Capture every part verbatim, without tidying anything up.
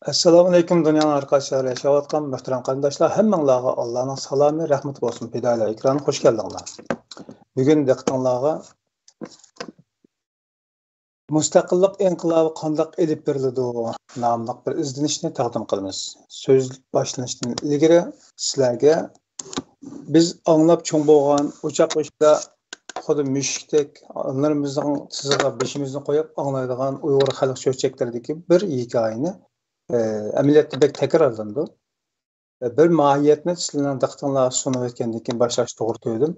ئەسسالامۇئەلەيكۇم، دۇنيانىڭ ھەر قايسى شەھەرلىرىدە ياشاۋاتقان مۆھتەرەم قېرىنداشلار، ھەممىڭلارغا ئاللانىڭ سالامى، رەھمىتى بولسۇن. پىدائىيلار ئېكرانىغا خوش كەلدىڭلار. بۈگۈن دىققىتىڭلارغا مۇستەقىللىق ئىنقىلابى قانداق ئېلىپ بېرىلىدۇ ناملىق بىر ئىزدىنىشنى تەقدىم قىلىمىز. سۆز باشلىنىشتىن ئىلگىرى سىلەرگە بىز ئاڭلاپ چوڭ بولغان ئوچاق بېشىدا خۇددى مۈشۈكتەك ئانىلىرىمىزنىڭ تىزىغا بېشىمىزنى قويۇپ ئاڭلايدىغان ئۇيغۇر خەلق چۆچەكلىرىدىكى بىر ھېكايىنى، ئە، ئەمەلىيەتتە بەك تەكرارلىنىدۇ. بىر ماھىيەتنى سىلەرنىڭ دىققىتىڭلارغا سۇنۇپ ئۆتكەندىن كېيىن باشلاشنى توغرا كۆردۈم.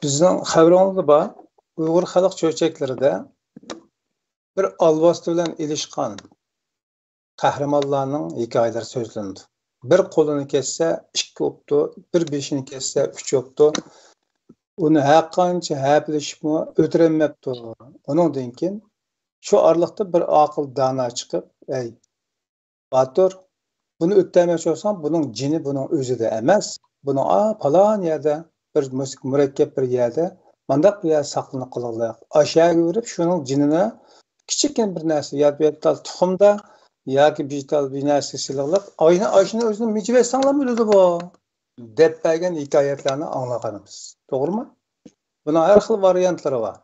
بىزنىڭ خەۋىرىڭىزدە بار، ئۇيغۇر خەلق چۆچەكلىرىدە بىر ئالۋاستى بىلەن ئېلىشقان قەھرىمانلارنىڭ ھېكايىلىرى سۆزلىنىدۇ. بىر قولىنى كەسسە، ئىككى ئوپتۇ، بىر بېشىنى كەسسە، ئۈچ ئوپتۇ. ئۇنى ھەر قانچە ھەپىلىشىپمۇ ئۆلتۈرەلمەپتۇ. ئۇنىڭدىن كېيىن شۇ ئارىلىقتا بىر ئاقىل دانا چىقىپ، ئەي، باتۇر، بۇنى ئۆلتۈرمەكچى بولساڭ، بۇنىڭ جېنى بۇنىڭ ئۆزىدە ئەمەس. بۇنىڭ، ئا، پالان يەردە، بىر مۇس-، مۇرەككەپ بىر يەردە، مانداق بىر يەردە ساقلىنىپ قېلىڭلار. ئاشۇ يەرگە بېرىپ، شۇنىڭ جېنىنى كىچىككىنە بىر نەرسە، يا بىر تال تۇخۇمدا ياكى بىر تال بىر نەرسە سېلىۋېلىپ، ئاشۇنى، ئاشۇنى ئۆزىنى مىجىۋەتسەڭلارمۇ ئۆلىدۇ بۇ، دەپ بەرگەن ھېكايەتلەرنى ئاڭلىغانىمىز. توغرىمۇ؟ بۇنىڭ ھەر خىل ۋارىيانتلىرى بار.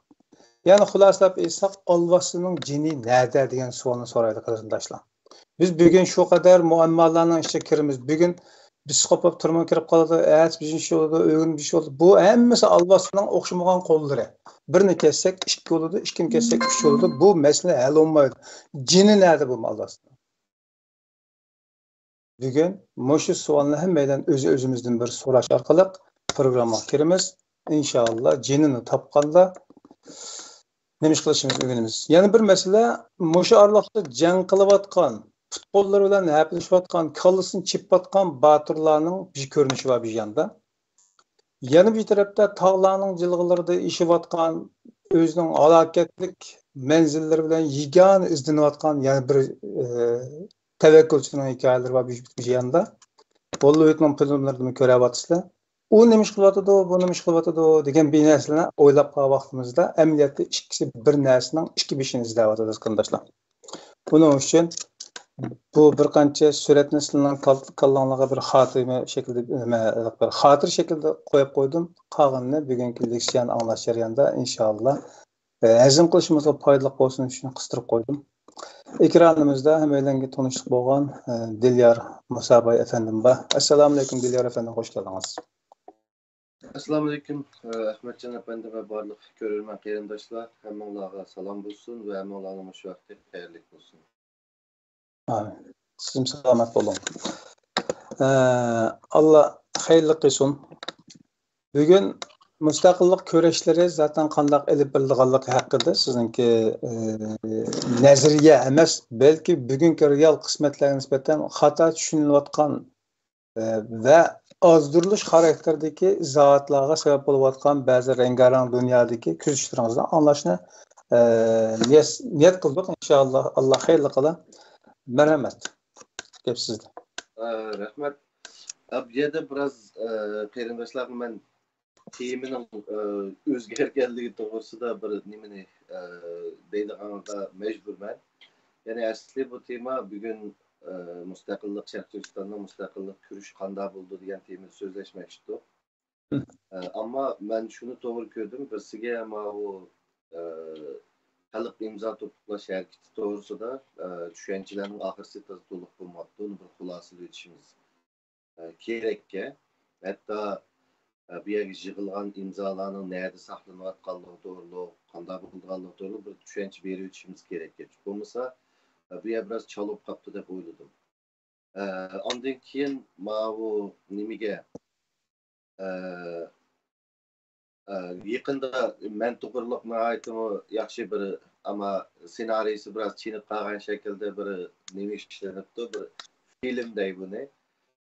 يەنى خۇلاسىلەپ ئېيتساق، ئالۋاستىنىڭ جېنى نەدە دېگەن سوئالنى سورايدۇ قېرىنداشلار. بىز بۈگۈن شۇ قەدەر مۇئەممالارنىڭ ئىچىگە كىرىمىز. بۈگۈن پسىخوپات تۈرمىگە كىرىپ قالىدۇ، ئەتىسى بىزنىڭ ئىش بولىدۇ، ئۆگۈن بىر ئىش بولىدۇ. بۇ ھەممىسى ئالۋاستىنىڭ ئوخشىمىغان قوللىرى. بىرنى كەسسەك، ئىككى بولىدۇ، ئىككىنى كەسسەك، ئۈچ بولىدۇ. بۇ مەسىلە ھەل بولمايدۇ. جېنى نەدە بۇ ئالۋاستىنىڭ؟ بۈگۈن مۇشۇ سوئالنى ھەممەيلەن ئۆز-ئۆزىمىزدىن بىر سوراش ئارقىلىق پروگراممىغا كىرىمىز. ئىنشاللا، جېنىنى تاپقاندا نېمە ئىش قىلىشىمىزنى ئۆگىنىمىز. يەنە بىر مەسىلە، مۇشۇ ئارىلىقتا جەڭ قىلىۋاتقان، پۇتبوللىرى بىلەن ھەپىلىشىۋاتقان، كاللىسىنى چېپىۋاتقان باتۇرلارنىڭ بىر كۆرۈنۈشى بار بىر ياندا. يەنە بىر تەرەپتە تاغلارنىڭ جىلغىلىرىدا ئېشىۋاتقان، ئۆزىنىڭ ھالاكەتلىك مەنزىللىرى بىلەن يېگانە ئىزدىنىۋاتقان يەنە بىر، ئى، تەۋەككۈلچىنىڭ ھېكايىلىرى بار بۇ ياندا. بوللىۋۇدنىڭ فىلىملىرىدىمۇ كۆرۈۋاتىسىلەر. ئۇ نېمە ئىش قىلىۋاتىدۇ، بۇ نېمە ئىش قىلىۋاتىدۇ دېگەن بىر نەرسىلەرنى ئويلاپ قالغان ۋاقتىمىزدا، ئەمەلىيەتتە ئىككىسى بىر نەرسىنىڭ ئىككى بېشىنى ئىزدەۋاتىدۇ، قېرىنداشلار. بۇنىڭ ئۈچۈن بۇ بىر قانچە سۈرەتنى سىلەرنىڭ كال-، كاللاڭلارغا بىر خاتىرە شەكلىدە، نېمە، بىر خاتىرە شەكلىدە قويۇپ قويدۇم. قالغىنىنى بۈگۈنكى لېكسىيەنى ئاڭلاش جەريانىدا، ئىنشاللا، ئە، ھەزىم قىلىشىمىزغا پايدىلىق بولسۇن ئۈچۈن قىستۇرۇپ قويدۇم. ئېكرانىمىزدا ھەممەيلەنگە تونۇشلۇق بولغان، ئە، دىليار مۇساباي ئەپەندىم بار. ئەسسالامۇئەلەيكۇم، دىليار ئەپەندىم، خوش كەلدىڭىز. ئەسسالامۇئەلەيكۇم، ئەھمەتجان ئەپەندى ۋە بارلىق كۆرۈرمەن قېرىنداشلار، ھەممىڭلارغا سالام بولسۇن ۋە ھەممىڭلارنىڭ مۇشۇ ۋاقتى خەيرلىك بولسۇن. ئامىن. سىزمۇ سالامەت بولۇڭ. ئە، ئاللا خەيرلىك قىلسۇن. بۈگۈن مۇستەقىللىق كۈرەشلىرى زاتەن قانداق ئېلىپ بېرىلىدىغانلىقى ھەققىدە سىزنىڭكى، ئە، نەزەرىيە ئەمەس، بەلكى بۈگۈنكى رېئال قىسمەتلەرگە نىسبەتەن خاتا چۈشىنىلىۋاتقان، ئە، ۋە ئازدۇرۇلۇش خاراكتېرىدىكى ئىزاھاتلارغا سەۋەب بولۇۋاتقان بەزى رەڭگارەڭ دۇنيادىكى كۆزىتىشلىرىڭىزنى ئاڭلاشنى، ئە، نىيەت، نىيەت قىلدۇق. ئىنشائاللا، ئاللا خەيرلىك قىلار. مەرھەمەت. گەپ سىزدە. ئە، رەھمەت. ئە، بۇ يەردە بىراز، ئە، قېرىنداشلارغا مەن تېمىنىڭ، ئە، ئۆزگەرگەنلىكى توغرىسىدا بىر نېمىنى، ئە، دەيدىغانغا مەجبۇرمەن. يەنى ئەسلى بۇ تېما بۈگۈن، ئە، مۇستەقىللىق، شەرقىي تۈركىستاننىڭ مۇستەقىللىق كۈرىشى قانداق بولىدۇ دېگەن تېمىدا سۆزلەشمەكچىدۇق. ئە، ئەمما مەن شۇنى توغرا كۆردۈم، بىرسىگە ماۋۇ، ئە، خەلق ئىمزا توپلىغان ھەرىكىتى توغرىسىدا، ئە، چۈشەنچىلەرنىڭ ئاخىرسى تازا تولۇق بولماپتۇ، ئۇنى بىر خۇلاسىلىۋېتىشىمىز، ئە، كېرەككەن. ھەتتا، ئە، بۇ يەرگە يىغىلغان ئىمزالارنىڭ نەدە ساقلىنىۋاتقانلىقى توغرۇلۇق، قانداق بولىدىغانلىقى توغرۇلۇق بىر چۈشەنچە بېرىۋېتىشىمىز كېرەككەن. بولمىسا، ئە، بۇ يەر بىراز چالا بولۇپ قاپتۇ دەپ ئويلىدىم. ئە، ئاندىن كېيىن ماۋۇ نېمىگە، ئە، ئە، يېقىندا مەن توغرۇلۇق ناھايىتىمۇ ياخشى بىر، ئەمما سېنارىيسى بىراز چېنىپ قالغان شەكىلدە بىر نېمە ئىشلىنىپتۇ، بىر فىلىم دەي بۇنى.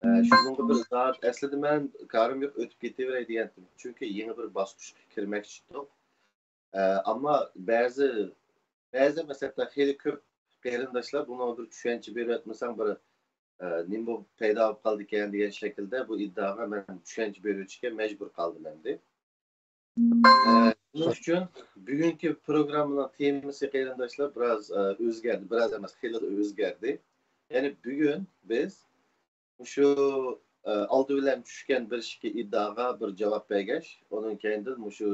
ئە، شۇنىڭغا بىر زادى ئەسلىدە مەن كارىم يوق، ئۆتۈپ كېتىۋېرەي دېگەنتىم. چۈنكى يېڭى بىر باسقۇچقا كىرمەكچى ئىدۇق. ئە، ئەمما بەزى، بەزى مەسىلەن خېلى كۆپ قېرىنداشلار بۇنىڭغا بىر چۈشەنچە بېرىۋەتمىسەڭ بىر، ئە، نېمە بولۇپ پەيدا بولۇپ قالىدىكەن دېگەن شەكىلدە بۇ ئىدىئاغا مەن چۈشەنچە بېرىۋېتىشكە مەجبۇر قالدىم ئەمدى. ئە، شۇنىڭ ئۈچۈن بۈگۈنكى پروگراممىنىڭ تېمىسى قېرىنداشلار بىراز، ئە، ئۆزگەردى. بىراز ئەمەس، خېلى ئۆزگەردى. يەنى بۈگۈن بىز مۇشۇ، ئە، ئالدى بىلەن چۈشكەن بىر ئىككى ئىدىئاغا بىر جاۋاب بەرگەچ، ئۇنىڭ كەينىدىن مۇشۇ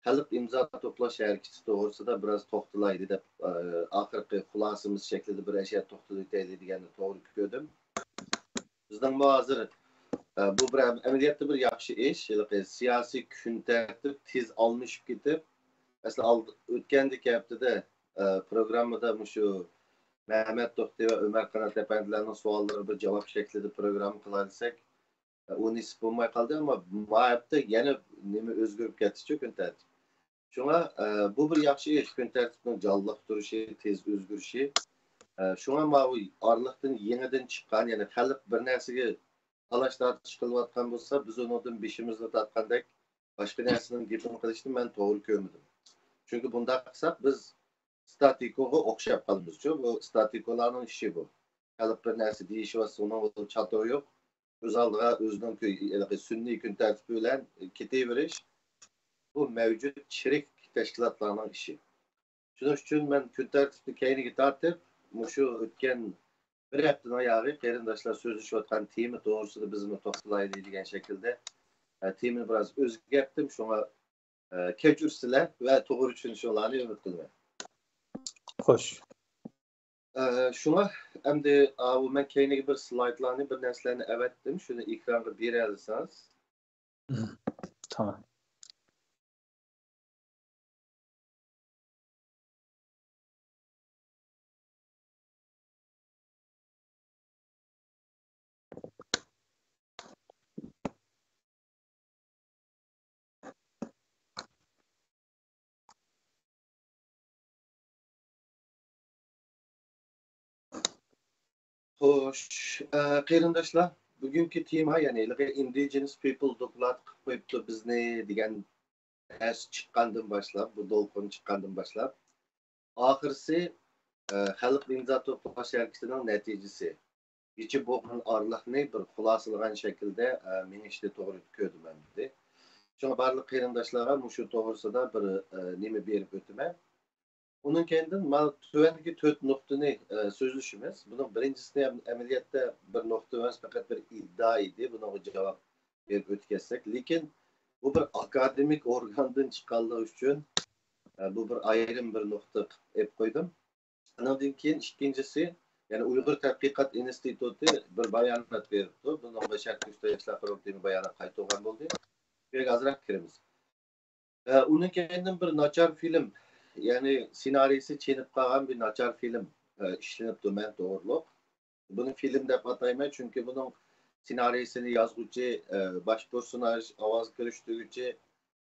خەلق ئىمزا توپلاش ھەرىكىتى توغرىسىدا بىراز توختىلايلى دەپ، ئە، ئاخىرقى خۇلاسىمىز شەكلىدە بىر ئەشيا توختىلىۋېتەيلى دېگەننى توغرا كۆردۈم. بىزنىڭمۇ ھازىر، ئە، بۇ بىر ئەمەلىيەتتە بىر ياخشى ئىش. ھېلىقى سىياسىي كۈن تەرتىپ تېز ئالمىشىپ كېتىپ، مەسىلەن، ئالدى، ئۆتكەندىكى ھەپتىدە، ئە، پروگراممىدا مۇشۇ مەمەت توختى ۋە ئۆمەر قانات ئەپەندىلەرنىڭ سوئاللىرىغا بىر جاۋاب شەكلىدە پروگرامما قىلاي دېسەك، ئە، ئۇ نېسىپ بولماي قالدى. ئەمما ما ھەپتە يەنە نېمە ئۆزگىرىپ كەتتىچۇ كۈن تەرتىپ. شۇڭا، ئە، بۇ بىر ياخشى ئىش، كۈن تەرتىپنىڭ جانلىق تۇرۇشى، تېز ئۆزگىرىشى. ئە، شۇڭا ماۋۇ ئارىلىقتىن يېڭىدىن چىققان، يەنى خەلق بىر نەرسىگە تالاش-تارتىش قىلىۋاتقان بولسا، بىز ئۇنىڭدىن بېشىمىزنى تارتقاندەك باشقا نەرسىنىڭ گېپىنى قىلىشنى مەن توغرا كۆرمىدىم. چۈنكى بۇنداق قىلساق، بىز ستاتىكوغا ئوخشاپ قالىمىزچۇ. بۇ ستاتىكولارنىڭ ئىشى بۇ. خەلق بىر نەرسە دېيىشىۋاتسا، ئۇنىڭ چاتىقى يوق. ئۆز ئالدىغا ئۆزىنىڭ كۆ-، ھېلىقى سۈنئىي كۈن تەرتىپى بىلەن كېتىۋېرىش، بۇ مەۋجۇت چىرىك تەشكىلاتلارنىڭ ئىشى. شۇنىڭ ئۈچۈن مەن كۈن تەرتىپنى كەينىگە تارتىپ، مۇشۇ ئۆتكەن بىر ھەپتىنىڭ ئاياغى قېرىنداشلار سۆزلىشىۋاتقان تېما توغرىسىدا بىزمۇ توختىلايلى دېگەن شەكىلدە، ئە، تېمىنى بىراز ئۆزگەرتتىم. شۇڭا، ئە، كەچۈرسىلەر ۋە توغرا چۈشىنىشىڭلارنى ئۈمىد قىلىمەن. خوش. ئە، شۇڭا ئەمدى، ئاۋۇ مەن كەينىگە بىر سلايدلارنى، بىر نەرسىلەرنى ئەۋەتتىم. شۇنى ئېكرانغا بېرەلىسىڭىز. مم، تامام. خوش، ئە، قېرىنداشلار، بۈگۈنكى تېما، يەنى ھېلىقى Indigenous People دوكلات قىلىپ قويۇپتۇ بىزنى دېگەن نەرسە چىققاندىن باشلاپ، بۇ دولقۇن چىققاندىن باشلاپ، ئاخىرسى، ئە، خەلق ئىمزا توپلاش ھەرىكىتىنىڭ نەتىجىسى. گىچە بولغان ئارىلىقنى بىر خۇلاسىلىغان شەكىلدە، ئە، مېڭىشنى توغرا كۆردۈم ئەمدى. شۇڭا بارلىق قېرىنداشلارغا مۇشۇ توغرىسىدا بىر، ئە، نېمە بېرىپ ئۆتىمەن. ئۇنىڭ كەينىدىن مانا تۆۋەندىكى تۆت نۇقتىنى، ئە، سۆزلىشىمىز. بۇنىڭ بىرىنچىسىنى ئەم-، ئەمەلىيەتتە بىر نۇقتا ئەمەس، پەقەت بىر ئىدىئا ئىدى. بۇنىڭغا جاۋاب بېرىپ ئۆتكەزسەك. لېكىن بۇ بىر ئاكادېمىك ئورگاندىن چىققانلىقى ئۈچۈن، ئە، بۇ بىر ئايرىم بىر نۇقتا قىلىپ ئېلىپ قويدۇم. ئانىڭدىن كېيىن ئىككىنچىسى، يەنى ئۇيغۇر تەتقىقات ئىنستىتۇتى بىر بايانات بېرىپتۇ. بۇنىڭغا شەرقىي ئۈستەل ئىشلار قۇرۇلتىيىنىڭ باياناتى قايتۇرغان بولدى. بۇ يەرگە ئازراق كىرىمىز. ئە، ئۇنىڭ كەينىدىن بىر ناچار فىلىم، يەنى سېنارىيسى چېنىپ قالغان بىر ناچار فىلىم، ئە، ئىشلىنىپتۇ مەن توغرۇلۇق. بۇنى فىلىم دەپ ئاتايمەن، چۈنكى بۇنىڭ سېنارىيسىنى يازغۇچى، ئە، باش پېرسوناژ، ئاۋاز كىرىشتۈرگۈچى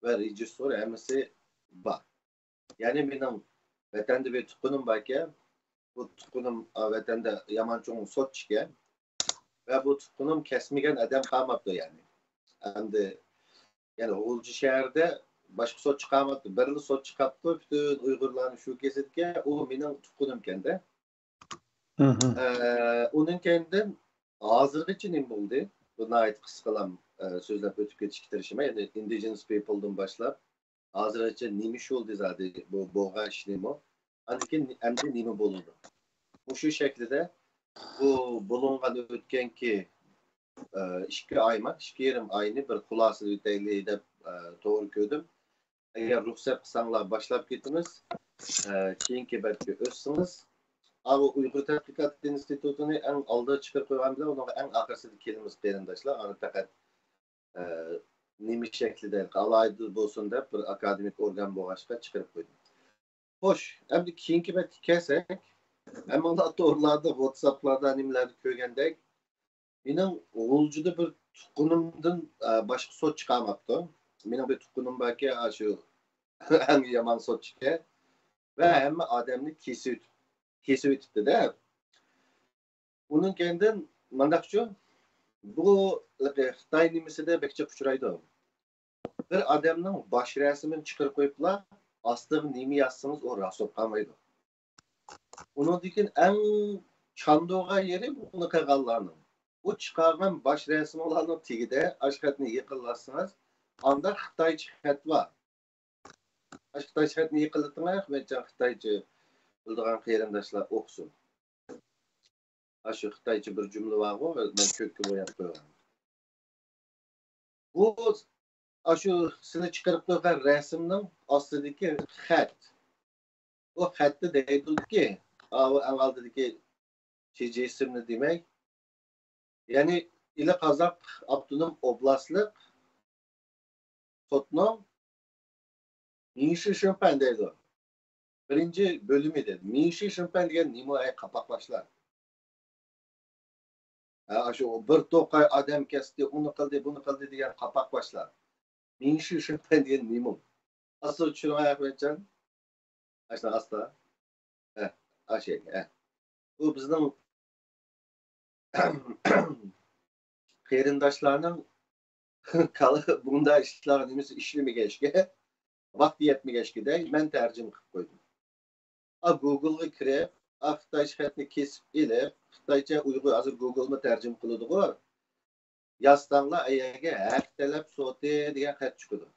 ۋە رېژىسسور ھەممىسى بار. يەنى مېنىڭ ۋەتەندە بىر تۇغقىنىم باركەن، بۇ تۇغقىنىم، ئا، ۋەتەندە يامان چوڭ سوتچىكەن ۋە بۇ تۇغقىنىم كەسمىگەن ئادەم قالماپتۇ يەنى. ئەمدى، يەنى غۇلجا شەھىرىدە باشقا سوتچى قالماپتۇ، بىرلا سوتچى قاپتۇ، پۈتۈن ئۇيغۇرلارنى شۇ كېسىدىكەن، ئۇ مېنىڭ تۇغقىنىمكەن-دە. مھم. ئە، ئۇنىڭ كەينىدىن ھازىرغىچە نېمە بولدى؟ بۇ ناھايىتى قىسقىلام، ئە، سۆزلەپ ئۆتۈپ كېتىشكە تىرىشىمەن. يەنى ئىندىجېنس پىپلدىن باشلاپ، ھازىرغىچە نېمە ئىش بولدى زادى بۇ بولغان ئىشنىمۇ؟ ئاندىن كېيىن ئەمدى نېمە بولىدۇ؟ مۇشۇ شەكلىدە بۇ بولۇنغان ئۆتكەنكى، ئە، ئىككى ئايما، ئىككى يېرىم ئاينى بىر خۇلاسىلىۋېتەيلى دەپ، ئە، توغرا كۆردۈم. ئەگەر رۇخسەت قىلساڭلار باشلاپ كېتىمىز. ئە، كېيىنكى بەتكە ئۆتسىڭىز. ئاۋۇ ئۇيغۇر تەتقىقات ئىنستىتۇتىنى ئەڭ ئالدىغا چىقىرىپ قويغان بىلەن ئۇنىڭغا ئەڭ ئاخىرسىدا كېلىمىز قېرىنداشلار. ئانا پەقەت، ئە، نېمە شەكلىدە ئالاھىدە بولسۇن دەپ بىر ئاكادېمىك ئورگان بولغاچقا چىقىرىپ قويدۇم. خوش، ئەمدى كېيىنكى بەتكە كەلسەك، ھەممىڭلار تورلاردا، ۋاتساپلاردا، نېمىلەردە كۆرگەندەك، مېنىڭ غۇلجىدا بىر تۇغقىنىمدىن، ئە، باشقا سوتچى قالماپتۇ. مېنىڭ بىر تۇغقىنىم باركەن، ئاشۇ ئەڭ يامان سوتچىكەن. ۋە ھەممە ئادەمنى كېسىۋېتىپ، كېسىۋېتىپتۇ-دە. ئۇنىڭ كەينىدىن مانداقچۇ، بۇ خىتاي نېمىسىدە بەك جىق ئۇچرايدۇ. بىر ئادەمنىڭ باش رەسىمىنى چىقىرىپ قويۇپلا، ئاستىغا نېمە يازسىڭىز، ئۇ راست بولۇپ قالمايدۇ. ئۇنىڭدىن كېيىن ئەڭ چاندۇرغان يېرى بۇنى قىلغانلارنىڭ. ئۇ چىقارغان باش رەسىملارنىڭ تېگىدە ئاشۇ خەتنى يېقىنلاشسىڭىز، ئاندا خىتايچە خەت بار. ئاشۇ خىتايچە خەتنى يېقىنلىتىڭلار، ئەخمەتجان خىتايچە بىلىدىغان قېرىنداشلار ئوقۇسۇن. ئاشۇ خىتايچە بىر جۈملە بارغۇ، مەن كۆككە بوياپ قويغان. بۇ ئاشۇ سىلى چىقىرىپ قويغان رەسىمنىڭ ئاستىدىكى خەت. ئۇ خەتتە دەيدۇكى، ئاۋۇ ئەڭ ئالدىدىكى شى جىسىمنى دېمەي. يەنى ئىلى قازاق ئاپتونوم ئوبلاستلىق سوتنىڭ مىڭشى شىنپەن دەيدۇ. بىرىنچى بۆلۈمى دەيدۇ. مىڭشى شىنپەن دېگەن نېمە ئەي قاپاق باشلار؟ ھە، ئاشۇ بىر توقاي ئادەم كەستى، ئۇنى قىلدى، بۇنى قىلدى دېگەن قاپاق باشلار. مىڭشى شىنپەن دېگەن نېمە؟ ئاستا چۈشۈرۈڭ ئەي ئەخمەتجان. ئاشۇنداق ئاستا. ھە، ئاشۇ يەرگە، ھە. بۇ بىزنىڭ قېرىنداشلارنىڭ كالا بۇنداق ئىشلارغا نېمىسى ئىشلىمىگەچكە، ۋاقتى يەتمىگەچكىدەي مەن تەرجىمە قىلىپ قويدۇم. ئا، گوگلغا كىرىپ، ئا، خىتايچە خەتنى كېسىپ ئېلىپ، خىتايچە ئۇيغۇر، ھازىر گوگلمۇ تەرجىمە قىلىدىغۇ. يازساڭلار ئەگەرگە ھەق تەلەپ سوتى دېگەن خەت چىقىدۇ.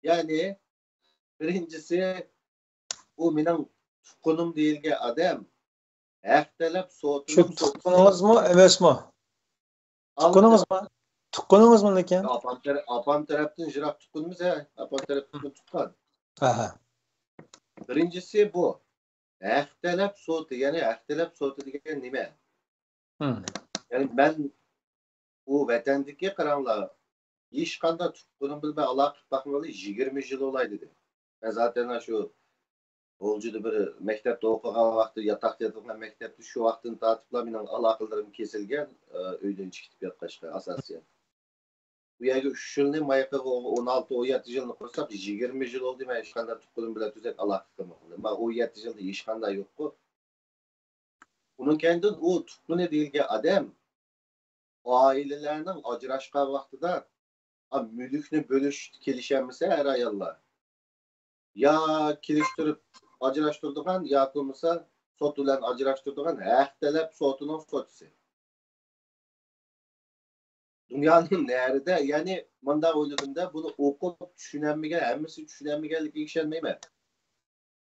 يەنى بىرىنچىسى، ئۇ مېنىڭ تۇغقىنىم دېيىلگەن ئادەم ھەق تەلەپ سوتىنىڭ سوتىسى. تۇغقىنىڭىزمۇ ئەمەسمۇ؟ تۇغقىنىڭىزمۇ؟ تۇغقىنىڭىزمۇ لېكىن؟ ئاپام تەرەپ، ئاپام تەرەپتىن يىراق تۇغقىنىمىز، ھە، ئاپام تەرەپتىن تۇغقان. ئاھا. بىرىنچىسى بۇ. ھەق تەلەپ سوتى، يەنى ھەق تەلەپ سوتى دېگەن نېمە؟ يەنى مەن ئۇ ۋەتەندىكى، قاراڭلار، ھېچقانداق تۇغقىنىم بىلەن مەن ئالاقە قىلىپ باقمىغىلى يىگىرمە يىل بولاي دېدى. مەن زاتەن شۇ غۇلجىدا بىر مەكتەپتە ئوقۇغان ۋاقتى، ياتاقتا ياتىدىغان مەكتەپتە شۇ ۋاقىتتىن تارتىپلا مېنىڭ ئالاقىلىرىم كېسىلگەن، ئۆيدىن چىقىپ كەتكەچكە ئاساسىيەن. بۇ يەرگە ئۈچ يىلنى، ماياققا ئون ئالتە، ئون يەتتە يىلنى قوشساق، يىگىرمە يىل بولدى مەن ھېچقانداق تۇغقىنىم بىلەن تۈزەك ئالاقە قىلمىغىنىم. مانا ئون يەتتە يىلدا ھېچقانداق يوققۇ. ئۇنىڭ كەينىدىن ئۇ تۇغقىنى دېيىلگەن ئادەم ئائىلىلەرنىڭ ئاجراشقان ۋاقتىدا، ئا، مۈلۈكنى بۆلۈشۈشتە كېلىشەلمىسە ئەر-ئاياللار، يا كېلىشتۈرۈپ ئاجراشتۇرىدىغان ياكى بولمىسا سوت بىلەن ئاجراشتۇرىدىغان ھەق تەلەپ سوتىنىڭ سوتىسى. دۇنيانىڭ نەرىدە، يەنى مۇنداق ئويلىدىم-دە، بۇنى ئوقۇپ چۈشىنەلمىگەن، ھەممىسى چۈشىنەلمىگەنلىكىگە ئىشەنمەيمەن.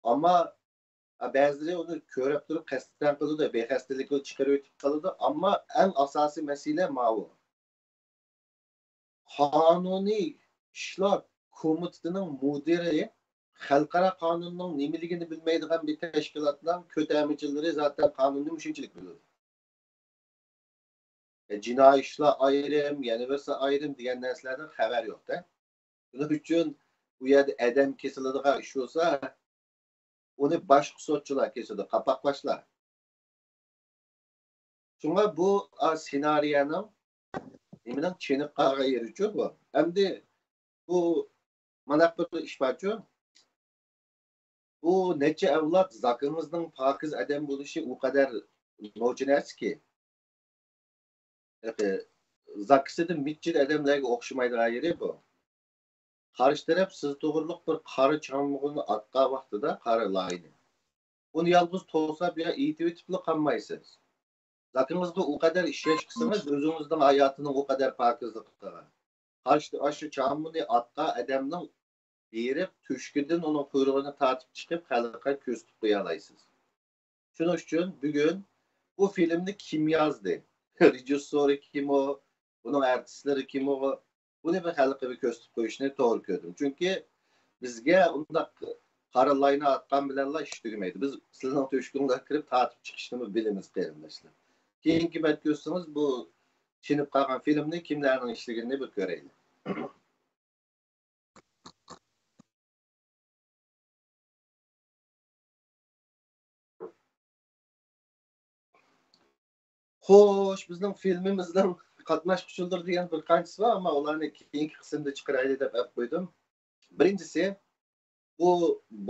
ئەمما، ئە، بەزىلىرى ئۇنى كۆرۈپ تۇرۇپ قەستەن قىلىدۇ، بىخەستەلىكىنى چىقىرىۋېتىپ قالىدۇ. ئەمما ئەڭ ئاساسىي مەسىلە ماۋۇ. قانۇنىي ئىشلار كومىتېتىنىڭ مۇدىرى خەلقئارا قانۇننىڭ نېمىلىكىنى بىلمەيدىغان بىر تەشكىلاتنىڭ كۆتەرمىچىلىرى زاتەن قانۇننى مۇشۇنچىلىك بىلىدۇ. جىنايى ئىشلار ئايرىم، يەنە بىرسى ئايرىم دېگەن نەرسىلەردىن خەۋەر يوق-دە. شۇنىڭ ئۈچۈن ئۇ يەردە ئادەم كېسىلىدىغان ئىش بولسا، ئۇنى باشقا سوتچىلار كېسىدۇ، قاپاقباشلار. شۇڭا بۇ، ئا، سېنارىيەنىڭ نېمىنىڭ چېنىپ قالغان يېرىچۇ بۇ. ئەمدى بۇ مانداق بىر ئىش بارچۇ. بۇ نەچچە ئەۋلاد زاكىڭىزنىڭ پاكىز ئادەم بولۇشى ئۇ قەدەر نوچى نەرسىكى. زاكىسىدىن مىجىت ئادەملەرگە ئوخشىمايدىغان يېرى بۇ. قارشى تەرەپ سىز توغرۇلۇق بىر قارا چامغۇرنى ئاتقان ۋاقتىدا، قارا لاينى، ئۇنى يالغۇز توساپ يا ئېتىۋېتىپلا قالمايسىز. زاكىڭىزغا ئۇ قەدەر ئىشەنچ قىلسىڭىز، ئۆزىڭىزنىڭ ھاياتىنىڭ ئۇ قەدەر پاكىزلىقىغا. قارشى، ئاشۇ چامغۇرنى ئاتقان ئادەمنىڭ بېرىپ تۆشۈكىدىن ئۇنىڭ قۇيرۇقىنى تارتىپ چىقىپ، خەلققە كۆرسىتىپ قويالايسىز. شۇنىڭ ئۈچۈن بۈگۈن بۇ فىلىمنى كىم يازدى؟ رېژىسسورى كىم ئۇ؟ بۇنىڭ ئارتىسلىرى كىم ئۇ؟ بۇنى بىر خەلققە بىر كۆرسىتىپ قويۇشنى توغرا كۆردۈم. چۈنكى بىزگە ئۇنداق قارا لاينى ئاتقان بىلەنلا ئىش تۈگىمەيدۇ. بىز سىلىنىڭ تۆشۈكۈڭلارغا كىرىپ تارتىپ چىقىشنىمۇ بىلىمىز، قېرىنداشلار. كېيىنكى بەت كۆرسىڭىز، بۇ چېنىپ قالغان فىلىمنى كىملەرنىڭ ئىشلىگىنىنى بىر كۆرەيلى. خوش، بىزنىڭ فىلىمىمىزنىڭ قاتناشقۇچىلىرى دېگەن بىر قانچىسى بار، ئەمما ئۇلارنى كېيىنكى قىسىمدا چىقىرايلى دەپ ئەپ قويدۇم. بىرىنچىسى، بۇ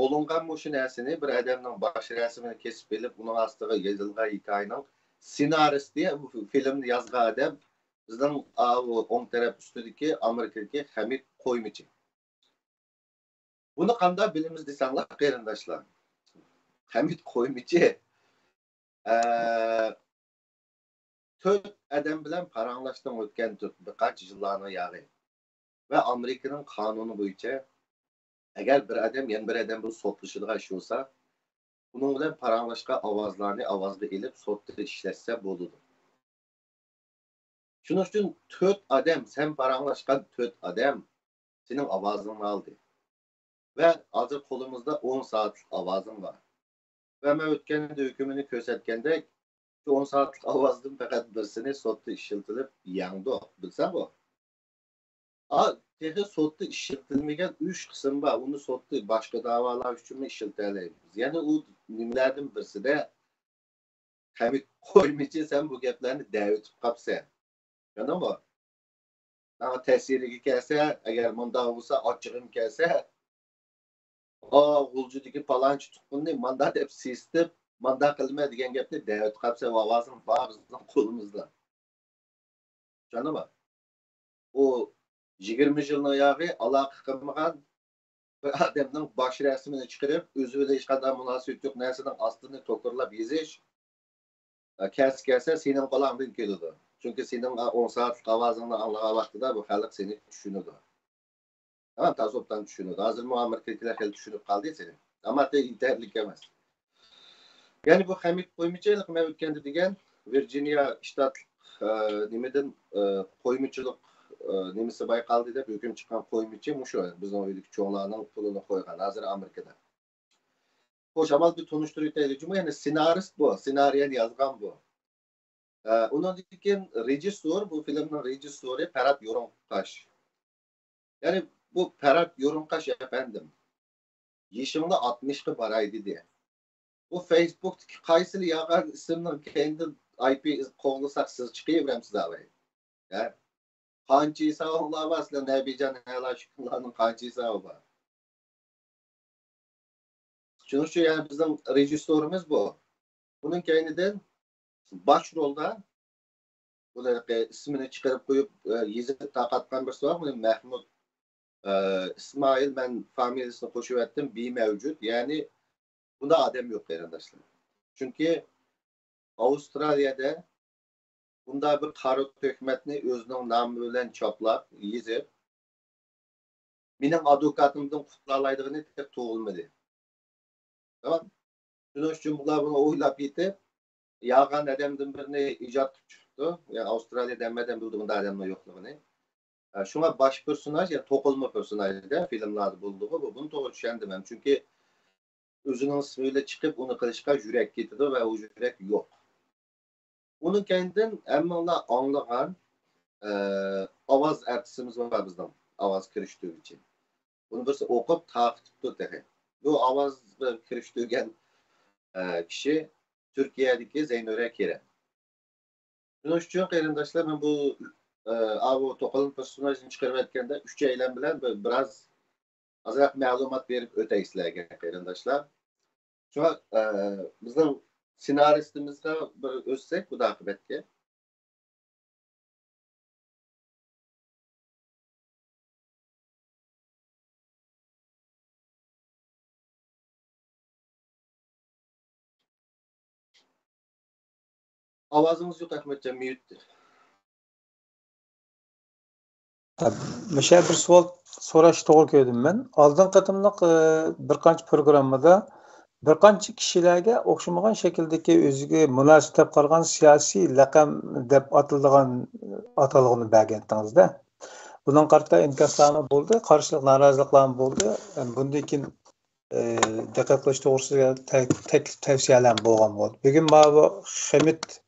بولۇنغان مۇشۇ نەرسىنى، بىر ئادەمنىڭ باش رەسىمىنى كېسىپ ئېلىپ، ئۇنىڭ ئاستىغا يېزىلغان ھېكايىنىڭ سېنارىستى، بۇ فىلىمنى يازغان ئادەم بىزنىڭ ئاۋۇ ئوڭ تەرەپ ئۈستىدىكى ئامېرىكىدىكى خەمىت قويمىچى. بۇنى قانداق بىلىمىز دېسەڭلار، قېرىنداشلار؟ خەمىت قويمىچى، ئە، تۆت ئادەم بىلەن پاراڭلاشتىن ئۆتكەن تۆت، بىر قانچە يىللارنىڭ ياغى. ۋە ئامېرىكىنىڭ قانۇنى بويىچە، ئەگەر بىر ئادەم يەنە بىر ئادەم بىلەن سوتلىشىدىغان ئىش بولسا، ئۇنىڭ بىلەن پاراڭلاشقان ئاۋازلارنى ئاۋازغا ئېلىپ سوتتا ئىشلەتسە بولىدۇ. شۇنىڭ ئۈچۈن تۆت ئادەم، سەن پاراڭلاشقان تۆت ئادەم سېنىڭ ئاۋازىڭنى ئالدى. ۋە ھازىر قولىمىزدا ئون سائەتلىك ئاۋازىڭ بار. ۋە مەن ئۆتكەندە ھۆكۈمىنى كۆرسەتكەندەك، شۇ ئون سائەتلىك ئاۋازدىن پەقەت بىرسىنى سوتتا ئىشلىتىلىپ يەڭدۇق، بىلسەڭغۇ. ئا، تېخى سوتتا ئىشلىتىلمىگەن ئۈچ قىسىم بار. ئۇنى سوتتا باشقا داۋالار ئۈچۈنمۇ ئىشلىتەلەيمىز. يەنى ئۇ نېمىلەردىن بىرسىدە، خەمىت قويمىچى، سەن بۇ گەپلەرنى دەۋېتىپ قاپسەن. چۈشەندىڭمۇ؟ ماڭا تەسىرىگە كەلسە، ئەگەر مۇنداق بولسا، ئاچچىقىم كەلسە، ئا، غۇلجىدىكى پالانچى تۇغقىنىنى ماندا دەپ سېسىتىپ، ماندا قىلىمەن دېگەن گەپنى دەۋېتىپ قاپسەن، ئاۋازىڭ بار بىزنىڭ قولىمىزدا. چۈشەندىڭمۇ؟ ئۇ يىگىرمە يىلنىڭ ياغى ئالاقە قىلمىغان بىر ئادەمنىڭ باش رەسىمىنى چىقىرىپ، ئۆزى بىلەن ھېچقانداق مۇناسىۋىتى يوق نەرسىنىڭ ئاستىنى توكۇرلاپ يېزىش، ئە، كەلسە كەلسە سېنىڭ قولاڭدىن كېلىدۇ. چۈنكى سېنىڭ ئون سائەتلىك ئاۋازىڭنى ئاڭلىغان ۋاقتىدا بۇ خەلق سېنى چۈشىنىدۇ. ھە، تاز ئوبدان چۈشىنىدۇ. ھازىرمۇ ئامېرىكىدىكىلەر خېلى چۈشىنىپ قالدى سېنى. ئەمما يېتەرلىك ئەمەس. يەنى بۇ خەمىت قويمىچى، مەن ئۆتكەندە دېگەن ۋىرجىنىيە شتاتلىق، ئە، نېمىدىن، ئە، قويمىچىلىق، ئە، نېمىسى بايقالدى دەپ ھۆكۈم چىققان قويمىچى مۇشۇ، بىزنىڭ ئۆيدىكى چوڭلارنىڭ پۇلىنى قويغان، ھازىر ئامېرىكىدا. خوش، ئامال بىر تونۇشتۇرۇۋېتەيلى جۇمۇ، يەنى سېنارىست بۇ، سېنارىيەنى يازغان بۇ. ئە، ئۇنىڭدىن كېيىن رېژىسسور، بۇ فىلىمنىڭ رېژىسسورى پەرھات يورۇڭقاش. يەنى بۇ پەرھات يورۇڭقاش ئەپەندىم، يېشىڭلار ئاتمىشقا باراي دېدى. بۇ فېيسبۇكتىكى قايسىلا يالغان ئىسىمنىڭ كەينىدىن ئاي پى قوغلىساق سىز چىقىۋېرەمسىز ئاۋاي؟ ھە؟ قانچە ھېسابىڭلار بار سىلەر، نەبىجان ھەلاشىكىڭلارنىڭ قانچە ھېسابى بار؟ شۇنىڭ ئۈچۈن يەنە بىزنىڭ رېژىسسورىمىز بۇ. بۇنىڭ كەينىدىن باش رولدا بۇنى ئىسمىنى چىقىرىپ قويۇپ، ئە، يېزىپ تارقاتقان بىرسى بار. بۇنى مەھمۇد، ئە، ئىسمائىل، مەن فامىلىسىنى قوشۇۋەتتىم، بىمەۋجۇت. يەنى بۇنداق ئادەم يوق، قېرىنداشلار. چۈنكى ئاۋسترالىيەدە بۇنداق بىر قارا تۆھمەتنى ئۆزىنىڭ نامى بىلەن چاپلاپ، يېزىپ، مېنىڭ ئادۋوكاتىمدىن قۇتۇلالايدىغىنى تېخى تۇغۇلمىدى. تامام. شۇنىڭ ئۈچۈن بۇلار بۇنى ئويلاپ يېتىپ، يالغان ئادەمدىن بىرنى ئىجاد قىلىپ چىقىپتۇ. يا ئاۋسترالىيەدە ھەممە ئادەم بىلىدۇ بۇنداق ئادەمنىڭ يوقلۇقىنى. ئە، شۇڭا باش پېرسوناژ، يا توقۇلما پېرسوناژ-دە فىلىملاردا بولىدىغۇ بۇ. بۇنى توغرا چۈشەندىم ھەم. چۈنكى ئۆزىنىڭ ئىسمى بىلەن چىقىپ، ئۇنى قىلىشقا يۈرەك كېتىدۇ ۋە ئۇ يۈرەك يوق. ئۇنىڭ كەينىدىن ھەممىڭلار ئاڭلىغان، ئە، ئاۋاز ئارتىسىمىز بار بىزنىڭ، ئاۋاز كىرىشتۈرگۈچى. بۇنى بىرسى ئوقۇپ تارقىتىپتۇ تېخى. بۇ ئاۋاز كىرىشتۈرگەن، ئە، كىشى تۈركىيەدىكى زەينۇرە كېرەم. شۇنىڭ ئۈچۈن قېرىنداشلار، مەن بۇ، ئە، ئاۋۇ توقۇلما پېرسوناژنى چىقىرىۋەتكەندە ئۈچەيلەن بىلەن بىر، بىراز ئازراق مەلۇمات بېرىپ ئۆتەي سىلەرگە، قېرىنداشلار. شۇڭا، ئە، بىزنىڭ سېنارىستىمىزغا بىر ئۆتسەك، خۇدا ئاقىبەتكە. ئاۋازىڭىز يوق، ئەخمەتجان، ميۇت. مۇشۇ بىر سوئال سوراشنى توغرا كۆردۈم مەن. ئالدىنقى قېتىملىق، ئى، بىر قانچە پروگراممىدا بىر قانچە كىشىلەرگە ئوخشىمىغان شەكىلدىكى ئۆزىگە مۇناسىپ دەپ قارىغان سىياسىي لەقەم دەپ ئاتىلىدىغان ئاتالغۇنى بەرگەنتىڭىز-دە. بۇنىڭغا قارىتا ئىنكاسلارمۇ بولدى، قارشىلىق، نارازىلىقلارمۇ بولدى. بۇندىن كېيىن، ئى، دىققەت قىلىش توغرىسىدا تە-، تەكلىپ تەۋسىيەلەرمۇ بولغان بولدى. بۈگۈن ماۋۇ خەمىت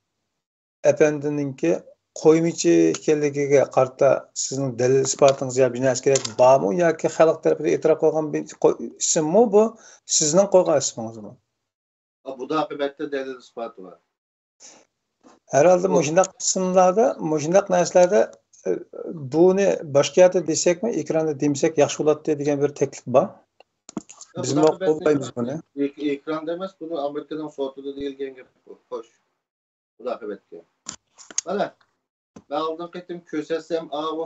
ئەپەندىنىڭكى قويمىچى ئىكەنلىكىگە قارىتا سىزنىڭ دەلىل ئىسپاتىڭىز يا بىر نەرسە كېرەك بارمۇ ياكى خەلق تەرىپىدىن ئېتىراپ قىلغان بىر قوي-، ئىسىممۇ بۇ؟ سىزنىڭ قويغان ئىسمىڭىزمۇ؟ بۇدا ئەلۋەتتە دەلىل ئىسپاتى بار. ھەرھالدا بۇ مۇشۇنداق قىسىملاردا، مۇشۇنداق نەرسىلەردە، ئە، بۇنى باشقا يەردە دېسەكمۇ، ئېكراندا دېمىسەك ياخشى بولاتتى دېگەن بىر تەكلىپ بار. بىزمۇ قوللايمىز بۇنى. ئېك-، ئېكراندا ئەمەس، بۇنى ئامېرىكىنىڭ سوتىدا دېيىلگەن گەپ. خوش. خۇدا ئاقىۋەتكە. مانا، مەن ئالدىنقى قېتىم كۆرسەتسەم، ئاۋۇ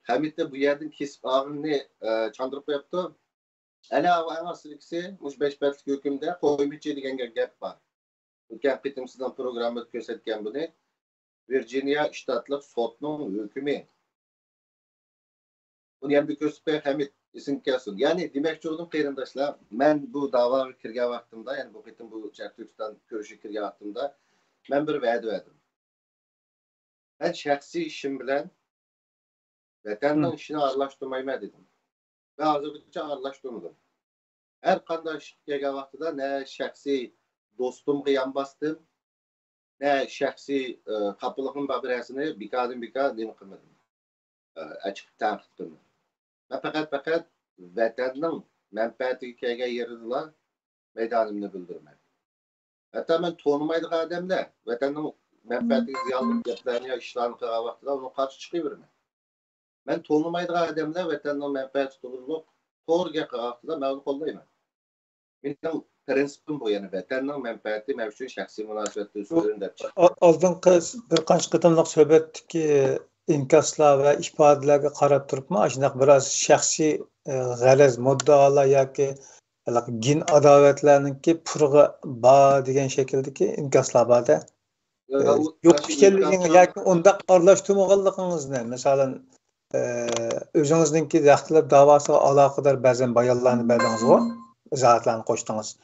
خەمىتنى بۇ يەردىن كېسىپ ئالغىنىنى، ئە، چاندۇرۇپ قويۇپتۇ. ئەنە ئاۋۇ ئەڭ ئاستىدىكىسى، مۇشۇ بەش بەتلىك ھۆكۈمدە قويمىچى دېگەن گەپ بار. ئۆتكەن قېتىم سىزنىڭ پروگراممىدا كۆرسەتكەن بۇنى. ۋىرجىنىيە شتاتلىق سوتنىڭ ھۆكمى. بۇنى يەنە بىر كۆرسىتىپ قوياي، خەمىت. ئېسىڭگە كەلسۇن. يەنى دېمەكچى بولدۇم، قېرىنداشلار، مەن بۇ داۋاغا كىرگەن ۋاقتىمدا، يەنى بۇ قېتىم بۇ شەرقىي تۈركىستان كۈرىشىگە كىرگەن ۋاقتىمدا، مەن بىر ۋەدە بەردىم. مەن شەخسىي ئىشىم بىلەن ۋەتەننىڭ ئىشىنى ئارىلاشتۇرمايمەن دېدىم. ۋە ھازىرغىچە ئارىلاشتۇرمىدىم. ھەر قانداق ئىشقا كەلگەن ۋاقتىدا نە شەخسىي دوستۇمغا يان باستىم، نە شەخسىي، ئى، خاپىلىقىم بار بىرەرسىنى بىكاردىن بىكار نېمە قىلمىدىم. ئە، ئاچىق تەنقىد قىلمىدىم. مەن پەقەت، پەقەت ۋەتەننىڭ مەنپەئەتىگە كەلگەن يېرىدىلا مەيدانىمنى بىلدۈرىمەن. ھەتتا مەن تونۇمايدىغان ئادەملەر ۋەتەننىڭ مەنپەئەتىگە زىيانلىق گەپلەرنى يا ئىشلارنى قىلغان ۋاقتىدا ئۇنىڭغا قارشى چىقىۋېرىمەن. مەن تونۇمايدىغان ئادەملەر ۋەتەننىڭ مەنپەئەتى توغرۇلۇق توغرا گەپ قىلغان ۋاقتىدا مەن ئۇنى قوللايمەن. مېنىڭ پىرىنسىپىم بۇ، يەنى ۋەتەننىڭ مەنپەئەتى مەن ئۈچۈن شەخسىي مۇناسىۋەتتە سۆزلىدىم دەپ چىقتى. ئا-، ئالدىنقى بىر قانچە قېتىملىق سۆھبەتتىكى ئىنكاسلار ۋە ئىپادىلەرگە قاراپ تۇرۇپمۇ، ئاشۇنداق بىراز شەخسىي، ئە، غەرەز، مۇددىئالار ياكى ھېلىقى گېن ئاداۋەتلەرنىڭكى پۇرىقى بار دېگەن شەكىلدىكى ئىنكاسلار بار-دە. يا، ئە، يا، ئۇ يوق شەخسىي ئىكەنلىكىنى ئىنكاسلار ياكى ئۇنداق ئارىلاشتۇرمىغانلىقىڭىزنى، مىسالەن، ئە، ئۆزىڭىزنىڭكى ياقتىلىپ داۋاسىغا ئالاقىدار بەزەن بايانلارنى بەردىڭىزغۇ، ئىزاھاتلارنى قوشتىڭىز.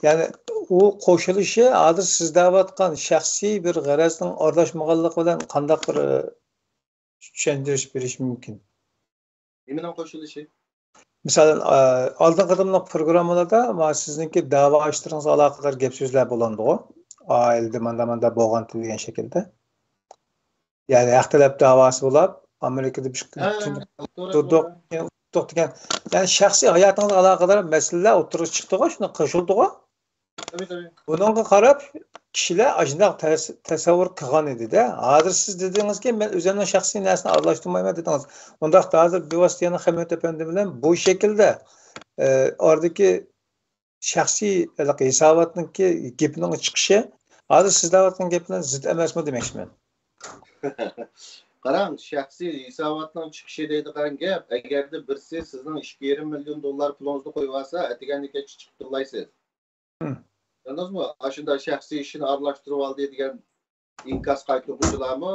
يەنى ئۇ قوشۇلۇشى ھازىر سىز دەۋاتقان شەخسىي بىر غەرەزنىڭ ئارىلاشمىغانلىقى بىلەن قانداق بىر، ئە، چۈشەندۈرۈش بېرىش مۇمكىن؟ نېمىنىڭ قوشۇلۇشى؟ مىسالەن، ئە، ئالدىنقى قېتىملىق پروگراممىلاردا ما سىزنىڭكى داۋا ئىشلىرىڭىزغا ئالاقىدار گەپ سۆزلەر بولامدىغۇ؟ ئائىلىدە ماندا ماندا بولغانتى دېگەن شەكىلدە. يەنى ھەق تەلەپ داۋاسى بولاپ، ئامېرىكىدا بىر ھە، توغرا، تۇردۇق، توغرا. ئۇتتۇق دېگەن. يەنى شەخسىي ھاياتىڭىزغا ئالاقىدار مەسىلىلەر ئوتتۇرىغا چىقتىغۇ، شۇنى قوشۇلدىغۇ. تەبىئىي، تەبىئىي. بۇنىڭغا قاراپ، كىشىلەر ئاشۇنداق تەس-، تەسەۋۋۇر قىلغان ئىدى-دە. ھازىر سىز دېدىڭىزكى، مەن ئۆزۈمنىڭ شەخسىي نەرسىنى ئارىلاشتۇرمايمەن دېدىڭىز. ئۇنداقتا ھازىر بىۋاسىتە يەنە خەمىت ئەپەندى بىلەن بۇ شەكىلدە، ئە، ئارىدىكى شەخسىي ھېلىقى ھېساباتنىڭكى گېپىنىڭ چىقىشى ھازىر سىز دەۋاتقان گەپ بىلەن زىت ئەمەسمۇ دېمەكچىمەن. قاراڭ، شەخسىي ھېساباتنىڭ چىقىشى دەيدىغان گەپ، ئەگەردە بىرسى سىزنىڭ ئىككى يېرىم مىليون دوللار پۇلىڭىزنى قويۇۋالسا، ئەتىگەندىن كەچ چىقىپ تۇرۇلايسىز. ھىم. چۈشەندىڭىزمۇ؟ ئاشۇنداق شەخسىي ئىشىنى ئارىلاشتۇرۇۋالدى دېگەن ئىنكاس قايتۇرغۇچىلارمۇ،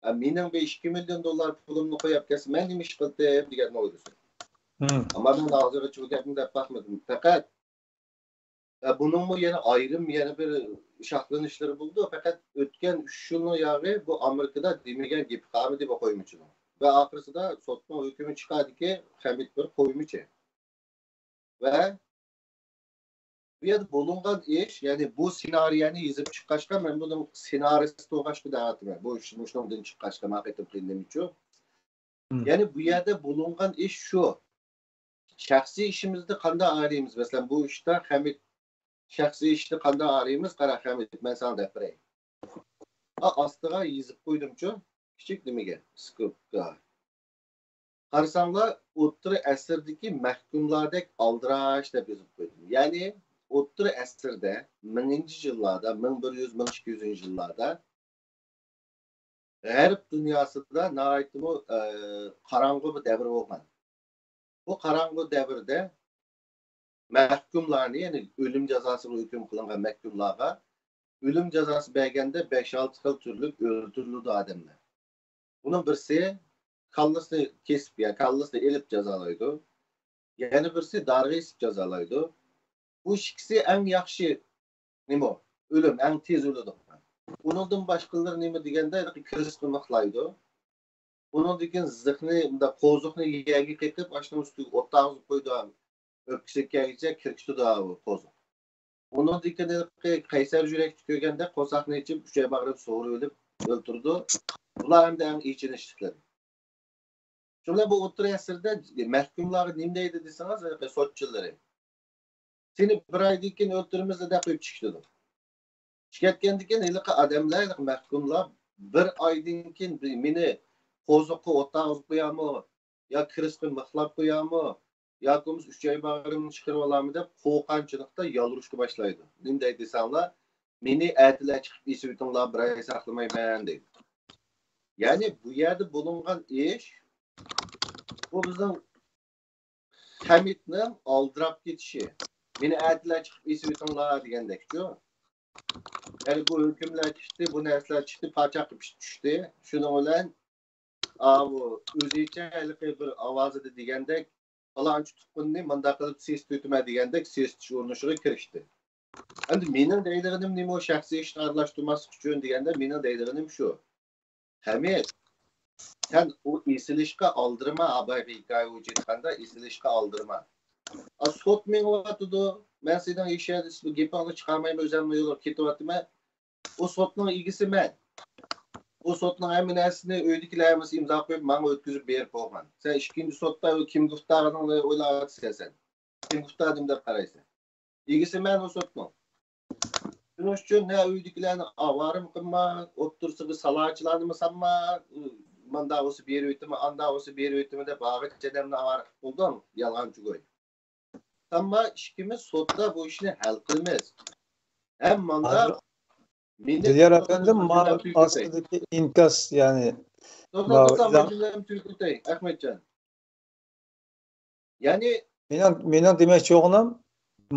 ئە، مېنىڭ بىر ئىككى مىليون دوللار پۇلۇمنى قويۇپ كەتسە، مەن نېمە ئىش قىلدىم دېگەننى ئويلىسۇن. ھىم. ئەمما مەن ھازىرغىچە بۇ گەپنى دەپ باقمىدىم. پەقەت، ئە، بۇنىڭمۇ يەنە ئايرىم يەنە بىر شاخلىنىشلىرى بولىدۇ. پەقەت ئۆتكەن ئۈچ يىلنىڭ ياغى بۇ ئامېرىكىدا دېمىگەن گېپى قالمىدى بۇ قويمىچىنىڭ. ۋە ئاخىرسىدا سوتنىڭ ھۆكمى چىقاردىكى، خەمىت بىر قويمىچى. ۋە بۇ يەردە بولۇنغان ئىش، يەنى بۇ سېنارىيەنى يېزىپ چىققاچقا، مەن بۇنىڭ سېنارىست بولغاچقا دەۋاتىمەن. بۇ ئىش مۇشۇنىڭدىن چىققاچقا، ماڭا قېتىم قىيىن نېمە ئۈچۈن؟ مم. يەنى بۇ يەردە بولۇنغان ئىش شۇ. شەخسىي ئىشىمىزنى قانداق ئايرىيمىز؟ مەسىلەن، بۇ ئىشتا خەمىت شەخسىي ئىشنى قانداق ئايرىيمىز؟ قارا، خەمىت، مەن ساڭا دەپ بېرەي. ئا، ئاستىغا يېزىپ قويدۇمچۇ، كىچىك نېمىگە، سكوپكا. قارىساڭلار، ئوتتۇرا ئەسىردىكى مەھكۇملاردەك ئالدىراش دەپ يېزىپ قويدۇم. يەنى ئوتتۇرا ئەسىردە، مىڭىنچى يىللاردا، مىڭ بىر يۈز، مىڭ ئىككى يۈزىنچى يىللاردا غەرب دۇنياسىدا ناھايىتىمۇ، ئە، قاراڭغۇ بىر دەۋر بولغان. بۇ قاراڭغۇ دەۋردە مەھكۇملارنى، يەنى ئۆلۈم جازاسىغا ھۆكۈم قىلىنغان مەھكۇملارغا ئۆلۈم جازاسى بەرگەندە بەش-ئالتە خىل تۈرلۈك ئۆلتۈرۈلىدۇ ئادەملەر. بۇنىڭ بىرسى كاللىسىنى كېسىپ، يا كاللىسىنى ئېلىپ جازالايدۇ. يەنە بىرسى دارغا ئېسىپ جازالايدۇ. بۇ ئىككىسى ئەڭ ياخشى نېمە؟ ئۆلۈم، ئەڭ تېز ئۆلىدىغان. ئۇنىڭدىن باشقىلىرى نېمە دېگەندە، كىرىسقا مىخلايدۇ. ئۇنىڭدىن كېيىن زىخنى، مۇنداق قوزۇقنى يەرگە قېقىپ، ئاشۇنىڭ ئۈستىگە ئوت تاغىزىپ قويىدۇ. ئۆپكىسىگە كەلگۈچە كىركىتىدۇ ئۇ قوزۇق. ئۇنىڭدىن كېيىن ھېلىقى قەيسەر يۈرەكچى كۆرگەندە قورساقنى ئېچىپ، ئۈچەي باغرىنى سۇغۇرۇۋېلىپ ئۆلتۈرىدۇ. بۇلار ئەمدى ئەڭ ئېچىنىشلىقلىرى. شۇ بىلەن بۇ ئوتتۇرا ئەسىردە مەھكۇملارغا نېمە دەيدۇ دېسىڭىز، ھېلىقى سوتچىلىرى، سېنى بىر ئايدىن كېيىن ئۆلتۈرىمىز دەپ قويۇپ چىقىشىدۇ. چىقىۋەتكەندىن كېيىن ھېلىقى ئادەملەر، ھېلىقى مەھكۇملار بىر ئايدىن كېيىن بى-، مېنى قوزۇققا ئوت تاغىزىپ قويامۇ، يا كىرىسقا مىخلاپ قويامۇ، ياكى بولمىسا ئۈچەي باغرىمنى چىقىرىۋالامۇ دەپ قورقۇنچىلىقتا يالۋۇرۇشقا باشلايدۇ. نېمە دەيدۇ دېسەڭلار، مېنى ئەتىلەر چىقىپ ئېسىۋېتىڭلار، بىر ئاي ساقلىمايمەن دەيدۇ. يەنى بۇ يەردە بولۇنغان ئىش، بۇ بىزنىڭ خەمىتنىڭ ئالدىراپ كېتىشى. مېنى ئەتىلەر چىقىپ ئېسىۋېتىڭلار دېگەندەكچۇ. يەنى بۇ ھۆكۈملەر چىقتى، بۇ نەرسىلەر چىقتى، پاچاق قىلىپ چۈشتى. شۇنىڭ بىلەن ئاۋۇ ئۆزىچە ھېلىقى بىر ئاۋازىدا دېگەندەك، پالانچى تۇغقىنىنى مۇنداق قىلىپ سېسىتىۋېتىمەن دېگەندەك سېسىتىش ئۇرۇنۇشىغا كىرىشتى. ئەمدى مېنىڭ دەيدىغىنىم نېمە، ئۇ شەخسىي ئىشقا ئارىلاشتۇرماسلىق ئۈچۈن دېگەندە، مېنىڭ دەيدىغىنىم شۇ. ھەمىد، سەن ئۇ ئېسىلىشقا ئالدىرىما، ئابايغا ھېكايە ئويۇنچە ئېيتقاندا، ئېسىلىشقا ئالدىرىما. ئا، سوت مېڭىۋاتىدۇ. مەن سېنىڭ ھېچ يەردە گېپىڭنى چىقارمايمەن، ئۆزۈمنىڭ يولىغا كېتىۋاتىمەن. ئۇ سوتنىڭ ئىگىسى مەن. ئۇ سوتنىڭ ھەممە نەرسىسىنى ئۆيدىكىلەر ھەممىسى ئىمزا قويۇپ، ماڭا ئۆتكۈزۈپ بېرىپ بولغان. سەن ئىككىنچى سوتتا ئۇ كىمگە ئۇتتۇرغىنىڭنى ئويلاۋاتىسەن سەن. كىمگە ئۇتتۇردۇم دەپ قارايسەن. ئىگىسى مەن ئۇ سوتنىڭ. شۇنىڭ ئۈچۈن نە ئۆيدىكىلەرنى ئاۋارىمۇ قىلما، ئوتتۇرىسىغا سالاچىلارنىمۇ سالما، ماندا بولسا بېرىۋېتىمەن، ئاندا بولسا بېرىۋېتىمەن دەپ بارغىچە ئادەمنى ئاۋارە قىلىپ بولدۇڭ، يالغانچى گوي. ئەمما ئىككىمىز سوتتا بۇ ئىشنى ھەل قىلىمىز. ھەم ماندا ھازىر مېنى دىليار ئەپەندىم، ماۋۇ ئاستىدىكى ئىنكاس، يەنى توختاڭ، ماۋۇ توختاڭ، مەن جۈملەمنى تۈگىتىپ ئۆتەي، ئەخمەتجان. يەنى مېنىڭ، مېنىڭ دېمەكچى بولغىنىم،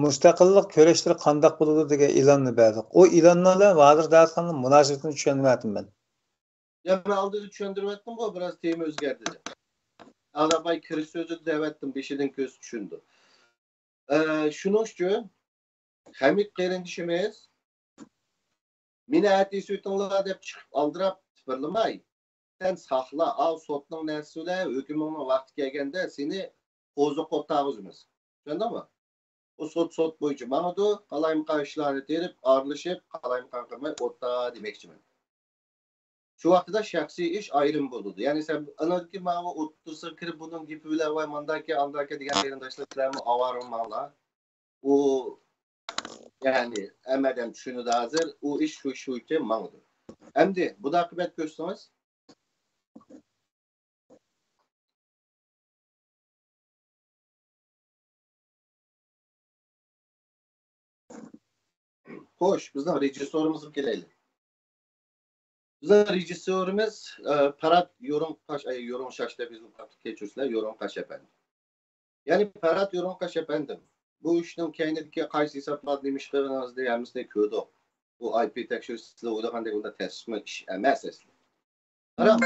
مۇستەقىللىق كۈرەشلىرى قانداق بولىدۇ دېگەن ئېلاننى بەردۇق. ئۇ ئېلان بىلەن ھازىر دەۋاتقان مۇناسىۋىتىنى چۈشەنمەيتتىم مەن. يا، مەن ئالدىدا چۈشەندۈرۈۋەتتىمغۇ، بىراز تېما ئۆزگەردى دەپ. ئالاباي كىرىش سۆزىدە دەۋەتتىم، بېشىدىن كۆز چۈشىنىدۇ. ئە، شۇنىڭ ئۈچۈن ھەمىد قېرىندىشىمىز، مېنى ئەتە ئېسىۋېتىڭلار دەپ چىقىپ ئالدىراپ تىپىرلىماي، سەن ساقلا، ئاۋۇ سوتنىڭ نەرسىسى بىلەن ھۆكۈمۈڭنىڭ ۋاقتى كەلگەندە سېنى قوزۇققا ئولتۇرغۇزىمىز. چۈشەندىڭمۇ؟ ئۇ سوت، سوت بويىچە ماڭىدۇ، قالايمىقان ئىشلارنى تېرىپ، ئارىلىشىپ، قالايمىقان قىلماي ئولتۇر دېمەكچىمەن. شۇ ۋاقتىدا شەخسىي ئىش ئايرىم بولىدۇ. يەنى سەن ئانىڭدىكى ماۋۇ ئوتتۇرىسىغا كىرىپ بۇنىڭ گېپى بىلەن ۋاي مانداكى، ئانداكى دېگەن قېرىنداشلار بىلەنمۇ ئاۋارە ماڭلا. ئۇ، يەنى، ھەممە ئادەم چۈشىنىدۇ ھازىر، ئۇ ئىش شۇ، شۇ ئىشقا ماڭىدۇ. ئەمدى بۇدا ئاقىۋەت كۆرسىڭىز، خوش، بىزنىڭ رېژىسسورىمىزغا كېلەيلى. بىزنىڭ رېژىسسورىمىز، ئە، پەرھات يورۇڭقاش، ئەي، يورۇڭشاش دەپ يېزىلىپ قاپتۇ، كەچۈرسىلەر، يورۇڭقاش ئەپەندى. يەنى پەرھات يورۇڭقاش ئەپەندىم، بۇ ئىشنىڭ كەينىدىكى قايسى ھېسابلاردا نېمە ئىش قىلغىنىڭىزنى ھەممىسىنى كۆردۇق. بۇ ئاي پى تەكشۈرۈش سىلەر ئويلىغاندەك ئۇنداق تەس-، ئىش ئەمەس ئەسلى. قاراڭ،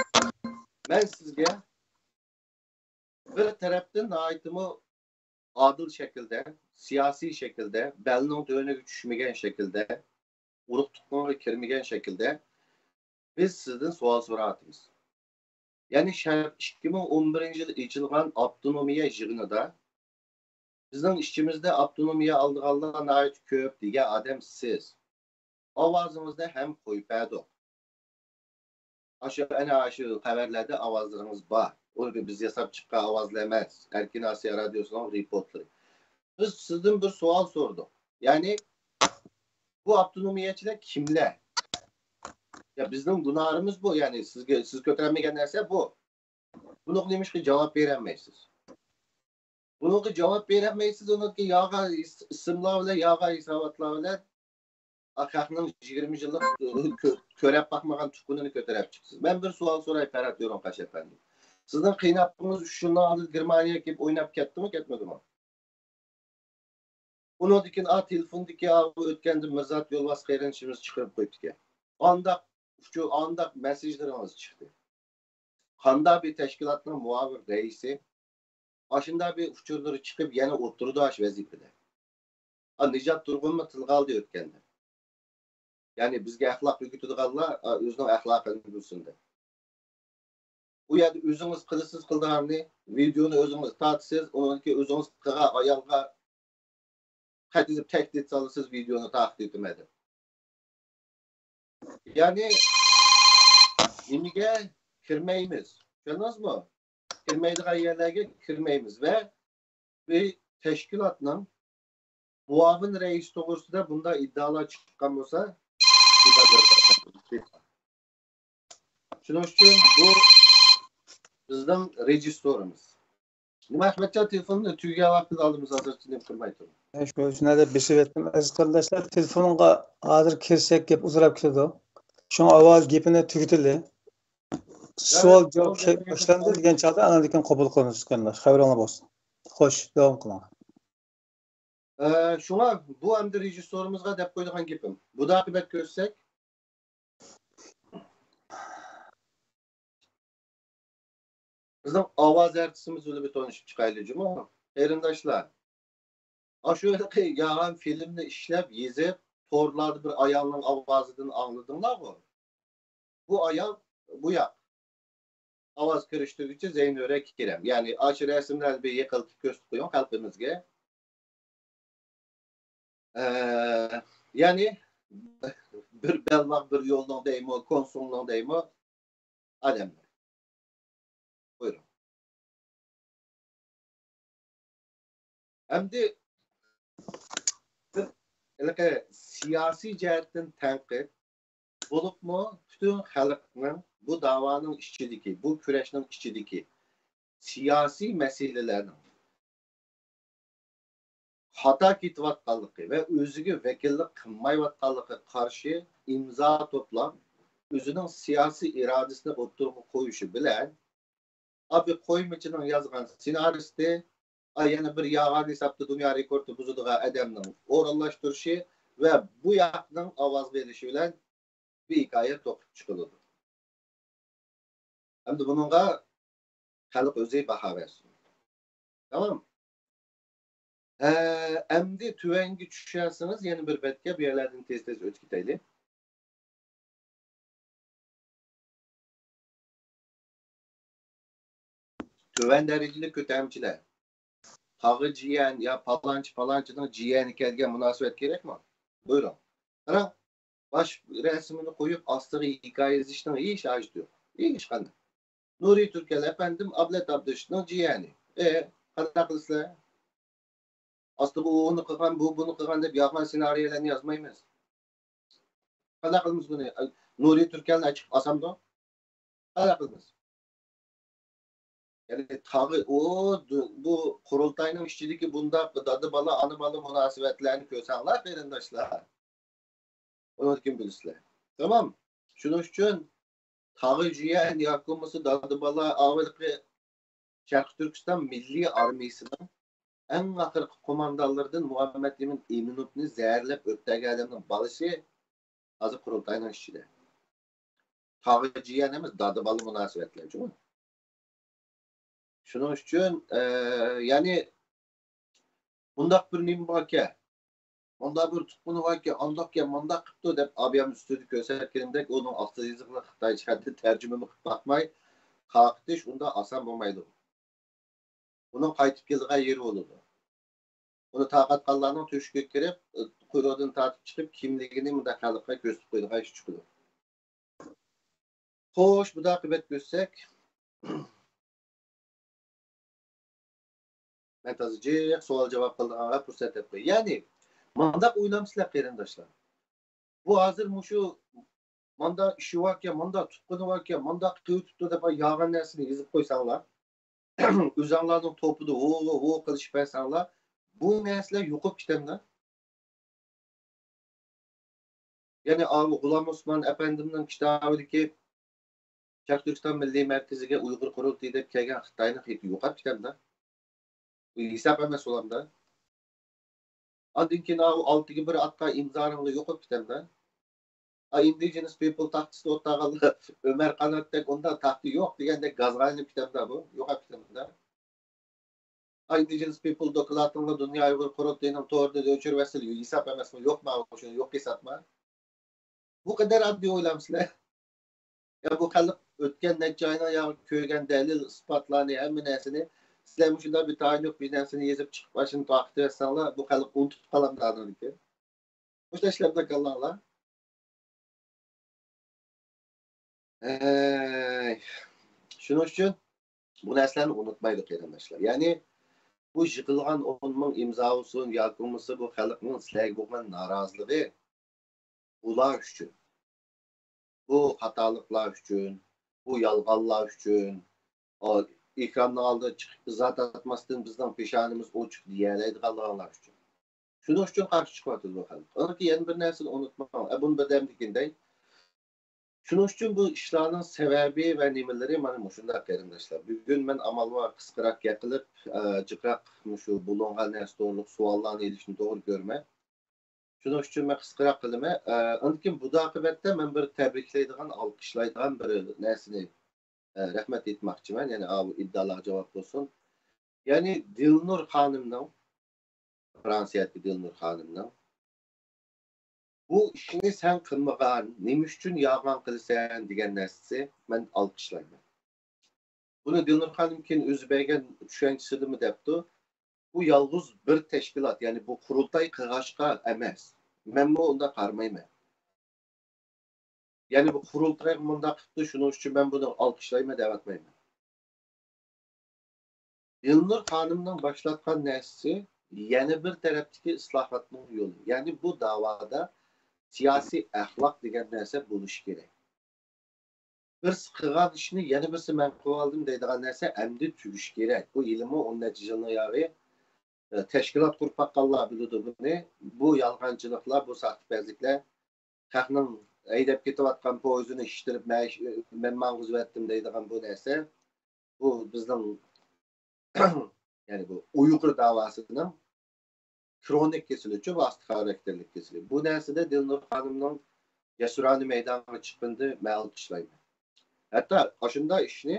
مەن سىزگە بىر تەرەپتىن ناھايىتىمۇ ئادىل شەكىلدە، سىياسىي شەكىلدە، بەلنىڭ تۆۋىنىگە چۈشمىگەن شەكىلدە، ئۇرۇق تۇغقانغا كىرمىگەن شەكىلدە بىز سىزدىن سوئال سوراۋاتىمىز. يەنى شەرق ئىككى مىڭ ئون بىرىنچى يىل ئېچىلغان ئاپتونومىيە يىغىنىدا بىزنىڭ ئىچىمىزدە ئاپتونومىيە ئالىدىغانلار ناھايىتى كۆپ دېگەن ئادەم سىز. ئاۋازىڭىزنى ھەم قويۇپ بەردۇق. ئاشۇ، ئەنە ئاشۇ خەۋەرلەردە ئاۋازلىرىڭىز بار. ئۇ بىز ياساپ چىققان ئاۋازلار ئەمەس. ئەركىن ئاسىيا رادىيوسىنىڭ رېپورتلىرى. بىز سىزدىن بىر سوئال سورىدۇق. يەنى، بۇ ئاپتونومىيەچىلەر كىملەر؟ يا، بىزنىڭ گۇناھىمىز بۇ، يەنى سىزگە، سىز كۆتۈرەلمىگەن نەرسە بۇ. بۇنىڭغا نېمىشقا جاۋاب بېرەلمەيسىز؟ بۇنىڭغا جاۋاب بېرەلمەيسىز، ئۇنىڭكى يالغان ئىس-، ئىسىملار بىلەن، يالغان ھېساباتلار بىلەن خەقنىڭ يىگىرمە يىللىق كۆ-، كۆرۈپ باقمىغان تۇغقىنىنى كۆتۈرۈپ چىقىسىز. مەن بىر سوئال سوراي، پەرھات يورۇنقاش ئەپەندى. سىزنىڭ قېيىنئاپىڭىز ئۈچ يىلنىڭ ئالدىدا گېرمانىيەگە كېلىپ ئويناپ كەتتىمۇ، كەتمىدىمۇ؟ ئۇنىڭدىن كېيىن، ئا، تېلېفوندىكى، ئا، ئۆتكەندە مىرزات يولۋاس قېرىندىشىمىز چىقىرىپ قويۇپتىكەن. ئانداق ئۇچۇر، ئانداق مېسسېجلىرىڭىز چىقتى. قانداق بىر تەشكىلاتنىڭ مۇئاۋىن رەئىسى ئاشۇنداق بىر ئۇچۇرلىرى چىقىپ يەنە ئولتۇرىدۇ ئاشۇ ۋەزىپىدە؟ ئا، نىجات تۇرغۇنمۇ تىلغا ئالدى ئۆتكەندە. يەنى بىزگە ئەخلاق ئۆگىتىدىغانلار، ئا، ئۆزىنىڭ ئەخلاقىنى بىلسۇن دەپ. ئۇ يەردە ئۆزىڭىز قىلىسىز قىلىدىغاننى، ۋىدېونى ئۆزىڭىز تارتىسىز، ئۇنىڭدىن كېيىن ئۆزىڭىز قىلغان ئايالغا خەت يېزىپ تەھدىت سالىسىز، ۋىدېونى تارقىتىۋېتىمەن دەپ. يەنى نېمىگە كىرمەيمىز؟ چۈشەندىڭىزمۇ؟ كىرمەيدىغان يەرلەرگە كىرمەيمىز ۋە بىر تەشكىلاتنىڭ مۇئاۋىن رەئىسى توغرىسىدا بۇنداق ئىددىئالار چىققان بولسا، شۇنىڭ ئۈچۈن بۇ بىزنىڭ رېژىسسورىمىز. نېمە، ئەخمەتجان، تېلېفوننى تۈگىگەن ۋاقتىدا ئالدىمىز، ھازىرچە نېمە قىلماي تۇرۇڭ. شۇ ئۈچۈن ھەدە بېسىۋەتتىم. ئەزىز قېرىنداشلار، تېلېفونغا ھازىر كىرسەك گەپ ئۇزىراپ كېتىدۇ. شۇڭا ئاۋۋال گېپىنى تۈگىتىلى. سوئال جاۋاب باشلاندى دېگەن چاغدا ئاندىن كېيىن قوبۇل قىلىمىز، قېرىنداش. خەۋىرىڭلار بولسۇن. خوش، داۋام قىلىڭلار. ئە، شۇڭا بۇ ئەمدى رېژىسسورىمىزغا دەپ قويىدىغان گېپىم. بۇدا ئاقىۋەت كۆرسەك، بىزنىڭ ئاۋاز ئارتىسىمىز بىلەن بىر تونۇشۇپ چىقايلى، جۇمۇ. قېرىنداشلار، ئاشۇ ھېلىقى يالغان فىلىمنى ئىشلەپ، يېزىپ، تورلاردا بىر ئايالنىڭ ئاۋازىدىن ئاڭلىدىڭلارغۇ؟ بۇ ئايال بۇ ياق. ئاۋاز كىرىشتۈرگۈچى زەينۇرە كېرەم. يەنى ئاشۇ رەسىملەرنى بىر يىقىلتىپ كۆرسىتىپ قويۇڭ خەلقىمىزگە. ئە، يەنى بىر بەلباغ بىر يولنىڭ دەيمۇ، كونسۇلنىڭ دەيمۇ ئادەملەر. بۇيرۇڭ. ئەمدى بىر ھېلىقى سىياسىي جەھەتتىن تەنقىد، بولۇپمۇ پۈتۈن خەلقنىڭ بۇ داۋانىڭ ئىچىدىكى، بۇ كۈرەشنىڭ ئىچىدىكى سىياسىي مەسىلىلەرنىڭ خاتا كېتىۋاتقانلىقى ۋە ئۆزىگە ۋەكىللىك قىلمايۋاتقانلىقىغا قارشى ئىمزا توپلاپ، ئۆزىنىڭ سىياسىي ئىرادىسىنى ئوتتۇرىغا قويۇشى بىلەن، ئابى قويمىچىنىڭ يازغان سېنارىستى، ئا، يەنە بىر يالغان ھېسابتا دۇنيا رېكورتى بۇزىدىغان ئادەمنىڭ ئورۇنلاشتۇرۇشى ۋە بۇ ياقنىڭ ئاۋاز بېرىشى بىلەن بىر ھېكايە توقۇپ چىقىلىدۇ. ئەمدى بۇنىڭغا خەلق ئۆزى باھا بەرسۇن. تامام. ھە، ئەمدى تۆۋەنگە چۈشەرسىڭىز، يەنە بىر بەتكە بۇ يەرلەردىن تېز-تېز ئۆتۈپ كېتەيلى. تۆۋەن دەرىجىلىك كۆتەرمىچىلەر. تاغى جىيەن يا پالانچى پالانچىنىڭ جىيەنى كەلگەن مۇناسىۋەت كېرەكمۇ؟ بۇيرۇڭ. قاراڭ، باش رەسىمىنى قويۇپ، ئاستىغا ھېكايە يېزىشنىڭ ھېچ ھاجىتى يوق. ھېچقانداق. نۇرى تۈركەل ئەپەندىم ئابلەت ئابدۇرېشىتنىڭ جىيەنى. ئې، قانداق قىلىسىلەر؟ ئاستىغا ئۇ ئۇنى قىلغان، بۇ بۇنى قىلغان دەپ يالغان سېنارىيەلەرنى يازمايمىز. قانداق قىلىمىز بۇنى؟ نۇرى تۈركەلنى چىقىپ ئاسامدۇ؟ قانداق قىلىمىز؟ يەنى تاغى ئۇ، بۇ قۇرۇلتاينىڭ ئىچىدىكى بۇنداق دادا بالا، ئانا بالا مۇناسىۋەتلەرنى كۆرسەڭلار، قېرىنداشلار، ئۇنى كىم بىلىسىلەر؟ تامام. شۇنىڭ ئۈچۈن تاغى جىيەن ياكى بولمىسا دادا بالا ئاۋېلقى شەرقىي تۈركىستان مىللىي ئارمىيىسىنىڭ ئەڭ ئاخىرقى قوماندانلىرىدىن مۇھەممەت ئىمىن ئىمىنوفنى زەھەرلەپ ئۆلتۈرگەن ئادەمنىڭ بالىسى ھازىر قۇرۇلتاينىڭ ئىچىدە. تاغى جىيەن ئەمەس، دادا بالا مۇناسىۋەتلەر جۇمۇ. شۇنىڭ ئۈچۈن، ئە، يەنى، مۇنداق بىر نېمە باركەن، مۇنداق بىر تۇتقۇنى باركەن، ئانداقكەن، مۇنداق قىپتۇ دەپ، ئابىيام ئۈستىدە كۆرسەتكىنىمدەك، ئۇنىڭ ئاستى يېزىقىنى خىتايچە خەتتە تەرجىمىمۇ قىلىپ باقماي، تارقىتىش ئۇنداق ئاسان بولمايدۇ. ئۇنىڭ قايتىپ كېلىدىغان يېرى بولىدۇ. ئۇنى تارقاتقانلارنىڭ تۆشۈكىگە كىرىپ، قۇيرۇقىدىن تارتىپ چىقىپ، كىملىكىنى مۇنداق خەلققە كۆرسىتىپ قويىدىغان ئىش چىقىدۇ. خوش، بۇدا ئاقىۋەت كۆرسەك، مەن تازا جىق سوئال جاۋاب قىلىدىغانغا پۇرسەت دەپ قوي. يەنى، مانداق ئويلامسىلەر، قېرىنداشلار؟ بۇ ھازىر مۇشۇ ماندا ئىشى باركەن، ماندا تۇتقۇنى باركەن، ماندا قىلىۋېتىپتۇ دەپ يالغان نەرسىنى يېزىپ قويساڭلار، ئۆزۈڭلارنىڭ توپىدا ھو، ھو، ھو قىلىشىپ بەرسەڭلار، بۇ نەرسىلەر يوقاپ كېتەمدۇ؟ يەنى ئاۋۇ غۇلام ئوسمان ئەپەندىمنىڭ كىتابىدىكى شەرقىي تۈركىستان مىللىي مەركىزىگە ئۇيغۇر قۇرۇلتىيى دەپ كەلگەن خىتاينىڭ خېتى يوقاپ كېتەمدۇ؟ بۇ ھېساب ئەمەس بولامدۇ؟ ئاندىن كېيىن ئاۋۇ ئالتىگە بىر ئاتقان ئىمزانىڭلار يوقاپ كېتەمدۇ؟ ئا، ئىندىجېنس پىپل تاختىسىدا ئولتۇرغانلار ئۆمەر قاناتتەك ئۇنداق تاختا يوق دېگەندەك گازغا ئايلىنىپ كېتەمدۇ بۇ؟ يوقاپ كېتەمدۇ؟ ئا، ئىندىجېنس پىپل دوكلاتىڭلار دۇنيا ئۇيغۇر قۇرۇلتىيىنىڭ تورىدا ئۆچۈرۈۋەتسىلە، ھېساب ئەمەسمۇ؟ يوقما شۇ؟ يوق ھېسابما؟ بۇ قەدەر ئاددىي ئويلامسىلەر؟ يا بۇ خەلق ئۆتكەن نەچچە ئاينىڭ يا كۆرگەن دەلىل، ئىسپاتلارنى، ھەممە نەرسىنى، سىلەر مۇشۇنداق بىر تايىنى يوق بىر نەرسىنى يېزىپ چىقىپ، ئاشۇنى تارقىتىۋەتسەڭلار، بۇ خەلق ئۇنتۇپ قالامدۇ ئانىڭدىن كېيىن؟ مۇشۇنداق ئىشلەر بىلەن كاللاڭلار. ھەي. شۇنىڭ ئۈچۈن بۇ نەرسىلەرنى ئۇنتۇمايلى، قېرىنداشلار. يەنى بۇ يىغىلغان ئون مىڭ ئىمزا بولسۇن ياكى بولمىسا بۇ خەلقنىڭ سىلەرگە بولغان نارازىلىقى، بۇلار ئۈچۈن، بۇ خاتالىقلار ئۈچۈن، بۇ يالغانلار ئۈچۈن، ئېكراننىڭ ئالدىغا چىقىپ ئىزاھات ئاتماستىن بىزنىڭ پېشانىمىز ئوچۇق دېيەلەيدىغانلار ئۈچۈن. شۇنىڭ ئۈچۈن قارشى چىقىۋاتىدۇ بۇ خەلق. ئانىڭكى يەنە بىر نەرسىنى ئۇنتۇماڭ. ئە، بۇنى بىردەمدىكىن دەي. شۇنىڭ ئۈچۈن بۇ ئىشلارنىڭ سەۋەبى ۋە نېمىلىرى مانا مۇشۇنداق، قېرىنداشلار. بۈگۈن مەن ئامال بار قىسقىراق گەپ قىلىپ، ئە، جىقراق مۇشۇ بۇلۇڭغان نەرسە توغرىلىق سوئاللارنى ئېلىشنى توغرا كۆرىمەن. شۇنىڭ ئۈچۈن مەن قىسقىراق قىلىمەن. ئە، ئاندىن كېيىن بۇدا ئاقىۋەتتە مەن بىر تەبرىكلەيدىغان، ئالقىشلايدىغان بىر نەرسىنى، ئە، رەھمەت ئېيتماقچىمەن. يەنى ئاۋۇ ئىدىئالارغا جاۋاب بولسۇن. يەنى دىلنۇر خانىمنىڭ، فرانسىيەدىكى دىلنۇر خانىمنىڭ، بۇ ئىشنى سەن قىلمىغان، نېمە ئۈچۈن يالغان قىلىسەن دېگەن نەرسىسى مەن ئالقىشلايمەن. بۇنى دىلنۇر خانىم كېيىن ئۆزى بەرگەن چۈشەنچىسىدىمۇ دەپتۇ. بۇ يالغۇز بىر تەشكىلات، يەنى بۇ قۇرۇلتاي قىلغاچقا ئەمەس. مەنمۇ ئۇنداق قارىمايمەن. يەنى بۇ قۇرۇلتاي مۇنداق قىپتۇ، شۇنىڭ ئۈچۈن مەن بۇنى ئالقىشلايمەن دەۋاتمايمەن. دىلنۇر خانىمنىڭ باشلاتقان نەرسىسى يەنە بىر تەرەپتىكى ئىسلاھاتنىڭ يولى. يەنى بۇ داۋادا سىياسىي ئەخلاق دېگەن نەرسە بولۇشى كېرەك. بىرسى قىلغان ئىشنى يەنە بىرسى مەن قىلىۋالدىم دەيدىغان نەرسە ئەمدى تۈگىشى كېرەك. بۇ ھېلىمۇ ئون نەچچە يىلنىڭ ياغى، ئە، تەشكىلات قۇرۇپ باققانلار بىلىدۇ بۇنى. بۇ يالغانچىلىقلار، بۇ ساختىپەزلىكلەر، خەقنىڭ ھەيدەپ كېتىۋاتقان پويىزىنى شىشتۇرۇپ، مەن، مەن ماڭغۇزۇۋەتتىم دەيدىغان بۇ نەرسە، بۇ بىزنىڭ، يەنى بۇ ئۇيغۇر داۋاسىنىڭ كرونىك كېسىلىچۇ، ۋاسىتە خاراكتېرلىك كېسىلى. بۇ نەرسىدە دىلنۇر خانىمنىڭ جەسۇرانە مەيدانغا چىققىنىدا مەن ئالقىشلايمەن. ھەتتا ئاشۇنداق ئىشنى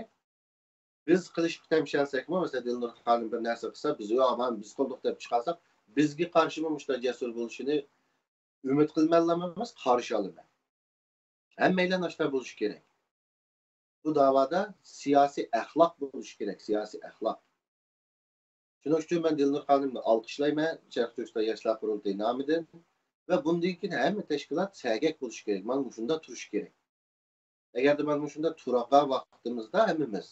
بىز قىلىشقا تەمشەلسەكمۇ، مەسىلەن، دىلنۇر خانىم بىر نەرسە قىلسا، بىز، يوق، ئامان بىز قىلدۇق دەپ چىقارساق، بىزگە قارشىمۇ مۇشۇنداق جەسۇر بولۇشىنى ئۈمىد قىلىمەنلا ئەمەس، قارشى ئالىمەن. ھەممەيلەن ئاشۇنداق بولۇشى كېرەك. بۇ داۋادا سىياسىي ئەخلاق بولۇشى كېرەك، سىياسىي ئەخلاق. شۇنىڭ ئۈچۈن مەن دىلنۇر خانىمنى ئالقىشلايمەن، شەرقىي تۈركىستان ياشلار قۇرۇلتىيى نامىدىن. ۋە بۇندىن كېيىن ھەممە تەشكىلات سەگەك بولۇشى كېرەك، مانا مۇشۇنداق تۇرۇشى كېرەك. ئەگەردە مانا مۇشۇنداق تۇرغان ۋاقتىمىزدا ھەممىمىز،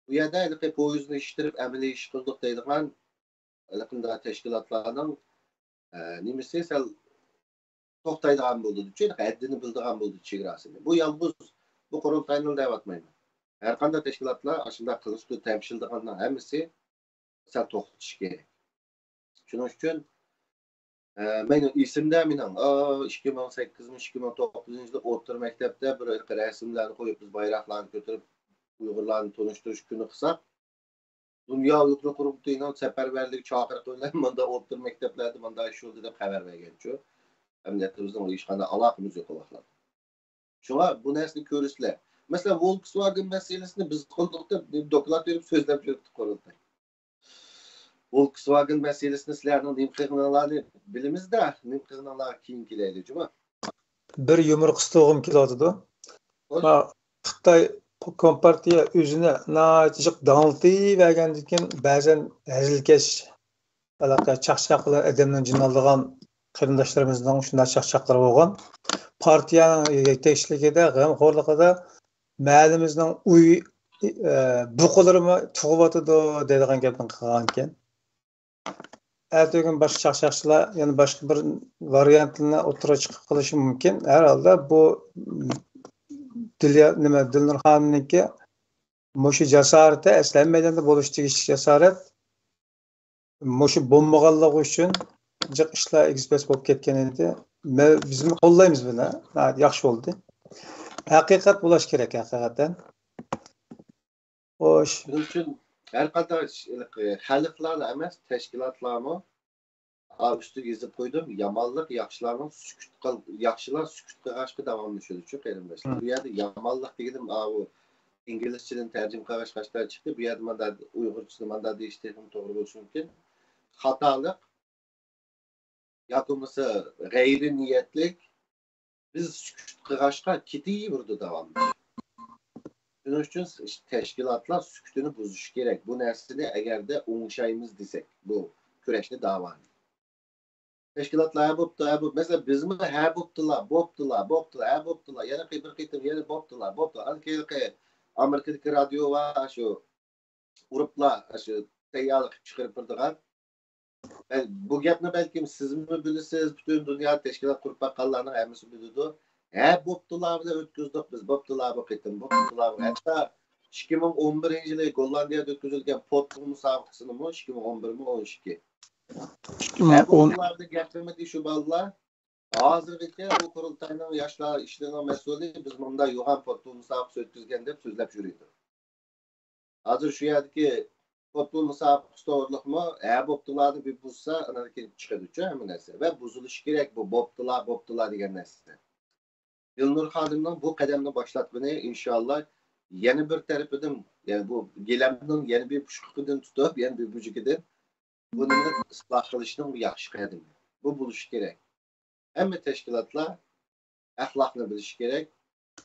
بۇ يەردە ھېلىقى پويىزنى ئىشتىرىپ ئەمەلىي ئىش قىلدۇق دەيدىغان ھېلىقىنداق تەشكىلاتلارنىڭ، ئە، نېمىسى سەل توختايدىغان بولدى، ھەددىنى بىلىدىغان بولدى، چېگراسىنى. بۇ يالغۇز بۇ قۇرۇلتاينىلا دەۋاتمايمەن. ھەر قانداق تەشكىلاتلار ئاشۇنداق قىلىشقا تەمشىلىدىغاننىڭ ھەممىسى سەل توختىشى كېرەك. شۇنىڭ ئۈچۈن، ئە، مەن ئېسىمدە مېنىڭ، ئا، ئىككى مىڭ سەككىزىنچى، ئىككى مىڭ توققۇزىنچى يىلى ئوتتۇرا مەكتەپتە بىر رەسىملەرنى قويۇپ، بىز بايراقلارنى كۆتۈرۈپ، ئۇيغۇرلارنى تونۇشتۇرۇش كۈنى قىلساق، دۇنيا ئۇيغۇر قۇرۇلتىيىنىڭ سەپەرۋەرلىك چاقىرىقى بىلەن مۇنداق ئوتتۇرا مەكتەپلەردە مۇنداق ئىش بولدى دەپ خەۋەر بەرگەنچۇ. ئەمەلىيەتتە بىزنىڭ ھېچقانداق ئالاقىمىز يوق ئۇ ۋاقىتلاردا. شۇڭا بۇ نەرسىنى كۆرۈسىلەر. مەسىلەن، ۋولكسۋاگېن مەسىلىسىنى بىز قىلدۇق دەپ دوكلات بېرىپ سۆزلەپ يۈرۈپتۇ قۇرۇلتاي. ۋولكسۋاگېن مەسىلىسىنى سىلەرنىڭ نېمە قىلغىنىڭلارنى بىلىمىز-دە، نېمە قىلغىنىڭلارغا كېيىن كېلەيلى، جۇمۇ. بىر يۇمۇر قىستۇرغۇم كېلىۋاتىدۇ. خوش. ما خىتاي كومپارتىيە ئۆزىنى ناھايىتى جىق داڭلىتىۋەرگەندىن كېيىن، بەزەن ھەزىلكەش، ھېلىقى چاقچاق بىلەن ئادەمنى جىنىۋالىدىغان قېرىنداشلىرىمىزنىڭ شۇنداق چاقچاقلىرى بولغان. پارتىيەنىڭ يېتەكچىلىكىدە، غەمخورلۇقىدا مەھەللىمىزنىڭ ئۆي، ئە، بۇقىلىرىمۇ تۇغۇۋاتىدۇ دەيدىغان گەپنى قىلغانىكەن. ئەتىگۈن باشقا چاقچاقچىلار يەنە باشقا بىر ۋارىيانتلىرىنى ئوتتۇرىغا چىقىپ قېلىشى مۇمكىن. ھەر ھالدا بۇ دىليا-، نېمە، دىلنۇر خانىمنىڭكى مۇشۇ جاسارىتى ئەسلى ھەممەيلەندە بولۇشى تېگىشلىك جاسارەت. مۇشۇ بولمىغانلىقى ئۈچۈن جىق ئىشلار ئېگىز-پەس بولۇپ كەتكەن ئىدى. مە-، بىزمۇ قوللايمىز بۇنى. ناھايىتى ياخشى بولدى. ھەقىقەت بولۇش كېرەك، ھەقىقەتەن. خوش. شۇنىڭ ئۈچۈن ھەر قانداق خەلقلارلا ئەمەس، تەشكىلاتلارمۇ، ئا، ئۈستىگە يېزىپ قويدۇم، يامانلىق ياخشىلارنىڭ سۈكۈت قىل-، ياخشىلار سۈكۈت قىلغاچقا داۋاملىشىدۇچۇ، قېرىنداشلار. مم. بۇ يەردە يامانلىق دېگىنىم، ئاۋۇ ئىنگلىزچىدىن تەرجىمە قىلغاچ قاچتا چىقتى. بۇ يەردە ماندا ئۇيغۇرچىسىنى ماندا دېيىش تېخىمۇ توغرا بولۇشى مۇمكىن. خاتالىق ياكى بولمىسا غەيرىي نىيەتلىك، بىز سۈكۈت قىلغاچقا كېتىۋېرىدۇ داۋاملىق. شۇنىڭ ئۈچۈن تەشكىلاتلار سۈكۈتىنى بۇزۇشى كېرەك. بۇ نەرسىنى ئەگەردە ئوڭشايمىز دېسەك، بۇ كۈرەشنى، داۋانى. تەشكىلاتلار ھە بوپتۇ، ھە بوپتۇ. مەسىلەن، بىزمۇ ھە بوپتۇلا، بوپتۇلا، بوپتۇلا، ھە بوپتۇلا. يەنە بىر قېتىم يەنە بوپتۇلا، بوپتۇلا. ئاندىن كېيىنقى ئامېرىكىدىكى رادىيو بار، شۇ ئۇرۇپلا، شۇ تەييارلىق قىلىپ چىقىرىپ بېرىدىغان. بەل-، بۇ گەپنى بەلكىم سىزمۇ بىلىسىز، پۈتۈن دۇنيا تەشكىلات قۇرۇپ باققانلارنىڭ ھەممىسى بىلىدۇ. ھە، بوپتۇلا بىلەن ئۆتكۈزدۇق بىز، بوپتۇلا بۇ قېتىم، بوپتۇلا بۇ. ھەتتا ئىككى مىڭ ئون بىرىنچى يىلى گوللاندىيەدە ئۆتكۈزۈلگەن پوتبول مۇسابىقىسىنىمۇ ئىككى مىڭ ئون بىرمۇ، ئون ئىككى. ئىككى مىڭ ئون. ھە، بوپتۇلا بىلەن گەپلىمىدى شۇ بالىلار. ھازىرغىچە بۇ قۇرۇلتاينىڭ ياشلار ئىشلىرىنىڭ مەسئۇلى، بىز مۇنداق يوغان پوتبول مۇسابىقىسى ئۆتكۈزگەن دەپ سۆزلەپ يۈرىدۇ. ھازىر شۇ يەردىكى پوتبول مۇسابىقىسى توغرىلىقمۇ، ھە، بوپتۇلارنى بىر بۇزسا، ئاندىن كېيىن چىقىدۇچۇ ھەممە نەرسە. ۋە بۇزۇلۇشى كېرەك بۇ بوپتۇلا، بوپتۇلا دېگەن نەرسە. دىلنۇر خانىمنىڭ بۇ قەدەمنى باشلاتقىنى، ئىنشاللا، يەنە بىر تەرىپىدىن، يەنى بۇ گىلەمنىڭ يەنە بىر پۇچقىقىدىن تۇتۇپ، يەنە بىر بۇجىكىدىن بۇنى ئىسلاھ قىلىشنىڭ بىر ياخشى قەدىمى. بۇ بولۇشى كېرەك. ھەممە تەشكىلاتلار ئەخلاقنى بىلىشى كېرەك،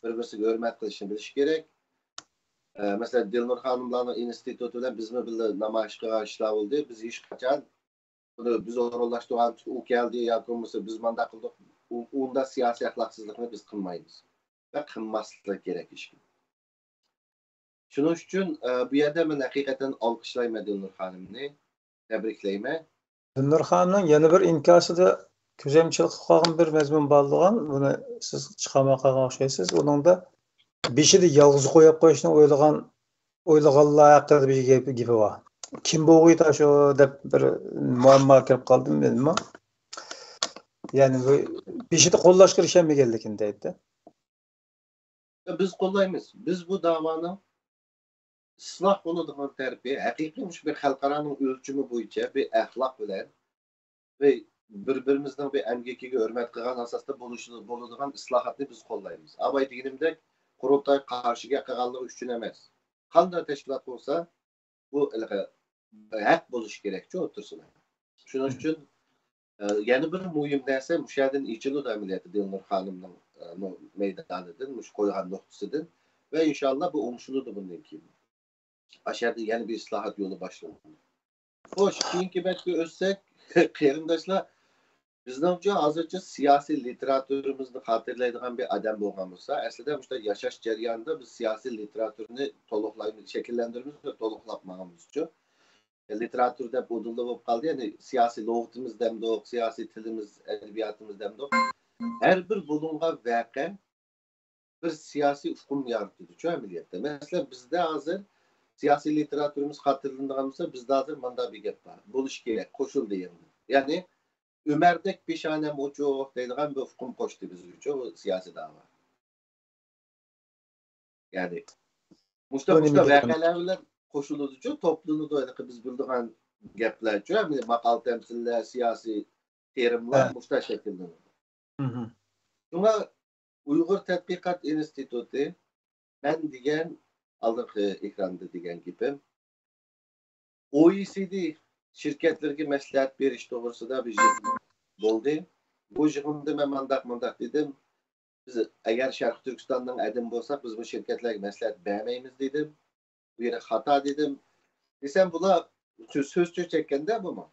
بىر-بىرسىگە ھۆرمەت قىلىشنى بىلىشى كېرەك. ئە، مەسىلەن، دىلنۇر خانىملارنىڭ ئىنستىتۇتى بىلەن بىزمۇ بىللە نامايىش قىلغان ئىشلار بولدى. بىز ھېچقاچان بۇنى بىز ئورۇنلاشتۇرغان، ئۇ كەلدى ياكى بولمىسا بىز مانداق قىلدۇق، ئۇ-، ئۇنداق سىياسىي ئەخلاقسىزلىقنى بىز قىلمايمىز ۋە قىلماسلىق كېرەك ھېچكىم. شۇنىڭ ئۈچۈن، ئە، بۇ يەردە مەن ھەقىقەتەن ئالقىشلايمەن دىلنۇر خانىمنى، تەبرىكلەيمەن. دىلنۇر خانىمنىڭ يەنە بىر ئىنكاسىدا كۆزەمچىلىك قىلىپ قالغان بىر مەزمۇن بارلىغان، بۇنى سىز چىقارماي قالغان ئوخشايسىز. ئۇنىڭدا بېشىدا يالغۇز قويۇپ قويۇشنى ئويلىغان، ئويلىغانلار ھەققىدە بىر گەپ، گېپى بار. كىم بولغىيتا شۇ دەپ بىر مۇئەمما كىرىپ قالدىمۇ بىلمەيمەن. يەنى بۇ بېشىدا قوللاشقا ئىشەنمىگەنلىكىنى دەيدۇ. بىز قوللايمىز. بىز بۇ داۋانىڭ ئىسلاھ بولىدىغان تەرىپى ھەقىقىي مۇشۇ بىر خەلقئارانىڭ ئۆلچىمى بويىچە بىر ئەخلاق بىلەن، بىر، بىر-بىرىمىزنىڭ بىر ئەمگىكىگە ھۆرمەت قىلغان ئاساستا بولۇشى، بولىدىغان ئىسلاھاتنى بىز قوللايمىز. ئاۋاي دېگىنىمدەك، قۇرۇلتاي قارشى گەپ قىلغانلىقى ئۈچۈن ئەمەس. قانداق تەشكىلات بولسا، بۇ ھەق بولۇشى كېرەكچۇ ئوتتۇرىسىدا. شۇنىڭ ئۈچۈن، ئە، يەنە بىر مۇھىم نەرسە مۇشۇ يەردىن ئېچىلىدۇ ئەمەلىيەتتە دىلنۇر خانىمنىڭ، ئە، نۇ-، مەيدانىدىن، مۇشۇ قويغان نۇقتىسىدىن ۋە ئىنشاللا بۇ ئوڭشىلىدۇ بۇندىن كېيىن. ئاشۇ يەردە يەنە بىر ئىسلاھات يولى باشلىنىدۇ. خوش، كېيىنكى بەتكە ئۆتسەك، قېرىنداشلار، بىزنىڭچە ھازىرچە سىياسىي لىتېراتۇرىمىزنى خاتىرىلەيدىغان بىر ئادەم بولغان بولسا، ئەسلىدە مۇشۇنداق ياشاش جەريانىدا بىز سىياسىي لىتېراتۇرىنى تولۇقلايمىز، شەكىللەندۈرىمىز ۋە تولۇقلاپ ماڭىمىزچۇ. لىتېراتۇرا دەپ ئۇدۇللا بولۇپ قالدى، يەنى سىياسىي لۇغىتىمىز دەمدۇق، سىياسىي تىلىمىز، ئەدەبىياتىمىز دەمدۇق. ھەر بىر بولۇنغان ۋەقە بىر سىياسىي ئۇقۇم يارىتىدۇچۇ ئەمەلىيەتتە. مەسىلەن، بىزدە ھازىر سىياسىي لىتېراتۇرىمىز خاتىرىلىنىدىغان بولسا، بىزدە ھازىر مۇنداق بىر گەپ بار، بولۇشى كېرەك، قوشۇلدى يەنە. يەنى، ئۆمەردەك پېشانەم ئوچۇق دەيدىغان بىر ئۇقۇم قوشتى بىزگىچۇ بۇ سىياسىي داۋا. يەنى، مۇشۇنداق، بۇ نېمە مۇشۇنداق دېگەن؟ ۋەقەلەر بىلەن قوشۇلىدۇچۇ، توپلىنىدۇ، ھېلىقى بىز بىلىدىغان گەپلەرچۇ، ماقال تەمسىللەر، سىياسىي تېرىملار ھە. مۇشۇنداق شەكىللىنىدۇ. مھم. شۇڭا ئۇيغۇر تەتقىقات ئىنستىتۇتى، مەن دېگەن ئالدىنقى ئېكراندا دېگەن گېپىم، ئو ئې سى دى شىركەتلىرىگە مەسلىھەت بېرىش توغرىسىدا بىر يىغىن بولدى. بۇ يىغىندا مەن مانداق، مانداق دېدىم. بىز ئەگەر شەرقىي تۈركىستاننىڭ ئادىمى بولساق، بىز بۇ شىركەتلەرگە مەسلىھەت بەرمەيمىز دېدىم. بۇ يەرى خاتا دېدىم. دېسەم، بۇلار سۆ-، سۆز چۆچەككەندە بۇمۇ.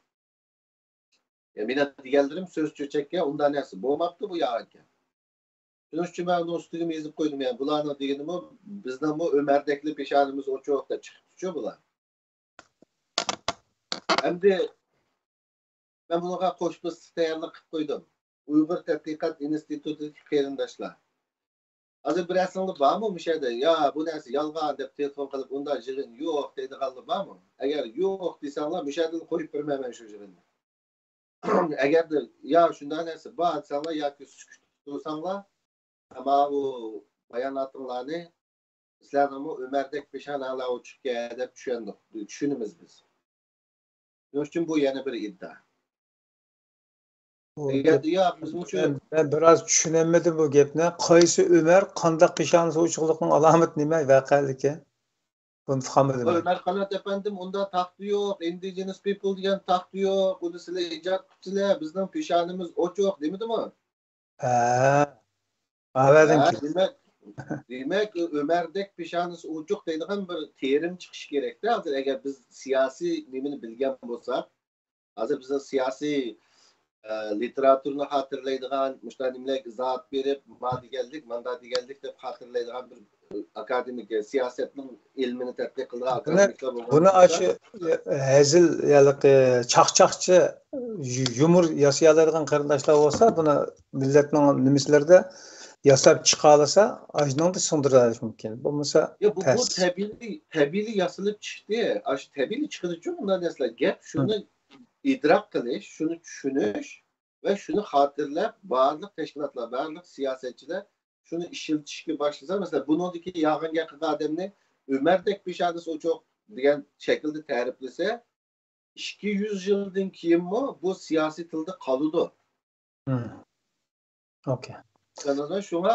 يا، مېنىڭ دېگەنلىرىم سۆز چۆچەككەن، ئۇنداق نەرسە بولماپتۇ بۇ ياغىكەن. شۇنىڭ ئۈچۈن مەن ئۇنىڭ ئۈستىگىمۇ يېزىپ قويدۇم. يەنى بۇلارنىڭ دېگىنىمۇ، بىزنىڭمۇ ئۆمەردەكلا پېشانىمىز ئوچۇق دەپ چىقىپتۇچۇ بۇلار. ئەمدى مەن بۇنىڭغا قوشما تەييارلىق قىلىپ قويدۇم. ئۇيغۇر تەتقىقات ئىنستىتۇتىدىكى قېرىنداشلار، ھازىر بىرەرسىڭلار بارمۇ مۇشۇ يەردە؟ يا، بۇ نەرسە يالغان دەپ تېلېفون قىلىپ، ئۇنداق يىغىن يوق دەيدىغانلار بارمۇ؟ ئەگەر يوق دېسەڭلار، مۇشۇ يەردىن قويۇپ بېرىمەن مەن شۇ يىغىننى. ئەگەردە يا شۇنداق نەرسە بار دېسەڭلار ياكى سۈكۈت تۇرساڭلار، ماۋۇ باياناتىڭلارنى سىلەرنىڭمۇ ئۆمەردەك پېشانەڭلار ئوچۇقكەن دەپ چۈشەندۇق، چۈشىنىمىز بىز. شۇنىڭ ئۈچۈن بۇ يەنە بىر ئىدىئا. بۇ ئەگەر گەپ-، يا، بىز مۇشۇ مەن، مەن بىراز چۈشىنەلمىدىم بۇ گەپنى. قايسى ئۆمەر، قانداق پېشانىسى ئوچۇقلۇقنىڭ ئالامىتى نېمە، ۋەقەلىكى؟ بۇنى ئۇقالمىدىم مەن. ئۆمەر قانات ئەپەندىم، ئۇنداق تاختا يوق، ئىندىجېنس پىپل دېگەن تاختا يوق، ئۇنى سىلەر ئىجاد قىپسىلەر، بىزنىڭ پېشانىمىز ئوچۇق دېمىدىمۇ؟ ھە. ھە، دېمەك، دېمەك، ئۆمەردەك پېشانىسى ئوچۇق دەيدىغان بىر تېرىم چىقىشى كېرەكتە. ھازىر ئەگەر بىز سىياسىي نېمىنى بىلگەن بولساق، ھازىر بىزنىڭ سىياسىي، ئە، لىتېراتۇرىنى خاتىرىلەيدىغان، مۇشۇنداق نېمىلەرگە ئىزاھات بېرىپ، ما دېگەنلىك، ماندا دېگەنلىك دەپ خاتىرىلەيدىغان بىر، ئە، ئاكادېمىك، سىياسەتنىڭ ئىلمىنى تەتقىق قىلىدىغان بۇنى، ئاكادېمىكلار بولغان بۇنى بولسا، ئاشۇ ھەزىل، ھېلىقى چاقچاقچە يۇ-، يۇمۇر ياسىيالايدىغان قېرىنداشلار بولسا، بۇنى مىللەتنىڭ نېمىسىلىرىدە ياساپ چىقالىسا، ئاشۇنىڭدا سىڭدۈرۈۋېلىش مۇمكىن. بولمىسا يا، بۇ، بۇ تەس. تەبىئىي، تەبىئىي ياسىلىپ چىقتى. ئاشۇ تەبىئىي چىقىدىچۇ بۇنداق نەرسىلەر. گەپ شۇنى ئىدراك قىلىش، شۇنى چۈشىنىش ۋە شۇنى خاتىرىلەپ، بارلىق تەشكىلاتلار، بارلىق سىياسەتچىلەر شۇنى ئىشلىتىشكە باشلىسا، مەسىلەن، بۇنىڭدىكى يالغان گەپ قىلغان ئادەمنى ئۆمەردەك پېشانىسى ئوچۇق دېگەن شەكىلدە تەرىپلىسە، ئىككى يۈز يىلدىن كېيىنمۇ بۇ سىياسىي تىلدا قالىدۇ. مم. ئوكەي. شۇڭا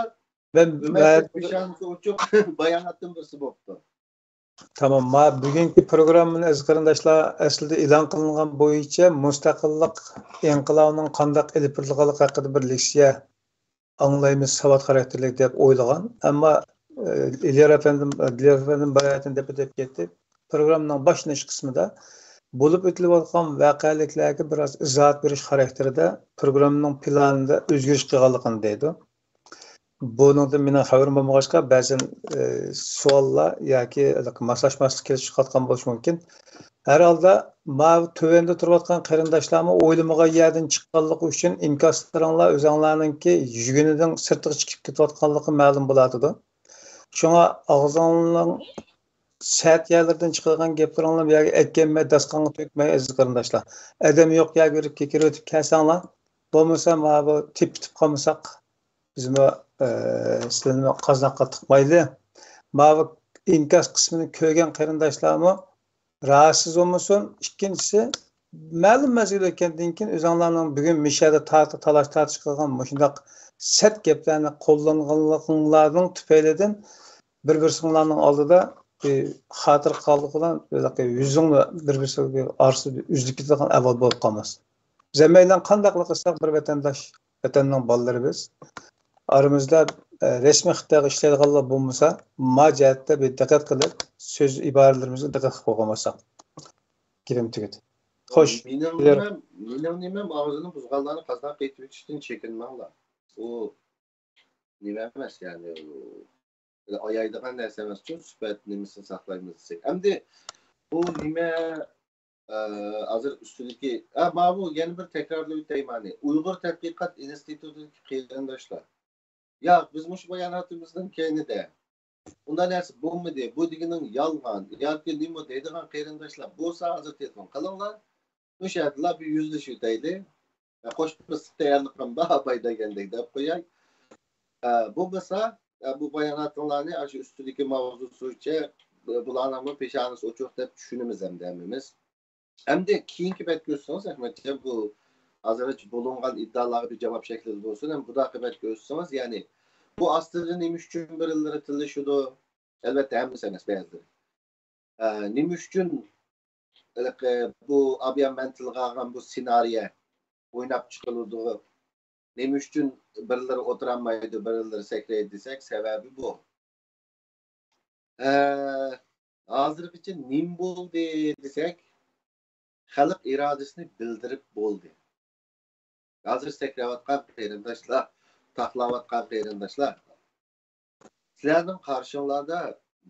مەن، مەن پېشانىسى ئوچۇق باياناتتىن بىرسى بوپتۇ. تامام. ما بۈگۈنكى پروگراممىنى، ئەزىز قېرىنداشلار، ئەسلىدە ئېلان قىلىنغان بويىچە مۇستەقىللىق ئىنقىلابىنىڭ قانداق ئېلىپ بېرىلغانلىقى ھەققىدە بىر لېكسىيە ئاڭلايمىز، ساۋات خاراكتېرلىك دەپ ئويلىغان. ئەمما، ئە، ئېلىيار ئەپەندىم، ئېلىيار ئەپەندىم باياتىن دەپ ئۆتۈپ كەتتى. پروگراممىنىڭ باشلىنىش قىسمىدا بولۇپ ئۆتۈلۈۋاتقان ۋەقەلىكلەرگە بىراز ئىزاھات بېرىش خاراكتېرىدە پروگراممىنىڭ پىلانىدا ئۆزگىرىش قىلغانلىقىنى دەيدۇ. بۇنىڭدىن مېنىڭ خەۋىرىم بولمىغاچقا، بەزەن، ئە، سوئاللار ياكى ماسلاشماسلىق كېلىپ چىقىۋاتقان بولۇشى مۇمكىن. ھەر ھالدا، ماۋۇ تۆۋەندە تۇرۇۋاتقان قېرىنداشلارمۇ ئويلىمىغان يەردىن چىققانلىقى ئۈچۈن ئىنكاسلىرىڭلار ئۆزۈڭلارنىڭكى يۈگىنىدىن سىرتىغا چىقىپ كېتىۋاتقانلىقى مەلۇم بولۇۋاتىدۇ. شۇڭا ئاغزىڭلارنىڭ سەت يەرلىرىدىن چىقىرغان گەپلىرىڭلار بۇ يەرگە ئەكەلمەي، داستىخانغا تۆكمەي، ئەزىز قېرىنداشلار. ئادەم يوق يەرگە بېرىپ كېكىرىۋېتىپ كەلسەڭلار، بولمىسا ماۋۇ تېپىپ قالمىساق، بىزمۇ، ئە، سىلەرنى قازناققا تىقمايلى. ماۋۇ ئىنكاس قىسمىنى كۆرگەن قېرىنداشلارمۇ راھەتسىز بولمىسۇن. ئىككىنچىسى، مەلۇم مەزگىل ئۆتكەندىن كېيىن ئۆزۈڭلارنىڭ بۈگۈن مىشەدە تارتىپ، تالاش-تارتىش قىلغان مۇشۇنداق سەت گەپلەرنى قوللانغانلىقىڭلارنىڭ تۈپەيلىدىن بىر-بىرسىڭلارنىڭ ئالدىدا بىر خاتىرە قالدۇقلا، يۈزۈڭلار بىر-بىرسىگە ئارىسىدا ئۈزۈلۈپ كېتىدىغان ئەھۋال بولۇپ قالماس. بىز ھەممەيلەن قانداقلا قىلساق بىر ۋەتەنداش، ۋەتەننىڭ بالىلىرى بىز. ئارىمىزدا، ئە، رەسمىي خىتايغا ئىشلەيدىغانلار بولمىسا، ما جەھەتتە بىر دىققەت قىلىپ، سۆز ئىبارىلىرىمىزگە دىققەت قىلىپ قويغان بولساق. گېپىم تۈگىدى. خوش. مېنىڭ نېمەم، مېنىڭ نېمەم ئاغزىنى بۇزغانلارنى قازناق قېتىۋېتىشتىن چېكىنمەڭلار. ئۇ نېمە ئەمەس، يەنى، ئۇ ئايايدىغان نەرسە ئەمەس، چوڭ سۈپەت نېمىسىنى ساقلايمىز دېسەك. ئەمدى بۇ نېمە، ئە، ھازىر ئۈستىدىكى، ئە، ماۋۇ يەنە بىر تەكرارلاپ ئۆتەي مانا. ئۇيغۇر تەتقىقات ئىنستىتۇتىدىكى قېرىنداشلار. ياق، بىز مۇشۇ باياناتىمىزنىڭ كەينىدە ئۇنداق نەرسە بولمىدى، بۇ دېگىنىڭ يالغان ياكى نېمە دەيدىغان قېرىنداشلار بولسا، ھازىر تېلېفون قىلىڭلار. مۇشۇ يەردىلا بىر يۈزلىشىۋېتەيلى. يا، قوشما تەييارلىقىم بار، باي دېگەندەك دەپ قوياي. ئە، بولمىسا، ئە، بۇ باياناتىڭلارنى ئاشۇ ئۈستىدىكى ماۋزۇ بويىچە بۇلارنىڭمۇ پېشانىسى ئوچۇق دەپ چۈشىنىمىز ئەمدى ھەممىمىز. ئەمدى كېيىنكى بەتكە ئۆتسىڭىز، ئەخمەتجان، بۇ ھازىرغىچە بولۇنغان ئىدىئالارغا بىر جاۋاب شەكلىدە بولسۇن، ھەم بۇداقى بەتكە ئۆتسىڭىز، يەنى بۇ ئاستىدا نېمە ئۈچۈن بىرىلىرى تىللىشىدۇ؟ ئەلۋەتتە، ھەممىسى ئەمەس، بەزىلىرى. ئە، نېمە ئۈچۈن ھېلىقى بۇ ئابيان مەن تىلغا ئالغان بۇ سېنارىيە ئويناپ چىقىلىدۇ؟ نېمە ئۈچۈن بىرلىرى ئولتۇرالمايدۇ، بىرلىرى سەكرەيدۇ دېسەك، سەۋەبى بۇ. ئە، ھازىرغىچە نېمە بولدى دېسەك، خەلق ئىرادىسىنى بىلدۈرۈپ بولدى. ھازىر سەكرەۋاتقان قېرىنداشلار، تاقلاۋاتقان قېرىنداشلار، سىلەرنىڭ قارشىڭلاردا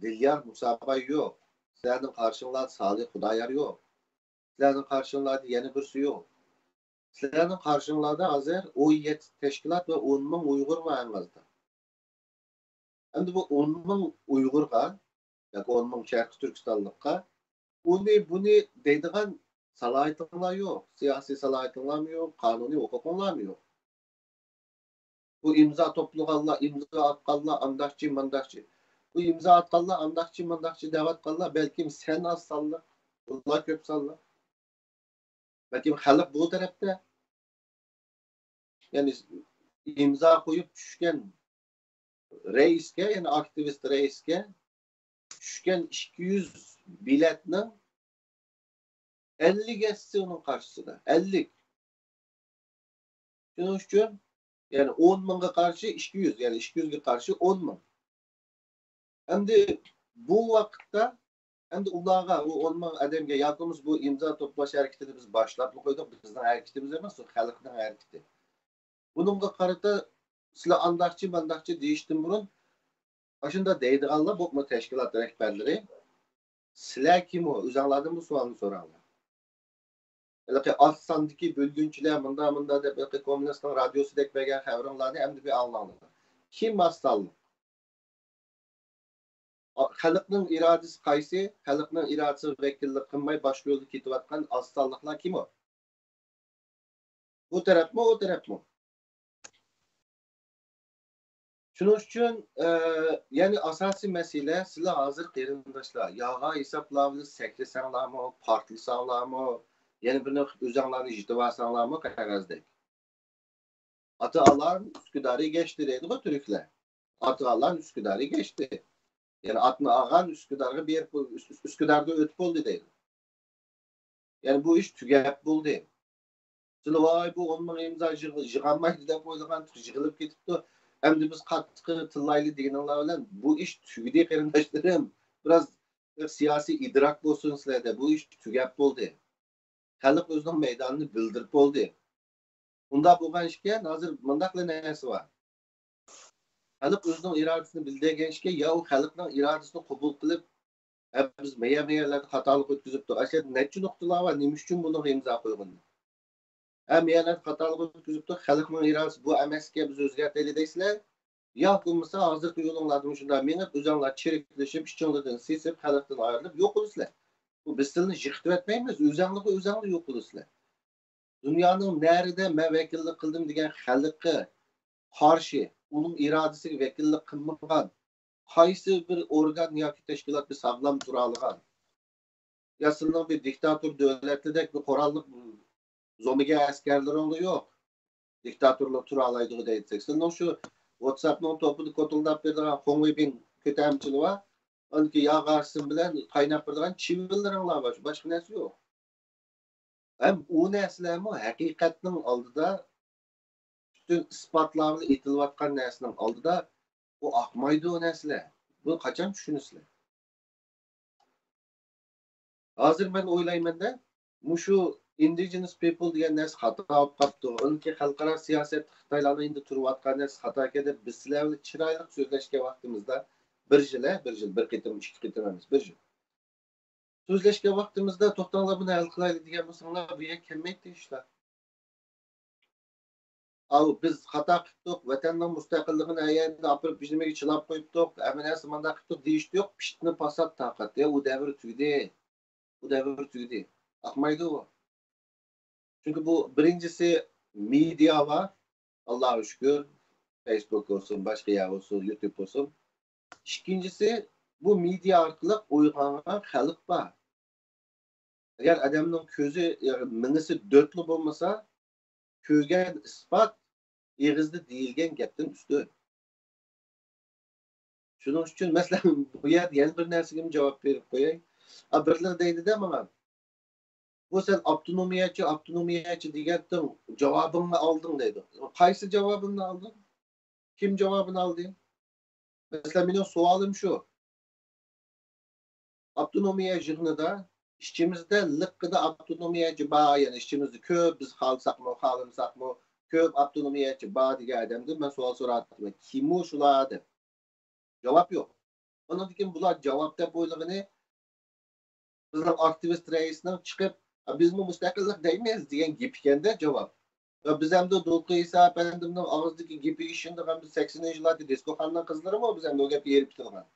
دىليار مۇساباي يوق. سىلەرنىڭ قارشىڭلاردا سالىھ خۇدايار يوق. سىلەرنىڭ قارشىڭلاردا يەنە بىرسى يوق. سىلەرنىڭ قارشىڭلاردا ھازىر ئون يەتتە تەشكىلات ۋە ئون مىڭ ئۇيغۇر بار ئەڭ ئازدا. ئەمدى بۇ ئون مىڭ ئۇيغۇرغا ياكى ئون مىڭ شەرقىي تۈركىستانلىققا ئۇنى، بۇنى دەيدىغان سالاھىيىتىڭلار يوق. سىياسىي سالاھىيىتىڭلارمۇ يوق، قانۇنىي ھوقۇقۇڭلارمۇ يوق. بۇ ئىمزا توپلىغانلار، ئىمزا ئاتقانلار ئانداقچى، مانداقچى. بۇ ئىمزا ئاتقانلار ئانداقچى، مانداقچى دەۋاتقانلار بەلكىم سەن ئاز سانلىق، ئۇلار كۆپ سانلىق. بەلكىم خەلق بۇ تەرەپتە. يەنى ئىمزا قويۇپ چۈشكەن رەئىسكە، يەنى ئاكتىۋىست رەئىسكە چۈشكەن ئىككى يۈز بېلەتنىڭ ئەللىك ھەسسىسى ئۇنىڭ قارشىسىدا. ئەللىك. شۇنىڭ ئۈچۈن، يەنى ئون مىڭغا قارشى ئىككى يۈز، يەنى ئىككى يۈزگە قارشى ئون مىڭ. ئەمدى بۇ ۋاقىتتا، ئەمدى ئۇلارغا، ئۇ ئون مىڭ ئادەمگە ياكى بولمىسا بۇ ئىمزا توپلاش ھەرىكىتىنى بىز باشلاپلا قويدۇق، بىزنىڭ ھەرىكىتىمىز ئەمەس، ئۇ خەلقنىڭ ھەرىكىتى. بۇنىڭغا قارىتا سىلەر ئانداقچى، مانداقچى دېيىشتىن بۇرۇن، ئاشۇنداق دەيدىغانلار، بولۇپمۇ تەشكىلات رەھبەرلىرى، سىلەر كىم ئۇ؟ ئۆزۈڭلاردىن بۇ سوئالنى سوراڭلار. ھېلىقى ئاز ساندىكى بۆلگۈنچىلەر مۇنداق، مۇنداق دەپ، ھېلىقى كوممۇنىستنىڭ رادىيوسىدەك بەرگەن خەۋىرىڭلارنى ئەمدى بىر ئاڭلاڭلار. كىم ئاز سانلىق؟ خەلقنىڭ ئىرادىسى قايسى؟ خەلقنىڭ ئىرادىسىغا ۋەكىللىك قىلماي باشقا يولدا كېتىۋاتقان ئاز سانلىقلار كىم ئۇ؟ بۇ تەرەپمۇ، ئۇ تەرەپمۇ؟ شۇنىڭ ئۈچۈن، ئە، يەنى ئاساسىي مەسىلە، سىلەر ھازىر قېرىنداشلار، يالغان ھېسابلار بىلەن سەكرىسەڭلارمۇ، پارتلىساڭلارمۇ، يەنە بىرنى قىلىپ ئۆزەڭلارنى يېتىۋالساڭلارمۇ قەغەزدەك. ئاتا ئالام ئۈسكۈدارى گەشتى دەيدىغۇ تۈركلەر. ئاتغانلار ئۈسكۈدارغا كەچتى. يەنى ئاتنى ئالغان ئۈسكۈدارغا بېرىپ، ئۈس-، ئۈس-، ئۈسكۈداردىن ئۆتۈپ بولدى دەيدۇ. يەنى بۇ ئىش تۈگەپ بولدى. سىلەر ۋاي بۇ ئون مىڭ ئىمزا يىغ-، يىغالمايدۇ دەپ ئويلىغان، يىغىلىپ كېتىپتۇ. ئەمدى بىز قاتتىق تىللايلى دېگىنىڭلار بىلەن بۇ ئىش تۈگىدى قېرىنداشلىرىم. بىراز سىياسىي ئىدراك بولسۇن سىلەردە، بۇ ئىش تۈگەپ بولدى. خەلق ئۆزىنىڭ مەيدانىنى بىلدۈرۈپ بولدى. ئۇنداق بولغان ئىكەن، ھازىر مۇنداقلا نەرسە بار. خەلق ئۆزىنىڭ ئىرادىسىنى بىلدۈرگەن ئىكەن، يا ئۇ خەلقنىڭ ئىرادىسىنى قوبۇل قىلىپ، ھە، بىز مەيەر-مەيەرلەردە خاتالىق ئۆتكۈزۈپتۇق. ئەسلىدە نەچچە نۇقتىلار بار، نېمە ئۈچۈن بۇنىڭغا ئىمزا قويغىنى؟ ھە، مەيەرلەردە خاتالىق ئۆتكۈزۈپتۇق، خەلقنىڭ ئىرادىسى بۇ ئەمەسكەن، بىز ئۆزگەرتەيلى دەيسىلەر. يا بولمىسا ھازىرقى يولۇڭلاردا مۇشۇنداق مېڭىپ، ئۆزەڭلار چىرىكلىشىپ، ئىچىڭلاردىن سېسىپ، خەلقتىن ئايرىلىپ يوق بولىسىلەر. بۇ بىز سىلىنى يىقىتىۋەتمەيمىز، ئۆزەڭلارغا ئۆزەڭلار يوق بولىسىلەر. دۇنيانىڭ نەرىدە مەن ۋەكىللىك قىلدىم دېگەن خەلققە قارشى، ئۇنىڭ ئىرادىسىگە ۋەكىللىك قىلمىغان قايسى بىر ئورگان ياكى تەشكىلات بىر ساغلام تۇرالىغان؟ يا سىلىنىڭ بىر دىكتاتور دۆلەتلىدەك بىر قوراللىق زومىگە ئەسكەرلىرىڭلا يوق. دىكتاتورلار تۇرالايدىغۇ دەيدىسەك. سىلىنىڭ شۇ ۋاتساپنىڭ توپىدا كوتۇلداپ بېرىدىغان خۇڭ ۋېيبىڭ كۆتەرمىچىلىرى بار. ئاندىكى ياغ غارىسىم بىلەن قايناپ بېرىدىغان چىۋىنلىرىڭلار بار. باشقا نەرسە يوق. ھەم ئۇ نەرسىلەرمۇ ھەقىقەتنىڭ ئالدىدا، پۈتۈن ئىسپاتلار بىلەن ئېيتىلىۋاتقان نەرسىنىڭ ئالدىدا ئۇ ئاقمايدۇ، ئۇ نەرسىلەر. بۇنى قاچان چۈشىنىسىلەر؟ ھازىر مەن ئويلايمەندە، مۇشۇ indigenous people دېگەن نەرسە خاتا بولۇپ قاپتۇ. ئۇنىڭكى خەلقئارا سىياسەت خىتايلارنىڭ ئەمدى تۇرۇۋاتقان نەرسە خاتا ئىكەن دەپ، بىز سىلەر بىلەن چىرايلىق سۆزلەشكەن ۋاقتىمىزدا، بىر يىل، ھە، بىر يىل، بىر قېتىم، ئىككى قېتىم ئەمەس، بىر يىل. سۆزلەشكەن ۋاقتىمىزدا، توختاڭلار، بۇنى ھەل قىلايلى دېگەن بولساڭلار، بۇ يەرگە كەلمەيتتى ئىشلار. ئاۋۇ بىز خاتا قىپتۇق، ۋەتەننىڭ مۇستەقىللىقىنى ھەر يەردە ئاپىرىپ بىر نېمىگە چىلاپ قويۇپتۇق، ھەممە نەرسە مانداق قىپتۇق دېيىش يوق، پىتنە پاسات تاقەت. يا ئۇ دەۋر تۈگىدى. بۇ دەۋر تۈگىدى. ئاقمايدۇ ئۇ. چۈنكى بۇ بىرىنچىسى مېدىيا بار. ئاللاغا شۈكۈر. فېيسبۇك بولسۇن، باشقا يەر بولسۇن، يۇتۇب بولسۇن. ئىككىنچىسى، بۇ مېدىيا ئارقىلىق ئويغانغان خەلق بار. ئەگەر ئادەمنىڭ كۆزى، يا مېڭىسى دۆتلا بولمىسا، كۆرگەن ئىسپات ئېغىزدا دېيىلگەن گەپتىن ئۈستۈن. شۇنىڭ ئۈچۈن، مەسىلەن، بۇ يەردە يەنە بىر نەرسىگىمۇ جاۋاب بېرىپ قوياي. ئا، بىرلىرى دەيدىدە ماڭا، بۇ سەن ئاپتونومىيەچى، ئاپتونومىيەچى دېگەنتىڭ، جاۋابىڭنى ئالدىڭ دەيدۇ. قايسى جاۋابىمنى ئالدىڭ؟ كىم جاۋابىنى ئالدى؟ مەسىلەن، مېنىڭ سوئالىم شۇ. ئاپتونومىيە يىغىنىدا ئىچىمىزدە لىققىدە ئاپتونومىيەچى بار، يەنى ئىچىمىزدە كۆپ، بىز خالىساقمۇ، خالىمىساقمۇ، كۆپ ئاپتونومىيەچى بار دېگەن ئادەمدىن مەن سوئال سوراپتىمەن، كىمۇ شۇلار دەپ. جاۋاب يوق. ئۇنىڭدىن كېيىن بۇلار جاۋاب دەپ ئويلىغىنى بىزنىڭ ئاكتىۋىست رەئىسنىڭ چىقىپ، «بىزمۇ مۇستەقىللىق دەيمىز» دېگەن گېپى ئىكەندە جاۋاب. ۋە بىز ئەمدى دولقۇن ئىسا ئەپەندىمنىڭ ئاغزىدىكى گېپىگە ئىشىنىدىغان بىز سەكسىنىنچى يىللاردىكى دىسكوخاننىڭ قىزلىرىمۇ بىز ئەمدى ئۇ گەپكە ئېرىپ كېتىدىغان.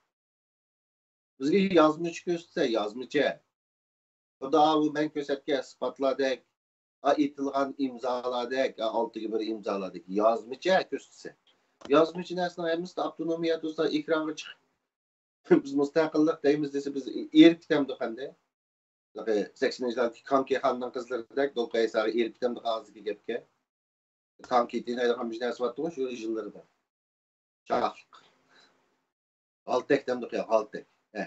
بىزگە يازمىچە كۆرسىتسە، يازمىچە. خۇدا ئۇ مەن كۆرسەتكەن ئىسپاتلاردەك، ئا، ئېيتىلغان ئىمزالاردەك، ئا، ئالتىگە بىر ئىمزالاردەك يازمىچە كۆرسىتسە. يازمىچە نەرسىنىڭ ھەممىسىدە ئاپتونومىيە تۇرسا، ئېكرانغا چىقىپ، بىز مۇستەقىللىق دەيمىز دېسە، بىز ئېرىپ كېتەمدۇق ئەمدى. سەكسىنىنچى يىللاردىكى كانكى خاننىڭ قىزلىرىدەك دولقۇن ئىساغا ئېرىپ كېتەمدۇق ھازىرقى گەپكە. كانكى دېيىلىدىغان بىر نەرسە بارتىغۇ شۇ يىللىرىدا. چاقلىق. غالتەك دەمدۇق يا، غالتەك. ھە.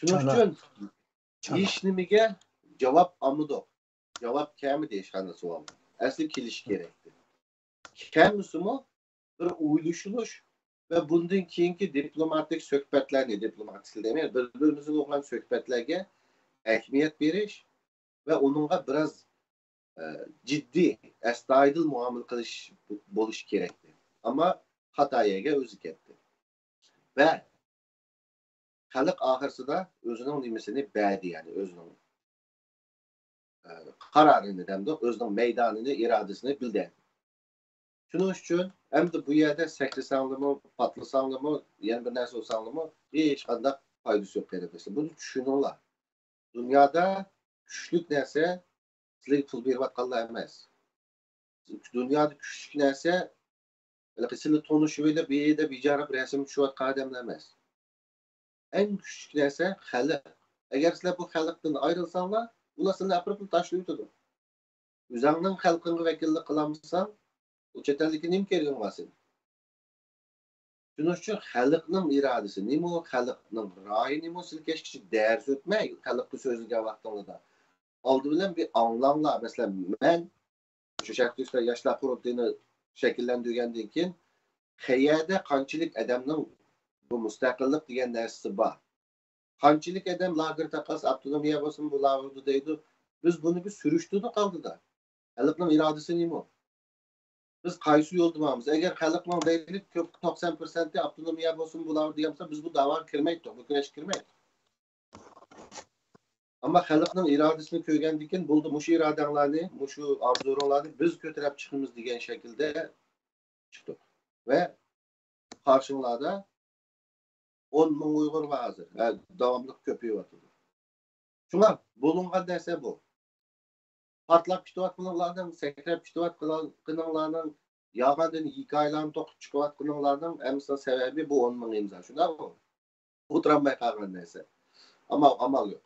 شۇنىڭ چالا. ئۈچۈن چالا. ھېچ نېمىگە جاۋاب ئالمىدۇق. جاۋاب كەلمىدى ھېچقانداق سوئالغا. ئەسلى كېلىشى كېرەكتى. كەلمىسىمۇ بىر ئويلىشىلىش ۋە بۇندىن كېيىنكى دىپلوماتىك سۆھبەتلەرنى، دىپلوماتىك تىل دەيمەن، بىر-بىرىمىزنى ئوقۇغان سۆھبەتلەرگە ئەھمىيەت بېرىش ۋە ئۇنىڭغا بىراز، ئە، جىددىي، ئەستايىدىل مۇئامىلە قىلىش بولۇشى كېرەكتى. ئەمما خاتا يەرگە ئۆزى كەتتى. ۋە خەلق ئاخىرسىدا ئۆزىنىڭ نېمىسىنى بەردى، يەنى ئۆزىنىڭ، ئە، قارارىنى دەمدۇق، ئۆزىنىڭ مەيدانىنى، ئىرادىسىنى بىلدۈردى. شۇنىڭ ئۈچۈن ئەمدى بۇ يەردە سەكرىسەڭلىمۇ، پاتلىساڭلىمۇ، يەنە بىر نەرسە بولساڭلىمۇ، ھېچقانداق پايدىسى يوق، قېرىنداشلار. بۇنى چۈشىنىڭلار. دۇنيادا كۈچلۈك نەرسە سىلەرگە پۇل بېرىۋاتقانلار ئەمەس. دۇنيادا كۈچلۈك نەرسە، ھېلىقى سىلى تونۇشۇۋېلىپ، ھېي دەپ ھىجايىغا بىر رەسىم چۈشۈۋاتقان ئادەملەر ئەمەس. ئەڭ كۈچلۈك نەرسە خەلق. ئەگەر سىلەر بۇ خەلقتىن ئايرىلساڭلار، ئۇلار سىلىنى ئاپىرىپ تاشلىۋېتىدۇ. ئۆزۈڭنىڭ خەلقىڭگە ۋەكىللىك قىلالمىساڭ، ئۇ چەت ئەلدىكى نېمە كېرىكىڭ بار سېنىڭ؟ شۇنىڭ ئۈچۈن خەلقنىڭ ئىرادىسى نېمە، خەلقنىڭ رايى نېمە، سىلكەشكىچە دەرس ئۆتمەي، خەلققە سۆزلىگەن ۋاقتىڭلاردا ئالدى بىلەن بىر ئاڭلاڭلار. مەسىلەن، مەن شۇ شەرقىي تۈركىستان ياشلار قۇرۇلتىيىنى شەكىللەندۈرگەندىن كېيىن، قەيەردە قانچىلىك ئادەمنىڭ بۇ مۇستەقىللىق دېگەن نەرسىسى بار؟ قانچىلىك ئادەم لاگېر تارقاتسا، ئاپتونومىيە بولسۇن، بۇلار بولىدۇ دەيدۇ. بىز بۇنى بىر سۈرۈشتۈردۇق ئالدىدا. خەلقنىڭ ئىرادىسى نېمە؟ بىز قايسى يولدا ماڭىمىز؟ ئەگەر خەلقنىڭ دەيلى كۆپ، توقسان پىرسەنتى ئاپتونومىيە بولسۇن، بۇلار دېگەنسە، بىز بۇ داۋاغا كىرمەيتتۇق، بۇ كۈرەشكە كىرمەيتتۇق. ئەمما خەلقنىڭ ئىرادىسىنى كۆرگەندىن كېيىن، بولدى، مۇشۇ ئىرادەڭلارنى، مۇشۇ ئارزۇلىرىڭلارنى بىز كۆتۈرۈپ چىقىمىز دېگەن شەكىلدە چىقتۇق. ۋە قارشىڭلاردا ئون مىڭ ئۇيغۇر بار ھازىر. ھە، داۋاملىق كۆپىيىۋاتىدۇ. شۇڭا بولۇنغان نەرسە بۇ. پارتلاپ كېتىۋاتقىنىڭلارنىڭ، سەكرەپ كېتىۋاتقىنىڭلارنىڭ، يالغاندىن ھېكايىلەرنى توقۇپ چىقىۋاتقىنىڭلارنىڭ ھەممىسىنىڭ سەۋەبى بۇ ئون مىڭ ئىمزا. شۇنداقمۇ؟ ئولتۇرالماي قالغان نەرسە. ئەمما ئامال يوق.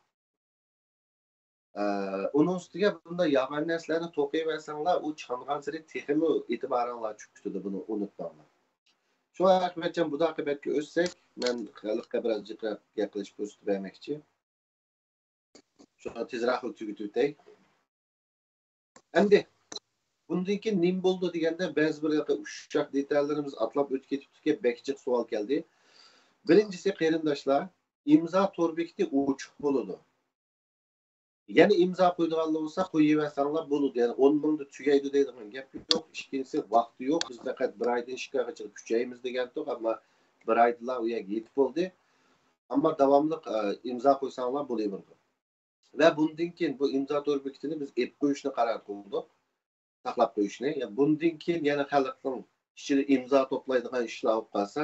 ئە، ئۇنىڭ ئۈستىگە بۇنداق يالغان نەرسىلەرنى توقۇيۋەرسەڭلار، ئۇ چانغانسېرى تېخىمۇ ئېتىبارىڭلار چۈشۈپ كېتىدۇ، بۇنى ئۇنتۇماڭلار. شۇڭا ئەخمەتجان، بۇنداق بەتكە ئۆتسەك، مەن خەلققە بىرازجىق گەپ قىلىش پۇرسىتى بەرمەكچى. شۇڭا تېزراق تۈگىتىۋېتەي. ئەمدى بۇندىن كېيىن نېمە بولىدۇ دېگەندە، بەزى بىر ئۇششاق دېتاللىرىمىز ئاتلاپ ئۆتۈپ كېتىپتىكەن، بەك جىق سوئال كەلدى. بىرىنچىسى، قېرىنداشلار، ئىمزا تور بېكىتى ئوچۇق بولىدۇ. يەنە ئىمزا قويىدىغانلار بولسا، قويۇۋەرسەڭلار بولىدۇ. يەنى ئون مىڭدا تۈگەيدۇ دەيدىغان گەپ يوق. ئىككىنچىسى، ۋاقتى يوق. بىز پەقەت بىر ئايدىن ئىككى ئايغىچە كۈچەيمىز دېگەنتۇق، ئەمما بىر ئايدىلا ئۇ يەرگە يېتىپ بولدى. ئەمما داۋاملىق، ئە، ئىمزا قويساڭلار بولۇۋېرىدۇ. ۋە بۇندىن كېيىن بۇ ئىمزا تور بېكىتىنى بىز ئېلىپ قويۇشنى قارار قىلدۇق. ساقلاپ قويۇشنى. يا بۇندىن كېيىن يەنە خەلقنىڭ ئىچىدە ئىمزا توپلايدىغان ئىشلار بولۇپ قالسا،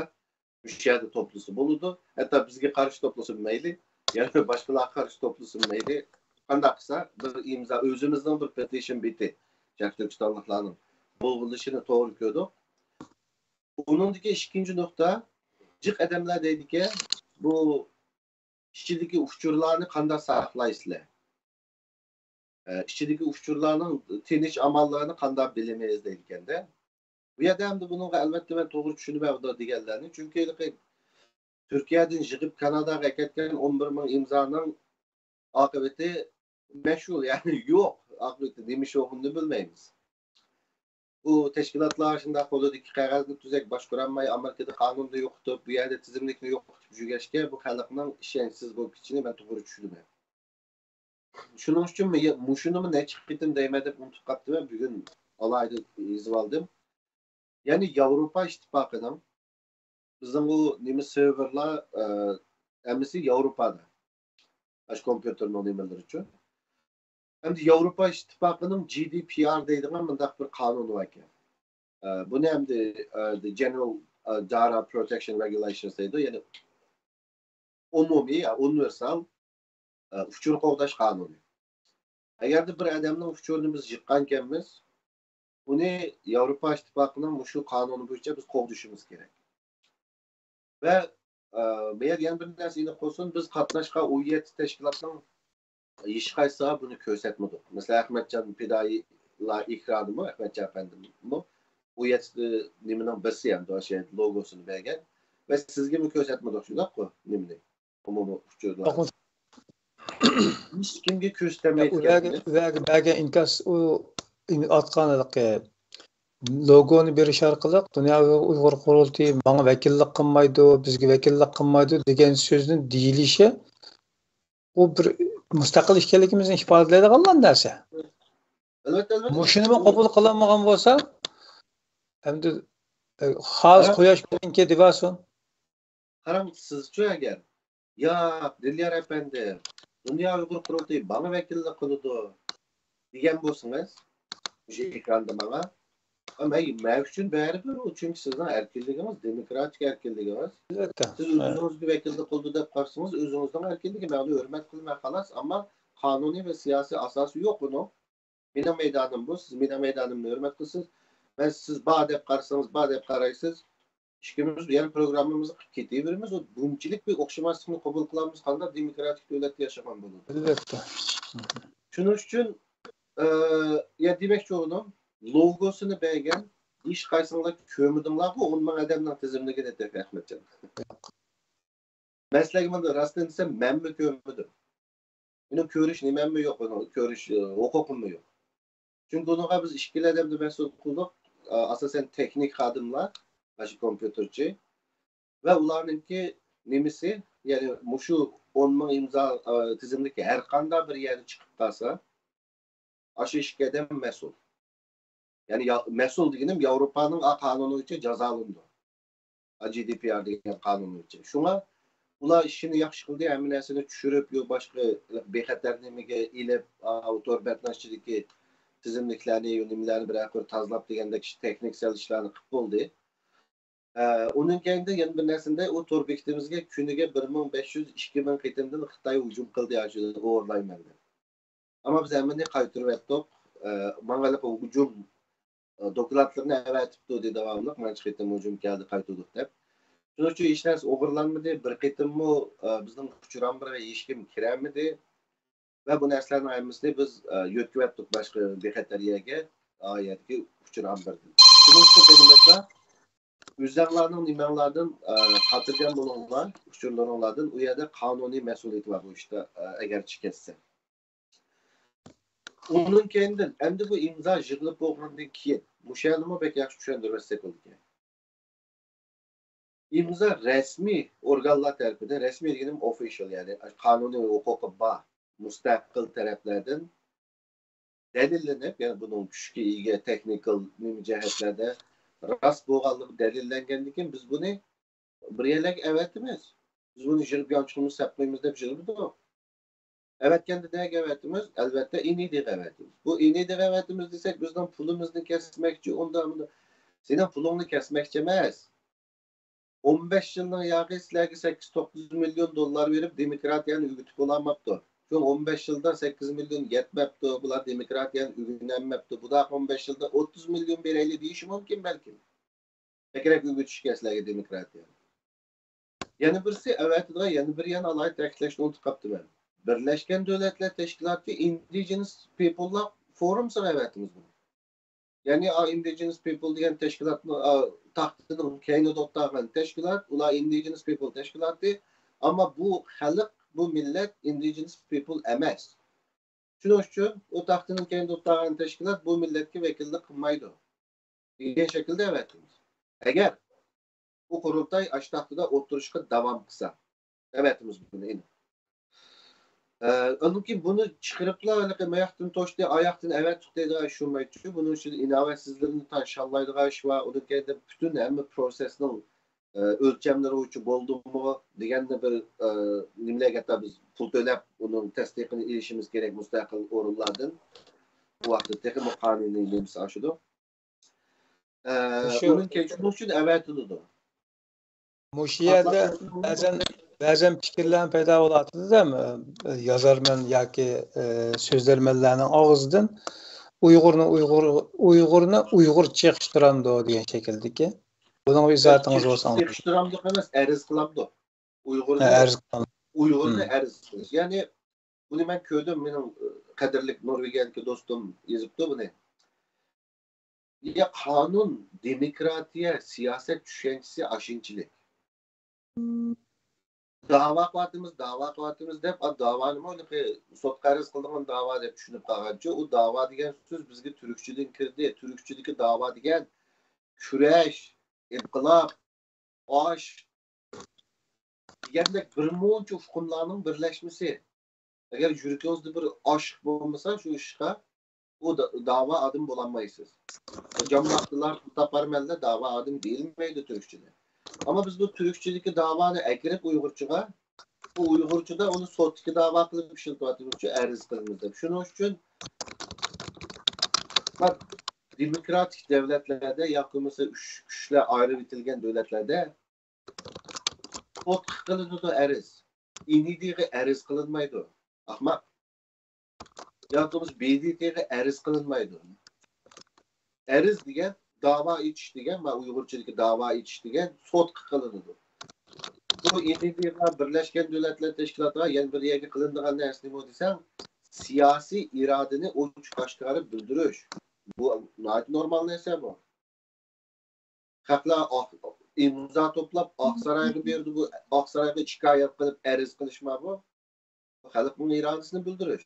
مۇشۇ يەردە توپلىسا بولىدۇ. ھەتتا بىزگە قارشى توپلىسا مەيلى، يەنە باشقىلارغا قارشى توپلىسا مەيلى. قانداق قىلسا، بىر ئىمزا، ئۆزىمىزنىڭ بىر پېتىشن بېتى، شەرقىي تۈركىستانلىقلارنىڭ بولغىلىشىنى توغرا كۆردۇق. ئۇنىڭدىكى ئىككىنچى نۇقتا، جىق ئادەملەر دەيدىكەن، بۇ ئىچىدىكى ئۇچۇرلارنى قانداق ساقلايسىلەر؟ ئە، ئىچىدىكى ئۇچۇرلارنىڭ تىنچ ئاماللىرىنى قانداق بىلىمىز دەيدىكەندە. بۇ يەردە ئەمدى بۇنىڭغا ئەلۋەتتە مەن توغرا چۈشىنىمەن بۇ دېگەنلەرنى. چۈنكى ھېلىقى تۈركىيەدىن يىغىپ كاناداغا ئەكەتكەن ئون بىر مىڭ ئىمزانىڭ ئاقىۋىتى مەشھۇر، يەنى يوق. ئاقىۋىتى نېمە ئىش بولغىنىنى بىلمەيمىز. بۇ تەشكىلاتلار شۇنداق قولىدىكى قەغەزنى تۈزەك باشقۇرالماي، ئامېرىكىدا قانۇننى يوقىتىپ، بۇ يەردە تىزىملىكنى يوقىتىپ يۈرگەچكە، بۇ خەلقنىڭ ئىشەنچسىز بولۇپ كېتىشىنى مەن توغرا چۈشىنىمەن. شۇنىڭ ئۈچۈن مۇشۇنىمۇ نەچچە قېتىم دەيمەن دەپ ئۇنتۇپ قاپتىمەن، بۈگۈن ئالاھىدە يېزىۋالدىم. يەنى ياۋروپا ئىتتىپاقىنىڭ، بىزنىڭ بۇ نېمە سېرۋېرلار، ئە، ھەممىسى ياۋروپادا. ئاشۇ كومپيۇتېرنىڭ نېمىلىرى ئۈچۈن. ئەمدى ياۋروپا ئىتتىپاقىنىڭ جى دى پى ئار دەيدىغان مۇنداق بىر قانۇنى بار ئىكەن. ئە، بۇنى ئەمدى، ئە، the General، ئە، Data Protection Regulations دەيدۇ. يەنى ئومۇمىي، يا ئۇنىۋېرسال، ئە، ئۇچۇر قوغداش قانۇنى. ئەگەردە بىر ئادەمنىڭ ئۇچۇرىنى بىز يىغقانكەنمىز، ئۇنى ياۋروپا ئىتتىپاقىنىڭ مۇشۇ قانۇنى بويىچە بىز قوغدىشىمىز كېرەك. ۋە، ئە، بۇ يەردە يەنە بىر نەرسە ئېنىق بولسۇن، بىز قاتناشقان ئون يەتتە تەشكىلاتنىڭ ھېچقايسىسىغا بۇنى كۆرسەتمىدۇق. مەسىلەن، ئەخمەتجان پىدائىيلار ئېكرانىمۇ، ئەخمەتجان ئەپەندىمۇ ئون يەتتە نېمىنىڭ بىرسى، يەنى شۇ لوگوسىنى بەرگەن. ۋە سىزگىمۇ كۆرسەتمىدۇق، شۇنداققۇ، نېمىنى؟ ئومۇمىي ئۇچۇرلار. ھېچكىمگە كۆرسىتەلمەيدىكەن. ئۇلارغا، ئۇلارغا بەرگەن ئىنكاس، ئۇ ئاتقان ھېلىقى لوگونى بېرىش ئارقىلىق دۇنيا ئۇيغۇر قۇرۇلتىيى ماڭا ۋەكىللىك قىلمايدۇ، بىزگە ۋەكىللىك قىلمايدۇ دېگەن سۆزنى دېيىلىشى، ئۇ بىر مۇستەقىل ئىكەنلىكىمىزنى ئىپادىلەيدىغان نەرسە. ئەلۋەتتە، ئەلۋەتتە. مۇشۇنىمۇ قوبۇل قىلالمىغان بولسا، ئەمدى، ئە، خالىس قۇياش مېنىڭكى دېۋاسۇن. قاراڭ، سىزچۇ ئەگەر، ياق، دىليار ئەپەندى، دۇنيا ئۇيغۇر قۇرۇلتىيى ماڭا ۋەكىللىك قىلىدۇ دېگەن بولسىڭىز، مۇشۇ ئېكراندا ماڭا، مەن، مەن ئۈچۈن بەرىبىر ئۇ، چۈنكى سىزنىڭ ئەركىنلىكىڭىز، دېموكراتىك ئەركىنلىكىڭىز. ئەلۋەتتە. سىز ئۆزىڭىزگە ۋەكىللىك قىلىدۇ دەپ قارىسىڭىز، ئۆزىڭىزنىڭ ئەركىنلىكى، مەن ئۇنى ھۆرمەت قىلىمەن، خالاس. ئەمما قانۇنىي ۋە سىياسىي ئاساسى يوق ئۇنىڭ. مېنىڭ مەيدانىم بۇ، سىز مېنىڭ مەيدانىمنى ھۆرمەت قىلىسىز. مەن سىز بار دەپ قارىسىڭىز، بار دەپ قارايسىز. ئىككىمىز يەنە پروگراممىمىزنى قىلىپ كېتىۋېرىمىز. ئۇ بۇنچىلىك بىر ئوخشىماسلىقنى قوبۇل قىلالمىسا، قانداق دېموكراتىك دۆلەتتە ياشىغان بولىدۇ؟ ئەلۋەتتە. شۇنىڭ ئۈچۈن، ئە، يا دېمەكچى بولغىنىم، لوگوسىنى بەرگەن، ھېچقايسىڭلار كۆرمىدىڭلارغۇ ئون مىڭ ئادەمنىڭ تىزىملىكىنى تېخى، ئەخمەتجان. مەن سىلەرگە مۇنداق راستىنى دېسەم، مەنمۇ كۆرمىدىم. مېنىڭ كۆرۈش نېمەممۇ يوق، بۇنىڭ كۆرۈش، ئى، ھوقۇقۇممۇ يوق. چۈنكى بۇنىڭغا بىز ئىككىلا ئادەمنى مەسئۇل قىلدۇق. ئا، ئاساسەن تېخنىك خادىملار، مانا شۇ كومپيۇتېرچى ۋە ئۇلارنىڭكى نېمىسى، يەنى مۇشۇ ئون مىڭ ئىمزا، ئا، تىزىملىكى ھەر قانداق بىر يەردە چىقىپ قالسا، ئاشۇ ئىككى ئادەم مەسئۇل. يەنى يا-، مەسئۇل دېگىنىم ياۋروپانىڭ قانۇنى بويىچە جازالىنىدۇ. جى دى پى ئار دېگەن قانۇن بويىچە. شۇڭا ئۇلار ئىشىنى ياخشى قىلدى، ھەممە نەرسىنى چۈشۈرۈپ، يو باشقا بىخەتەر نېمىگە ئېلىپ، ئا، ئۇ تور بەتنىڭ ئىچىدىكى تىزىملىكلەرنى، يو نېمىلەرنى بىرەر قۇر تازىلاپ دېگەندەك تېخنىك سەل ئىشلارنى قىلىپ بولدى. ئە، ئۇنىڭ كەينىدە يەنە بىر نەرسىدە ئۇ تور بېكىتىمىزگە كۈنىگە بىر مىڭ بەش يۈز، ئىككى مىڭ قېتىمدىن خىتاي ھۇجۇم قىلدى، ئاشۇ ئوغرىلايمەن دەپ. ئەمما بىز ھەممىنى قايتۇرۇۋەتتۇق. ئە، ماڭا ھېلىقى ھۇجۇم، ئە، دوكلاتلىرىنى ئەۋەتىپتۇ دېدى داۋاملىق، مانچە قېتىم ھۇجۇم كەلدى، قايتۇردۇق دەپ. شۇنىڭ ئۈچۈن ھېچ نەرسە ئوغرىلانمىدى، بىر قېتىممۇ، ئە، بىزنىڭ ئۇچۇر ئامبىرىغا ھېچكىم كىرەلمىدى. ۋە بۇ نەرسىلەرنىڭ ھەممىسىنى بىز، ئە، يۆتكىۋەتتۇق باشقا بىخەتەر يەرگە، ئا، يەردىكى ئۇچۇر ئامبىرىدىن. شۇنىڭ ئۈچۈن قېرىنداشلار، ئۆزەڭلارنىڭ نېمەڭلاردىن، ئە، خاتىرجەم بولۇڭلار، ئۇچۇرلىرىڭلاردىن. ئۇ يەردە قانۇنىي مەسئۇلىيىتى بار بۇ ئىشتا، ئە، ئەگەرچە كەتسە. ئۇنىڭ كەينىدىن، ئەمدى بۇ ئىمزا يىغىلىپ بولغاندىن كېيىن، مۇشۇ يەرنىمۇ بەك ياخشى چۈشەندۈرۈۋەتسەك بولىدىكەن. ئىمزا رەسمىي ئورگانلار تەرىپىدىن، رەسمىي دېگىنىم ئوفىشال، يەنى قانۇنىي ھوقۇقى بار مۇستەقىل تەرەپلەردىن دەلىللىنىپ، يەنى بۇنىڭ كۈچكە ئىگە تېخنىكال نېمە جەھەتلەردە راست بولغانلىقى دەلىللەنگەندىن كېيىن، بىز بۇنى بىر يەرلەرگە ئەۋەتىمىز. بىز بۇنى يىغىپ يانچۇقىمىزغا سەپ قويىمىز دەپ يىغىمىدۇق. ئەۋەتكەندە نەگە ئەۋەتىمىز؟ ئەلۋەتتە، ئېنىدىغا ئەۋەتىمىز. بۇ ئېنىدىغا ئەۋەتىمىز دېسەك، بىزنىڭ پۇلىمىزنى كەسمەكچى، ئۇنداق، مۇنداق. سېنىڭ پۇلۇڭنى كەسمەكچى ئەمەس. ئون بەش يىلنىڭ ياقى سىلەرگە سەككىز، توققۇز مىليون دوللار بېرىپ، دېموكراتىيەنى ئۆگىتىپ بولالماپتۇ. شۇ ئون بەش يىلدا سەككىز مىليون يەتمەپتۇ، بۇلار دېموكراتىيەنى ئۆگىنەلمەپتۇ. بۇنداق ئون بەش يىلدا ئوتتۇز مىليون بېرەيلى دېيىشى مۇمكىن بەلكىم. بەكرەك ئۆگىتىشكە سىلەرگە دېموكراتىيەنى. يەنە بىرسى ئەۋەتىدىغان يەنە بىر يەنە ئالاھىدە تەكىتلەشنى ئۇنتۇپ قاپتىمەن. بىرلەشكەن دۆلەتلەر تەشكىلاتى ئىندىجېنس پىپللار فورۇمسىغا ئەۋەتىمىز بۇنى. يەنى ئا ئىندىجېنس پىپل دېگەن تەشكىلاتنىڭ، ئا، تاختىنىڭ كەينىدە ئولتۇرغان تەشكىلات، ئۇلار ئىندىجېنس پىپل تەشكىلاتى، ئەمما بۇ خەلق، بۇ مىللەت ئىندىجېنس پىپل ئەمەس. شۇنىڭ ئۈچۈن ئۇ تاختىنىڭ كەينىدە ئولتۇرغان تەشكىلات بۇ مىللەتكە ۋەكىللىك قىلمايدۇ دېگەن شەكىلدە ئەۋەتىمىز. ئەگەر بۇ قۇرۇلتاي ئاشۇ تاختىدا ئولتۇرۇشقا داۋام قىلسا، ئەۋەتىمىز بۇنى ئېنىق. ئە، ئاندىن كېيىن بۇنى چىقىرىپلا، ھېلىقى ماياقتىن توشتى، ئاياقتىن ئەۋەتتۇق دەيدىغان ئىش بولمايدۇ. بۇنىڭ ئىچىدە ئىناۋەتسىزلىرىنى تا-، شاللايدىغان ئىش بار. ئۇنىڭ كەينىدە پۈتۈن ھەممە پروسېسنىڭ، ئە، ئۆلچەملىرى بويىچە بولدىمۇ دېگەننى بىر، ئە، نېمىلەرگە ھەتتا بىز پۇل تۆلەپ، ئۇنىڭ تەستىقىنى ئېلىشىمىز كېرەك مۇستەقىل ئورۇنلاردىن. بۇ ۋاقىتتا تېخىمۇ قانۇنىي نېمىسى ئاشىدۇ. ئە، شۇ ئۇنىڭ كەينى شۇنىڭ ئۈچۈن ئەۋەتىلىدۇ. مۇشۇ يەردە بەزەن، بەزەن پىكىرلەرمۇ پەيدا بولۇۋاتىدۇ-دە، يازارمەن ياكى، ئە، سۆزلەرمەنلەرنىڭ ئاغزىدىن ئۇيغۇرنى ئۇيغۇر، ئۇيغۇرنى ئۇيغۇرچە يېقىشتۇرامدۇ دېگەن شەكىلدىكى. بۇنىڭغا ئىزاھاتىڭىز بولسا ئاڭلىتىڭ. يېقىشتۇرامدۇ ئەمەس، ئەرز قىلامدۇ. ئۇيغۇرنى، ھە، ئەرز قىلامدۇ. ئۇيغۇرنى، ھىم، ئەرز قىلىش. يەنى بۇنى مەن كۆردۈم، مېنىڭ، ئە، قەدىرلىك نورۋېگىيەدىكى دوستۇم يېزىپتۇ بۇنى. يا قانۇن، دېموكراتىيە، سىياسەت چۈشەنچىسى ئاشۇنچىلىك. داۋا قىلىۋاتىمىز، داۋا قىلىۋاتىمىز دەپ، ئا، داۋانىمۇ ھېلىقى سوتقا ئەرز قىلىدىغان داۋا دەپ چۈشىنىپ قالغانچۇ، ئۇ داۋا دېگەن سۆز بىزگە تۈركچىدىن كىردى. تۈركچىدىكى داۋا دېگەن كۈرەش، ئىنقىلاب، ئاش دېگەندەك بىر مۇنچە ئۇقۇملارنىڭ بىرلەشمىسى. ئەگەر يۈرىكىڭىزدە بىر ئاشىق بولمىسا شۇ ئىشقا، ئۇ دا-، داۋا ئادىمى بولالمايسىز. جاملاقتىلار، تاپارمەنلەر داۋا ئادىمى دېيىلمەيدۇ تۈركچىدە. ئەمما بىز بۇ تۈركچىدىكى داۋانى ئەكىرىپ ئۇيغۇرچىغا، بۇ ئۇيغۇرچىدا ئۇنى سوتتىكى داۋا قىلىپ ئىشلىتىۋاتىمىزچۇ، ئەرز قىلىمىز دەپ. شۇنىڭ ئۈچۈن دېموكراتىك دۆلەتلەردە ياكى بولمىسا ئۈچ كۈچلەر ئايرىۋېتىلگەن دۆلەتلەردە سوتقا قىلىنىدۇ ئەرز. ئىنىدىغا ئەرز قىلىنمايدۇ. ئەخمەق. ياكى بولمىسا بې دې تېغا ئەرز قىلىنمايدۇ. ئەرز دېگەن، داۋا ئېچىش دېگەن، مانا ئۇيغۇرچىدىكى داۋا ئېچىش دېگەن سوتقا قىلىنىدۇ. بۇ ئىنىدىغا، بىرلەشكەن دۆلەتلەر تەشكىلاتىغا يەنە بىر يەرگە قىلىنىدىغان نەرسە نېمە دېسەڭ، سىياسىي ئىرادىنى ئوچۇق ئاشكارا بىلدۈرۈش. بۇ ناھايىتى نورمال نەرسە بۇ. ئەخلاق ئىمزا توپلاپ، ئاقسارايغا بەردى، بۇ ئاقسارايغا شىكايەت قىلىپ، ئەرز قىلىشما بۇ. خەلقنىڭ ئىرادىسىنى بىلدۈرۈش.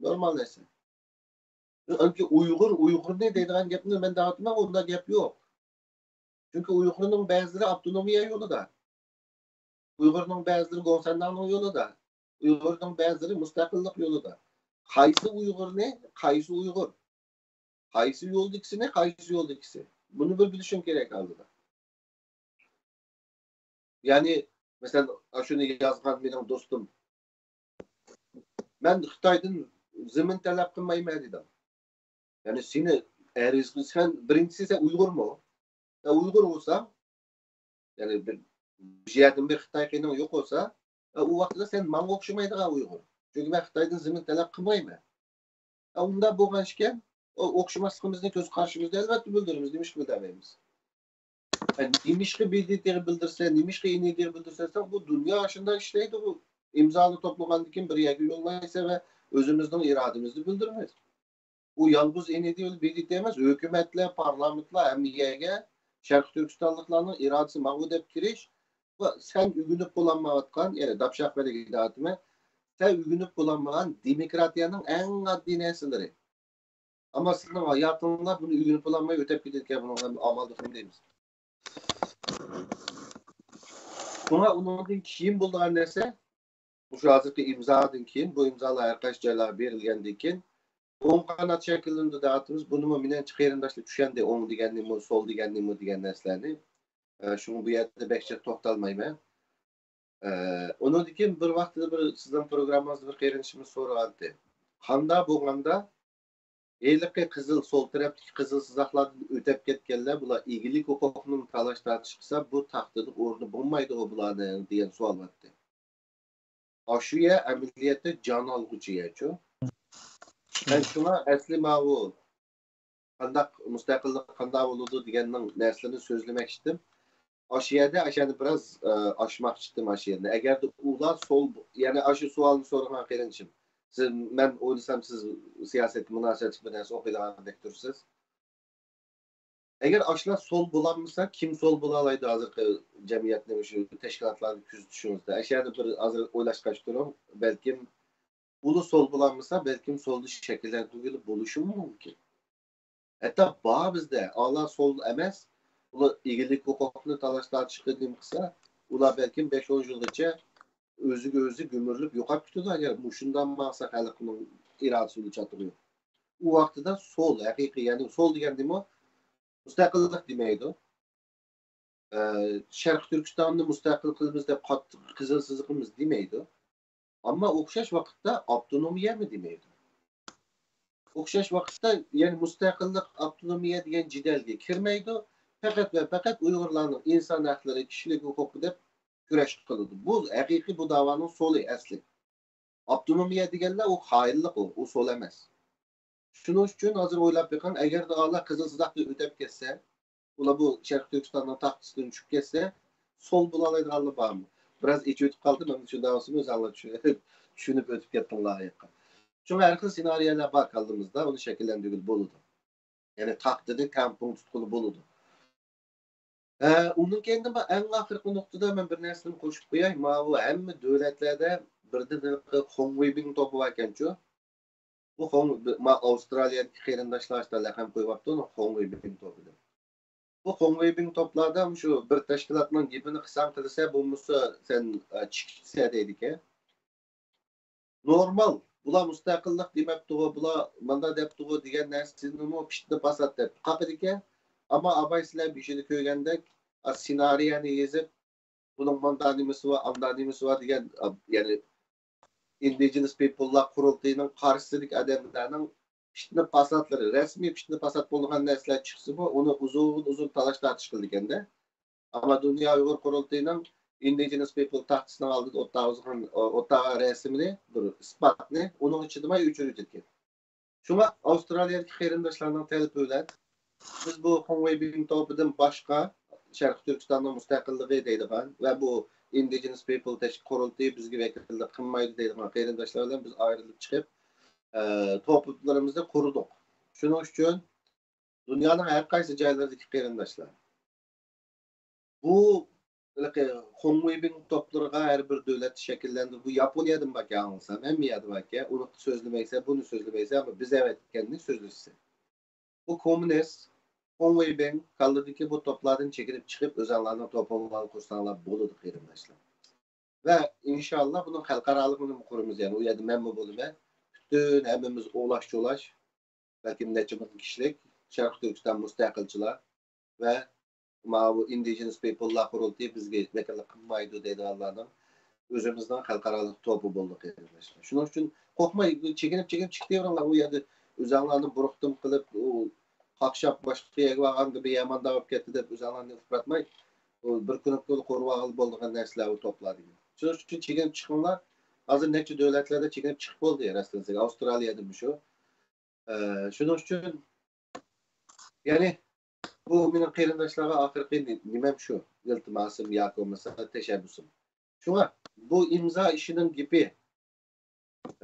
نورمال نەرسە. چۈنكى ئۇيغۇر، ئۇيغۇرنى دەيدىغان گەپنى مەن دەۋاتىمەن، ئۇنداق گەپ يوق. چۈنكى ئۇيغۇرنىڭ بەزىلىرى ئاپتونومىيە يولىدا. ئۇيغۇرنىڭ بەزىلىرى گوڭسەنداڭنىڭ يولىدا. ئۇيغۇرنىڭ بەزىلىرى مۇستەقىللىق يولىدا. قايسى ئۇيغۇرنى، قايسى ئۇيغۇر؟ قايسى يولدىكىسىنى، قايسى يولدىكىسى؟ بۇنى بىر بىلىشىڭ كېرەك ئالدىدا. يەنى، مەسىلەن، ئاشۇنى يازغان مېنىڭ دوستۇم، مەن خىتايدىن زېمىن تەلەپ قىلمايمەن دېدىم. يەنى سېنى ئەرز، سەن بىرىنچىسى، سەن ئۇيغۇرمۇ؟ سەن ئۇيغۇر بولساڭ، يەنى بىر، بىر يەردىن بىر خىتاي قېنىڭ يوق بولسا، ئۇ ۋاقىتتا سەن ماڭا ئوخشىمايدىغان ئۇيغۇر. چۈنكى مەن خىتايدىن زېمىن تەلەپ قىلمايمەن. ئۇنداق بولغان ئىكەن، ئوخشىماسلىقىمىزنى كۆز قارىشىمىزدا ئەلۋەتتە بىلدۈرىمىز، نېمىشقا بىلدۈرمەيمىز؟ نېمىشقا ب د ت غا بىلدۈرسە، نېمىشقا ئېن د غا بىلدۈرسە، بۇ دۇنيا شۇنداق ئىشلەيدۇ. بۇ ئىمزانى توپلىغاندىن كېيىن بىر يەرگە يوللايسەن ۋە ئۆزىمىزنىڭ ئىرادىمىزنى بىلدۈرىمىز. ئۇ يالغۇز ئېن د ۋە ب د ت ئەمەس، ھۆكۈمەتلەر، پارلامېنتلار ھەممە يەرگە شەرقىي تۈركىستانلىقلارنىڭ ئىرادىسى ماڭغۇ دەپ كىرىش، ۋە سەن ئۆگىنىپ بولالمايۋاتقان، يەنى داپشاق بەرگىدە ئاتىمەن، سەن ئۆگىنىپ بولالمىغان دېموكراتىيەنىڭ ئەڭ ئاددىي نەرسىلىرى. ئەمما سىزنىڭ ھاياتىڭلار بۇنى ئۆگىنىپ بولالماي ئۆتەپ كېتىدىكەن، بۇنىڭغا ئامال يوق دەيمىز. شۇڭا ئۇنىڭدىن كېيىن بولىدىغان نەرسە، مۇشۇ ھازىرقى ئىمزادىن كېيىن، بۇ ئىمزالار ھەر قايسى جايلارغا بېرىلگەندىن كېيىن، ئوڭ قانات شەكىللىنىدۇ دەۋاتىمىز. بۇنىمۇ مېنىڭچە قېرىنداشلار چۈشەندى، ئوڭ دېگەن نېمە، سول دېگەن نېمە دېگەن نەرسىلەرنى. ئە، شۇڭا بۇ يەردە بەك جىق توختالمايمەن. ئە، ئۇنىڭدىن كېيىن بىر ۋاقتىدا بىر سىزنىڭ پروگراممىڭىزدا بىر قېرىندىشىمىز سورىغانتى. قاندا بولغاندا ھېلىقى قىزىل، سول تەرەپتىكى قىزىل سىزىقلاردىن ئۆتەپ كەتكەنلەر، بۇلار ئىگىلىك ھوقۇقىنىمۇ تالاش تارتىش قىلسا، بۇ تاختىدا ئورنى بولمايدىغۇ بۇلارنىڭ دېگەن سوئال بارتى. ئاشۇ يەر ئەمەلىيەتتە جان ئالغۇچى يەرچۇ. مەن شۇڭا ئەسلى ماۋۇ قانداق مۇستەقىللىق قانداق بولىدۇ دېگەننىڭ نەرسىلىرىنى سۆزلىمەكچىدىم. ئاشۇ يەردە ئاشۇنى بىراز، ئە، ئاچماقچىدىم ئاشۇ يەرنى. ئەگەردە ئۇلار سول، يەنى ئاشۇ سوئالنى سورىغان قېرىندىشىم، سىز، مەن ئويلىسام سىز سىياسەتكە مۇناسىۋەتلىك بىر نەرسە ئوقۇيدىغاندەك تۇرىسىز. ئەگەر ئاشۇلار سول بولالمىسا، كىم سول بولالايدۇ ھازىرقى جەمئىيەتنى مۇشۇ تەشكىلاتلارنى كۆزىتىشىڭىزدە؟ ئاشۇ يەردە بىر ھازىر ئويلاشقاچ تۇرۇڭ. بەلكىم ئۇلار سول بولالمىسا، بەلكىم سولنى شەكىللەندۈرگىلى بولۇشىمۇ مۇمكىن. ھەتتا بار بىزدە، ئالا سول ئەمەس، ئۇلار ئىگىلىك ھوقۇقنى تالاش تارتىشقا نېمە قىلسا، ئۇلار بەلكىم بەش ئون يىلغىچە ئۆزىگە ئۆزى گۈمۈرۈلۈپ يوقاپ كېتىدۇ، ئەگەر مۇشۇنداق ماڭسا خەلقنىڭ ئىرادىسى ئۇنى چاتىقى يوق. ئۇ ۋاقتىدا سول، ھەقىقىي، يەنى سول دېگەن نېمە؟ مۇستەقىللىق دېمەيدۇ. ئە، شەرقىي تۈركىستاننى مۇستەقىل قىلىمىز دەپ قاتتىق قىزىل سىزىقىمىز دېمەيدۇ. ئەمما ئوخشاش ۋاقىتتا ئاپتونومىيەمۇ دېمەيدۇ. ئوخشاش ۋاقىتتا، يەنى مۇستەقىللىق، ئاپتونومىيە دېگەن جېدەلگە كىرمەيدۇ. پەقەت ۋە پەقەت ئۇيغۇرلارنىڭ ئىنسان ھەقلىرى، كىشىلىك ھوقۇقى دەپ كۈرەش قىلىدۇ. بۇ ھەقىقىي بۇ داۋانىڭ سولى ئەسلى. ئاپتونومىيە دېگەنلەر ئۇ خائىنلىق ئۇ، ئۇ سول ئەمەس. شۇنىڭ ئۈچۈن ھازىر ئويلاپ بېقىڭ، ئەگەردە ئۇلار قىزىل سىزىقتىن ئۆتۈپ كەتسە، ئۇلار بۇ شەرقىي تۈركىستاننىڭ تاختىسىدىن چۈشۈپ كەتسە، سول بولالايدىغانلار بارمۇ؟ بىراز ئېچىۋېتىپ قالدىم، ئەمدى شۇنداق بولسىمۇ ئۆزۈڭلار چۈشە-، چۈشىنىپ ئۆتۈپ كەتتىڭلار ئاياققا. شۇڭا ھەر خىل سېنارىيەلەر بار كاللىمىزدا، ئۇنى شەكىللەندۈرگىلى بولىدۇ. يەنى تاختىنى تەڭپۇڭ تۇتقىلى بولىدۇ. ھە، ئۇنىڭ كەينىدىن بار ئەڭ ئاخىرقى نۇقتىدا مەن بىر نەرسىنى قوشۇپ قوياي. ماۋۇ ھەممە دۆلەتلەردە بىردىن ھېلىقى خۇڭ ۋېيبىڭ توپى باركەنچۇ. بۇ خۇڭ، ما ئاۋسترالىيەدىكى قېرىنداشلار ئاشتا لەقەم قويۇۋاپتۇ، خۇڭ ۋېيبىڭ توپى دەپ. بۇ خۇڭ ۋېيبىڭ توپلاردا مۇشۇ بىر تەشكىلاتنىڭ گېپىنى قىلساڭ قىلىسە، بولمىسا سەن، ئە، چىقىسە دەيدىكەن. نورمال. بۇلار مۇستەقىللىق دېمەپتىغۇ، بۇلار مانداق دەپتىغۇ دېگەن نەرسىنىمۇ پىتنە پاسات دەپ قاقىدىكەن. ئەمما ئاباي سىلەر بېشىدا كۆرگەندەك، ئا، سېنارىيەنى يېزىپ، بۇنىڭ ماندا نېمىسى بار، ئاندا نېمىسى بار دېگەن، ئا، يەنى ئىندىجېنس پىپللار قۇرۇلتىيىنىڭ قارشىسىدىكى ئادەملەرنىڭ پىتنە پاساتلىرى، رەسمىي پىتنە پاسات بولىدىغان نەرسىلەر چىقسىمۇ، ئۇنى ئۇزۇن ئۇزۇن تالاش تارتىش قىلىدىكەندە. ئەمما دۇنيا ئۇيغۇر قۇرۇلتىيىنىڭ ئىندىجېنس پىپل تاختىسىنىڭ ئالدىدا ئولتۇرغان، ئولتۇرغان رەسىمىنى، بىر ئىسپاتنى ئۇنىڭ ئىچىدىمۇ ئۆچۈرۈۋېتىدىكەن. شۇڭا ئاۋسترالىيەدىكى قېرىنداشلارنىڭ تەلىپى بىلەن بىز بۇ خۇڭ ۋېيبىڭ توپىدىن باشقا شەرقىي تۈركىستاننىڭ مۇستەقىللىقى دەيدىغان ۋە بۇ ئىندىجېنس پىپل تەشكىل قۇرۇلتىيى بىزگە ۋەكىللىك قىلمايدۇ دەيدىغان قېرىنداشلار بىلەن بىز ئايرىلىپ چىقىپ، ئە، توپىلىرىمىزنى قۇردۇق. شۇنىڭ ئۈچۈن دۇنيانىڭ ھەر قايسى جايلىرىدىكى قېرىنداشلار، بۇ ھېلىقى خۇڭ ۋېيبىڭ توپلىرىغا ھەر بىر دۆلەت شەكىللەندى. بۇ ياپونىيەدىن باركەن، ئاڭلىسام، ھەممە يەردە باركەن. ئۇنى سۆزلىمەيسەن، بۇنى سۆزلىمەيسەن، ئەمما بىز ئەۋەتكەننى سۆزلىسەن. بۇ كوممۇنىست، خۇڭ ۋېيبىڭ كاللىدىكى بۇ توپلاردىن چېكىنىپ چىقىپ، ئۆزەڭلارنىڭ توپىڭلارنى قۇرساڭلار بولىدۇ، قېرىنداشلار. ۋە ئىنشاللا بۇنىڭ خەلقئارالىقىنى قۇرىمىز، يەنى ئۇ يەردە مەنمۇ بولىمەن. پۈتۈن ھەممىمىز ئولاش-چولاش، بەلكىم نەچچە مىڭ كىشىلىك شەرقىي تۈركىستان مۇستەقىلچىلار ۋە ماۋۇ ئىندىجېنىس پىپللار قۇرۇلتىيى بىزگە ۋەكىللىك قىلمايدۇ دەيدىغانلارنىڭ ئۆزىمىزنىڭ خەلقئارالىق توپى بولدى، قېرىنداشلار. شۇنىڭ ئۈچۈن قورقماي، چېكىنىپ، چېكىنىپ چىقىۋېرىڭلار. ئۇ يەردە ئۆزەڭلارنى بۇرۇقتۇم قىلىپ، ئۇ قاقشاپ باشقا يەرگە بارغاندا بىر يامان داۋاپ كەتتى دەپ ئۆزەڭلارنى ئۇپراتماي، ئۇ بىر كۈنلۈك بولۇپ قۇرۇۋالغىلى بولىدىغان نەرسىلەر ئۇ توپلار دېگەن. شۇنىڭ ئۈچۈن چېكىنىپ چىقىڭلار. ھازىر نەچچە دۆلەتلەردە چېكىنىپ چىقىپ بولدى، راستىنى ئېيتساق، ئاۋسترالىيەدىمۇ شۇ. ئە، شۇنىڭ ئۈچۈن، يەنى، بۇ مېنىڭ قېرىنداشلارغا ئاخىرقى نى-، نېمەم شۇ، ئىلتىماسىم ياكى بولمىسا تەشەببۇسۇم. شۇڭا بۇ ئىمزا ئىشىنىڭ گېپى،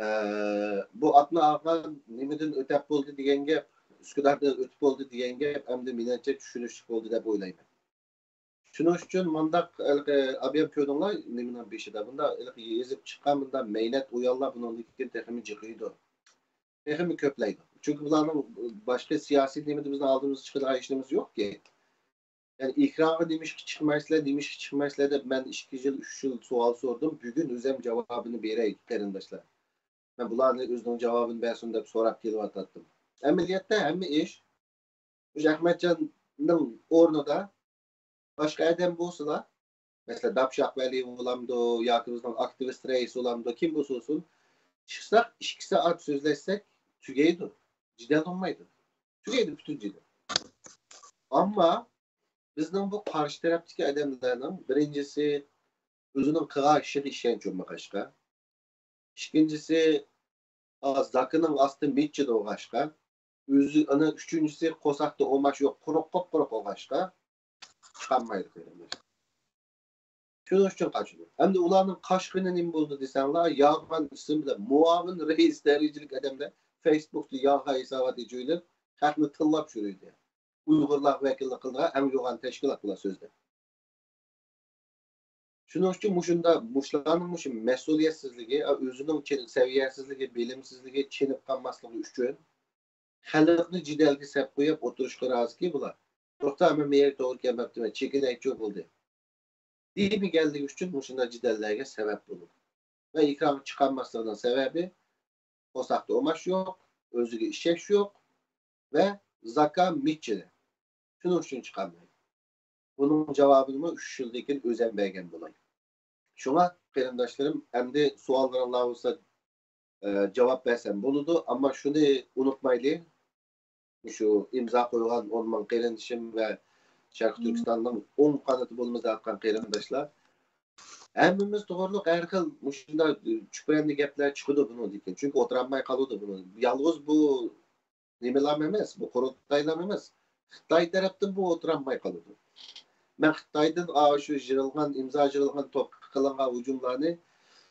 ئە، بۇ ئاتنى ئالغان نېمىدىن ئۆتەپ بولدى دېگەن گەپ، ئۈسكۈداردىن ئۆتۈپ بولدى دېگەن گەپ ئەمدى مېنىڭچە چۈشىنىشلىك بولدى دەپ ئويلايمەن. شۇنىڭ ئۈچۈن مۇنداق، ھېلىقى، ئابىيام كۆردۈڭلار نېمىنىڭ بېشىدا، بۇنداق ھېلىقى يېزىپ چىققان بۇنداق مەينەت ئويۇنلار بۇنىڭدىن كېيىن تېخىمۇ جىقىيدۇ. تېخىمۇ كۆپلەيدۇ. چۈنكى بۇلارنىڭ باشقا سىياسىي نېمىدە بىزنىڭ ئالدىمىزغا چىقىدىغان ھېچ نېمىمىز يوقكى. يەنى ئېكرانغا نېمىشقا چىقمايسىلەر، نېمىشقا چىقمايسىلەر دەپ مەن ئىككى يىل، ئۈچ يىل سوئال سورىدىم. بۈگۈن ئۆزۈم جاۋابىنى بېرەي، قېرىنداشلار. مەن بۇلارنى ئۆزىنىڭ جاۋابىنى بەرسۇن دەپ سوراپ كېلىۋاتاتتىم. ئەمەلىيەتتە ھەممە ئىش مۇشۇ ئەخمەتجاننىڭ ئورنىدا باشقا ئادەم بولسىلا، مەسىلەن، داپشاق ۋەلى بولامدۇ ياكى بىزنىڭ ئاكتىۋىست رەئىس بولامدۇ، كىم بولسا بولسۇن، چىقساق، ئىككى سائەت سۆزلەشسەك، تۈگەيدۇ. جېدەل بولمايدۇ. تۈگەيدۇ پۈتۈن جېدەل. ئەمما بىزنىڭ بۇ قارشى تەرەپتىكى ئادەملەرنىڭ بىرىنچىسى ئۆزىنىڭ قىلغان ئىشىغا ئىشەنچ بولمىغاچقا، ئىككىنچىسى، ئا، زاكىنىڭ ئاستى مىچچىدە بولغاچقا، ئۆزى، ئەنە ئۈچىنچىسى، قورساقتا ئوماش يوق، قۇرۇق، قۇپقۇرۇق بولغاچقا، چىقالمايدۇ، قېرىنداش. شۇنىڭ ئۈچۈن قاچىدۇ. ئەمدى ئۇلارنىڭ قاچقىنى نېمە بولدى دېسەڭلار، يالغان ئىسىم بىلەن مۇئاۋىن رەئىس دەرىجىلىك ئادەملەر فېيسبۇكتا يالغان ھېسابات ئېچىۋېلىپ، خەقنى تىللاپ يۈرىدۇ. ئۇيغۇرلارغا ۋەكىللىك قىلىدىغان ئەڭ يوغان تەشكىلات بۇلار سۆزدە. شۇنىڭ ئۈچۈن مۇشۇنداق، مۇشۇلارنىڭ مۇشۇ مەسئۇلىيەتسىزلىكى، ئۆزىنىڭ چېن-، سەۋىيەسىزلىكى، بىلىمسىزلىكى، چېنىپ قالماسلىقى ئۈچۈن خەلقنى جېدەلگە سەپ قويۇپ ئولتۇرۇشقا رازىكى بۇلار. توختا، مەن مېيەر توغرا كەلمەپتىمەن، چېكىنەيچۇ بولدى دېمىگەنلىكى ئۈچۈن مۇشۇنداق جېدەللەرگە سەۋەب بولىدۇ. ۋە ئېكرانغا چىقالماسلىقىنىڭ سەۋەبى، قورساقتا ئوماش يوق، ئۆزىگە ئىشەنچ يوق ۋە زاكا مىچچىدە. شۇنىڭ ئۈچۈن چىقالمايدۇ. بۇنىڭ جاۋابىنىمۇ ئۈچ يىلدىن كېيىن ئۆزەم بەرگەن بولاي. شۇڭا قېرىنداشلىرىم، ئەمدى سوئاللىرىڭلار بولسا، ئە، جاۋاب بەرسەم بولىدۇ، ئەمما شۇنى ئۇنتۇمايلى، مۇشۇ ئىمزا قويغان ئون مىڭ قېرىندىشىم ۋە شەرقىي تۈركىستاننىڭ ئوڭ قانىتى بولىمىز دەۋاتقان قېرىنداشلار، ھەممىمىز توغرۇلۇق ھەر خىل مۇشۇنداق چۈپرەندە گەپلەر چىقىدۇ بۇنىڭدىن كېيىن. چۈنكى ئولتۇرالماي قالىدۇ بۇنى. يالغۇز بۇ نېمىلام ئەمەس، بۇ قۇرۇلتايلام ئەمەس. خىتاي تەرەپتىن بۇ ئولتۇرالماي قالىدۇ. مەن خىتايدىن، ئا، شۇ يىغىلغان، ئىمزا يىغىلغان توپقا قىلىنغان ھۇجۇملارنى،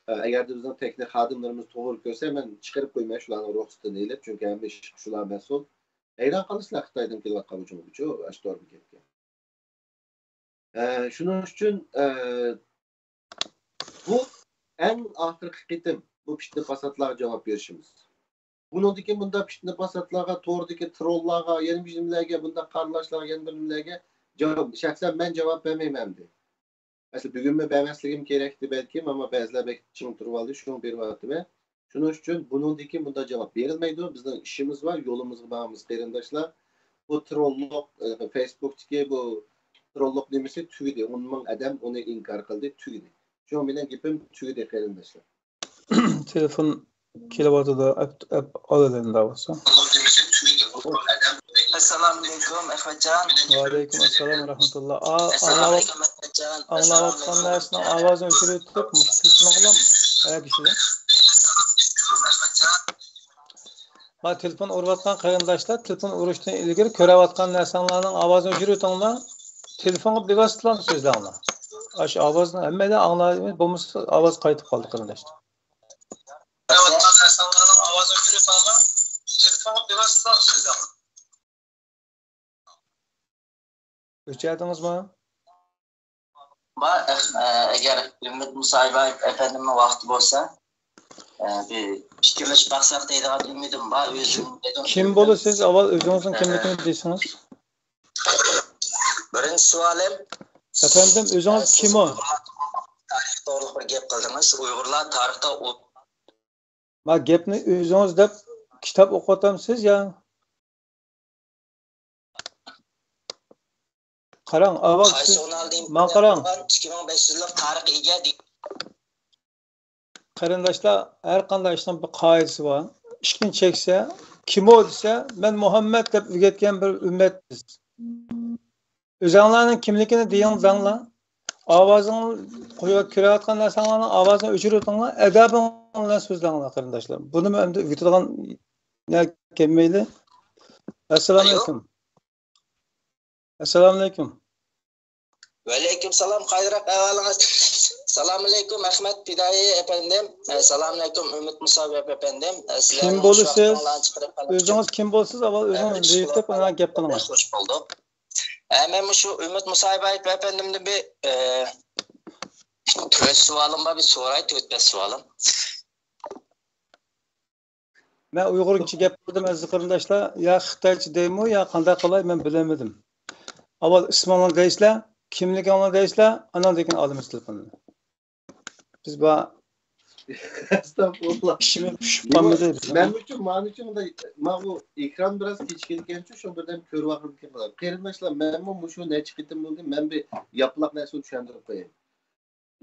ئە، ئەگەردە بىزنىڭ تېخنىك خادىملىرىمىز توغرا كۆرسە، مەن چىقىرىپ قويىمەن شۇلارنىڭ رۇخسىتىنى ئېلىپ، چۈنكى ھەممە ئىشقا شۇلار مەسئۇل. ھەيران قالىسىلەر خىتايدىن كېلىۋاتقان ھۇجۇمغىچۇ، ئاشۇ تور بېكەتكە. ئە، شۇنىڭ ئۈچۈن، ئە، بۇ ئەڭ ئاخىرقى قېتىم بۇ پىتنە پاساتلارغا جاۋاب بېرىشىمىز. بۇنىڭدىن كېيىن بۇنداق پىتنە پاساتلارغا، توردىكى تروللارغا، يەنە بىر نېمىلەرگە، بۇنداق قارىلاشلارغا، يەنە بىر نېمىلەرگە جاۋاب، شەخسەن مەن جاۋاب بەرمەيمەن ئەمدى. ئەسلى بۈگۈنمۇ بەرمەسلىكىم كېرەكتى بەلكىم، ئەمما بەزىلەر بەك چىڭ تۇرۇۋالدى، شۇڭا بېرىۋاتىمەن. شۇنىڭ ئۈچۈن بۇنىڭدىن كېيىن بۇنداق جاۋاب بېرىلمەيدۇ. بىزنىڭ ئىشىمىز بار، يولىمىزغا ماڭىمىز، قېرىنداشلار. بۇ تروللۇق، ئە، فېيسبۇكتىكى بۇ تروللۇق نېمىسى تۈگىدى. ئون مىڭ ئادەم ئۇنى ئىنكار قىلدى، تۈگىدى. شۇڭا مېنىڭ گېپىم تۈگىدى، قېرىنداشلار. تېلېفون كېلىۋاتىدۇ، ئەپ، ئەپ ئالىدۇ ئەمدى بولسا. ئەسسالامۇئەلەيكۇم، ئەخمەتجان. ۋەئەلەيكۇم ئەسسالام ۋە رەھمەتۇللا. ئا، ئاڭلاۋات-، ئاڭلاۋاتقان نەرسىنىڭ ئاۋازىنى ئۆچۈرۈۋېتىپ، مۇشۇ تېلېفونغىلا ھەرەكىتى. ھە، تېلېفون ئۇرۇۋاتقان قېرىنداشلار، تېلېفون ئۇرۇشتىن ئىلگىرى كۆرەۋاتقان نەرسەڭلارنىڭ ئاۋازىنى ئۆچۈرۈۋېتىڭلار. تېلېفونغا بىۋاسىتىلا سۆزلەڭلار. ئاشۇ ئاۋازنى ھەممەيلەن ئاڭلاۋاتىدۇ، بولمىسا ئاۋاز قايتىپ قالدى، قېرىنداشلار. ئۆچۈردىڭىزمۇ؟ بار، ئەخ-، ئە، ئەگەر ئۈمىد مۇسايبايېۋ ئەپەندىمنىڭ ۋاقتى بولسا، ئە، بىر پىكىرلىشىپ باقساق دەيدىغان ئۈمىدىم بار. ئۆزۈم دېدىم. كىم بولىسىز؟ ئاۋۋال ئۆزىڭىزنىڭ كىملىكىنى دېسىڭىز. بىرىنچى سوئالىم. ئەپەندىم، ئۆزىڭىز كىم ئۇ؟ تارىخ توغرىلىق بىر گەپ قىلدىڭىز. ئۇيغۇرلار تارىختا ئۇ- ما گەپنى ئۆزىڭىز دەپ كىتاب ئوقۇۋاتامسىز يا؟ قاراڭ، ئاۋۋال سىز ماڭا قاراڭ. ئىككى مىڭ بەش يۈز يىللىق تارىخقا ئىگە دېگەن. قېرىنداشلار، ھەر قانداق ئىشنىڭ بىر قائىدىسى بار. ئىشىكنى چەكسە، كىم ئۇ دېسە، مەن مۇھەممەد دەپ ئۆگەتكەن بىر ئۈممەت بىز. ئۆزەڭلارنىڭ كىملىكىنى دېيىڭ، دەڭلار. ئاۋازىڭ قويۇپ، كۆرۈۋاتقان نەرسەڭلارنىڭ ئاۋازىنى ئۆچۈرۈۋېتىڭلار، ئەدەپىڭ بىلەن سۆزلەڭلار، قېرىنداشلار. بۇنىمۇ ئەمدى ئۆگىتىدىغان نەرسە كەلمەيلى. ئەسسالامۇ ئەلەيكۇم. ئەسسالامۇ ئەلەيكۇم. ۋەئەلەيكۇم سالام، قايدىراق ئەھۋالىڭىز؟ سالام ئەلەيكۇم، ئەخمەت پىدائىي ئەپەندىم. ئە، سالام ئەلەيكۇم، ئۈمىد مۇسايبايېۋ ئەپەندىم. ئە، سىلەرنىڭ كىم بولىسىز؟ ئۆزىڭىز كىم بولىسىز؟ ئاۋۋال ئۆزىڭىزنى بېكىتىپ، ئاندىن گەپ قىلىڭىز. خوش بولدۇق. ئە، مەن مۇشۇ ئۈمىد مۇسايبايېۋ ئەپەندىمدىن بىر، ئە، تۆت سوئالىم بار، بىر سوراي، تۆت بەش سوئالىم. مەن ئۇيغۇرچە گەپ قىلدىم، ئەزىز قېرىنداشلار. يا خىتايچە دەيمۇ، يا قانداق قىلاي، مەن بىلەلمىدىم. ئاۋۋال ئىسمىڭلارنى دەيسىلەر، كىملىكىڭلارنى دەيسىلەر، ئاناندىن كېيىن ئالىمىز تېلېفوننى. بىز بار. ئەستەغپۇرۇللا. ئىشىمىز پۈشۈپ قالمىدى بىزنىڭ. مەن ئۈچۈن، مانا ئۈچۈن مۇنداق، مانا بۇ ئېكران بىراز كېچىكىدىكەنچۇ، شۇ بىردەم كۆرۈۋالغۇم كېلىپ قالدى. قېرىنداشلار، مەنمۇ مۇشۇ نەچچە قېتىم بولدى، مەن بىر ياپىلاق نەرسىنى چۈشەندۈرۈپ قوياي.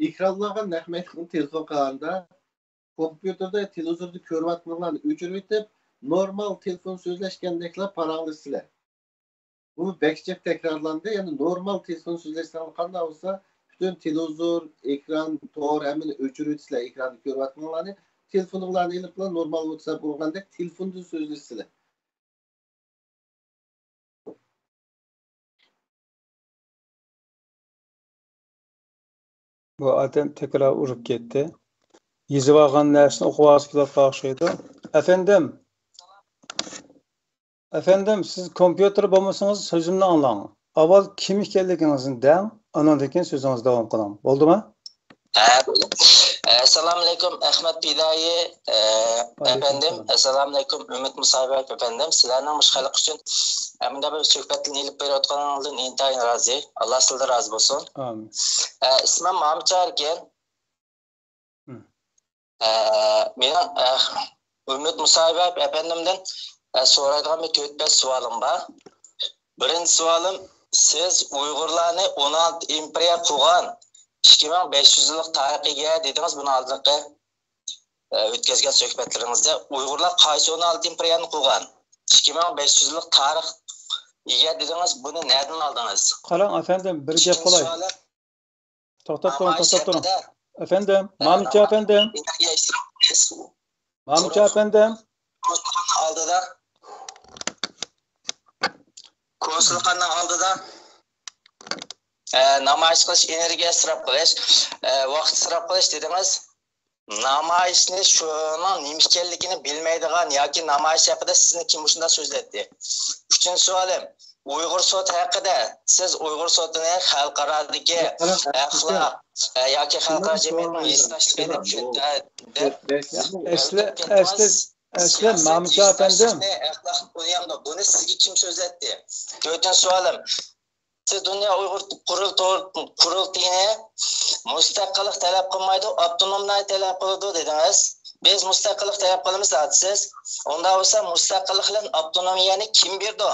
ئېكرانلارغا نەق مەيدانغا تېلېفون قىلغاندا، كومپيۇتېردا، تېلېۋىزوردا كۆرۈۋاتقىنىڭلارنى ئۆچۈرۈۋېتىپ، نورمال تېلېفون سۆزلەشكەندەكلا پاراڭلىشىسىلەر. بۇ بەك جىق تەكرارلاندى. يەنى نورمال تېلېفون سۆزلەشسەڭلار قانداق بولسا، پۈتۈن تېلېۋىزور، ئېكران، تور، ھەممىنى ئۆچۈرۈۋېتىسىلەر. ئېكراندا كۆرۈۋاتقىنىڭلارنى، تېلېفونۇڭلارنى ئېلىپلا نورمال ۋاتساپ ئۇرغاندەك تېلېفوندا سۆزلىشىسىلەر. بۇ ئادەم تەكرار ئۇرۇپ كەتتى. يېزىۋالغان نەرسىنى ئوقۇۋالغۇسى كېلىۋاتقان ئوخشايدۇ. ئەپەندىم، ئەپەندىم، سىز كومپيۇتېر بولمىسىڭىز، سۆزۈمنى ئاڭلاڭ. ئاۋۋال كىم ئىكەنلىكىڭىزنى دەڭ، ئاناندىن كېيىن سۆزىڭىزنى داۋام قىلىڭ. بولدىمۇ؟ ھە، بولدى. ئەسسالامۇئەلەيكۇم، ئەخمەت پىدائىي، ئە، ئەپەندىم. ئەسسالامۇئەلەيكۇم، ئۈمىد مۇسايبايېۋ ئەپەندىم. سىلەرنىڭ مۇشۇ خەلق ئۈچۈن مۇنداق بىر سۆھبەتلىرىنى ئېلىپ بېرىۋاتقىنىڭىزدىن ئىنتايىن رازى. ئاللا سىلەردىن رازى بولسۇن. ئامىن. ئە، ئىسمىم مامچار ئىكەن. ئە، مېنىڭ، ئە، ئۈمىد مۇسايبايېۋ ئەپەندىمدىن، ئە، سورايدىغان بىر تۆت-بەش سوئالىم بار. بىرىنچى سوئالىم، سىز ئۇيغۇرلارنى ئون ئالتە ئىمپېرىيە قۇرغان، ئىككى مىڭ بەش يۈز يىللىق تارىخقا ئىگە دېدىڭىز بۇنىڭ ئالدىنقى، ئە، ئۆتكۈزگەن سۆھبەتلىرىڭىزدە. ئۇيغۇرلار قايسى ئون ئالتە ئىمپېرىيەنى قۇرغان؟ ئىككى مىڭ بەش يۈز يىللىق تارىخ ئىگە دېدىڭىز، بۇنى نەدىن ئالدىڭىز؟ قاراڭ، ئەپەندىم، بىر گەپ قىلاي. توختاپ تۇرۇڭ، توختاپ تۇرۇڭ. ئەپەندىم، مامچە ئەپەندىم. مامچە ئەپەندىم. ئالدىدا، كونسۇلخانىنىڭ ئالدىدا، ئە، نامايىش قىلىش، ئېنېرگىيە ئىسراپ قىلىش، ئە، ۋاقىت ئىسراپ قىلىش دېدىڭىز. نامايىشنى، شۇنىڭ نېمە ئىكەنلىكىنى بىلمەيدىغان ياكى نامايىش ھەققىدە سىزنى كىم مۇشۇنداق سۆزلەتتى؟ ئۈچىنچى سوئالىم، ئۇيغۇر سوتى ھەققىدە. سىز ئۇيغۇر سوتىنى خەلقئارادىكى ئەخلاق، ئە، ياكى خەلقئارا جەمئىيەتنىڭ ھېسداشلىقى دەپ، دەپ، ئەسلى، ئەسلى، ئەسلى مامچە ئەپەندىم. ئەخلاق بۇنى سىزگە كىم سۆزلەتتى؟ تۆتىنچى سوئالىم، سىز دۇنيا ئۇيغۇر قۇرۇل-، قۇرۇلتىيىنى مۇستەقىللىق تەلەپ قىلمايدۇ، ئاپتونومىيە تەلەپ قىلىدۇ دېدىڭىز. بىز مۇستەقىللىق تەلەپ قىلىمىز دەۋاتىسىز. ئۇنداق بولسا مۇستەقىللىق بىلەن ئاپتونومىيەنى كىم بېرىدۇ؟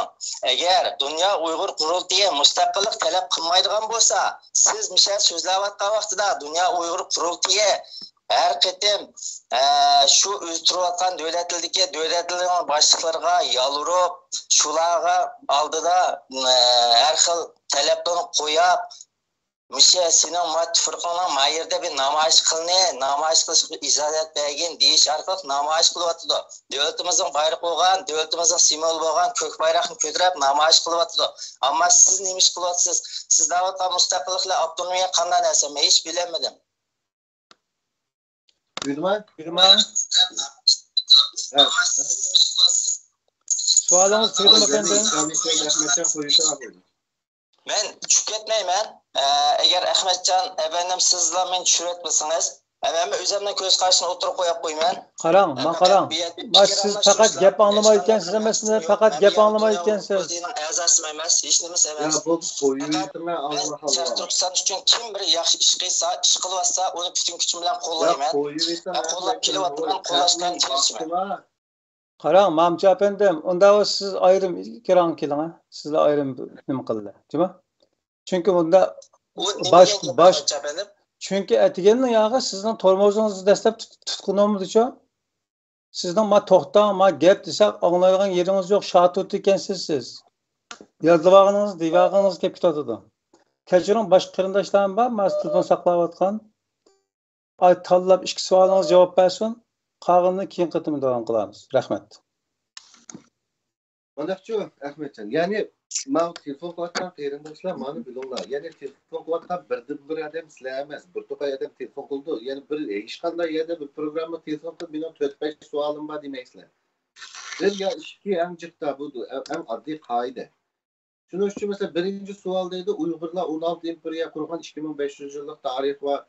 ئەگەر دۇنيا ئۇيغۇر قۇرۇلتىيى مۇستەقىللىق تەلەپ قىلمايدىغان بولسا، سىز مۇشۇ سۆزلەۋاتقان ۋاقتىدا دۇنيا ئۇيغۇر قۇرۇلتىيى ھەر قېتىم، ئە، شۇ ئۆزى تۇرۇۋاتقان دۆلەتلىرىدىكى دۆلەتلەرنىڭ باشلىقلىرىغا يالۋۇرۇپ، شۇلارغا ئالدىدا، ئە، ھەر خىل تەلەپلەرنى قويۇپ، مۇشۇ سېنىڭ ما تۇپرىقىڭنىڭ ما يېرىدە بىر نامايىش قىلنى، نامايىش قىلىشقا ئىجازەت بەرگىن دېيىش ئارقىلىق نامايىش قىلىۋاتىدۇ. دۆلىتىمىزنىڭ بايرىقى بولغان، دۆلىتىمىزنىڭ سىمۋولى بولغان كۆك بايراقنى كۆتۈرۈپ نامايىش قىلىۋاتىدۇ. ئەمما سىز نېمە ئىش قىلىۋاتىسىز؟ سىز دەۋاتقان مۇستەقىللىق بىلەن ئاپتونومىيە قانداق نەرسە؟ مەن ھېچ بىلەلمىدىم. بىلدىما؟ بىلدىما؟ ھە. سوئالىڭىز تۈگىدىمۇ، ئەپەندىم؟ ئىسلامىي سۆز ئەخمەتجان قويۇشۇڭ بولدى. مەن چۈشۈپ كەتمەيمەن. ئە، ئەگەر ئەخمەتجان ئەپەندىم سىزلا مېنى چۈشۈرۈۋەتمىسىڭىز، مەن ئەمما ئۆزۈمنىڭ كۆز قارىشىنى ئوتتۇرىغا قويۇپ قويىمەن. قاراڭ، ماڭا قاراڭ. ما سىز پەقەت گەپ ئاڭلىمايدىكەنسىز ئەمەسمۇ؟ پەقەت گەپ ئاڭلىمايدىكەنسىز. ئەزاسىمۇ ئەمەس، ھېچ نېمىسى ئەمەس. يا بولدى، قويۇۋېتىڭلار، ئاللا، ئاللا. شەرقىي تۈركىستان ئۈچۈن كىم بىر ياخشى ئىش قىلسا، ئىش قىلىۋاتسا، ئۇنى پۈتۈن كۈچۈم بىلەن قوللايمەن. يا قويۇۋېتىڭ، قوللاپ كېلىۋاتىمەن، قوللاشقا تىرىشىمەن. قاراڭ، مامچە ئەپەندىم، ئۇنداق بولسا سىز ئايرىم ئېكرانغا كېلىڭ، ھە. سىزلا ئايرىم نېمە قىلدى، جۇمۇ؟ چۈنكى بۇندا باش، باش، چۈنكى ئەتىگەننىڭ ياغى سىزنىڭ تورمۇزىڭىزنى دەسلەپ تۇت-، تۇتقىنىمىزچۇ؟ سىزنىڭ ما توختاڭ، ما گەپ دېسەك ئاڭلايدىغان يېرىڭىز يوق، شاتۇت ئىكەنسىز سىز. يازىۋالغىنىڭىز دېۋاغىڭىز كەپ كېتىۋاتىدۇ. كەچۈرۈڭ، باشقا قېرىنداشلارمۇ بار، ما تېلېفون ساقلاۋاتقان. ئاي تاللاپ ئىككى سوئالىڭىز جاۋاب بەرسۇن. قالغىنىنى كېيىن قېتىم داۋام قىلارمىز. رەھمەت. مانداقچۇ، ئەخمەتجان. يەنى، ماۋۇ تېلېفون قىلىۋاتقان قېرىنداشلار، مانا بىلىڭلار. يەنى تېلېفون قىلىۋاتقان بىردىنبىر ئادەم سىلەر ئەمەس. بىر توپا ئادەم تېلېفون قىلىدۇ. يەنى بىر ھېچقانداق يەردە بىر پروگرامما تېلېفون قىلىپ، مېنىڭ تۆت بەش سوئالىم بار دېمەيسىلەر. بىر يا ئىككى ئەڭ جىقتا بۇ، ئەڭ ئاددىي قائىدە. شۇنىڭ ئۈچۈن، مەسىلەن، بىرىنچى سوئال دەيدۇ، ئۇيغۇرلار ئون ئالتە ئىمپېرىيە قۇرغان، ئىككى مىڭ بەش يۈز يىللىق تارىخى بار،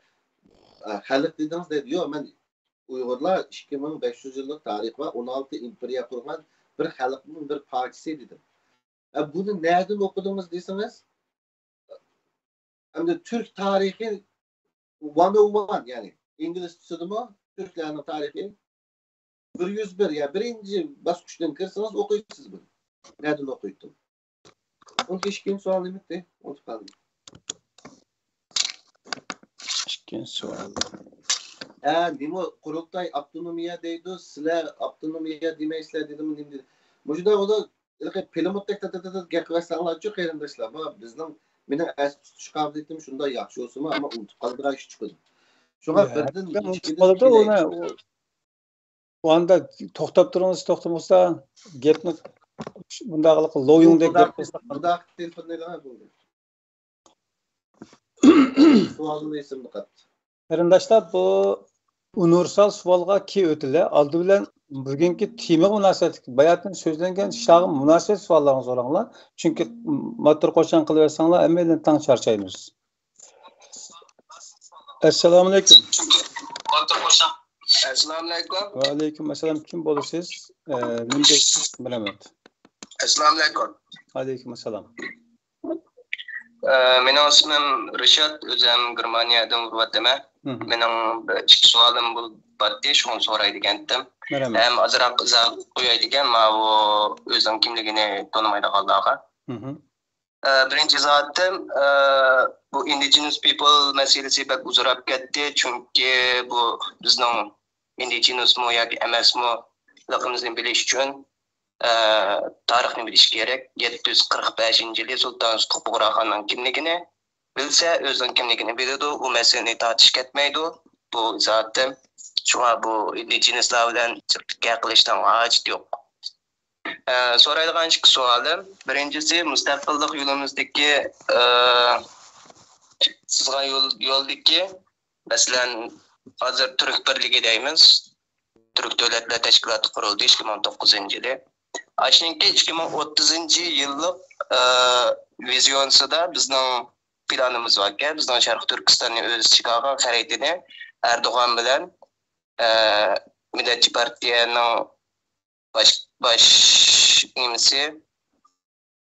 ئە، خەلق دېدىڭىز دەيدۇ. يوق، مەن ئۇيغۇرلار ئىككى مىڭ بەش يۈز يىللىق تارىخى بار، ئون ئالتە ئىمپېرىيە قۇرغان بىر خەلقنىڭ بىر پارچىسى دېدىم. ئە، بۇنى نەدىن ئوقۇدىڭىز دېسىڭىز، ئەمدى تۈرك تارىخى ۋان ئو ۋان، يەنى ئىنگلىزچىسىدىمۇ تۈركلەرنىڭ تارىخى بىر يۈز بىر، يا بىرىنچى باسقۇچتىن كىرسىڭىز ئوقۇيسىز بۇنى. نەدىن ئوقۇيتتۇم؟ ئۇنتۇ ئىككىنچى سوئال نېمىدى؟ ئۇنتۇپ قالدىم. ئىككىنچى سوئال. ھە، نېمە قۇرۇلتاي ئاپتونومىيە دەيدۇ، سىلەر ئاپتونومىيە دېمەيسىلەر دېدىمۇ، نېمە دېدى؟ مۇشۇنداق بولسا، ھېلىقى پىلىموتتەك تەتەتەتەت گەپ قىلىۋەتسەڭلارچۇ، قېرىنداشلار. بۇ بىزنىڭ، مېنىڭ ئەستە تۇتۇش قابىلىيىتىم شۇنداق ياخشى بولسىمۇ، ئەمما ئۇنتۇپ قالىدىغان ئىش چىقىدۇ. شۇڭا يا، بىردىن ئۇنتۇپ قالىدۇ ئۇنى. ئۇ ئانداق توختاپ تۇرۇڭىز، توختىمىسا گەپنى مۇنداق قىلىپ لويۇڭدەك گەپ قىلسا. مۇنداق تېلېفوننى ئېلىڭ، بولدى. سوئالنى ئېسىمدە قاپتۇ. قېرىنداشلار، بۇ ئۇنىۋېرسال سوئالغا كېيىن ئۆتىلە. ئالدى بىلەن بۈگۈنكى تېمىغا مۇناسىۋەتلىك، باياتىن سۆزلەنگەن ئىشلارغا مۇناسىۋەت سوئاللارنى سوراڭلار. چۈنكى ماتېر قوشاڭ قىلىۋەتسەڭلار، ھەممەيلەن تەڭ چارچايمىز. ئەسسالامۇئەلەيكۇم. ئەسسالامۇئەلەيكۇم. ۋەئەلەيكۇم ئەسسالام. كىم بولىسىز؟ ئە، نېمە دەيسىز؟ بىلەمەن. ئەسسالامۇئەلەيكۇم. ۋەئەلەيكۇم ئەسسالام. ئە، مېنىڭ ئىسمىم رىشات، ئۆزۈم گېرمانىيەدىن ئۇرۇۋاتىمەن. مھم. مېنىڭ بىر ئىككى سوئالىم بولۇپ بارتتى، شۇنى سوراي دېگەنتىم. مەرھەمەت. ھەم ئازراق ئىزاھ قوياي دېگەن، ماۋۇ ئۆزىنىڭ كىملىكىنى تونۇمايدىغانلارغا. مھم. ئە، بىرىنچى ئىزاھاتىم، ئە، بۇ ئىندىجېنۇس پىپل مەسىلىسى بەك ئۇزىراپ كەتتى، چۈنكى بۇ بىزنىڭ ئىندىجېنۇسمۇ ياكى ئەمەسمۇ لىقىمىزنى بىلىش ئۈچۈن، ئە، تارىخنى بىلىش كېرەك. يەتتە يۈز قىرىق بەشىنچى يىلى سۇلتان سۇتۇق بۇغراخاننىڭ كىملىكىنى بىلسە، ئۆزىنىڭ كىملىكىنى بىلىدۇ، ئۇ مەسىلىنى تارتىش كەتمەيدۇ. بۇ ئىزاھاتىم. شۇڭا بۇ ئىندىجېنۇسلار بىلەن گەپ قىلىشنىڭ ھاجىتى يوق. ئە، سورايدىغان ئىككى سوئالىم. بىرىنچىسى، مۇستەقىللىق يولىمىزدىكى، ئە، سىزغان يول، يولدىكى، مەسىلەن، ھازىر تۈرك بىرلىكى دەيمىز. تۈرك دۆلەتلەر تەشكىلاتى قۇرۇلدى ئىككى مىڭ توققۇزىنچى يىلى. ئاشۇنىڭكى ئىككى مىڭ ئوتتۇزىنچى يىللىق، ئە، ۋىزىيونىسىدا بىزنىڭ پىلانىمىز باركەن، بىزنىڭ شەرقىي تۈركىستاننى ئۆز ئىچىگە ئالغان خەرىتىنى ئەردوغان بىلەن، ئە، مىللەتچى پارتىيەنىڭ باش، باش نېمىسى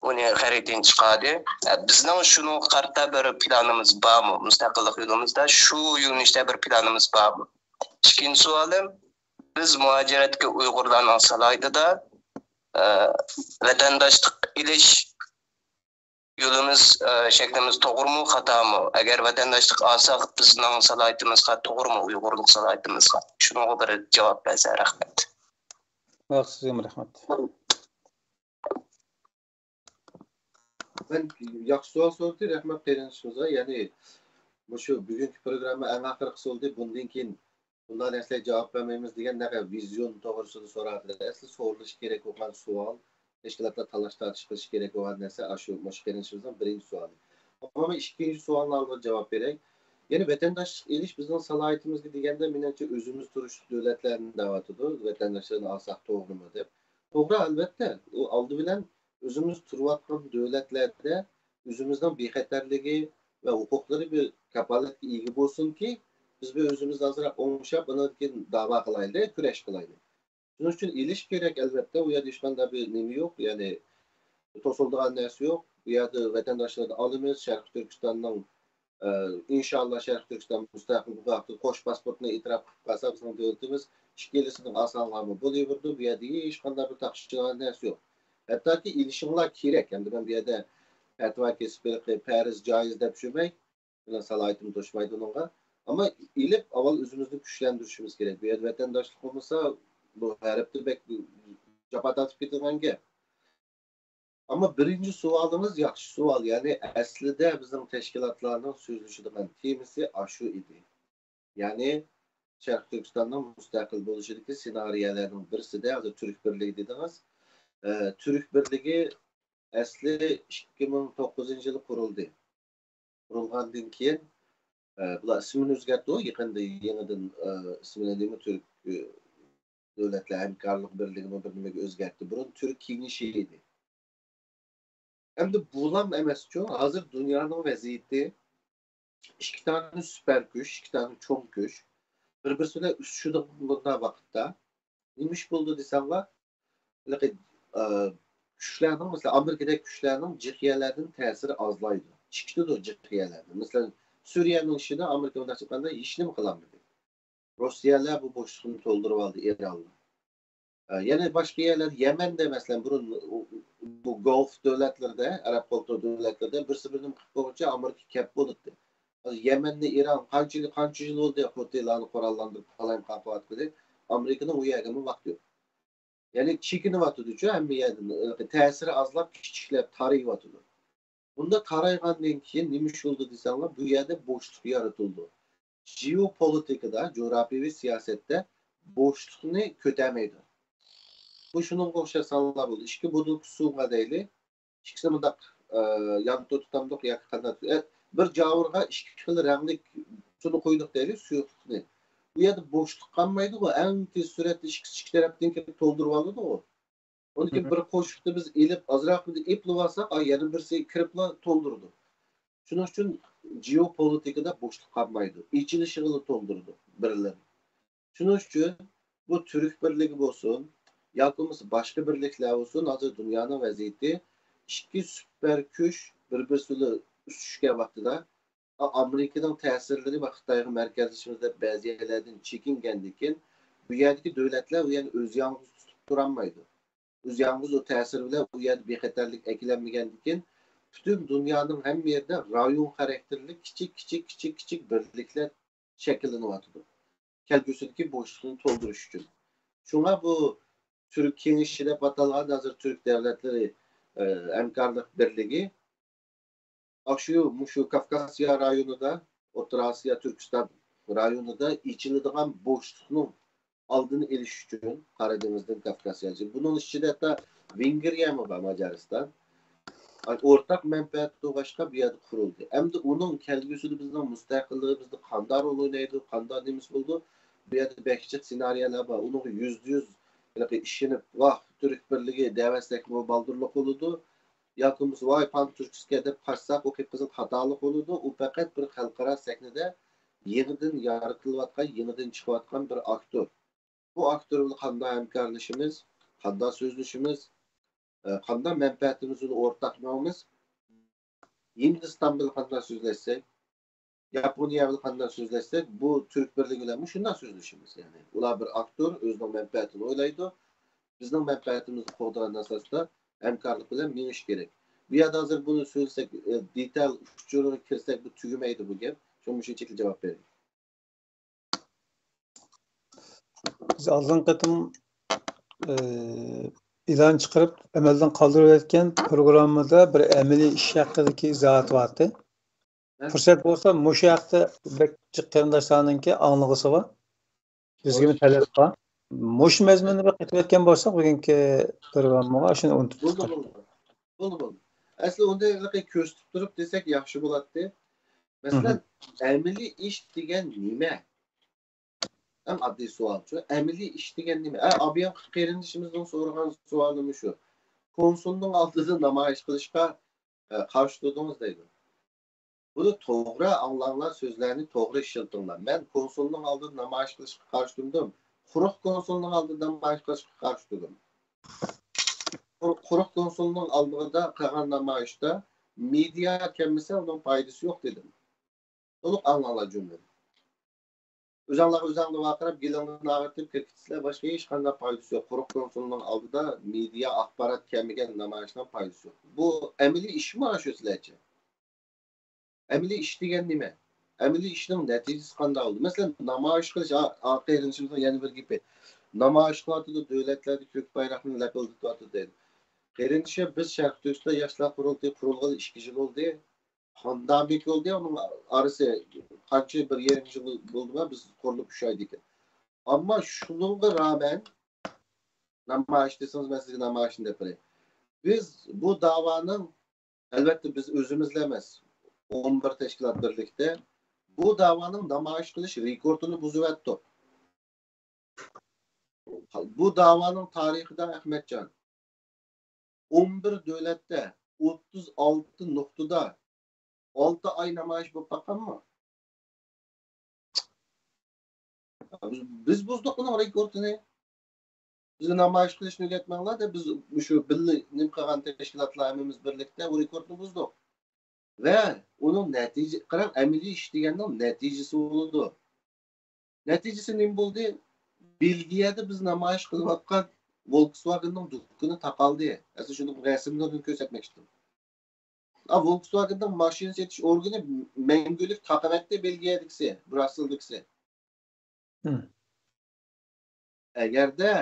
ئۇنى خەرىتىنى چىقاردى. ئە، بىزنىڭ شۇنىڭغا قارىتا بىر پىلانىمىز بارمۇ؟ مۇستەقىللىق يولىمىزدا شۇ يۆنىلىشتە بىر پىلانىمىز بارمۇ؟ ئىككىنچى سوئالىم، بىز مۇھاجىرەتتىكى ئۇيغۇرلارنىڭ سالاھىيىتىدە، ئە، ۋەتەنداشلىق ئېلىش يولىمىز، ئە، شەكلىمىز توغرىمۇ، خاتامۇ؟ ئەگەر ۋەتەنداشلىق ئالساق، بىزنىڭ سالاھىيىتىمىزغا توغرىمۇ، ئۇيغۇرلۇق سالاھىيىتىمىزغا؟ شۇنىڭغا بىر جاۋاب بەرسە، رەھمەت. ۋاقىت سىزگىمۇ رەھمەت. مەن ياخشى سوئال سورىدى، رەھمەت قېرىندىشىمىزغا. يەنى، مۇشۇ بۈگۈنكى پروگرامما ئەڭ ئاخىرقىسى بولدى. بۇندىن كېيىن بۇنداق نەرسىلەرگە جاۋاب بېرەلمەيمىز دېگەن نەقە ۋىزىيون توغرىسىدا سوراپتىلەر. ئەسلى سورىلىشى كېرەك بولغان سوئال، تەشكىلاتلار تالاش-تارتىش قىلىشى كېرەك بولغان نەرسە ئاشۇ، مۇشۇ قېرىندىشىمىزنىڭ بىرىنچى سوئالى. ئەمما مەن ئىككىنچى سوئالنىڭ ئالدىدا جاۋاب بېرەي. يەنى ۋەتەنداشلىق ئېلىش بىزنىڭ سالاھىيىتىمىزگە دېگەندە، مېنىڭچە، ئۆزىمىز تۇرۇشلۇق دۆلەتلەرنى دەۋاتىدۇ، ۋەتەنداشلىرىنى ئالساق توغرىمۇ دەپ. توغرا، ئەلۋەتتە، ئۇ ئالدى بىلەن ئۆزىمىز تۇرۇۋاتقان دۆلەتلەردە ئۆزىمىزنىڭ بىخەتەرلىكى ۋە ھوقۇقلىرى بىر كاپالەتكە ئىگە بولسۇنكى، بىز بىر ئۆزىمىز ئازراق ئوڭشاپ، ئاندىن كېيىن داۋا قىلايلى، كۈرەش قىلايلى. شۇنىڭ ئۈچۈن ئېلىش كېرەك، ئەلۋەتتە، ئۇ يەردە ھېچقانداق بىر نېمە يوق، يەنى توسۇلىدىغان نەرسە يوق. بۇ يەردە ۋەتەنداشلارنى ئالىمىز، شەرقىي تۈركىستاننىڭ، ئە، ئىنشاللا شەرقىي تۈركىستان مۇستەقىل بۇ ھەقتە قوش پاسپورتنى ئېتىراپ قىلىپ قالسا، بىزنىڭ دۆلىتىمىز ئىككىلىسىنىڭ ئاسانلىقىمۇ بولۇۋېرىدۇ. بۇ يەردە ھېچقانداق بىر تارتىشىدىغان نەرسە يوق. ھەتتاكى ئېلىشىڭلار كېرەك. ئەمدى مەن بۇ يەردە پەتىۋا كېسىپ بېرىپ، پەرز، جايىز دەپ يۈرمەي، مېنىڭ سالاھىيىتىم توشمايدۇ ئۇنىڭغا. ئەمما ئېلىپ، ئاۋۋال ئۆزىمىزنى كۈچلەندۈرۈشىمىز كېرەك. بۇ يەردە ۋەتەنداشلىق بولمىسا، بۇ ھەرپتە بەك جاپا تارتىپ كېتىدىغان گەپ. ئەمما بىرىنچى سوئالىڭىز ياخشى سوئال. يەنى ئەسلىدە بىزنىڭ تەشكىلاتلارنىڭ سۆزلىشىدىغان تېمىسى ئاشۇ ئىدى. يەنى شەرقىي تۈركىستاننىڭ مۇستەقىل بولۇشىدىكى سېنارىيەلەرنىڭ بىرسىدە، ھازىر تۈرك بىرلىكى دېدىڭىز. ئە، تۈرك بىرلىكى ئەسلى ئىككى مىڭ توققۇزىنچى يىلى قۇرۇلدى. قۇرۇلغاندىن كېيىن، ئە، بۇلار ئىسمىنى ئۆزگەرتتى، يېقىندا يېڭىدىن، ئە، ئىسمىنى نېمە، تۈرك، ئە، دۆلەتلەر ھەمكارلىق بىرلىكىمۇ بىر نېمىگە ئۆزگەرتتى. بۇرۇن تۈرك كېڭىشى ئىدى. ئەمدى بۇلام ئەمەسچۇ، ھازىر دۇنيانىڭ ۋەزىيىتى، ئىككى دانە سۈپەر كۈچ، ئىككى دانە چوڭ كۈچ بىر-بىرسى بىلەن ئۇچۇشىدىغان بۇنداق ۋاقىتتا نېمە ئىش بولدى دېسەڭلار، ھېلىقى، ئە، كۈچلەرنىڭ، مەسىلەن، ئامېرىكىدەك كۈچلەرنىڭ جىق يەرلەردىن تەسىرى ئازلايدۇ، چىقىدۇ جىق يەرلەردىن. مەسىلەن، سۈرىيەنىڭ ئىچىدە ئامېرىكا مۇنداق چىققاندا ھېچنېمە قىلالمىدى. روسىيەلەر بۇ بوشلۇقنى تولدۇرۇۋالدى، ئىرانلار. ئە، يەنە باشقا يەرلەر، يەمەندە، مەسىلەن، بۇرۇن بۇ گولف دۆلەتلىرىدە، ئەرەب قولتۇقى دۆلەتلىرىدە بىرسى بىرىنى قىلىپ بولغۇچە ئامېرىكا كەپ بولاتتى. ھازىر يەمەننى ئىران قانچە يىل، قانچە يىل بولدى، خوتىلارنى قوراللاندۇرۇپ قالايمىقان قىلىۋاتقىلى، ئامېرىكىنىڭ ئۇ يەرگىمۇ ۋاقتى يوق. يەنى چېكىنىۋاتىدۇچۇ ھەممە يەردىن، تەسىرى ئازلاپ، كىچىكلەپ، تارىيىۋاتىدۇ. بۇنداق تارايغاندىن كېيىن نېمە ئىش بولدى دېسەڭلار، بۇ يەردە بوشلۇق يارىتىلدى. جېئوپولىتىكىدا، جۇغراپىيەۋى سىياسەتتە بوشلۇقنى كۆتەرمەيدۇ. بۇ شۇنىڭغا ئوخشاش سانلار بولدى. ئىككى بوتۇلكا سۇغا دەيلى، ئىككىسىنى مۇنداق، ئە، يانتۇ تۇتامدۇق ياكى قانداق، ئە، بىر جاۋۇرغا ئىككى خىل رەڭلىك سۇنى قويدۇق دەيلى، سۇيۇقلۇقنى. بۇ يەردە بوشلۇق قالمايدىغۇ، ئەڭ تېز سۈرئەتتە ئىككى، ئىككى تەرەپتىن كېلىپ تولدۇرۇۋالىدىغۇ. ئۇنىڭدىن كېيىن بىر قوشۇقنى بىز ئېلىپ، ئازراق بىر ئېپلىۋالساق، ئا، يەنە بىرسى كىرىپلا تولدۇرىدۇ. شۇنىڭ ئۈچۈن جېئوپولىتىكىدا بوشلۇق قالمايدۇ. ئېچىلىشىغىلا تولدۇرىدۇ بىرلىرى. شۇنىڭ ئۈچۈن بۇ تۈرك بىرلىكى بولسۇن، ياكى بولمىسا باشقا بىرلىكلەر بولسۇن، ھازىر دۇنيانىڭ ۋەزىيىتى ئىككى سۈپەر كۈچ بىر-بىرسى بىلەن ئۇچۇشكەن ۋاقتىدا، ئامېرىكىنىڭ تەسىرلىرى ۋە خىتايغا مەركەزلىشىمىز دەپ بەزى يەرلەردىن چېكىنگەندىكىن، بۇ يەردىكى دۆلەتلەر ئۇ يەرنى ئۆزى يالغۇز تۇتۇپ تۇرالمايدۇ. ئۆزى يالغۇز ئۇ تەسىر بىلەن ئۇ يەردە بىخەتەرلىك ئەكىلەلمىگەندىكىن، پۈتۈن دۇنيانىڭ ھەممە يېرىدە رايون خاراكتېرلىك كىچىك، كىچىك، كىچىك، كىچىك بىرلىكلەر شەكىللىنىۋاتىدۇ. كەلگۈسىدىكى بوشلۇقنى تولدۇرۇش ئۈچۈن. شۇڭا بۇ تۈرك كېڭىشى دەپ ئاتالغان ھازىر تۈرك دۆلەتلىرى، ئە، ھەمكارلىق بىرلىكى ئاشۇ، مۇشۇ كاۋكاسىيا رايونىدا، ئوتتۇرا ئاسىيا، تۈركىستان رايونىدا ئېچىلىدىغان بوشلۇقنىڭ ئالدىنى ئېلىش ئۈچۈن، قارا دېڭىزدىن كاۋكاسىياغىچە. بۇنىڭ ئىچىدە ھەتتا ۋېنگرىيەمۇ بار، ماجارىستان. ئورتاق مەنپەئەت تۇرغاچقا بۇ يەردە قۇرۇلدى. ئەمدى ئۇنىڭ كەلگۈسىدە بىزنىڭ مۇستەقىللىقىمىزدا قانداق رول ئوينايدۇ، قانداق نېمىسى بولىدۇ، بۇ يەردە بەك جىق سېنارىيەلەر بار. ئۇنىڭغا يۈزدە يۈز ھېلىقى ئىشىنىپ، ۋاھ، تۈرك بىرلىكى دەۋەتسەكمۇ بالدۇرلۇق بولىدۇ. ياكى بولمىسا، ۋاي، پانتۈركىسكە دەپ قاچساق، ئۇ قېپىزىل خاتالىق بولىدۇ. ئۇ پەقەت بىر خەلقئارا سەھنىدە يېڭىدىن يارىتىلىۋاتقان، يېڭىدىن چىقىۋاتقان بىر ئاكتور. بۇ ئاكتور بىلەن قانداق ھەمكارلىشىمىز، قانداق سۆزلىشىمىز، ئە، قانداق مەنپەئەتىمىز بىلەن ئورتاق مېڭىمىز؟ ھىندىستان بىلەن قانداق سۆزلەشسەك، ياپونىيە بىلەن قانداق سۆزلەشسەك، بۇ تۈرك بىرلىكى بىلەن مۇشۇنداق سۆزلىشىمىز. يەنى ئۇلار بىر ئاكتور، ئۆزىنىڭ مەنپەئەتىنى ئويلايدۇ. بىزنىڭ مەنپەئەتىمىزنى قوغدىغان ئاساستا ھەمكارلىق بىلەن مېڭىش كېرەك. بۇ يەردە ھازىر بۇنى سۆزلىسەك، ئە، دېتال ئۇچۇرىغا كىرسەك، بۇ تۈگىمەيدۇ بۇ گەپ. شۇڭا مۇشۇنچىلىك جاۋاب بېرەي. بىز ئالدىنقى قېتىم، ئى، ئېلان چىقىرىپ، ئەمەلدىن قالدۇرۇۋەتكەن پروگراممىدا بىر ئەمەلىي ئىش ھەققىدىكى ئىزاھات بارتى. مەن پۇرسەت بولسا، مۇشۇ ھەقتە بەك جىق قېرىنداشلارنىڭكى ئاڭلىغۇسى بار. بىزگىمۇ تەلەپ بار. مۇشۇ مەزمۇننى بىر قېتىۋەتكەن بولساق، بۈگۈنكى پروگراممىغا شۇنى ئۇنتۇپ بولدى، قالدۇق. بولدى. بولدى، بولدى. ئەسلى ئۇنى ھېلىقى كۆرسىتىپ تۇرۇپ دېسەك ياخشى بولاتتى. مەسىلەن، مم. ئەمەلىي ئىش دېگەن نېمە؟ ئەڭ ئاددىي سوئالچۇ، ئەمەلىي ئىش دېگەن نېمە؟ ئە، ئابىيان قېرىندىشىمىزنىڭ سورىغان سوئالى مۇشۇ. كونسۇلنىڭ ئالدىدا نامايىش قىلىشقا ئە، قارشى تۇردىڭىز دەيدۇ. بۇنى توغرا ئاڭلاڭلار، سۆزلەرنى توغرا ئىشلىتىڭلار. مەن كونسۇلنىڭ ئالدىدا نامايىش قىلىشقا قارشى تۇردۇم. قۇرۇق كونسۇلنىڭ ئالدىدا نامايىش قىلىشقا قارشى تۇردۇم. قۇر-، قۇرۇق كونسۇلنىڭ ئالدىدا قىلغان نامايىشتا مېدىيا كەلمىسە ئۇنىڭ پايدىسى يوق دېدىم. تولۇق ئاڭلاڭلار جۈملىنى. ئۆزۈڭلارغا ئۆزۈڭلار ۋارقىراپ، گېلىڭلارنى ئاغرىتىپ كىرىپ كېتىسىلەر، باشقا ھېچقانداق پايدىسى يوق. قۇرۇق كونسۇلنىڭ ئالدىدا مېدىيا ئاخبارات كەلمىگەن نامايىشنىڭ پايدىسى يوق. بۇ ئەمەلىي ئىشمۇ شۇ سىلەرچە؟ ئەمەلىي ئىش دېگەن نېمە؟ ئەمەلىي ئىشنىڭ نەتىجىسى قانداق بولدى؟ مەسىلەن، نامايىش قىلىش، ئا-، ئا-، قېرىندىشىمىزنىڭ يەنە بىر گېپى. نامايىش قىلىۋاتىدۇ، دۆلەتلەردە كۆك بايراقنى لەپىلدىتىۋاتىدۇ دەيدۇ. قېرىندىشىم، بىز شەرقىي تۈركىستان ياشلار قۇرۇلتىيى قۇرۇلغىلى ئىككى يىل بولدى. قانداق بولدى ئۇنىڭ ئارىسى؟ قانچە، بىر يېرىم يىل بولدىما بىز قۇرۇلۇپ ئۈچ ئايدىكىن. ئەمما شۇنىڭغا رامەن نامايىش دېسىڭىز، مەن سىزگە نامايىشنى دەپ بېرەي. بىز بۇ داۋانىڭ، ئەلۋەتتە، بىز ئۆزىمىزلا ئەمەس، ئون بىر تەشكىلات بىرلىكتە بۇ داۋانىڭ نامايىش قىلىش رېكورتىنى بۇزۇۋەتتۇق. بۇ داۋانىڭ تارىخىدا، ئەخمەتجان، ئون بىر دۆلەتتە، ئوتتۇز ئالتە نۇقتىدا ئالتە ئاي نامايىش بولۇپ باققانمۇ؟ بىز، بىز بۇزدۇق ئۇنىڭ رېكورتىنى. بىزگە نامايىش قىلىشنى ئۆگەتمەڭلار دەپ، بىز مۇشۇ بىللە نېمە قىلغان تەشكىلاتلار ھەممىمىز بىرلىكتە ئۇ رېكورتنى بۇزدۇق. ۋە ئۇنىڭ نەتىجە، قاراڭ، ئەمەلىي ئىش دېگەننىڭ نەتىجىسى بولىدۇ. نەتىجىسى نېمە بولدى؟ بېلگىيەدە بىز نامايىش قىلىۋاتقان ۋولكسۋاگېننىڭ دۇكىنى تاقالدى. ئەسلى شۇنىڭ رەسىملىرىنى كۆرسەتمەكچىدىم. ئا، ۋولكسۋاگېننىڭ ماشىنا سېتىش ئورگىنى مەڭگۈلۈك تاقىۋەتتى بېلگىيەدىكىسى، برۇسسېلدىكىسى. ھىم. ئەگەردە،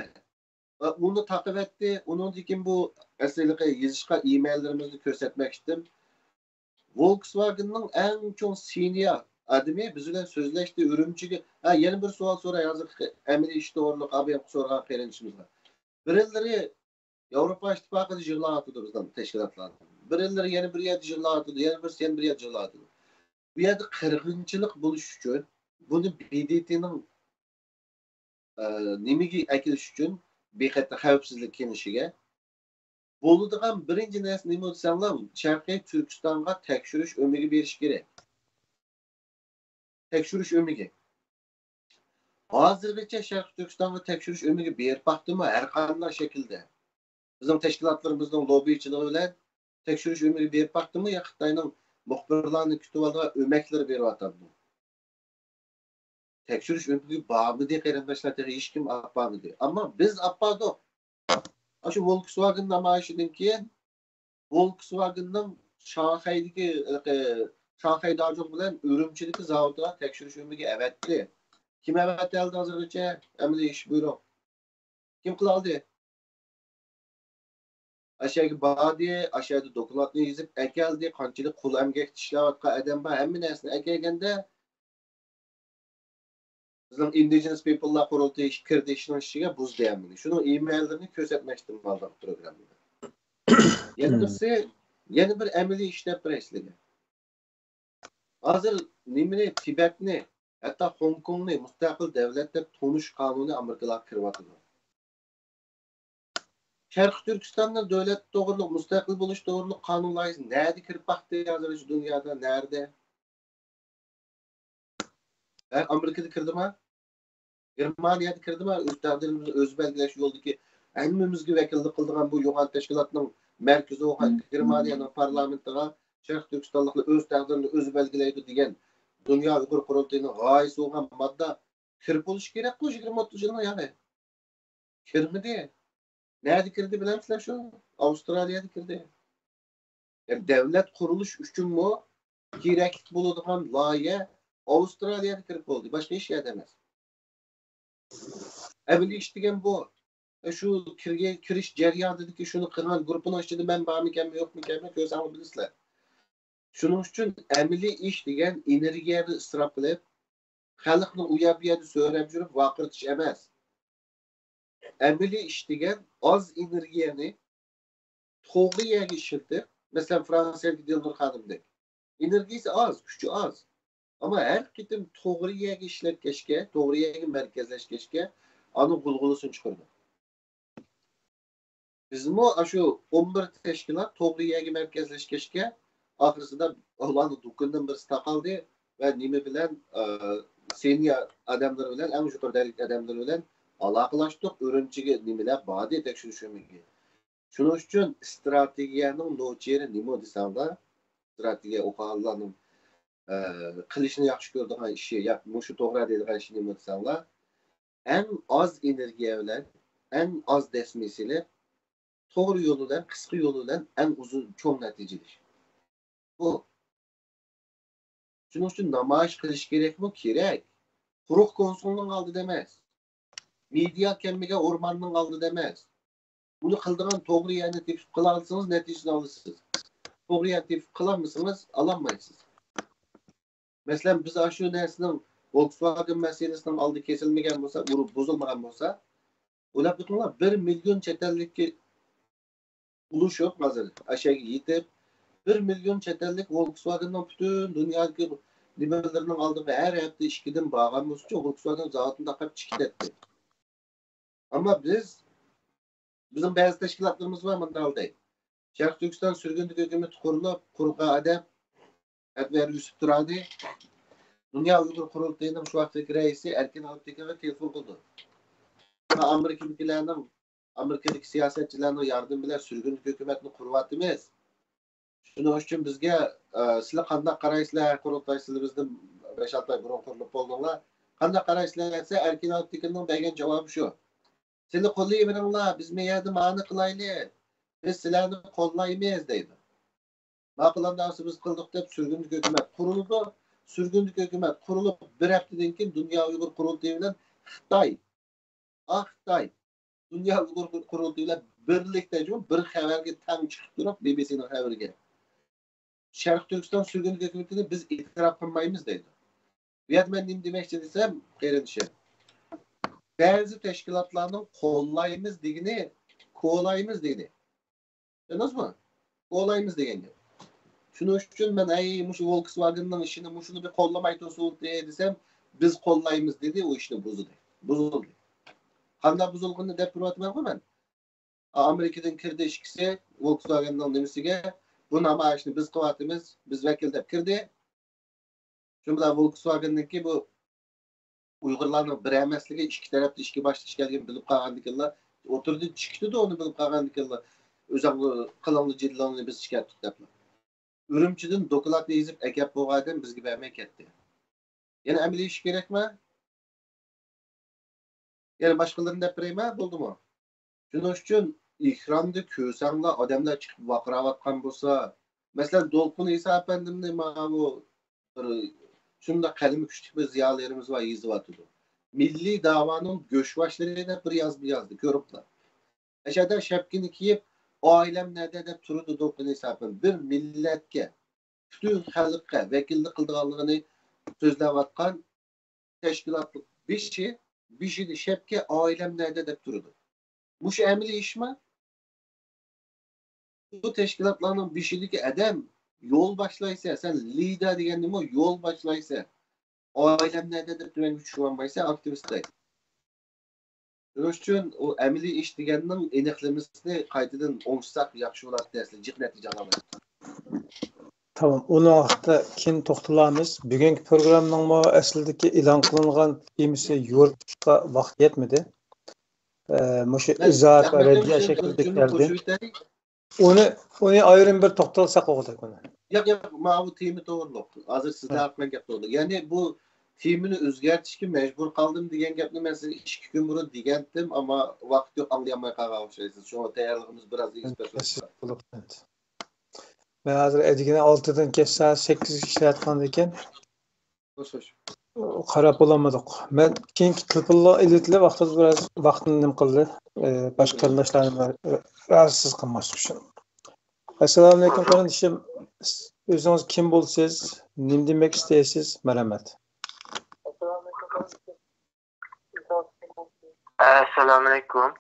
ئا، ئۇنى تاقىۋەتتى، ئۇنىڭدىن كېيىن بۇ ئەسلىدىكى يېزىشقا ئىمەيللىرىمىزنى كۆرسەتمەكچىدىم. ۋولكسۋاگېننىڭ ئەڭ چوڭ سېنىيور ئادىمى بىز بىلەن سۆزلەشتى ئۈرۈمچىگە. ھە، يەنە بىر سوئال سوراي ھازىر ئەمەلىي ئىش توغرۇلۇق ئابايام سورىغان قېرىندىشىمىزغا. بىرىلىرى ياۋروپا ئىتتىپاقىدا يىغلاۋاتىدۇ بىزنىڭ تەشكىلاتلار. بىرىلىرى يەنە بىر يەردە يىغلاۋاتىدۇ، يەنە بىرسى يەنە بىر يەردە يىغلاۋاتىدۇ. بۇ يەردە قىرغىنچىلىق بولۇش ئۈچۈن، بۇنى ب د ت نىڭ، ئە، نېمىگە ئەكېلىش ئۈچۈن، بىخەتەر خەۋپسىزلىك كېڭىشىگە بولىدىغان بىرىنچى نەرسە نېمە دېسەڭلار، شەرقىي تۈركىستانغا تەكشۈرۈش ئۆمىكى بېرىش كېرەك. تەكشۈرۈش ئۆمىكى. ھازىرغىچە شەرقىي تۈركىستانغا تەكشۈرۈش ئۆمىكى بېرىپ باقتىمۇ؟ ھەر قانداق شەكىلدە. بىزنىڭ تەشكىلاتلىرىمىزنىڭ لوببىچىلىقى بىلەن تەكشۈرۈش ئۆمىكى بېرىپ باقتىمۇ؟ يا خىتاينىڭ مۇخبىرلارنى كۈتۈۋالىدىغان ئۆمەكلىرى بېرىۋاتامدۇ؟ تەكشۈرۈش ئۆمىكى بارمىدى، قېرىنداشلار، تېخى ھېچكىم ئاپارمىدى. ئەمما بىز ئاپاردۇق. ئاشۇ ۋولكسۋاگېن نامايىشىدىن كېيىن ۋولكسۋاگېننىڭ شاڭخەيدىكى، ھېلىقى، شاڭخەي داجۇڭ بىلەن ئۈرۈمچىدىكى زاۋۇتىغا تەكشۈرۈش ئۆمىكى ئەۋەتتى. كىم ئەۋەتتى ھازىرغىچە؟ ئەمەلىي ئىش بۇيرۇڭ. كىم قىلالدى؟ ئاشۇ يەرگە باردى، ئاشۇ يەردە دوكلاتنى يېزىپ ئەكەلدى، قانچىلىك قول ئەمگەكتە ئىشلەۋاتقان ئادەم بار، ھەممە نەرسىنى ئەكەلگەندە، بىزنىڭ ئىندىجېنس پىپللار قۇرۇلتىيى كىردى ئىشنىڭ ئىچىگە، بۇزدى ھەممىنى. شۇنىڭ ئىمەللىرىنى كۆرسەتمەكچىدىم ئالدىنقى پروگراممىدا. يەنە بىرسى، يەنە بىر ئەمەلىي ئىش دەپ بېرەي سىلەرگە. ھازىر نېمىنى، تىبەتنى، ھەتتا خوڭكوڭنى مۇستەقىل دۆلەت دەپ تونۇش قانۇنى ئامېرىكىلارغا كىرىۋاتىدۇ. شەرقىي تۈركىستاننىڭ دۆلەت توغرۇلۇق، مۇستەقىل بولۇش توغرۇلۇق قانۇن لايىھىسى نەدە كىرىپ باقتى ھازىر شۇ دۇنيادا، نەدە؟ ھە، ئامېرىكىدا كىردىما؟ گېرمانىيەدە كىردىما؟ ئۆز تەقدىرىمىزنى ئۆزى بەلگىلەش يولىدىكى ھەممىمىزگە ۋەكىللىك قىلىدىغان بۇ يوغان تەشكىلاتنىڭ مەركىزى بولغان گېرمانىيەنىڭ پارلامېنتىغا شەرقىي تۈركىستانلىقلار ئۆز تەقدىرىنى ئۆزى بەلگىلەيدۇ دېگەن دۇنيا ئۇيغۇر قۇرۇلتىيىنىڭ غايىسى بولغان ماددا كىرىپ بولۇشى كېرەكقۇ يىگىرمە ئوتتۇز يىلنىڭ ياغى. كىرمىدى. نەدە كىردى بىلەمسىلەر شۇ؟ ئاۋسترالىيەدە كىردى. يەنى دۆلەت قۇرۇلۇش ئۈچۈنمۇ كېرەكلىك بولىدىغان لايىھە ئاۋسترالىيەدە كىرىپ بولدى. باشقا ھېچ يەردە ئەمەس. ئەمەلىي ئىش دېگەن بۇ. شۇ كىرگەن، كىرىش جەريانىدىكى شۇنى قىلغان گۇرۇپپىنىڭ ئىچىدە مەن بارمىكەنمۇ، يوقمىكەنمۇ كۆرسەڭلار بىلىسىلەر. شۇنىڭ ئۈچۈن ئەمەلىي ئىش دېگەن ئېنېرگىيەنى ئىسراپ قىلىپ، خەلقنى ئۇ يەر بۇ يەردە سۆرەپ يۈرۈپ ۋارقىرىتىش ئەمەس. ئەمەلىي ئىش دېگەن ئاز ئېنېرگىيەنى توغرا يەرگە ئىشلىتىپ، مەسىلەن، فرانسىيەدىكى دىلنۇر خانىمدەك. ئېنېرگىيىسى ئاز، كۈچى ئاز. ئەمما ھەر قېتىم توغرا يەرگە ئىشلەتكەچكە، توغرا يەرگە مەركەزلەشكەچكە، ئانىڭ غۇلغۇلىسىنى چىقىرىدۇ. بىزمۇ ئاشۇ ئون بىر تەشكىلات توغرا يەرگە مەركەزلەشكەچكە، ئاخىرسىدا ئۇلارنىڭ دۇكىنىدىن بىرسى تاقالدى ۋە نېمە بىلەن، ئە، سېنى ئادەملىرى بىلەن، ئەڭ يۇقىرى دەرىجىلىك ئادەملىرى بىلەن ئالاقىلاشتۇق. ئۈرۈمچىگە نېمىلەر باردى تەكشۈرۈش ئۆمىكى. شۇنىڭ ئۈچۈن ئىستراتېگىيەنىڭ نوچىرى نېمە دېسەڭلار، ئىستراتېگىيە ئوقۇغانلارنىڭ، ئە، قىلىشنى ياخشى كۆرىدىغان ئىشى، يا مۇشۇ توغرا دەيدىغان ئىشى نېمە دېسەڭلار، ئەڭ ئاز ئېنېرگىيە بىلەن، ئەڭ ئاز دەسمىي سېلىپ، توغرا يول بىلەن، قىسقا يول بىلەن ئەڭ ئۇزۇن، چوڭ نەتىجە ئېلىش. بۇ. شۇنىڭ ئۈچۈن نامايىش قىلىش كېرەكمۇ؟ كېرەك. قۇرۇق كونسۇلنىڭ ئالدىدا ئەمەس. مېدىيا كەممىگەن ئورماننىڭ ئالدىدا ئەمەس. بۇنى قىلىدىغان توغرا يەرنى تېپىپ قىلالىسىڭىز، نەتىجىنى ئالىسىز. توغرا يەرنى تېپىپ قىلالمىسىڭىز، ئالالمايسىز. مەسىلەن، بىز ئاشۇ نەرسىنىڭ، ۋولكسۋاگېن مەسىلىسىنىڭ ئالدى كېسىلمىگەن بولسا، ئۇرۇپ بۇزۇلمىغان بولسا، ئويلاپ بېقىڭلار، بىر مىليون چەت ئەللىككە ئۇلىشىپ، ھازىر ئەشەگە يېتىپ، بىر مىليون چەت ئەللىك ۋولكسۋاگېننىڭ پۈتۈن دۇنيادىكى نېمىلىرىنىڭ ئالدىغا ھەر ھەپتە ئىككىدىن بارغان بولسىچۇ، ۋولكسۋاگېن زاۋۇتىنى تاقاپ چىقىپ كەتتى. ئەمما بىز، بىزنىڭ بەزى تەشكىلاتلىرىمىز بار، مۇنداق دەي. شەرقىي تۈركىستان سۈرگۈندىكى ھۆكۈمىتى قۇرۇلۇپ، قۇرۇلغان ئادەم ئەنۋەر يۈسۈپ تۇرانى دۇنيا ئۇيغۇر قۇرۇلتىيىنىڭ شۇ ۋاقىتتىكى رەئىسى ئەركىن ئالپتېكىنغا تېلېفون قىلدى. ئامېرىكىدىكىلەرنىڭ، ئامېرىكىدىكى سىياسەتچىلەرنىڭ ياردىمى بىلەن سۈرگۈندىكى ھۆكۈمەتنى قۇرۇۋاتىمىز. شۇنىڭ ئۈچۈن بىزگە، ئە، سىلەر قانداق قارايسىلەر؟ قۇرۇلتاي سىلەر بىزدىن بەش-ئالتە ئاي بۇرۇن قۇرۇلۇپ بولدۇڭلار. قانداق قارايسىلەر دېسە، ئەركىن ئالپتېكىننىڭ بەرگەن جاۋابى شۇ. سىلەر قوللىۋېرىڭلار، بىز مەيەردە مانى قىلايلى. بىز سىلەرنى قوللايمىز دەيدۇ. ماقۇل، ئانداق بولسا بىز قىلدۇق دەپ سۈرگۈندىكى ھۆكۈمەت قۇرۇلىدۇ. سۈرگۈندىكى ھۆكۈمەت قۇرۇلۇپ بىر ھەپتىدىن كېيىن دۇنيا ئۇيغۇر قۇرۇلتىيى بىلەن خىتاي، ئا، خىتاي، دۇنيا ئۇيغۇر قۇرۇلتىيى بىلەن بىرلىكتە بىر خەۋەرگە تەڭ چىقىپ تۇرۇپ، بى بى سىنىڭ خەۋىرىگە، شەرقىي تۈركىستان سۈرگۈن ھۆكۈمىتىنى بىز ئېتىراپ قىلمايمىز دەيدۇ. بۇ يەردە مەن نېمە دېمەكچى دېسەم، قېرىندىشىم، بەزى تەشكىلاتلارنىڭ قوللايمىز دېگىنى، كولايمىز دېگىنى. چۈشەندىڭىزمۇ؟ كولايمىز دېگەن گەپ. شۇنىڭ ئۈچۈن مەن، ئەي، مۇشۇ ۋولكسۋاگېننىڭ ئىشىنى مۇشۇنى بىر قوللىماي تۇرسۇن دېسەم، بىز قوللايمىز دېدى، ئۇ ئىشنى بۇزدى. بۇزۇلدى. قانداق بۇزۇلغىنىنى دەپ تۇرۇۋاتىمەنغۇ مەن. ئامېرىكىدىن كىردى ئىككىسى ۋولكسۋاگېننىڭ نېمىسىگە، بۇ نامايىشنى بىز قىلىۋاتىمىز، بىز ۋەكىل دەپ كىردى. شۇ بىلەن ۋولكسۋاگېننىڭكى بۇ ئۇيغۇرلارنىڭ بىر ئەمەسلىكى، ئىككى تەرەپتە ئىككى باشلىق ئىكەنلىكىنى بىلىپ قالغاندىكىنلا، ئوتتۇرىدىن چىقتىدۇ، ئۇنى بىلىپ قالغاندىكىنلا، ئۆزۈڭلار قىلىڭلار جېدىلىڭلارنى، بىز چىكەتتۇق دەپلا. ئۈرۈمچىدىن دوكلاتنى يېزىپ ئەكەپ بولغان ئادەم بىزگە بەرمەي كەتتى. يەنە ئەمەلىي ئىش كېرەكمۇ؟ يەنە باشقىلىرىنى دەپ بېرەيمۇ؟ بولدىمۇ؟ شۇنىڭ ئۈچۈن ئېكراندا كۆرسەڭلار، ئادەملەر چىقىپ ۋارقىراۋاتقان بولسا، مەسىلەن، دولقۇن ئىسا ئەپەندىمنى ماۋۇ بىر شۇنداق قەلىمى كۈچلۈك بىر زىيالىيلىرىمىز بار، يېزىۋاتىدۇ. مىللىي داۋانىڭ گۆشۋاشلىرى دەپ بىر يازما يازدى، كۆرۈپلا. ئەشەدە شەپكىنى كىيىپ، ئائىلەم نەدە دەپ تۇرىدۇ دولقۇن ئىسا ئەپەندى. بىر مىللەتكە، پۈتۈن خەلققە ۋەكىللىك قىلىدىغانلىقىنى سۆزلەۋاتقان تەشكىلاتلىق بېشى، بېشىدا شەپكە، ئائىلەم نەدە دەپ تۇرىدۇ. مۇشۇ ئەمەلىي ئىشمۇ؟ بۇ تەشكىلاتلارنىڭ بېشىدىكى ئادەم يول باشلايسەن، سەن لىدەر دېگەن نېمە؟ يول باشلايسەن. ئائىلەم نەدە دەپ تۆۋەنگە چۈشۈۋالمايسەن، ئاكتىۋىست دەيدۇ. شۇنىڭ ئۈچۈن ئۇ ئەمەلىي ئىش دېگەننىڭ ئېنىقلىمىسىنى قايتىدىن ئوڭشىساق ياخشى بولاتتى، ئەسلى جىق نەتىجە ئالالمايدۇ. تامام. ئۇنىڭ ھەققىدە كېيىن توختىلارمىز. بۈگۈنكى پروگراممىنىڭمۇ ئەسلىدىكى ئېلان قىلىنغان تېمىسى يورۇتۇشقا ۋاقىت يەتمىدى. ئە، مۇشۇ ئىزاھات ۋە رەددىيە شەكلىدە كەلدى. ئۇنى، ئۇنى ئايرىم بىر توختالساق بولغۇدەك ئۇنى. ياق، ياق، ماۋۇ تېما توغرۇلۇق. ھازىر سىزلەر ھە. ئېيتقان گەپ توغرۇلۇق. يەنى بۇ تېمىنى ئۆزگەرتىشكە مەجبۇر قالدىم دېگەن گەپنى مەن سىزگە ئىككى كۈن بۇرۇن دېگەنتىم، ئەمما ۋاقىت يوق، ئاڭلىيالماي قالغان ئوخشايسىز. شۇڭا تەييارلىقىمىز بىراز ئېگىز-پەس بولۇپ قالدى. مەن ھازىر ئەتىگىنى ئالتىدىن كەچ سائەت سەككىزگىچە ئىشلەۋاتقاندىكىن خوش، خوش. قاراپ بولالمىدۇق. مەن كېيىنكى تېلېفونلار ئېلىۋېتىلىپ، ۋاقتىدا بىراز ۋاقتىنى نېمە قىلدى. ئە، باشقا قېرىنداشلارنى رازىسىز قىلماسلىق ئۈچۈن. ئەسسالامۇئەلەيكۇم قېرىندىشىم. ئۆزىڭىز كىم بولىسىز؟ نېمە دېمەك ئىستەيسىز؟ مەرھەمەت. ئەسسالامۇئەلەيكۇم.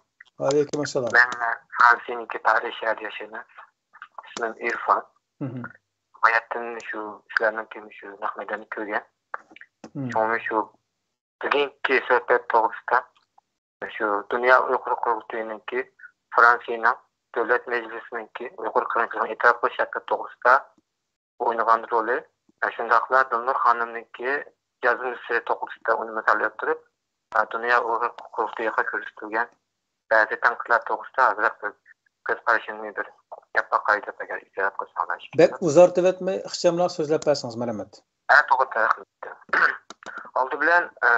ۋەئەلەيكۇم ئەسسالام. مەن فرانسىيەنىڭكى پارىژ شەھىرىدە ياشايمەن. ئىسمىم ئىرفان. مھم. باياتىن شۇ سىلەرنىڭكى شۇ نەق مەيداننى كۆرگەن. مھم. شۇڭا شۇ بۈگۈنكى سۆھبەت توغرىسىدا شۇ دۇنيا ئۇيغۇر قۇرۇلتىيىنىڭكى فرانسىيەنىڭ دۆلەت مەجلىسىنىڭكى ئۇيغۇر قىرغىنچىلىقىنى ئېتىراپ قىلىش ھەققى توغرىسىدا ئوينىغان رولى، شۇنداقلا دىلنۇر خانىمنىڭكى يازمىسى توغرىسىدا ئۇنى مىسال كەلتۈرۈپ، دۇنيا ئۇيغۇر قۇرۇلتىيىغا كۆرسىتىلگەن بەزى تەنقىدلەر توغرىسىدا ئازراق بىر كۆز قارىشىمنى بىر گەپ باقاي دەپ، ئەگەر ئىجازەت قىلساڭلار. بەك ئۇزارتىۋەتمەي، ئىخچامراق سۆزلەپ بەرسىڭىز، مەرھەمەت. ھە، توغرا، رەھمەت. ئالدى بىلەن، ئە،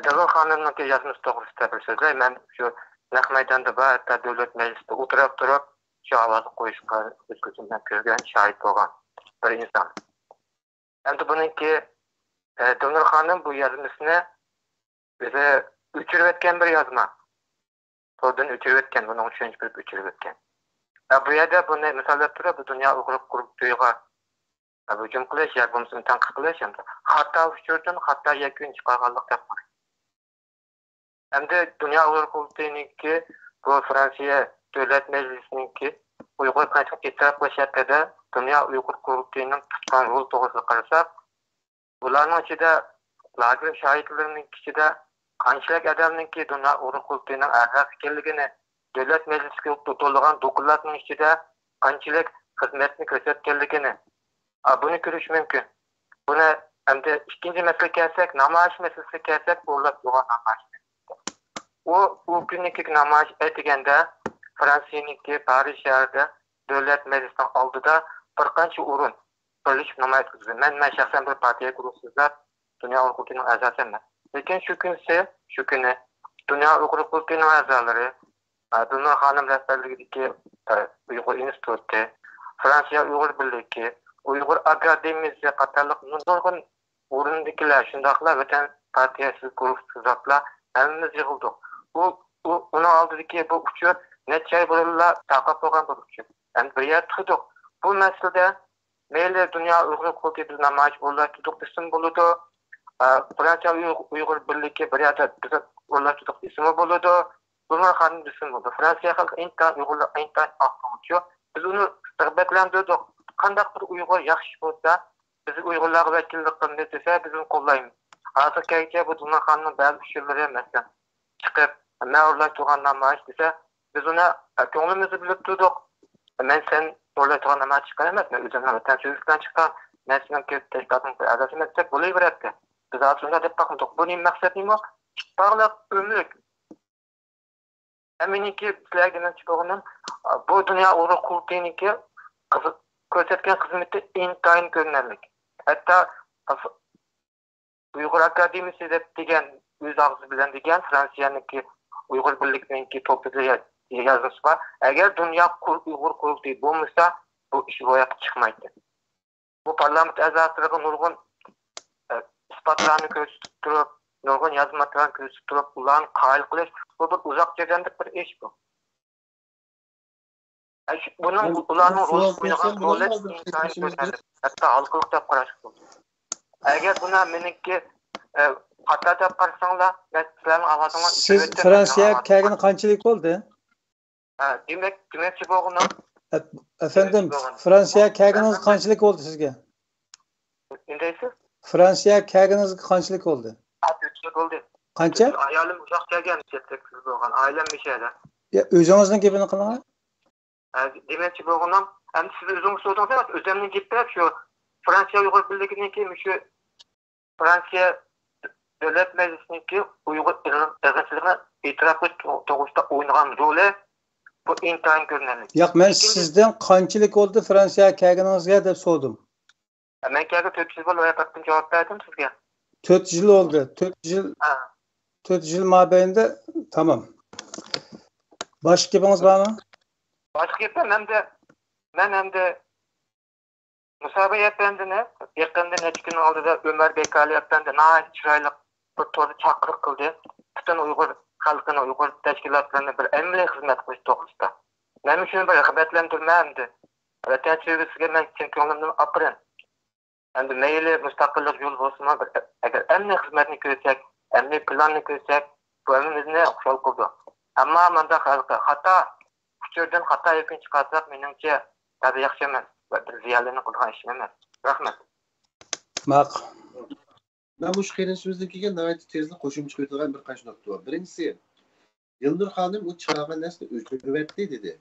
دىلنۇر خانىمنىڭكى يازمىسى توغرىسىدا بىر سۆزلەي. مەن شۇ نەق مەيداندا بار، ھەتتا دۆلەت مەجلىسىدە ئولتۇرۇپ تۇرۇپ، شۇ ئاۋازنى قويۇشقا ئۆز كۆزۈم بىلەن كۆرگەن، شاھىت بولغان بىر ئىنسان. ئەمدى بۇنىڭكى، ئە، دىلنۇر خانىم بۇ يازمىسىنى ئۆزى ئۆچۈرۈۋەتكەن بىر يازما. توردىن ئۆچۈرۈۋەتكەن، بۇنىڭ ئۈچىنچى بولۇپ ئۆچۈرۈۋەتكەن. ھە، بۇ يەردە بۇنى مىساللاپ تۇرۇپ، بۇ دۇنيا ئۇيغۇر قۇرۇلتىيىغا، ھە، ھۇجۇم قىلىش ياكى بولمىسا تەنقىد قىلىش، ئەمدى خاتا ئۇچۇردىن خاتا يەكۈن چىقارغانلىق دەپ قارايمەن. ئەمدى دۇنيا ئۇيغۇر قۇرۇلتىيىنىڭكى بۇ فرانسىيە دۆلەت مەجلىسىنىڭكى ئۇيغۇر قىرغىنچىلىقىنى ئېتىراپ قىلىش ھەققىدە دۇنيا ئۇيغۇر قۇرۇلتىيىنىڭ تۇتقان رولى توغرىسىدا قارىساق، بۇلارنىڭ ئىچىدە، لاگېر شاھىتلىرىنىڭ ئىچىدە قانچىلىك ئادەمنىڭكى دۇنيا ئۇيغۇر قۇرۇلتىيىنىڭ ئەزاسى ئىكەنلىكىنى، دۆلەت مەجلىسىگە تولدۇرغان دوكلاتنىڭ ئىچىدە قانچىلىك خىزمەتنى كۆرسەتكەنلىكىنى، ئا، بۇنى كۆرۈش مۇمكىن. بۇنى ئەمدى ئىككىنچى مەسىلىگە كەلسەك، نامايىش مەسىلىسىگە كەلسەك، ئۇ ئۇ، ئۇ كۈنىكى نامايىش ئەتىگەندە فرانسىيەنىڭكى پارىژ شەھىرىدە دۆلەت مەجلىسىنىڭ ئالدىدا بىر قانچە ئورۇن بىرلىشىپ نامايىش ئۆتكۈزدى. مەن، مەن شەخسەن بىر پارتىيە گۇرۇپپىسى سۆزلەپ، دۇنيا ئۇيغۇر قۇرۇلتىيىنىڭ ئەزاسى ئەمەس. لېكىن شۇ كۈنسى، شۇ كۈنى دۇنيا ئۇيغۇر قۇرۇلتىيىنىڭ ئەزالىرى، ئە، دىلنۇر خانىم رەھبەرلىكىدىكى، ئە، ئۇيغۇر ئىنستىتۇتى، فرانسىيە ئۇيغۇر بىرلىكى، ئۇيغۇر ئاكادېمىيىسى قاتارلىق نۇرغۇن ئورۇندىكىلەر، شۇنداقلا ۋەتەن پارتىيەسى گۇرۇپپىسى زاتلار ھەممىمىز يىغىلدۇق. ئۇ، ئۇ، ئۇنىڭ ئالدىدىكى بۇ ئۇچۇر نەچچە ئاي بۇرۇنلا تارقاپ قالغان بىر ئۇچۇر. ئەمدى بىر يەردە تۇردۇق. بۇ مەسىلىدە مەيلى دۇنيا ئۇيغۇر قۇرۇلتىيى بىز نامايىش ئورۇنلاشتۇردۇق دېسىمۇ بولىدۇ. ئا، فرانسىيە ئۇيغۇر، ئۇيغۇر بىرلىكى بىر يەردە بىز ئورۇنلاشتۇردۇق دېسىمۇ بولىدۇ. دىلنۇر خانىم دېسىمۇ بولىدۇ. فرانسىيە خەلقى ئىنتايىن ئۇيغۇرلار ئىنتايىن ئاق كۆڭۈلچى. بىز ئۇنى رىغبەتلەندۈردۇق. قانداق بىر ئۇيغۇر ياخشى بولسا، بىز ئۇيغۇرلارغا ۋەكىللىك قىلىمىز دېسە، بىز ئۇنى قوللايمىز. ھازىرغىچە بۇ دىلنۇر خانىمنىڭ بەزى ئۇچۇرلىرى، مەسىلەن، چىقىپ، مەن ئورۇنلاشتۇرغان نامايىش دېسە، بىز ئۇنى، ئە، كۆڭلىمىزدە بىلىپ تۇردۇق. مەن سەن ئورۇنلاشتۇرغان نامايىش چىققان ئەمەس، مەن ئۆزۈمنىڭ ۋەتەن سۆيگۈسى بىلەن چىققان، مەن سېنىڭ تەشكىلاتىڭ بىر ئەزاسى ئەمەس دەپ بولۇۋېرەتتى. بىز ھازىر شۇنداق دەپ باقمىدۇق. بۇ نېمە مەقسەت نېمە؟ بارلىق ئۆمۈرلۈك. مەن مېنىڭكى سىلەرگە دېمەكچى بولغىنىم، بۇ دۇنيا ئۇيغۇر قۇرۇلتىيىنىڭكى خىز-، كۆرسەتكەن خىزمىتى ئىنتايىن كۆرۈنەرلىك. ھەتتا ئۇيغۇر ئاكادېمىيىسى دەپ دېگەن، ئۆز ئاغزى بىلەن دېگەن، فرانسىيەنىڭكى ئۇيغۇر بىرلىكىنىڭكى توپىدا يا-، يازمىسى بار. ئەگەر دۇنيا قۇر-، ئۇيغۇر قۇرۇلتىيى بولمىسا، بۇ ئىش روياپقا چىقمايتتى. بۇ پارلامېنت ئەزالىرىغا نۇرغۇن، ئە، ئىسپاتلارنى كۆرسىتىپ تۇرۇپ، نۇرغۇن يازمىلارنى كۆرسىتىپ تۇرۇپ، ئۇلارنى قايىل قىلىش، بۇ بىر ئۇزاق چەكلىمىلىك بىر ئىش بۇ. ئە، شۇ، بۇنىڭ، مەن ئۇلارنىڭ رولى سوئال ئوينىغان بەرسەم رولى بولامدۇ؟ ئىنتايىن كۆرۈنەرلىك. ھەتتا ھالقىلىق دەپ قاراشقا بولىدۇ. ئەگەر بۇنى مېنىڭكى، ئە، خاتا دەپ قارىساڭلار، مەن سىلەرنىڭ ئاۋازىڭلار سىز ئۆچۈرۈۋەتتىم، فرانسىيەگە مېنىڭ ئاۋازىم. كەلگىنى قانچىلىك بولدى؟ ھە، دېمەك، دېمەكچى بولغىنىم، ئەپ-، ئەپەندىم، دېمەكچى بولغىنىم. فرانسىيەگە كەلگىنىڭىزگە قانچىلىك بولدى سىزگە؟ نېمە دەيسىز؟ فرانسىيەگە كەلگىنىڭىزگە قانچىلىك بولدى؟ ھە، تۆت يىل بولدى. قانچە؟ ئايالىم ئۇزاق كەلگەن، كەتتى، بولغان. ئائىلەم مۇشۇ يەردە. يا، ئۆزىڭىزنىڭ گېپىنى قىلىڭ. ھە، دېمەكچى بولغىنىم، ئەمدى سىز ئۆزىڭىز سورىدىڭىز ئەمەس، ئۆزۈمنىڭ گېپى شۇ. فرانسىيە ئۇيغۇر بىرلىكىنىڭكى مۇشۇ فرانسىيە دۆلەت مەجلىسىنىڭكى ئۇيغۇر قىرغىنچىلىقىنى ئېتىراپ قىلىش تو-، توغرىسىدا ئوينىغان رولى بۇ ئىنتايىن كۆرۈنەرلىك. ياق، مەن ئىككىنچى سىزدىن قانچىلىك بولدى فرانسىيەگە كەلگىنىڭىزگە دەپ سورىدىم. مەن كەلگىلى تۆت يىل بولدى، ۋايقەتتىن جاۋاب بەردىم سىزگە. تۆت يىل بولدى. تۆت يىل، ھە. تۆت يىل مابەينىدە، تامام. باشقا گېپىڭىز بارمۇ؟ باشقا گېپىم ئەمدى، مەن ئەمدى مۇسابىر ئەپەندىنى يېقىندا نەچچە كۈننىڭ ئالدىدا ئۆمەر بەكئالى ئەپەندى ناھايىتى چىرايلىق بىر توردا چاقىرىق قىلدى. پۈتۈن ئۇيغۇر خەلقىنى، ئۇيغۇر تەشكىلاتلىرىنى بىر ئەمەلىي خىزمەت قىلىش توغرىسىدا. مەن شۇنى بىر رىغبەتلەندۈرمە ئەمدى. ۋەتەن سۆيگۈسىگە مەن چىن كۆڭلۈمدىن ئاپىرىن. ئەمدى مەيلى مۇستەقىللىق يولى بولسىمۇ، بىر، ئەگەر ئەمەلىي خىزمەتنى كۆرسەك، ئەمەلىي پىلاننى كۆرسەك، بۇ ھەممىمىزنى خۇشال قىلىدۇ. ئەمما مانداق خەلقى خاتا ئۇچۇردىن خاتا يەكۈن چىقارساق، مېنىڭچە، تازا ياخشى ئەمەس ۋە بىر زىيالىينى قىلىدىغان ئىش ئەمەس. رەھمەت. ماقۇل. مەن مۇشۇ قېرىندىشىمىزدىن كېلگەن ناھايىتى تېزلا قوشۇمچە قويىدىغان بىر قانچە نۇقتا بار. بىرىنچىسى، دىلنۇر خانىم ئۇ چىقارغان نەرسىنى ئۆچۈرۈۋەتتى دېدى.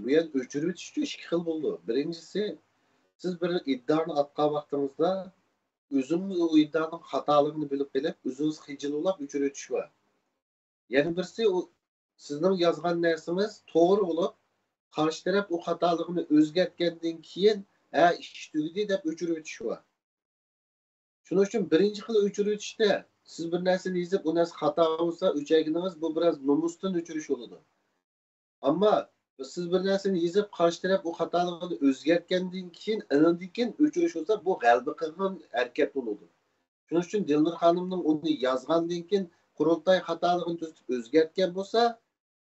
بۇ يەردە ئۆچۈرۈۋېتىش ئۈچۈن ئىككى خىل بولىدۇ. بىرىنچىسى، سىز بىر ئىددىئانى ئاتقان ۋاقتىڭىزدا، ئۆزۈممۇ ئۇ ئىددىئانىڭ خاتالىقىنى بىلىپ قېلىپ، ئۆزىڭىز خىجىل بولاپ ئۆچۈرۈۋېتىش بار. يەنە بىرسى، ئۇ سىزنىڭ يازغان نەرسىڭىز توغرا بولۇپ، قارشى تەرەپ ئۇ خاتالىقىنى ئۆزگەرتكەندىن كېيىن، ھە، ئىش تۈگىدى دەپ ئۆچۈرۈۋېتىش بار. شۇنىڭ ئۈچۈن بىرىنچى خىل ئۆچۈرۈۋېتىشتە، سىز بىر نەرسىنى يېزىپ، ئۇ نەرسە خاتا بولسا، ئۆچەرگىنىڭىز، بۇ بىراز نومۇستىن ئۆچۈرۈش بولىدۇ. ئەمما سىز بىر نەرسىنى يېزىپ، قارشى تەرەپ ئۇ خاتالىقىنى ئۆزگەرتكەندىن كېيىن، ئاندىن كېيىن ئۆچۈرۈش بولسا، بۇ غەلىبە قىلغان ھەرىكەت بولىدۇ. شۇنىڭ ئۈچۈن دىلنۇر خانىمنىڭ ئۇنى يازغاندىن كېيىن، قۇرۇلتاي خاتالىقىنى تۈزىتىپ ئۆزگەرتكەن بولسا،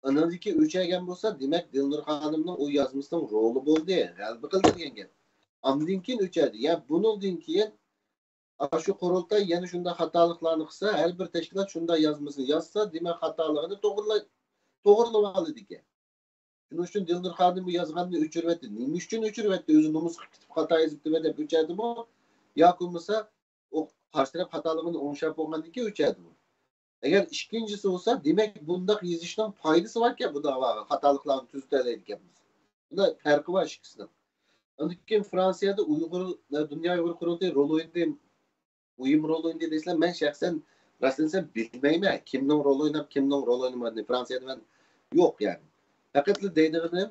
ئاندىن كېيىن ئۆچەرگەن بولسا، دېمەك، دىلنۇر خانىمنىڭ ئۇ يازمىسىنىڭ رولى بولدى، غەلىبە قىلدى دېگەن گەپ. ئاندىن كېيىن ئۆچەردى. يا بۇنىڭدىن كېيىن ئاشۇ قۇرۇلتاي يەنە شۇنداق خاتالىقلارنى قىلسا، ھەر بىر تەشكىلات شۇنداق يازمىسىنى يازسا، دېمەك، خاتالىقىنى توغرىلا-، توغرىلىۋالىدىكەن. شۇنىڭ ئۈچۈن دىلنۇر خانىم بۇ يازغاننى ئۆچۈرۈۋەتتى. نېمە ئۈچۈن ئۆچۈرۈۋەتتى؟ ئۆزى نومۇسقا كېتىپ خاتا يېزىپتىمەن دەپ ئۆچەردىمۇ؟ ياكى بولمىسا، ئۇ قارشى تەرەپ خاتالىقىنى ئوڭشاپ بولغاندىن كېيىن ئۆچەردىمۇ؟ ئەگەر ئىككىنچىسى بولسا، دېمەك، بۇنداق يېزىشنىڭ پايدىسى باركەن، بۇ داۋاغا خاتالىقلارنى تۈزىتەلەيدىكەنمىز. بۇندا پەرقى بار ئىككىسىنىڭ. ئاندىن كېيىن فرانسىيەدە ئۇيغۇر، دۇنيا ئۇيغۇر قۇرۇلتىيى رول ئوينىدى، مۇھىم رول ئوينىدى دېسىلە، مەن شەخسەن راستىنى دېسەم بىلمەيمەن، كىمنىڭ رول ئويناپ، كىمنىڭ رول ئوينىمىغانىنى فرانسىيەدە مەن يوق يەنى. پەقەتلا دەيدىغىنىم،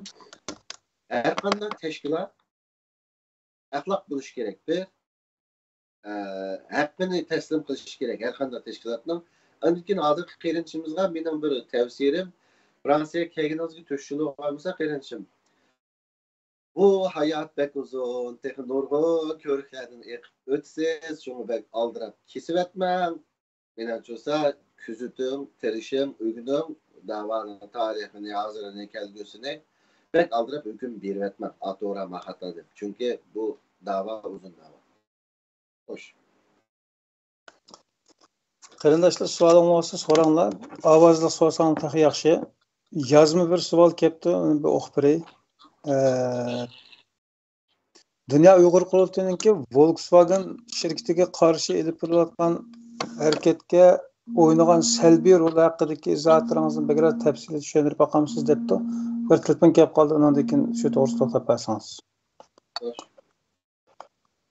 ھەر قانداق تەشكىلات ئەخلاق بولۇشى كېرەك، بىر، ئە، ھەققىنى تەسلىم قىلىشى كېرەك ھەر قانداق تەشكىلاتنىڭ. ئاندىن كېيىن ھازىرقى قېرىندىشىمىزغا مېنىڭ بىر تەۋسىيەم، فرانسىيەگە كەلگىنىڭىزگە تۆت يىل بولغان بولسا، قېرىندىشىم، بۇ ھايات بەك ئۇزۇن، تېخى نۇرغۇن كۆۋرۈكلەردىن ئېقىپ ئۆتىسىز، شۇڭا بەك ئالدىراپ كېسىۋەتمەڭ. مېنىڭچە بولسا، كۆزىتىڭ، تىرىشىڭ، ئۆگىنىڭ، داۋانىڭ تارىخىنى، ھازىرىنى، كەلگۈسىنى. بەك ئالدىراپ ھۆكۈم بېرىۋەتمەڭ، ئا توغرا، ما خاتا دەپ. چۈنكى بۇ داۋا ئۇزۇن داۋا. خوش. قېرىنداشلار، سوئالىڭ بولسا سوراڭلار. ئاۋازلىق سورىساڭ تېخى ياخشى. يازما بىر سوئال كەپتۇ، ئۇنى بىر ئوقۇپ بېرەي. ئە، دۇنيا ئۇيغۇر قۇرۇلتىيىنىڭكى ۋولكسۋاگېن شىركىتىگە قارشى ئېلىپ بېرىلىۋاتقان ھەرىكەتكە ئوينىغان سەلبىي رولى ھەققىدىكى ئىزاھاتلىرىڭىزنى بەكرەك تەپسىلىي چۈشەندۈرۈپ باقامسىز دەپتۇ. بىر تېلېفون كەپ قالدى، ئۇنىڭدىن كېيىن شۇ توغرىسىدا توختاپ بەرسىڭىز.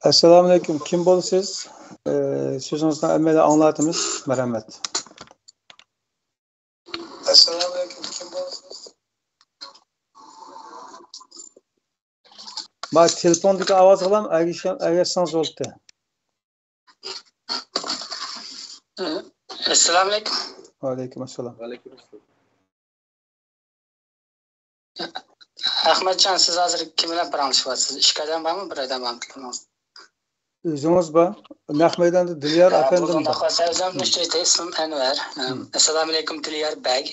ئەسسالامۇئەلەيكۇم، كىم بولىسىز؟ ئە، سۆزىڭىزنى ئەمەلىي ئاڭلاۋاتىمىز. مەرھەمەت. ئەسسالامۇئەلەيكۇم، كىم بولىسىز؟ ما تېلېفوندىكى ئاۋازغىلام ئەگىشىڭ-، ئەگەشسىڭىز بولدى. ئەسسالامۇئەلەيكۇم. ۋەئەلەيكۇم ئەسسالام. ۋەئەلەيكۇم ئەسسالام. ئەخمەتجان، سىز ھازىر كىم بىلەن پاراڭلىشىۋاتىسىز؟ ئىككى ئادەم بارمۇ، بىر ئادەم بارمۇ تېلېفونىڭىزدا؟ ئۆزىڭىز بار. نەق مەيداندا دىليار ھە، ئەپەندىم بولغاندا بار. ئەزەم مۇشتەيتى ئىسمىم ئەنۋەر. ھە، مم. ئەسسالامۇئەلەيكۇم، دىليار بەگ.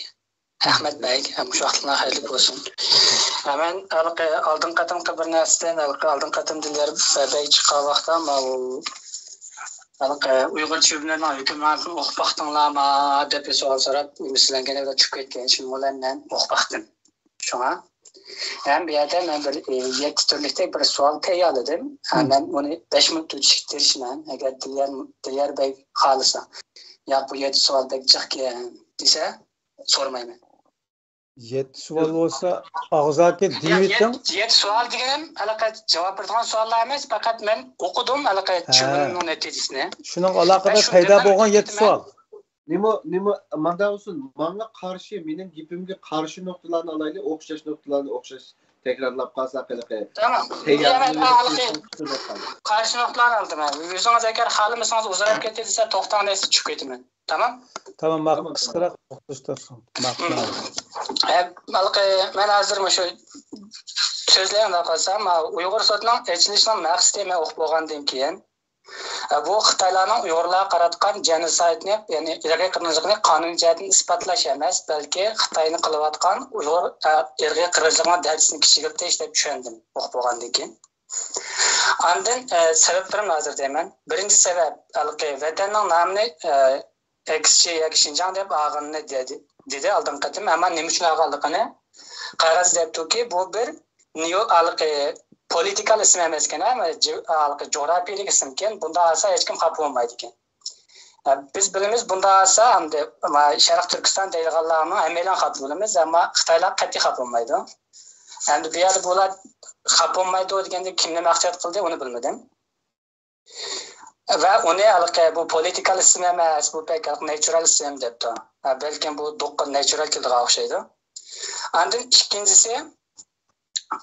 ئەخمەت بەگ، ھەم شۇ ۋاقىتلار خەيرلىك بولسۇن. ھە، مەن ھېلىقى ئالدىنقى قېتىمقى بىر نەرسىدىن، ھېلىقى ئالدىنقى قېتىم دىليار بەگ چىققان ۋاقىتتا، ماۋۇ ھېلىقى ئۇيغۇر تۈرمىلىرىنىڭ ھۆكۈمرانلىقىنى ئوقۇپ باقتىڭلارما دەپ بىر سوئال سوراپ، سىلەرگە يەنە بىر چۈشۈپ كەتكەن، شۇنىڭ بىلەن مەن ئوقۇپ باقتىم. شۇڭا ھەم بۇ يەردە مەن بىر، ئى، يەتتە تۈرلۈكتەك بىر سوئال تەييارلىدىم. ھە، مم. مەن ئۇنى بەش مىنۇت ئۆتۈشكە تىرىشىمەن. ئەگەر دىليار، دىليار بەگ خالىسا، ياق، بۇ يەتتە سوئال بەك جىقكەن دېسە، سورىمايمەن. يەتتە سوئال بولسا، ئاغزاكى يا، دېيىۋېتىڭ. يەت-، يەتتە سوئال دېگىنىم ھېلىقى جاۋاب بېرىدىغان سوئاللار ئەمەس، پەقەت مەن ئوقۇدۇم ھېلىقى ھە. چۈشەنگىنىمنىڭ نەتىجىسىنى. شۇنىڭغا ئالاقىدار پەيدا بولغان يەتتە سوئال. نېمە، نېمە، مانداق بولسۇن، ماڭا قارشى، مېنىڭ گېپىمگە قارشى نۇقتىلارنى ئالايلى، ئوخشاش نۇقتىلارنى ئوخشاش تەكرارلاپ قالساق ھېلىقى تامام. تەييارلىق يا، مەن ھېلىقى قارشى نۇقتىلارنى ئالدىم. ھە. ئۆزىڭىز ئەگەر خالىمىسىڭىز ئۇزىراپ كېتىدۇ دېسە، توختاڭ دەيسىز، چۈشۈپ كېتىمەن. تامام؟ تامام، ماقۇل، تامام، قىسقىراق توختىتىپ تۇرسۇن. ماقۇل. ھە، ھېلىقى مەن ھازىر مۇشۇ سۆزلەيمەن دەپ قالسام، ماۋۇ ئۇيغۇر سوتىنىڭ ئېچىلىشىنىڭ مەقسىتى مەن ئوقۇپ بولغاندىن كېيىن، بۇ خىتايلارنىڭ ئۇيغۇرلارغا قاراتقان جېنوسايدنى، يەنى ئىرقىي قىرغىنچىلىقنى قانۇنىي جەھەتتىن ئىسپاتلاش ئەمەس، بەلكى خىتاينى قىلىۋاتقان ئۇيغۇر، ئە، ئىرقىي قىرغىنچىلىقىنىڭ دەرىجىسىنى كىچىكلىتىش دەپ چۈشەندىم ئوقۇپ بولغاندىن كېيىن. ئاندىن، ئە، سەۋەبلىرىمنى ھازىر دەيمەن. بىرىنچى سەۋەب، ھېلىقى ۋەتەننىڭ نامىنى، ئە، ئېكسچى ياكى شىنجاڭ دەپ ئالغىنىنى دېدى، دېدى ئالدىنقى قېتىم. ئەمما نېمە ئۈچۈن ئالغانلىقىنى قەغەزدە دەپتۇكى، بۇ بىر نېئو-، ھېلىقى پولىتىكال ئىسىم ئەمەسكەن، ھە، جى-، ھېلىقى جۇغراپىيەلىك ئىسىمكەن، بۇنداق ئالسا ھېچكىم خاپا بولمايدىكەن. بىز بىلىمىز، بۇنداق قىلسا ئەمدى شەرقىي تۈركىستان دەيدىغانلارنىڭ ھەممەيلەن خاپا بولىمىز، ئەمما خىتايلار قەتئىي خاپا بولمايدۇ. ئەمدى بۇ يەردە بۇلار خاپا بولمايدۇ دېگەندە كىمنى مەقسەت قىلدى، ئۇنى بىلمىدىم. ۋە ئۇنى ھېلىقى بۇ پولىتىكال ئىسىم ئەمەس، بۇ بەك ناتشورال ئىسىم دەپتۇ. ھە، بەلكىم بۇ دوققا ناتشورال كېلىدىغان ئوخشايدۇ. ئاندىن ئىككىنچىسى،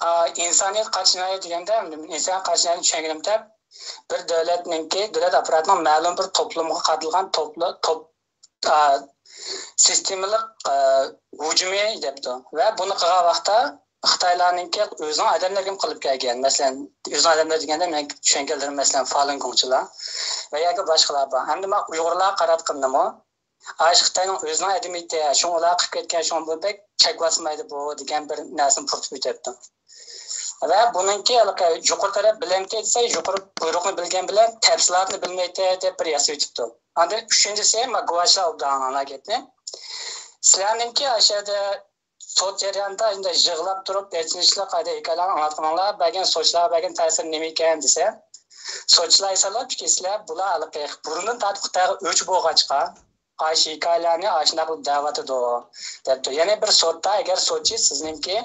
ئا، ئىنسانىيەت قارشى جىنايەت دېگەندە، ئىنسانىيەت قارشى جىنايەتنى چۈشەنگىنىمدە، بىر دۆلەتنىڭكى، دۆلەت ئاپپاراتىنىڭ مەلۇم بىر توپلۇمغا قارىتىلغان توپلا-، توپ-، ئا، سىستېمىلىق، ئا، ھۇجۇمى دەپتۇ. ۋە بۇنى قىلغان ۋاقىتتا خىتايلارنىڭكى ئۆزىنىڭ ئادەملىرىگىمۇ قىلىپ كەلگەن. مەسىلەن، ئۆزىنىڭ ئادەملىرى دېگەندە مەن چۈشەنگەنلىرىم، مەسىلەن، فالۇن گوڭچىلار ۋە ياكى باشقىلار بار. ھەمدە مانا ئۇيغۇرلارغا قاراتقىنىمۇ، ئاشۇ خىتاينىڭ ئۆزىنىڭ ئادىمى ئىدى، شۇڭا ئۇلار قىلىپ كەتكەن، شۇڭا بۇ بەك چەك باسمايدۇ بۇ دېگەن بىر نەرسىنى پۇرىتىپ ئۆتۈپتۇ. ۋە بۇنىڭكى ھېلىقى يۇقىرى تەرەپ بىلەمتى دېسە، يۇقىرى بۇيرۇقنى بىلگەن بىلەن تەپسىلاتنى بىلمەيتتى دەپ بىر ياسىۋېتىپتۇ. ئاندىن ئۈچىنچىسى، ما گۇۋاچلار ئوبدان ئاڭلاڭلار گەپنى. سىلەرنىڭكى ئاشۇ يەردە سوت جەريانىدا ئەمدى يىغلاپ تۇرۇپ، ئېچىنىشلىق ھالدا ھېكايىلەرنى ئاڭلاتقىنىڭلار بەرگەن، سوتچىلارغا بەرگەن تەسىرى نېمە ئىكەن دېسە، سوتچىلار ئېيتسىلا، پىكىر سىلەر بۇلار ھېلىقى بۇرۇندىن تارتىپ خىتايغا ئۆچ بولغاچقا، ئاشۇ ھېكايىلەرنى ئاشۇنداق قىلىپ دەۋاتىدۇ، دەپتۇ. يەنى بىر سوتتا ئەگەر سوتچى سىزنىڭكى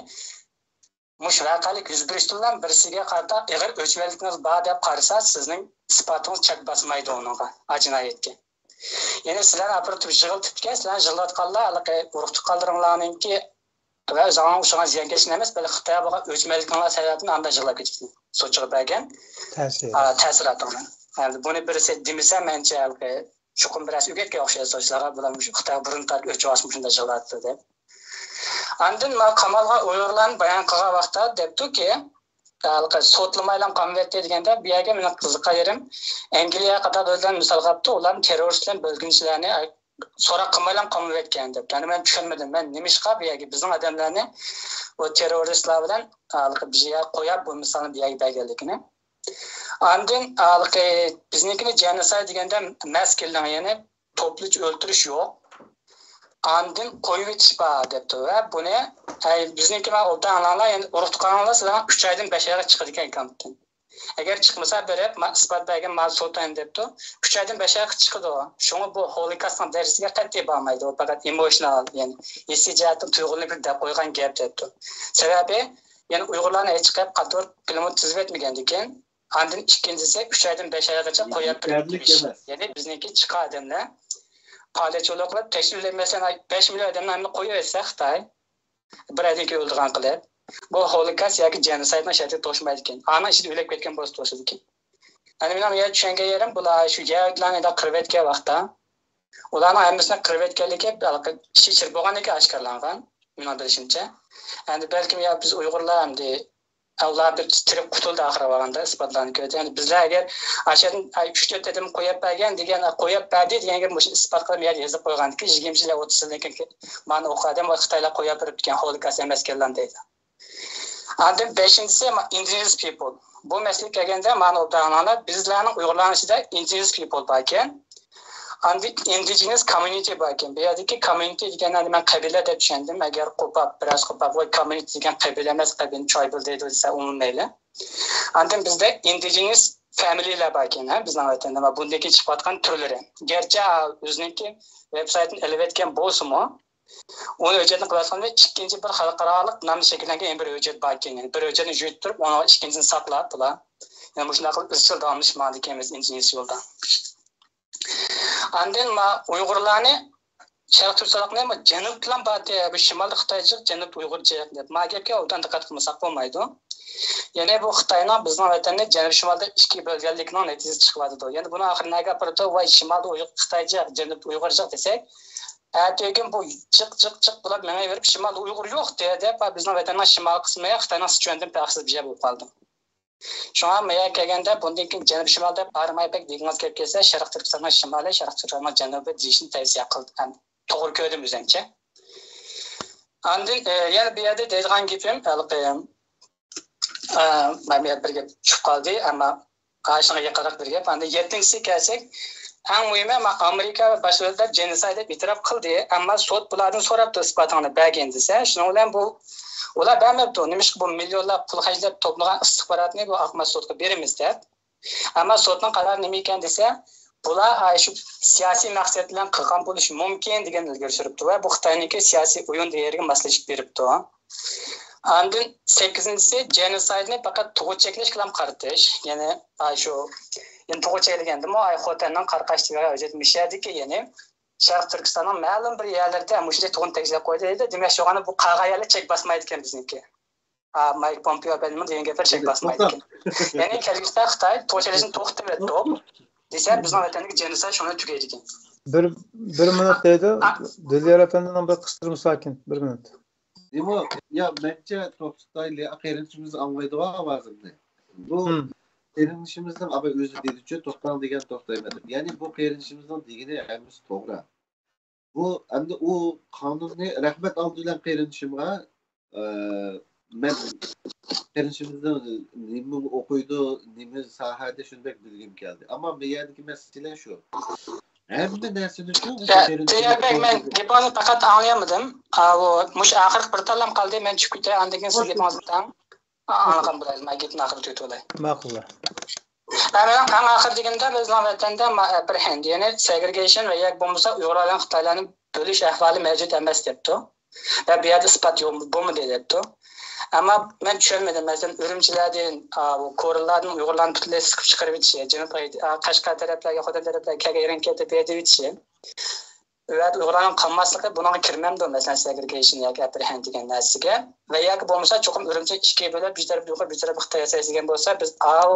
مۇشۇ ۋەقەلىك يۈز بېرىشتىن بىرسىگە قارىتا ئېغىر ئۆچمەنلىكىڭىز بار دەپ قارىسا، سىزنىڭ ئىسپاتىڭىز چەك باسمايدۇ ئۇنىڭغا، ئا، جىنايەتكە. يەنى سىلەرنى ئاپىرىپ يىغلىتىپتىكەن، سىلەرنى يىغلاتقانلار ھېلىقى ئۇرۇق تۇغقانلىرىڭلارنىڭكى ۋە ئۆزۈڭلارغا ئوخشىغان زىيانكەشلەر ئەمەس، بەلكى خىتايغا بولغان ئۆچمەنلىكىڭلار سەۋەبىدىن ئانداق يىغلاپ كېتىپتۇ سوتچىغا بەرگەن تەسىر. ئا، تەسىراتىڭلار. يەنى بۇنى بىرسى دېمىسە، مەنچە ھېلىقى چوقۇم بىرەرسى ئۆگەتكەن ئوخشايدۇ سوتچىلارغا، بۇلار مۇشۇ خىتاي بۇرۇن تارتىپ ئۆچ ئالسا مۇشۇنداق يىغلاۋاتىدۇ دەپ. ئاندىن ما قامالغان ئۇيغۇرلارنى بايان قىلغان ۋاقىتتا دەپتۇكى، ھېلىقى سوتلىمايلا قامىۋەتتى دېگەندە، بۇ يەرگە مېنىڭ قىزىققان يېرىم، ئەنگلىيە قاتارلىق دۆلەتلەرنى مىسالغا ئاپتۇ، ئۇلارنى تېررورىستلار، بۆلگۈنچىلەرنى سوراق قىلمايلا قامىۋەتكەن دەپتۇ. يەنى مەن چۈشەنمىدىم، مەن نېمىشقا بۇ يەرگە بىزنىڭ ئادەملەرنى ئۇ تېررورىستلار بىلەن ھېلىقى بىر يەرگە قويۇپ، بۇ مىسالنى بۇ يەرگە بەرگەنلىكىنى. ئاندىن ھېلىقى بىزنىڭكىنى جېنوسايد دېگەندە مەس كېلىڭ، يەنى توپلىچە ئۆلتۈرۈش يوق. ئاندىن قويۇۋېتىش بار دەپتۇ ۋە بۇنى، ئەي، بىزنىڭكى مانا ئوبدان ئاڭلاڭلار، يەنى ئۇرۇق تۇغقانلار سىلەرنىڭ ئۈچ ئايدىن بەش ئايغا چىقىدىكەن كامپتىن. ئەگەر چىقمىسا بېرىپ، ما ئىسپات بەرگىن، ما سوتايىن دەپتۇ. ئۈچ ئايدىن بەش ئايغا چىقىدۇ. شۇڭا بۇ ھولوكاستنىڭ دەرىجىسىگە قەتئىي بارمايدۇ. ئۇ پەقەت ئېموشنال، يەنى ھېسسىي جەھەتتىن تۇيغۇلىنىپ دەپ قويغان گەپ دەپتۇ. سەۋەبى، يەنى ئۇيغۇرلارنى ھېچ قاياق قاتتىق كىلىمات تۈزۈۋەتمىگەندىكىن، ئاندىن ئىككىنچىسى، ئۈچ ئايدىن بەش ئايغىچە قويۇپ بېرىپ تۇرۇش. يەنى بىزنىڭكى چىقا ئادەملەر پائالىيەتچى بولۇپ قىلىپ، تەشۋىق، مەسىلەن، بەش مىليون ئادەمنى ھەممە قويۇۋەتسە خىتاي، بىر ئايدىن كېيىن ئۆلىدىغان قىلىپ، بۇ ھولوكاست ياكى جېنوسايدنىڭ شەرتىگە توشمايدىكەن. ئانا ئىچىدە ئۆلۈپ كەتكەن بولسا توشىدىكەن. يەنى مېنىڭ يەنە چۈشەنگەن يېرىم، بۇلار شۇ يەھۇدىيلارنى قىرىۋەتكەن ۋاقىتتا، ئۇلارنىڭ ھەممىسىنى قىرىۋەتكەنلىكى ئىچى ئىچىدە بولغاندىن كېيىن ئاشكارىلانغان، مېنىڭ بىلىشىمچە. ئەمدى بەلكىم يا بىز ئۇيغۇرلار ئەمدى ئۇلار بىر تىرىك قۇتۇلدى ئاخىرى بارغاندا ئىسپاتلارنى كۆردى. يەنى بىزلەر ئەگەر ئاشۇ يەردىن ئۈچ تۆت ئادەم قويۇپ بەرگەن دېگەن، قويۇپ بەردى دېگەن گەپ مۇشۇ ئىسپات قىلىپ يەردە يېزىپ قويغاندىكىن، يىگىرمە يىل، ئوتتۇز يىلدىن كېيىن مانا ئۇ ئادەم خىتايلار قويۇپ بېرىپتىكەن، ھولوكاست ئەمەسكەنلار دەيدۇ. ئاندىن بەشىنچىسى، ما-، indigenous people. بۇ مەسىلىگە كەلگەندە، مانا ئوبدان ئاڭلاڭلار، بىزلەرنىڭ ئۇيغۇرلارنىڭ ئىچىدە indigenous people باركەن. ئاندىن indigenous community باركەن. بۇ يەردىكى community دېگەننى مەن قەبىلە دەپ چۈشەندىم. ئەگەر قوپاپ، بىراز قوپاپ، ۋاي، community دېگەن قەبىلە ئەمەس، قەبىلىنى tribal دەيدۇ دېسە، ئوڭلىمايلى. ئاندىن بىزدە indigenous family لەر باركەن، ھە، بىزنىڭ ۋەتەندە. ۋە بۇندىكى چىقىۋاتقان تۈرلىرى. گەرچە ئۆزىنىڭكى ۋېب سايتىنى ئېلىۋەتكەن بولسىمۇ، ئۇنى ھۆججەتنى قىلىۋاتقاندا ئىككىنچى بىر خەلقئارالىق نامدا شەكىللەنگەن يەنە بىر ھۆججەت باركەن. يەنى بىر ھۆججەتنى يۈرۈتتۈرۈپ، ئۇنىڭ ئىككىنچىسىنى ساقلاپ، بۇلار. يەنى مۇشۇنداق قىلىپ ئىزچىل داۋاملىشىپ ماڭىدىكەنمىز ئىنجىنىس يولدا. ئاندىن ما ئۇيغۇرلارنى شەرقىي تۈركىستانلىقنى ما جەنۇبتىلا بار دەپ، بۇ شىمالدا خىتايچىلىق، جەنۇبتا ئۇيغۇرچىلىق دەپ. ما گەپكە ئوبدان دىققەت قىلمىساق بولمايدۇ. يەنى بۇ خىتاينىڭ بىزنىڭ ۋەتەننى جەنۇب شىمالدا ئىككىگە بۆلگەنلىكىنىڭ نەتىجىسى چىقىۋاتىدۇ. يەنى بۇنىڭ ئاخىرى نەگە ئاپىرىدۇ؟ ۋاي، شىمالدا ئۇيغۇر خىتايچىلىق، جەنۇبتا ئۇيغۇرچىلىق دېسەك، ئەتىگۈن بۇ جىق، جىق، جىق بولۇپ مېڭىۋېرىپ، شىمالدا ئۇيغۇر يوق دەپ، بىزنىڭ ۋەتەننىڭ شىمال قىسمى خىتاينىڭ سىچۈەندىن پەرقسىز بىر يەر بولۇپ قالدى. شۇڭا مايا كەلگەندە بۇندىن كېيىن جەنۇب شىمال دەپ ئايرىماي بەك دېگىڭىز كېلىپ كەلسە، شەرقىي تۈركىستاننىڭ شىمالى، شەرقىي تۈركىستاننىڭ جەنۇبى دېيىشنى تەۋسىيە قىلدىم. توغرا كۆردۈم ئۆزۈمچە. ئاندىن، ئە، يەنە بۇ يەردە دەيدىغان گېپىم، ھېلىقى، ئە، مانا بۇ يەردە بىر گەپ چۈشۈپ قالدى، ئەمما ئاشۇنىڭغا يېقىنراق بىر گەپ. ئاندىن يەتتىنچىسى كەلسەك، ئەڭ مۇھىمى، ما-، ئامېرىكا ۋە باشقا دۆلەتلەر جېنوسايد دەپ ئېتىراپ قىلدى، ئەمما سوت بۇلاردىن سوراپتۇ، ئىسپاتىڭنى بەرگىن دېسە، شۇنىڭ بىلەن بۇ، ئۇلار بەرمەپتۇ. نېمىشقا؟ بۇ مىليونلاپ پۇل خەجلەپ توپلىغان ئىستىخباراتنى بۇ ئاقماس سوتقا بېرىمىز دەپ. ئەمما سوتنىڭ قارارى نېمە ئىكەن دېسە، بۇلار ئاي شۇ سىياسىي مەقسەت بىلەن قىلغان بولۇشى مۇمكىن دېگەن ئىلگىرى سۈرۈپتۇ ۋە بۇ خىتاينىڭكى سىياسىي ئويۇن دېگەن يەرگە ماسلىشىپ بېرىپتۇ. ئاندىن سەككىزىنچىسى، جېنوسايدنى پەقەت تۇغۇت چەكلەشكىلا قارىتىش، يەنى ئاي شۇ، يەنى تۇغۇت چەكلىگەندىمۇ ئاي خوتەننىڭ قاراقاشلىقى ۋە ھۆججەت مىشەدىكى، يەنى شەرقىي تۈركىستاننىڭ مەلۇم بىر يەرلىرىدە مۇشۇنداق تۇغۇن تەگىشلەپ قويدى دەيدۇ. دېمەك، شۇغانە بۇ قالغان يەرلەر چەك باسمايدىكەن بىزنىڭكى. ئا، مايك پومپېئو ئەپەندىمۇ دېگەن گەپلەر چەك باسمايدىكەن. يەنى كەلگۈسىدە خىتاي توشۇلۇشنى توختىتىۋەتتۇق دېسە، بىزنىڭ ۋەتەندىكى جېنوسايد شۇڭا تۈگەيدىكەن. بىر بىر مىنۇت دەيدۇ. دىليار ئەپەندىنىڭ بىر قىستۇرمىسى كېلىن. بىر مىنۇت. دېمو، يا مەنچە توختىتايلى، قېرىندىشىمىز ئاڭلايدىغۇ ئاۋازىمنى. بۇ قېرىندىشىمىزنىڭ ئابا ئۆزى دېدىچۇ، توختاڭ دېگەن توختايمەن دەپ. يەنى بۇ قېرىندىشىمىزنىڭ دېگىنى ھەممىسى توغرا. بۇ ئەمدى ئۇ قانۇننى رەھمەت ئالدى بىلەن قېرىندىشىمغا، ئە، مەن قېرىندىشىمىزنىڭ نېمە ئوقۇيدۇ، نېمە ساھەدە شۇنى بەك بىلگۈم كەلدى. ئەمما بۇ يەردىكى مەسىلە شۇ. ھەممە نەرسىنى شۇ دىليار بەگ، مەن گېپىڭىزنى پەقەت ئاڭلىيالمىدىم. ئا، ئۇ مۇشۇ ئاخىرقى بىر تاللام قالدى، مەن چۈشۈپ كېتەي، ئاندىن كېيىن سىز گېپىڭىزنى تەڭ ئاڭلىغان بولايلى. مەن گېپىمنى ئاخىرىدا تۈگىتىۋالاي. ماقۇل. مەن ئەڭ ئاخىر دېگىنىمدە، بىزنىڭ ۋەتەندە ئاپەرھەند، يەنى سېگرېگېيشن ۋە ياكى بولمىسا ئۇيغۇرلارنى خىتايلارنى بۆلۈش ئەھۋالى مەۋجۇت ئەمەس دەپتۇ. ۋە بۇ يەردە ئىسپات يوق، بولمىدى دەپتۇ. ئەمما مەن چۈشەنمىدىم، مەسىلەن، ئۈرۈمچىلەردىن، ئا، كورلىلاردىن ئۇيغۇرلارنى پۈتۈنلەي سىقىپ چىقىرىۋېتىشى، جەنۇب، ئا، قەشقەر تەرەپلەرگە، خوتەن تەرەپلەرگە كەلگەن يېرىڭ كەلتۈرۈپ بېرىۋېتىشى. ئۇ يەردە ئۇيغۇرلارنىڭ قالماسلىقى بۇنىڭغا كىرمەمدۇ، مەسىلەن، سېگرېگېيشن ياكى ئەپەرھەند دېگەن نەرسىگە؟ ۋە ياكى بولمىسا چوقۇم ئۈرۈمچى ئىككىگە بۆلۈپ، بىر تەرەپ ئۇيغۇر، بىر تەرەپ خىتاي ياسايسىز دېگەن بولسا، بىز ئاۋۇ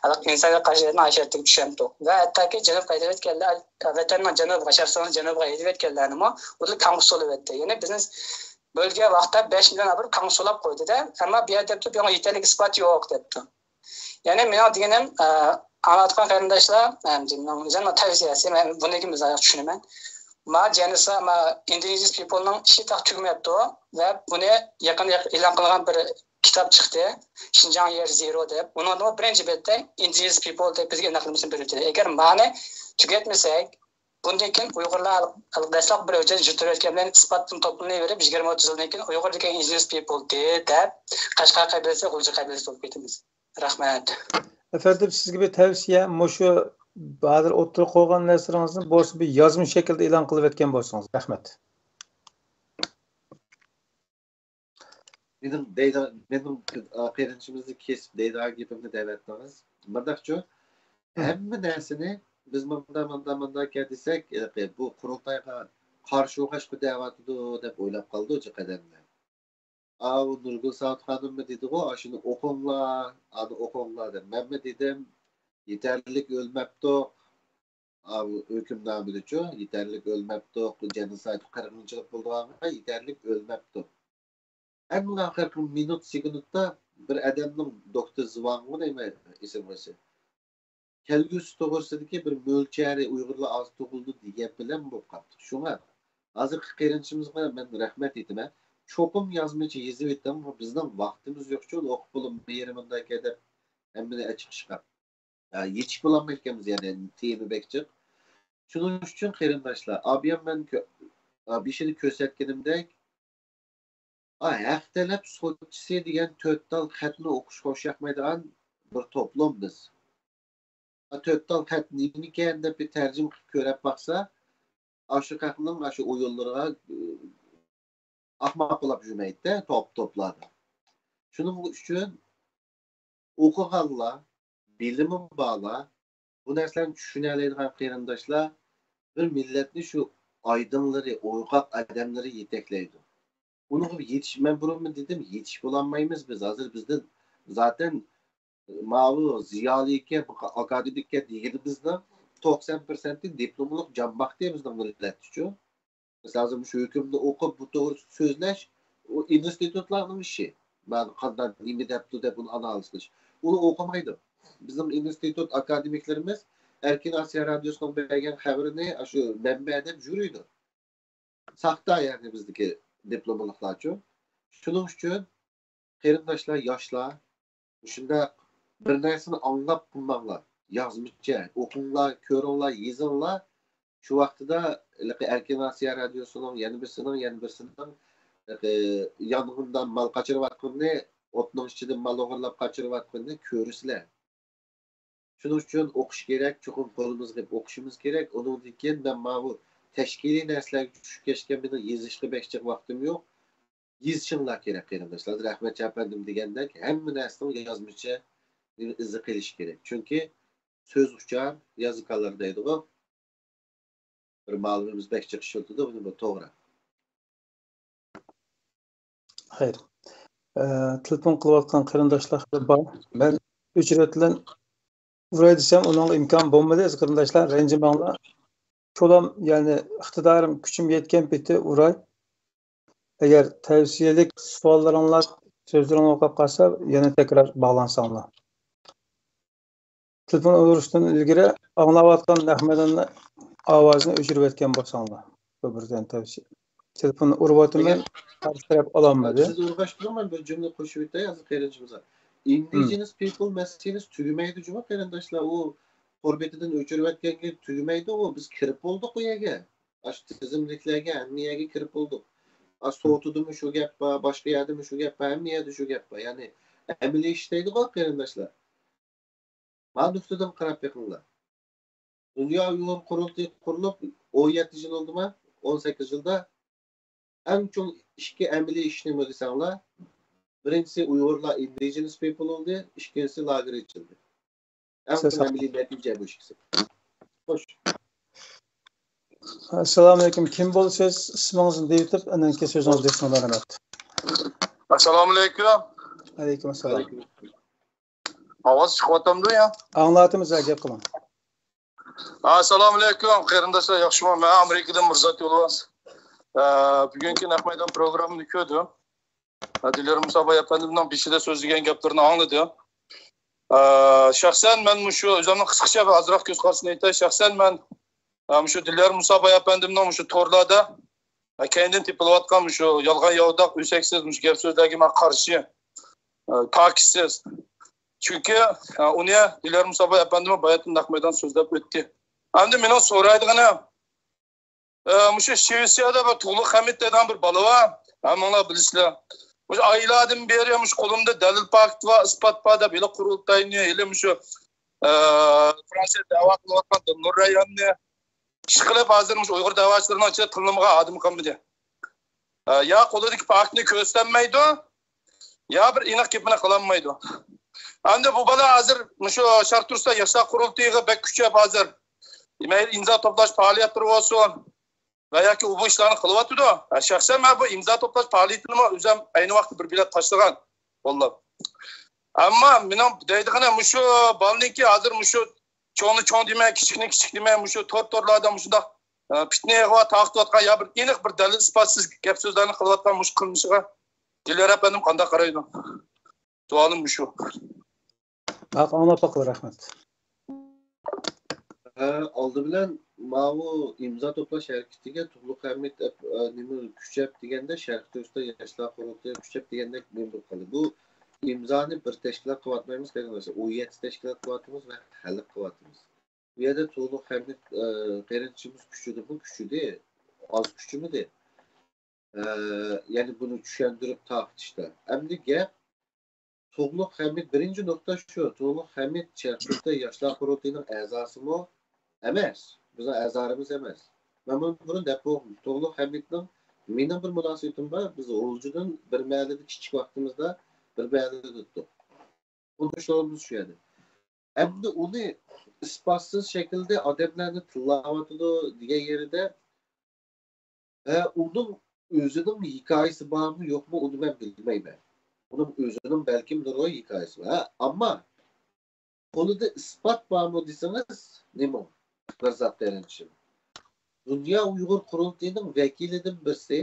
ئىنسانىيەتكە قارشى ئاشارەتتىكى چۈشەمدۇق. ۋە ھەتتاكى جەنۇبقا ھەيدىۋەتكەنلەر، ۋەتەننىڭ جەنۇبىغا، شەرقىستاننىڭ جەنۇبىغا ھەيدىۋەتكەنلەرنىمۇ ئۇلار كاڭغا سولىۋەتتى. يەنى بىزنى بۆلگەن ۋاقىتتا بەش مىليون ئاپىرىپ كاڭغا سولاپ قويدى-دە، ئەمما بۇ يەردە دەپتۇ، بۇنىڭ يېتەرلىك ئىسپاتى يوق دەپتۇ. يەنى مېنىڭ دېگىنىم، ئە، ئاڭلاۋاتقان قېرىنداشلار، ئە، مېنىڭ ئۆزۈمنىڭ تەۋسىيەسى، مەن بۇنى كېيىن بىز چۈشىنىمەن. ما جەنسا، ما ئىندونېزىيە پىپلنىڭ ئىشى تېخى تۈگىمەپتۇ ۋە بۇنى يېقىندا ئېلان قىلغان بىر كىتاب چىقتى. شىنجاڭ يەر زېرو دەپ. ئۇنىڭدا بىرىنچى بەتتە ئىندونېزىيە پىپل دەپ بىزگە ئېنىقلىمىسىنى بېرىۋېتىدۇ. ئەگەر مانى تۈگەتمىسەك، بۇندىن كېيىن ئۇيغۇرلار دەسلەپ بىر ھۆججەت يۈرۈتۈۋەتكەن بىلەن ئىسپاتتىن توپلىنىۋېرىپ، يىگىرمە ئوتتۇز يىلدىن كېيىن ئۇيغۇر دېگەن ئىندونېزىيە پىپل دەپ قەشقەر قەبىلىسى، غۇلجا قەبىلىسى بولۇپ كېتىمىز. رەھمەت. ئەپەندىم، سىزگە بىر تەۋسىيە، مۇشۇ ھازىر ئوتتۇرىغا قويغان نەرسىلىرىڭىزنى بولسا بىر يازما شەكىلدە ئېلان قىلىۋەتكەن بولسىڭىز. رەھمەت. مېنىڭ دەيدىغان، مېنىڭ قېرىندىشىمىزنى كېسىپ دەيدىغان گېپىمنى دەۋەتتىڭىز. مۇنداقچۇ، ھەممە نەرسىنى بىز مۇندا، مۇندا، مۇندا دېسەك، بۇ قۇرۇلتايغا قارشى ئوخشاشقا دەۋاتىدۇ دەپ ئويلاپ قالىدۇ جىق ئادەملەر. ئاۋۇ نۇرگۈل ساۋۇت خانىممۇ دېدىغۇ، ئاشۇنى ئوقۇڭلار، ئانى ئوقۇڭلار دەپ. مەنمۇ دېدىم، يېتەرلىك ئۆلمەپتۇق. ئاۋۇ ھۆكۈمنامىدىچۇ، يېتەرلىك ئۆلمەپتۇق، جېنوسايد قىرغىنچىلىق بولىدىغانغا يېتەرلىك ئۆلمەپتۇق. ئەڭ ئاخىرقى مىنۇت سېكۇنتتا بىر ئادەمنىڭ، دوكتور زۇۋاڭغۇ دەيمەن ئېسىمگە، كەلگۈسى توغرىسىدىكى بىر مۆلچەرى، ئۇيغۇرلار ئاز تۇغۇلىدۇ دېگەن بىلەن بولۇپ قاپتۇ. شۇڭا ھازىرقى قېرىندىشىمىزغا مەن رەھمەت ئېيتىمەن. چوقۇم يازمىچە يېزىۋېتىڭ، بىزنىڭ ۋاقتىمىز يوقچۇ، ئوقۇپ بولۇپ بېرىمىنداكەن دەپ ھەممىنى ئېچىقىشقا. ھە، يېتىشىپ بولالمايدىكەنمىز، يەنى تېما بەك جىق. شۇنىڭ ئۈچۈن قېرىنداشلار، ئابىيان مەن كۆ-، ئا، بېشىدا كۆرسەتكىنىمدەك، ئا، ھەق تەلەپ سوتچىسى دېگەن تۆت تال خەتنى ئوقۇشقا ئوخشايدىغان بىر توپلۇم بىز. ئا، تۆت تال خەت نېمىكەن دەپ بىر تەرجىمە قىلىپ كۆرۈپ باقسا، ئاشۇ خەقنىڭ ئاشۇ ئويۇنلىرىغا، ئى، ئاخماق بولاپ يۈرمەيدىدە، توپ-توپلاردا. شۇنىڭ ئۈچۈن ئوقۇغانلار، بىلىمى بارلار، بۇ نەرسىلەرنى چۈشىنەلەيدىغان قېرىنداشلار بىر مىللەتنى شۇ ئايدىڭلىرى، ئويغاق ئادەملىرى يېتەكلەيدۇ. ئۇنىڭغا يېتىش، مەن بۇرۇنمۇ دېدىم، يېتىشىپ بولالمايمىز بىز. ھازىر بىزدىن زاتەن ماۋۇ زىيالىيكەن، ئاكادېمىككەن دېگىنىمىزنىڭ توقسان پىرسەنتى دىپلوملۇق جان باقتى بىزنىڭ مىللەتتىچۇ. مىسال، ھازىر مۇشۇ ھۆكۈمنى ئوقۇپ، بۇ توغرىسىدا سۆزلەش، ئۇ ئىنستىتۇتلارنىڭ ئىشى. مانا قانداق، نېمە دەپتۇ دەپ ئۇنى ئانالىز قىلىش. ئۇنى ئوقۇمايدۇ. بىزنىڭ ئىنستىتۇت ئاكادېمىكلىرىمىز ئەركىن ئاسىيا رادىيوسىنىڭ بەرگەن خەۋىرىنى ئاشۇ مەنبە دەپ يۈرىدۇ. ساختا، يەنى بىزدىكى دىپلوملۇقلارچۇ. شۇنىڭ ئۈچۈن قېرىنداشلار، ياشلار، مۇشۇنداق بىر نەرسىنى ئاڭلاپ قىلماڭلار. يازمىچە ئوقۇڭلار، كۆرۈڭلار، يېزىڭلار. شۇ ۋاقتىدا ھېلىقى ئەركىن ئاسىيا رادىيوسىنىڭ، يەنە بىرسىنىڭ، يەنە بىرسىنىڭ، ھېلىقى يانغىندا مال قاچىرىۋاتقىنىنى، ئوتنىڭ ئىچىدىن مال ئوغرىلاپ قاچىرىۋاتقىنىنى كۆرىسىلەر. شۇنىڭ ئۈچۈن ئوقۇش كېرەك، چوقۇم قولىمىزغا ئېلىپ ئوقۇشىمىز كېرەك. ئۇنىڭدىن كېيىن مەن ماۋۇ تەشكىلىي نەرسىلەرگە چۈشۈپ كەتكەن، مېنىڭ يېزىشقا بەك جىق ۋاقتىم يوق. يېزىشىڭلار كېرەك، قېرىنداشلار. ھازىر ئەخمەتجان ئەپەندىم دېگەندەك، ھەممە نەرسىنىڭ يازمىچە ئىزى قېلىشى كېرەك. چۈنكى سۆز ئۇچار، يازىكانلار دەيدىغۇ. بىر مۇئەللىمىمىز بەك جىق ئىشلىتىدۇ، بۇنى بۇ توغرا. خەير. ئە، تېلېفون قىلىۋاتقان قېرىنداشلار بار. مەن ئۆچۈرۈۋەتىلەن ئۇراي دېسەم، ئۇنىڭغا ئىمكان بولمىدى، ئەزىز قېرىنداشلار، رەنجىمەڭلار. شۇلام، يەنى ئىقتىدارىم، كۈچۈم يەتكەن پېتى ئۇراي. ئەگەر تەۋسىيەلىك سوئاللىرىڭلار، سۆزلىرىڭلار قالىپ قالسا، يەنە تەكرار باغلانساڭلار. تېلېفون ئۇرۇشتىن ئىلگىرى ئاڭلاۋاتقان نەق مەيداننىڭ ئاۋازىنى ئۆچۈرۈۋەتكەن بولساڭلار، بۇ بىردىن تەۋسىيە. تېلېفون ئۇرۇۋاتىمەن، قارشى تەرەپ ئالالمىدى. سىز ئۇرغاچ تۇرۇڭ، مەن بىر جۈملە قوشۇپ ئۆتەي ھازىر قېرىندىشىمىزغا. ئىندىجېنس پىپل مەسىلىسى تۈگىمەيدۇ جۇمۇ قېرىنداشلار، ئۇ تور بېتىدىن ئۆچۈرۈۋەتكەنگە تۈگىمەيدۇ ئۇ. بىز كىرىپ بولدۇق ئۇ يەرگە. ئاشۇ تىزىملىكلەرگە ھەممە يەرگە كىرىپ بولدۇق. ئا، سوتىدىمۇ شۇ گەپ بار، باشقا يەردىمۇ شۇ گەپ بار، ھەممە يەردە شۇ گەپ بار. يەنى ئەمەلىي ئىش دەيدىغۇ قېرىنداشلار. مانا نۇقتىدىن قاراپ بېقىڭلار. دۇنيا ئۇيغۇر قۇرۇلتىيى قۇرۇلۇپ ئون يەتتە يىل بولدىما؟ ئون سەككىز يىلدا ئەڭ چوڭ ئىككى ئەمەلىي ئىش نېمە دېسەڭلار، بىرىنچىسى ئۇيغۇرلار ئىندىجېنس پىپل بولدى، ئىككىنچىسى لاگېر ئېچىلدى. ئەڭ چوڭ ئەمەلىي نەتىجە بۇ ئىككىسى. خوش. ئەسسالامۇ ئەلەيكۇم. كىم بولىسىز؟ ئىسمىڭىزنى دېيىۋېتىپ، ئاندىن كېيىن سۆزىڭىزنى بېرسىڭىز رەھمەت. ئەسسالامۇ ئەلەيكۇم. ئەلەيكۇم ئەسسالام. ئاۋاز چىقىۋاتامدۇ يا؟ ئاڭلاتىمىز، ھە، گەپ قىلىڭ. ئەسسالامۇ ئەلەيكۇم قېرىنداشلار، ياخشىمۇ؟ مەن ئامېرىكىدىن مىرزات يولۋاس. ئە، بۈگۈنكى نەق مەيدان پروگراممىنى كۆردۈم. ئە، دىليار مۇساباي ئەپەندىمنىڭ بېشىدا سۆزلىگەن گەپلىرىنى ئاڭلىدىم. ئە، شەخسەن مەن مۇشۇ ئۆزۈمنىڭ قىسقىچە ۋە ئازراق كۆز قارىشىنى ئېيتاي. شەخسەن مەن، ئە، مۇشۇ دىليار مۇساباي ئەپەندىمنىڭ مۇشۇ تورلاردا، ئە، كەينىدىن تېپىلىۋاتقان مۇشۇ يالغان ياۋىداق، ئۆسەكسىز مۇشۇ گەپ سۆزلەرگە مەن قارشى. ئە، تاكىتسىز. چۈنكى، ئە، ئۇنى دىليار مۇساباي ئەپەندىمۇ باياتىن نەق مەيدان سۆزلەپ ئۆتتى. ئەمدى مېنىڭ سورايدىغىنىم، ئە، مۇشۇ شىۋېتسىيەدە بىر تۇغلۇق خەمىت دەيدىغان بىر بالا بار. ھەممىڭلار بىلىسىلەر. مۇشۇ ئايلاردىن بېرى مۇشۇ قولۇمدا دەلىل پاكىت بار، ئىسپات بار دەپ ھېلى قۇرۇلتاينى، ھېلى مۇشۇ، ئە، فرانسىيە دەۋا قىلىۋاتقان دىلنۇر رەيھاننى ئىشقىلىپ ھازىر مۇشۇ ئۇيغۇر دەۋاچىلىرىنىڭ ئىچىدە تىللىمىغان ئادىمى قالمىدى. ئە، يا قولىدىكى پاكىتنى كۆرسەتمەيدۇ، يا بىر ئېنىق گېپىنى قىلالمايدۇ. ئەمدى بۇ بالا ھازىر مۇشۇ شەرقىي تۈركىستان ياشلار قۇرۇلتىيىغا بەك كۈچەپ ھازىر مەيلى ئىمزا توپلاش پائالىيەتلىرى بولسۇن ۋە ياكى ئۇ بۇ ئىشلارنى قىلىۋاتىدۇ. ھە، شەخسەن مەن بۇ ئىمزا توپلاش پائالىيىتىنىمۇ ئۆزۈم ئەينى ۋاقىتتا بىر بېلەت تاشلىغان قوللاپ. ئەمما مېنىڭ دەيدىغىنىم مۇشۇ بالىنىڭكى ھازىر مۇشۇ چوڭنى چوڭ دېمەي، كىچىكنى كىچىك دېمەي، مۇشۇ تور-تورلاردا مۇشۇنداق، ئە، پىتنە يىغىۋ تارقىتىۋاتقان يا بىر ئېنىق بىر دەلىل ئىسپاتسىز گەپ سۆزلەرنى قىلىۋاتقان مۇشۇ قىلمىشىغا دىليار ئەپەندىم قانداق قارايدۇ؟ سوئالىم مۇشۇ. ھەق ئاڭلاپ باقىلى، رەھمەت. ئە، ئالدى بىلەن ماۋۇ ئىمزا توپلاش ھەرىكىتىگە تۇغلۇق ھەمىت ئەپ-، ئە، نېمە كۈچەپ دېگەندە، شەرقىي تۈركىستان ياشلار قۇرۇلتىيى كۈچەپ دېگەندەك نېمە بولۇپ قالدى. بۇ ئىمزانى بىر تەشكىلات قىلىۋاتمايمىز قېرىنداشلار، ئون يەتتە تەشكىلات قىلىۋاتىمىز ۋە خەلق قىلىۋاتىمىز. بۇ يەردە تۇغلۇق ھەمىت، ئە، قېرىندىشىمىز كۈچىدىمۇ كۈچىدى، ئاز كۈچىمىدى. ئە، يەنى بۇنى چۈشەندۈرۈپ تارقىتىشتا. ئەمدى گەپ تۇغلۇق ھەمىت، بىرىنچى نۇقتا شۇ، تۇغلۇق ھەمىت شەرقىي تۈركىستان ياشلار قۇرۇلتىيىنىڭ ئەزاسىمۇ ئەمەس، بىزنىڭ ئەزالىرىمىز ئەمەس. مەن بۇنى بۇرۇن دەپ بولغان، تۇغلۇق ھەمىتنىڭ مېنىڭ بىر مۇناسىۋىتىم بار، بىز غۇلجىدىن بىر مەھەللىدە كىچىك ۋاقتىمىزدا بىر مەھەللىدە ئۆتتۇق. تونۇشلىرىمىز شۇ يەردە. ئەمدى ئۇنى ئىسپاتسىز شەكىلدە ئادەملەرنى تىللاۋاتىدۇ دېگەن يېرىدە، ئە، ئۇنىڭ ئۆزىنىڭ ھېكايىسى بارمۇ يوقمۇ، ئۇنى مەن بىلمەيمەن. ئۇنىڭ ئۆزىنىڭ بەلكىم نۇرغۇن ھېكايىسى بار. ھە، ئەمما قولىدا ئىسپات بارمۇ دېسىڭىز، نېمە؟ بىر زات قېرىندىشىم. دۇنيا ئۇيغۇر قۇرۇلتىيىنىڭ ۋەكىلىدىن بىرسى،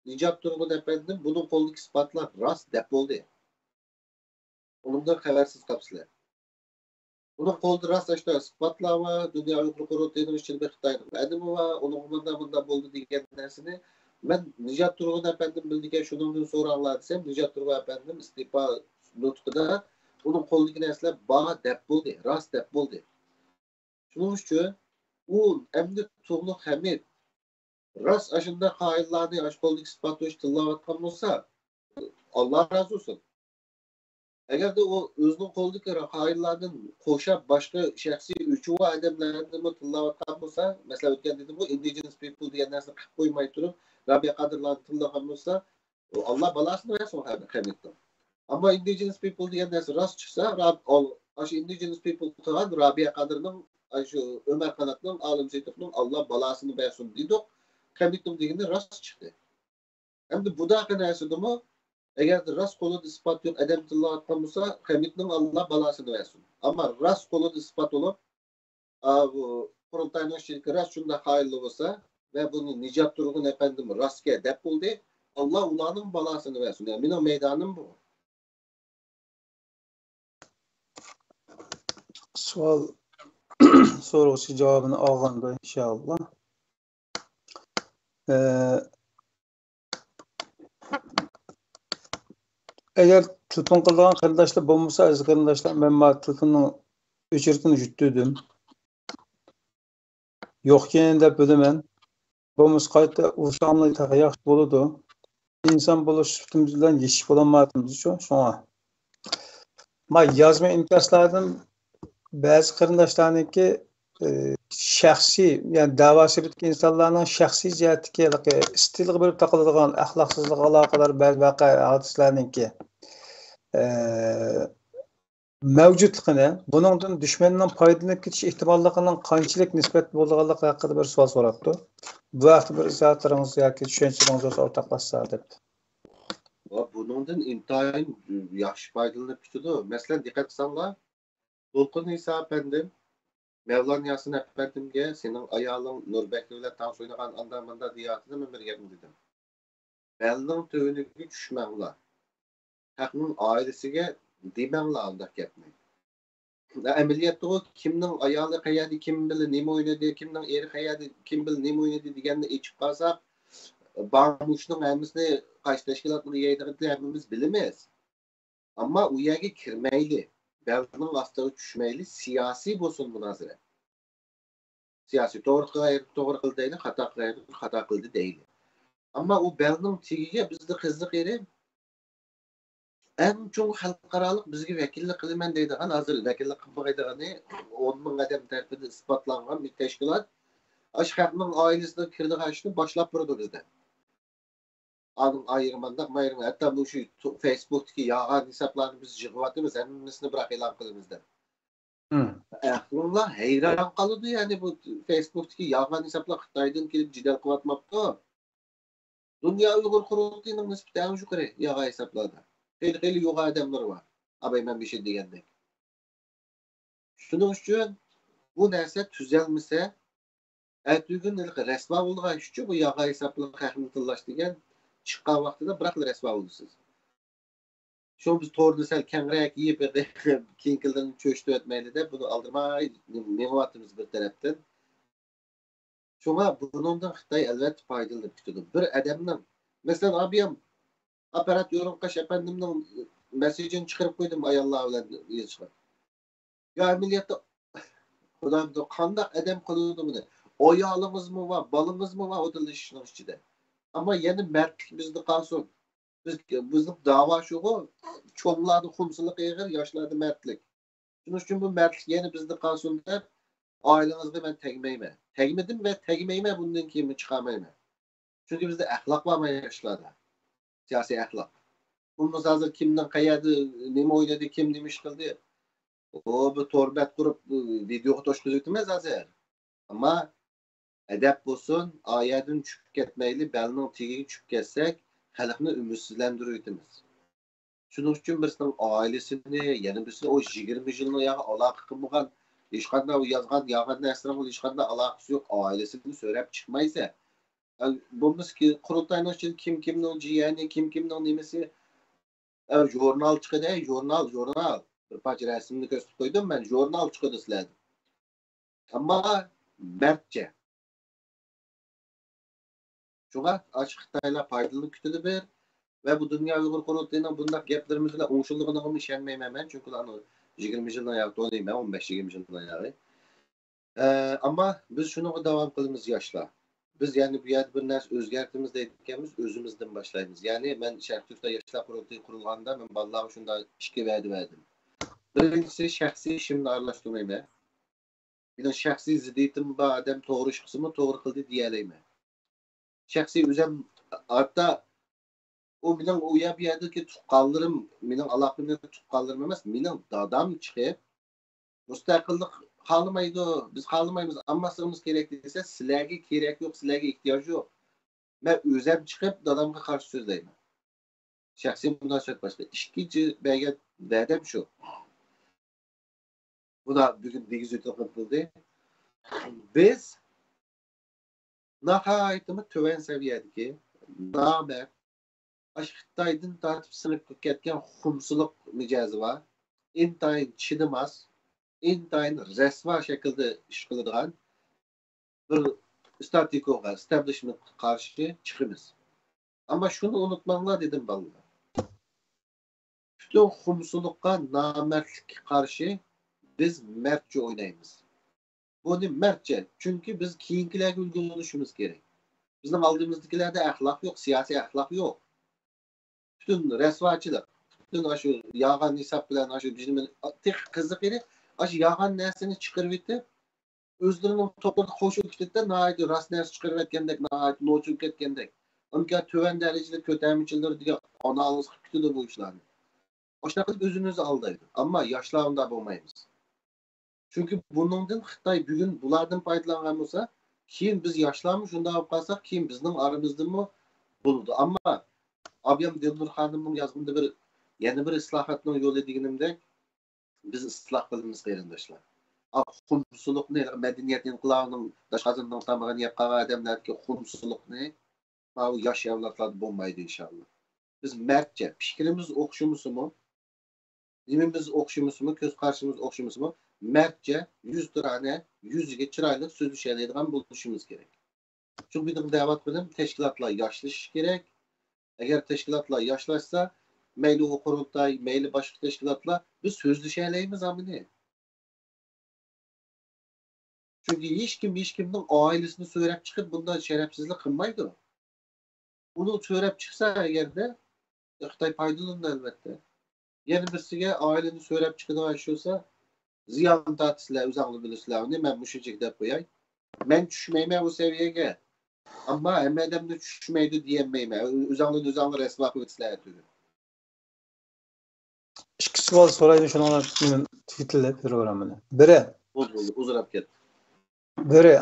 نىجات تۇرغۇن ئەپەندىم بۇنىڭ قولىدىكى ئىسپاتلار راست دەپ بولدى. ئۇنىڭدىن خەۋەرسىز قاپسىلەر. ئۇنىڭ قولىدا راست ئاشۇنداق ئىسپاتلار بار، دۇنيا ئۇيغۇر قۇرۇلتىيىنىڭ ئىچىدە بىر خىتاينىڭ ئادىمى بار، ئۇنىڭغا مۇنداق، مۇنداق بولدى دېگەن نەرسىنى مەن نىجات تۇرغۇن ئەپەندىم بىلىدىكەن، شۇنىڭدىن سوراڭلار دېسەم، نىجات تۇرغۇن ئەپەندىم ئىستېپا نۇتقىدا ئۇنىڭ قولىدىكى نەرسىلەر بار دەپ بولدى، راست دەپ بولدى. شۇنىڭ ئۈچۈن ئۇ ئەمدى تۇغلۇق ھەمىت راست ئاشۇنداق قائىللارنى ئاشۇ قولدىكى ئىسپات بويىچە تىللاۋاتقان بولسا، ئاللا رازى بولسۇن. ئەگەردە ئۇ ئۆزىنىڭ قولىدىكى خائىنلاردىن قوشاپ باشقا شەخسىي ئۆچۈۋا ئادەملەرنىمۇ تىللاۋاتقان بولسا، مەسىلەن، ئۆتكەندە دېدىمغۇ، ئىندىجېنس پىپل دېگەن نەرسىنى قىلىپ قويماي تۇرۇپ، رابىيە قادىرلارنى تىللىغان بولسا، ئۇ ئاللا بالاسىنى بەرسۇن ھەر قەۋمنىڭ. ئەمما ئىندىجېنس پىپل دېگەن نەرسە راست چىقسا، راب-، ئال-، ئاشۇ ئىندىجېنس پىپل قىلغان رابىيە قادىرنىڭ، ئاشۇ ئۆمەر قاناتنىڭ، ئالىم سېيىتوفنىڭ ئاللا بالاسىنى بەرسۇن دېدۇق. قەۋمنىڭ دېگىنى راست چىقتى. ئەمدى بۇنداق نەرسىدىمۇ، ئەگەر راست قولىدا ئىسپات يوق ئادەم تىللاۋاتقان بولسا، قەۋمنىڭ ئاللا بالاسىنى بەرسۇن. ئەمما راست قولىدا ئىسپات بولۇپ، ئا، بۇ قۇرۇلتاينىڭ ئىچىدىكى راست شۇنداق خائىنلار بولسا ۋە بۇنى نىجات تۇرغۇن ئەپەندىم راستكەن دەپ بولدى، ئاللا ئۇلارنىڭ بالاسىنى بەرسۇن. يەنى مېنىڭ مەيدانىم بۇ. سوئال سورىغۇچى جاۋابىنى ئالغاندا، ئىنشائاللا. ئە، ئەگەر تېلېفون قىلىدىغان قېرىنداشلار بولمىسا، ئەزىز قېرىنداشلار، مەن ما تېلېفوننىڭ ئۆچۈرۈكىنى يۈتتۈردۈم. يوقكەن دەپ بىلىمەن. بولمىسا قايتا ئۇرساڭلار تېخى ياخشى بولىدۇ. ئىنسان بولۇش سۈپىتىمىز بىلەن يېتىشىپ بولالمايۋاتىمىزچۇ شۇڭا. ما يازما ئىنكاسلاردىن بەزى قېرىنداشلارنىڭكى، ئى، شەخسىي، يەنى دەۋا سۈپىتىدىكى ئىنسانلارنىڭ شەخسىي جەھەتتىكى ھېلىقى ئىستىلغا بېرىپ تاقىلىدىغان ئەخلاقسىزلىققا ئالاقىدار بەزى ۋەقە ھادىسىلەرنىڭكى، ئى، مەۋجۇتلۇقىنى، بۇنىڭدىن دۈشمەننىڭ پايدىلىنىپ كېتىش ئېھتىماللىقىنىڭ قانچىلىك نىسبەتتە بولىدىغانلىقى ھەققىدە بىر سوئال سوراپتۇ. بۇ ھەقتە بىر ئىزاھاتلىرىڭىز ياكى چۈشەنچىلىرىڭىز بولسا ئورتاقلاشسا دەپتۇ. ۋە بۇنىڭدىن ئىنتايىن ياخشى پايدىلىنىپ كېتىدۇ. مەسىلەن، دىققەت قىلساڭلار، دولقۇن ئىسا ئەپەندىم، مەۋلان ياسىن ئەپەندىمگە سېنىڭ ئايالىڭ نۇربەكرى بىلەن تانسا ئوينىغان ئاندا ماندا دېيەتتى، مەن بىر گەپنى دېدىم. بەلنىڭ تۆۋىنىگە چۈشمەڭلار. خەقنىڭ ئائىلىسىگە دېمەڭلار ئۇنداق گەپنى. ئەمەلىيەتتىغۇ كىمنىڭ ئايالى قەيەردە، كىم بىلەن نېمە ئوينىدى، كىمنىڭ ئېرى قەيەردە، كىم بىلەن نېمە ئوينىدى دېگەننى ئېچىپ قالساق، بارمۇشنىڭ ھەممىسىنى قايسى تەشكىلاتنى يەيدىغىنىنى ھەممىمىز بىلىمىز. ئەمما ئۇ يەرگە كىرمەيلى، بەلنىڭ ئاستىغا چۈشمەيلى، سىياسىي بولسۇن مۇنازىرە. سىياسىي، توغرا قىلغان يەردە توغرا قىلدى دەيلى، خاتا قىلغان يەردە خاتا قىلدى دەيلى. ئەمما ئۇ بەلنىڭ تېگىگە بىزدە قىزىق يېرى، ئەڭ چوڭ خەلقئارالىق بىزگە ۋەكىللىك قىلىمەن دەيدىغان، ھازىر ۋەكىللىك قىلمايدىغىنى ئون مىڭ ئادەم تەرىپىدىن ئىسپاتلانغان بىر تەشكىلات ئاشۇ خەقنىڭ ئائىلىسىگە كىرىدىغان ئىشنى باشلاپ بېرىدۇ بىزدە. ئانىڭ ئايرىمانداق مايرىم، ھەتتا مۇشۇ فېيسبۇكتىكى يالغان ھېسابلارنى بىز يىغىۋاتىمىز، ھەممىسىنى بىراق ئېلان قىلىمىز دەپ. ئەقلىڭلار ھەيران قالىدۇ، يەنى بۇ فېيسبۇكتىكى يالغان ھېسابلار خىتايدىن كېلىپ جېدەل قىلىۋاتماپتۇ. دۇنيا ئۇيغۇر قۇرۇلتىيىنىڭ نىسبىتى ئەڭ يۇقىرى يالغان ھېسابلاردا. خېلى خېلى يوغان ئادەملىرى بار. ئاباي مەن بېشىدا دېگەندەك. شۇنىڭ ئۈچۈن بۇ نەرسە تۈزەلمىسە، ئەتىگۈن ھېلىقى رەسۋا بولىدىغان ئىشچۇ، بۇ يالغان ھېساب بىلەن خەقنى تىللاش دېگەن چىققان ۋاقتىدا بىراقلا رەسۋا بولىسىز. شۇڭا بىز تورنى سەل كەڭرەك يېيىپ، كېيىنكىلىرىنى چۆچۈتۈۋەتمەيلى دەپ، بۇنى ئالدىرىماي مېڭىۋاتىمىز بىر تەرەپتىن. شۇڭا بۇنىڭدىن خىتاي ئەلۋەتتە پايدىلىنىپ كېتىدۇ. بىر ئادەمنىڭ، مەسىلەن، ئابىيام ئاپپارات يورۇنقاش ئەپەندىمنىڭ مېسسېجىنى چىقىرىپ قويدۇم ئاياللار بىلەن يېزىشقا. يا ئەمەلىيەتتە، خۇدايىم، قانداق ئادەم قىلىدۇ بۇنى؟ ئايالىڭىزمۇ بار، بالىڭىزمۇ بار ئۇدۇللىشىشنىڭ ئىچىدە. ئەمما يەنە مەردلىك بىزدە قالسۇن. بىز، بىزنىڭ داۋا شۇغۇ، چوڭلاردا خۇمسىلىق ئېغىر، ياشلاردا مەردلىك. شۇنىڭ ئۈچۈن بۇ مەردلىك يەنە بىزدە قالسۇن دەپ، ئائىلىڭىزگە مەن تەگمەيمەن. تەگمىدىم ۋە تەگمەيمەن، بۇندىن كېيىنمۇ چىقارمايمەن. چۈنكى بىزدە ئەخلاق بارمۇ ياشلاردا؟ سىياسىي ئەخلاق. بولمىسا ھازىر كىمنىڭ قەيەردە نېمە ئوينىدى، كىم نېمە ئىش قىلدى؟ ئۇ بىر تور بەت قۇرۇپ، ۋىدېوغا توشقۇزۇۋېتىمىز ھازىر. ئەمما ئەدەپ بولسۇن، ئايەدىن چۈشۈپ كەتمەيلى، بەلنىڭ تېگىگە چۈشۈپ كەتسەك، خەلقنى ئۈمىدسىزلەندۈرۈۋېتىمىز. شۇنىڭ ئۈچۈن بىرسىنىڭ ئائىلىسىنى، يەنە بىرسىنى ئۇ يىگىرمە يىلنىڭ ياغى ئالاقە قىلمىغان، ھېچقانداق ئۇ يازغان يالغان نەرسىلەر بىلەن ھېچقانداق ئالاقىسى يوق ئائىلىسىنى سۆرەپ چىقمايسەن. بولمىسا قۇرۇلتاينىڭ ئىچىدە كىم كىمنىڭ جىيەنى، كىم كىمنىڭ نېمىسى، ئە، ژۇرنال چىقىدۇ، ئەي، ژۇرنال، ژۇرنال. بىر پارچە رەسىمنى كۆرسىتىپ قويدۇم مەن، ژۇرنال چىقىدۇ سىلەردىن. ئەمما مەردچە. شۇڭا ئاشۇ خىتايلار پايدىلىنىپ كېتىدۇ بىر. ۋە بۇ دۇنيا ئۇيغۇر قۇرۇلتىيىنىڭ بۇنداق گەپلىرىمىز بىلەن ئوڭشىلىدىغىنىغىمۇ ئىشەنمەيمەن مەن. چۈنكى ئۇلارنىڭ يىگىرمە يىلدىن ئاياغ تونۇيمەن، ئون بەش يىگىرمە يىلدىن ئاياغى. ئە، ئەمما بىز شۇنىڭغا داۋام قىلىمىز، ياشلار. بىز يەنە بۇ يەردە بىر نەرسە ئۆزگەرتىمىز دەيدىكەنمىز، ئۆزىمىزدىن باشلايمىز. يەنى مەن شەرقىي تۈركىستان ياشلار قۇرۇلتىيى قۇرۇلغاندا مەن بالىلارغا شۇنداق ئىككى ۋەدە بەردىم. بىرىنچىسى، شەخسىي ئىشىمنى ئارىلاشتۇرمايمەن. مېنىڭ شەخسىي زىددىيىتىم بار ئادەم توغرا ئىش قىلسىمۇ توغرا قىلدى دېيەلەيمەن. شەخسىي ئۆزۈم، ھەتتا ئۇ مېنىڭ ئۇ يەر بۇ يەردىكى تۇغقانلىرىم، مېنىڭ ئالاقىم بىلەن تۇغقانلىرىم ئەمەس، مېنىڭ دادام چىقىپ، مۇستەقىللىق خالىمايدۇ، بىز خالىمايمىز، ئالماسلىقىمىز كېرەك دېسە، سىلەرگە كېرەك يوق، سىلەرگە ئېھتىياج يوق. مەن ئۆزەم چىقىپ دادامغا قارشى سۆزلەيمەن. شەخسىي مۇناسىۋەت باشقا. ئىككىنچى بەرگەن ۋەدەم شۇ. بۇ دا بۈگۈن دېگۈزى قىلىپ بولدى. بىز ناھايىتىمۇ تۆۋەن سەۋىيەدىكى نامەرد، ئاشۇ خىتايدىن تارتىپ سىڭىپ كەتكەن خۇمسىلىق مىجەزى بار، ئىنتايىن چىدىماس، ئىنتايىن رەسۋا شەكىلدە ئىش قىلىدىغان بىر ئىستاتىكوغا، ئىستابلىشمېنتقا قارشى چىقىمىز. ئەمما شۇنى ئۇنتۇماڭلار دېدىم بالىلار. پۈتۈن خۇمسىلىققا، نامەردلىككە قارشى بىز مەردچە ئوينايمىز. بۇنى مەردچە، چۈنكى بىز كېيىنكىلەرگە ئۈلگە بولۇشىمىز كېرەك. بىزنىڭ ئالدىمىزدىكىلەردە ئەخلاق يوق، سىياسىي ئەخلاق يوق. پۈتۈن رەسۋاچىلىق، پۈتۈن ئاشۇ يالغان ھېساب بىلەن ئاشۇ بىزنى، تېخى قىزىقىنى، ئاشۇ يالغان نەرسىنى چىقىرىۋېتىپ، ئۆزلىرىنىڭ توپلىرىدا قوشۇلۇپ كېتىدىدە، ناھايىتى راست نەرسە چىقىرىۋەتكەندەك، ناھايىتى نوچىلىق كەتكەندەك. ئۇنكى تۆۋەن دەرىجىلىك كۆتەرمىچىلىرى دېگەن ئانالىز قىلىپ كېتىدۇ بۇ ئىشلارنى. ئاشۇنداق قىلىپ ئۆزىمىزنى ئالدايدۇ. ئەمما ياشلار ئۇنداق بولمايمىز. چۈنكى بۇنىڭدىن خىتاي بۈگۈن بۇلاردىن پايدىلانغان بولسا، كېيىن بىز ياشلارمۇ شۇنداق بولۇپ قالساق، كېيىن بىزنىڭ ئارىمىزدىمۇ بولىدۇ. ئەمما ئابىيام دىلنۇر خانىمنىڭ يازغىنىدا بىر، يەنە بىر ئىسلاھاتنىڭ يولى دېگىنىمدەك، بىز ئىسلاھ قىلىمىز، قېرىنداشلار. ئا، خۇمسىلىقنى مەدەنىيەت ئىنقىلابىنىڭ داش قازىنىنىڭ تامىقىنى يەپ قالغان ئادەملەردىكى خۇمسىلىقنى ماۋۇ ياش ئەۋلادلاردا بولمايدۇ، ئىنشاللا. بىز مەردچە، پىكرىمىز ئوخشىمىسىمۇ، نېمىمىز ئوخشىمىسىمۇ، كۆز قارىشىمىز ئوخشىمىسىمۇ، مەردچە، يۈزتۇرانە، يۈزىگە چىرايلىق سۆزلىشەلەيدىغان بولۇشىمىز كېرەك. چۈنكى مېنىڭ دەۋاتقىنىم، تەشكىلاتلار ياشلىشىشى كېرەك. ئەگەر تەشكىلاتلار ياشلاشسا، مەيلى ئۇ قۇرۇلتاي، مەيلى باشقا تەشكىلاتلار، بىز سۆزلىشەلەيمىز ھەممىنى. چۈنكى ھېچكىم ھېچكىمنىڭ ئائىلىسىنى سۆرەپ چىقىپ بۇنداق شەرەپسىزلىك قىلمايدۇ. ئۇنى سۆرەپ چىقسا ئەگەردە، خىتاي پايدىلىنىدۇ ئەلۋەتتە. يەنە بىرسىگە ئائىلىنى سۆرەپ چىقىدىغان ئىش بولسا، زىيان تارتىسىلەر، ئۆزەڭلار بىلىسىلەر ئۇنى، مەن مۇشۇنچىلىك دەپ قوياي. مەن چۈشمەيمەن ئۇ سەۋىيەگە. ئەمما ھەممە ئادەمنى چۈشمەيدۇ دېيەلمەيمەن. ئۆزەڭلارنى ئۆزەڭلار رەسۋا قىلىۋېتىسىلەر ئەتىگۈن. ئىككى سوئال سورايدۇ، شۇنىڭ بىلەن تۈگىتىلدى پروگراممىنى. بىرى. بولدى، بولدى، ئۇزىراپ كەتتى. بىرى،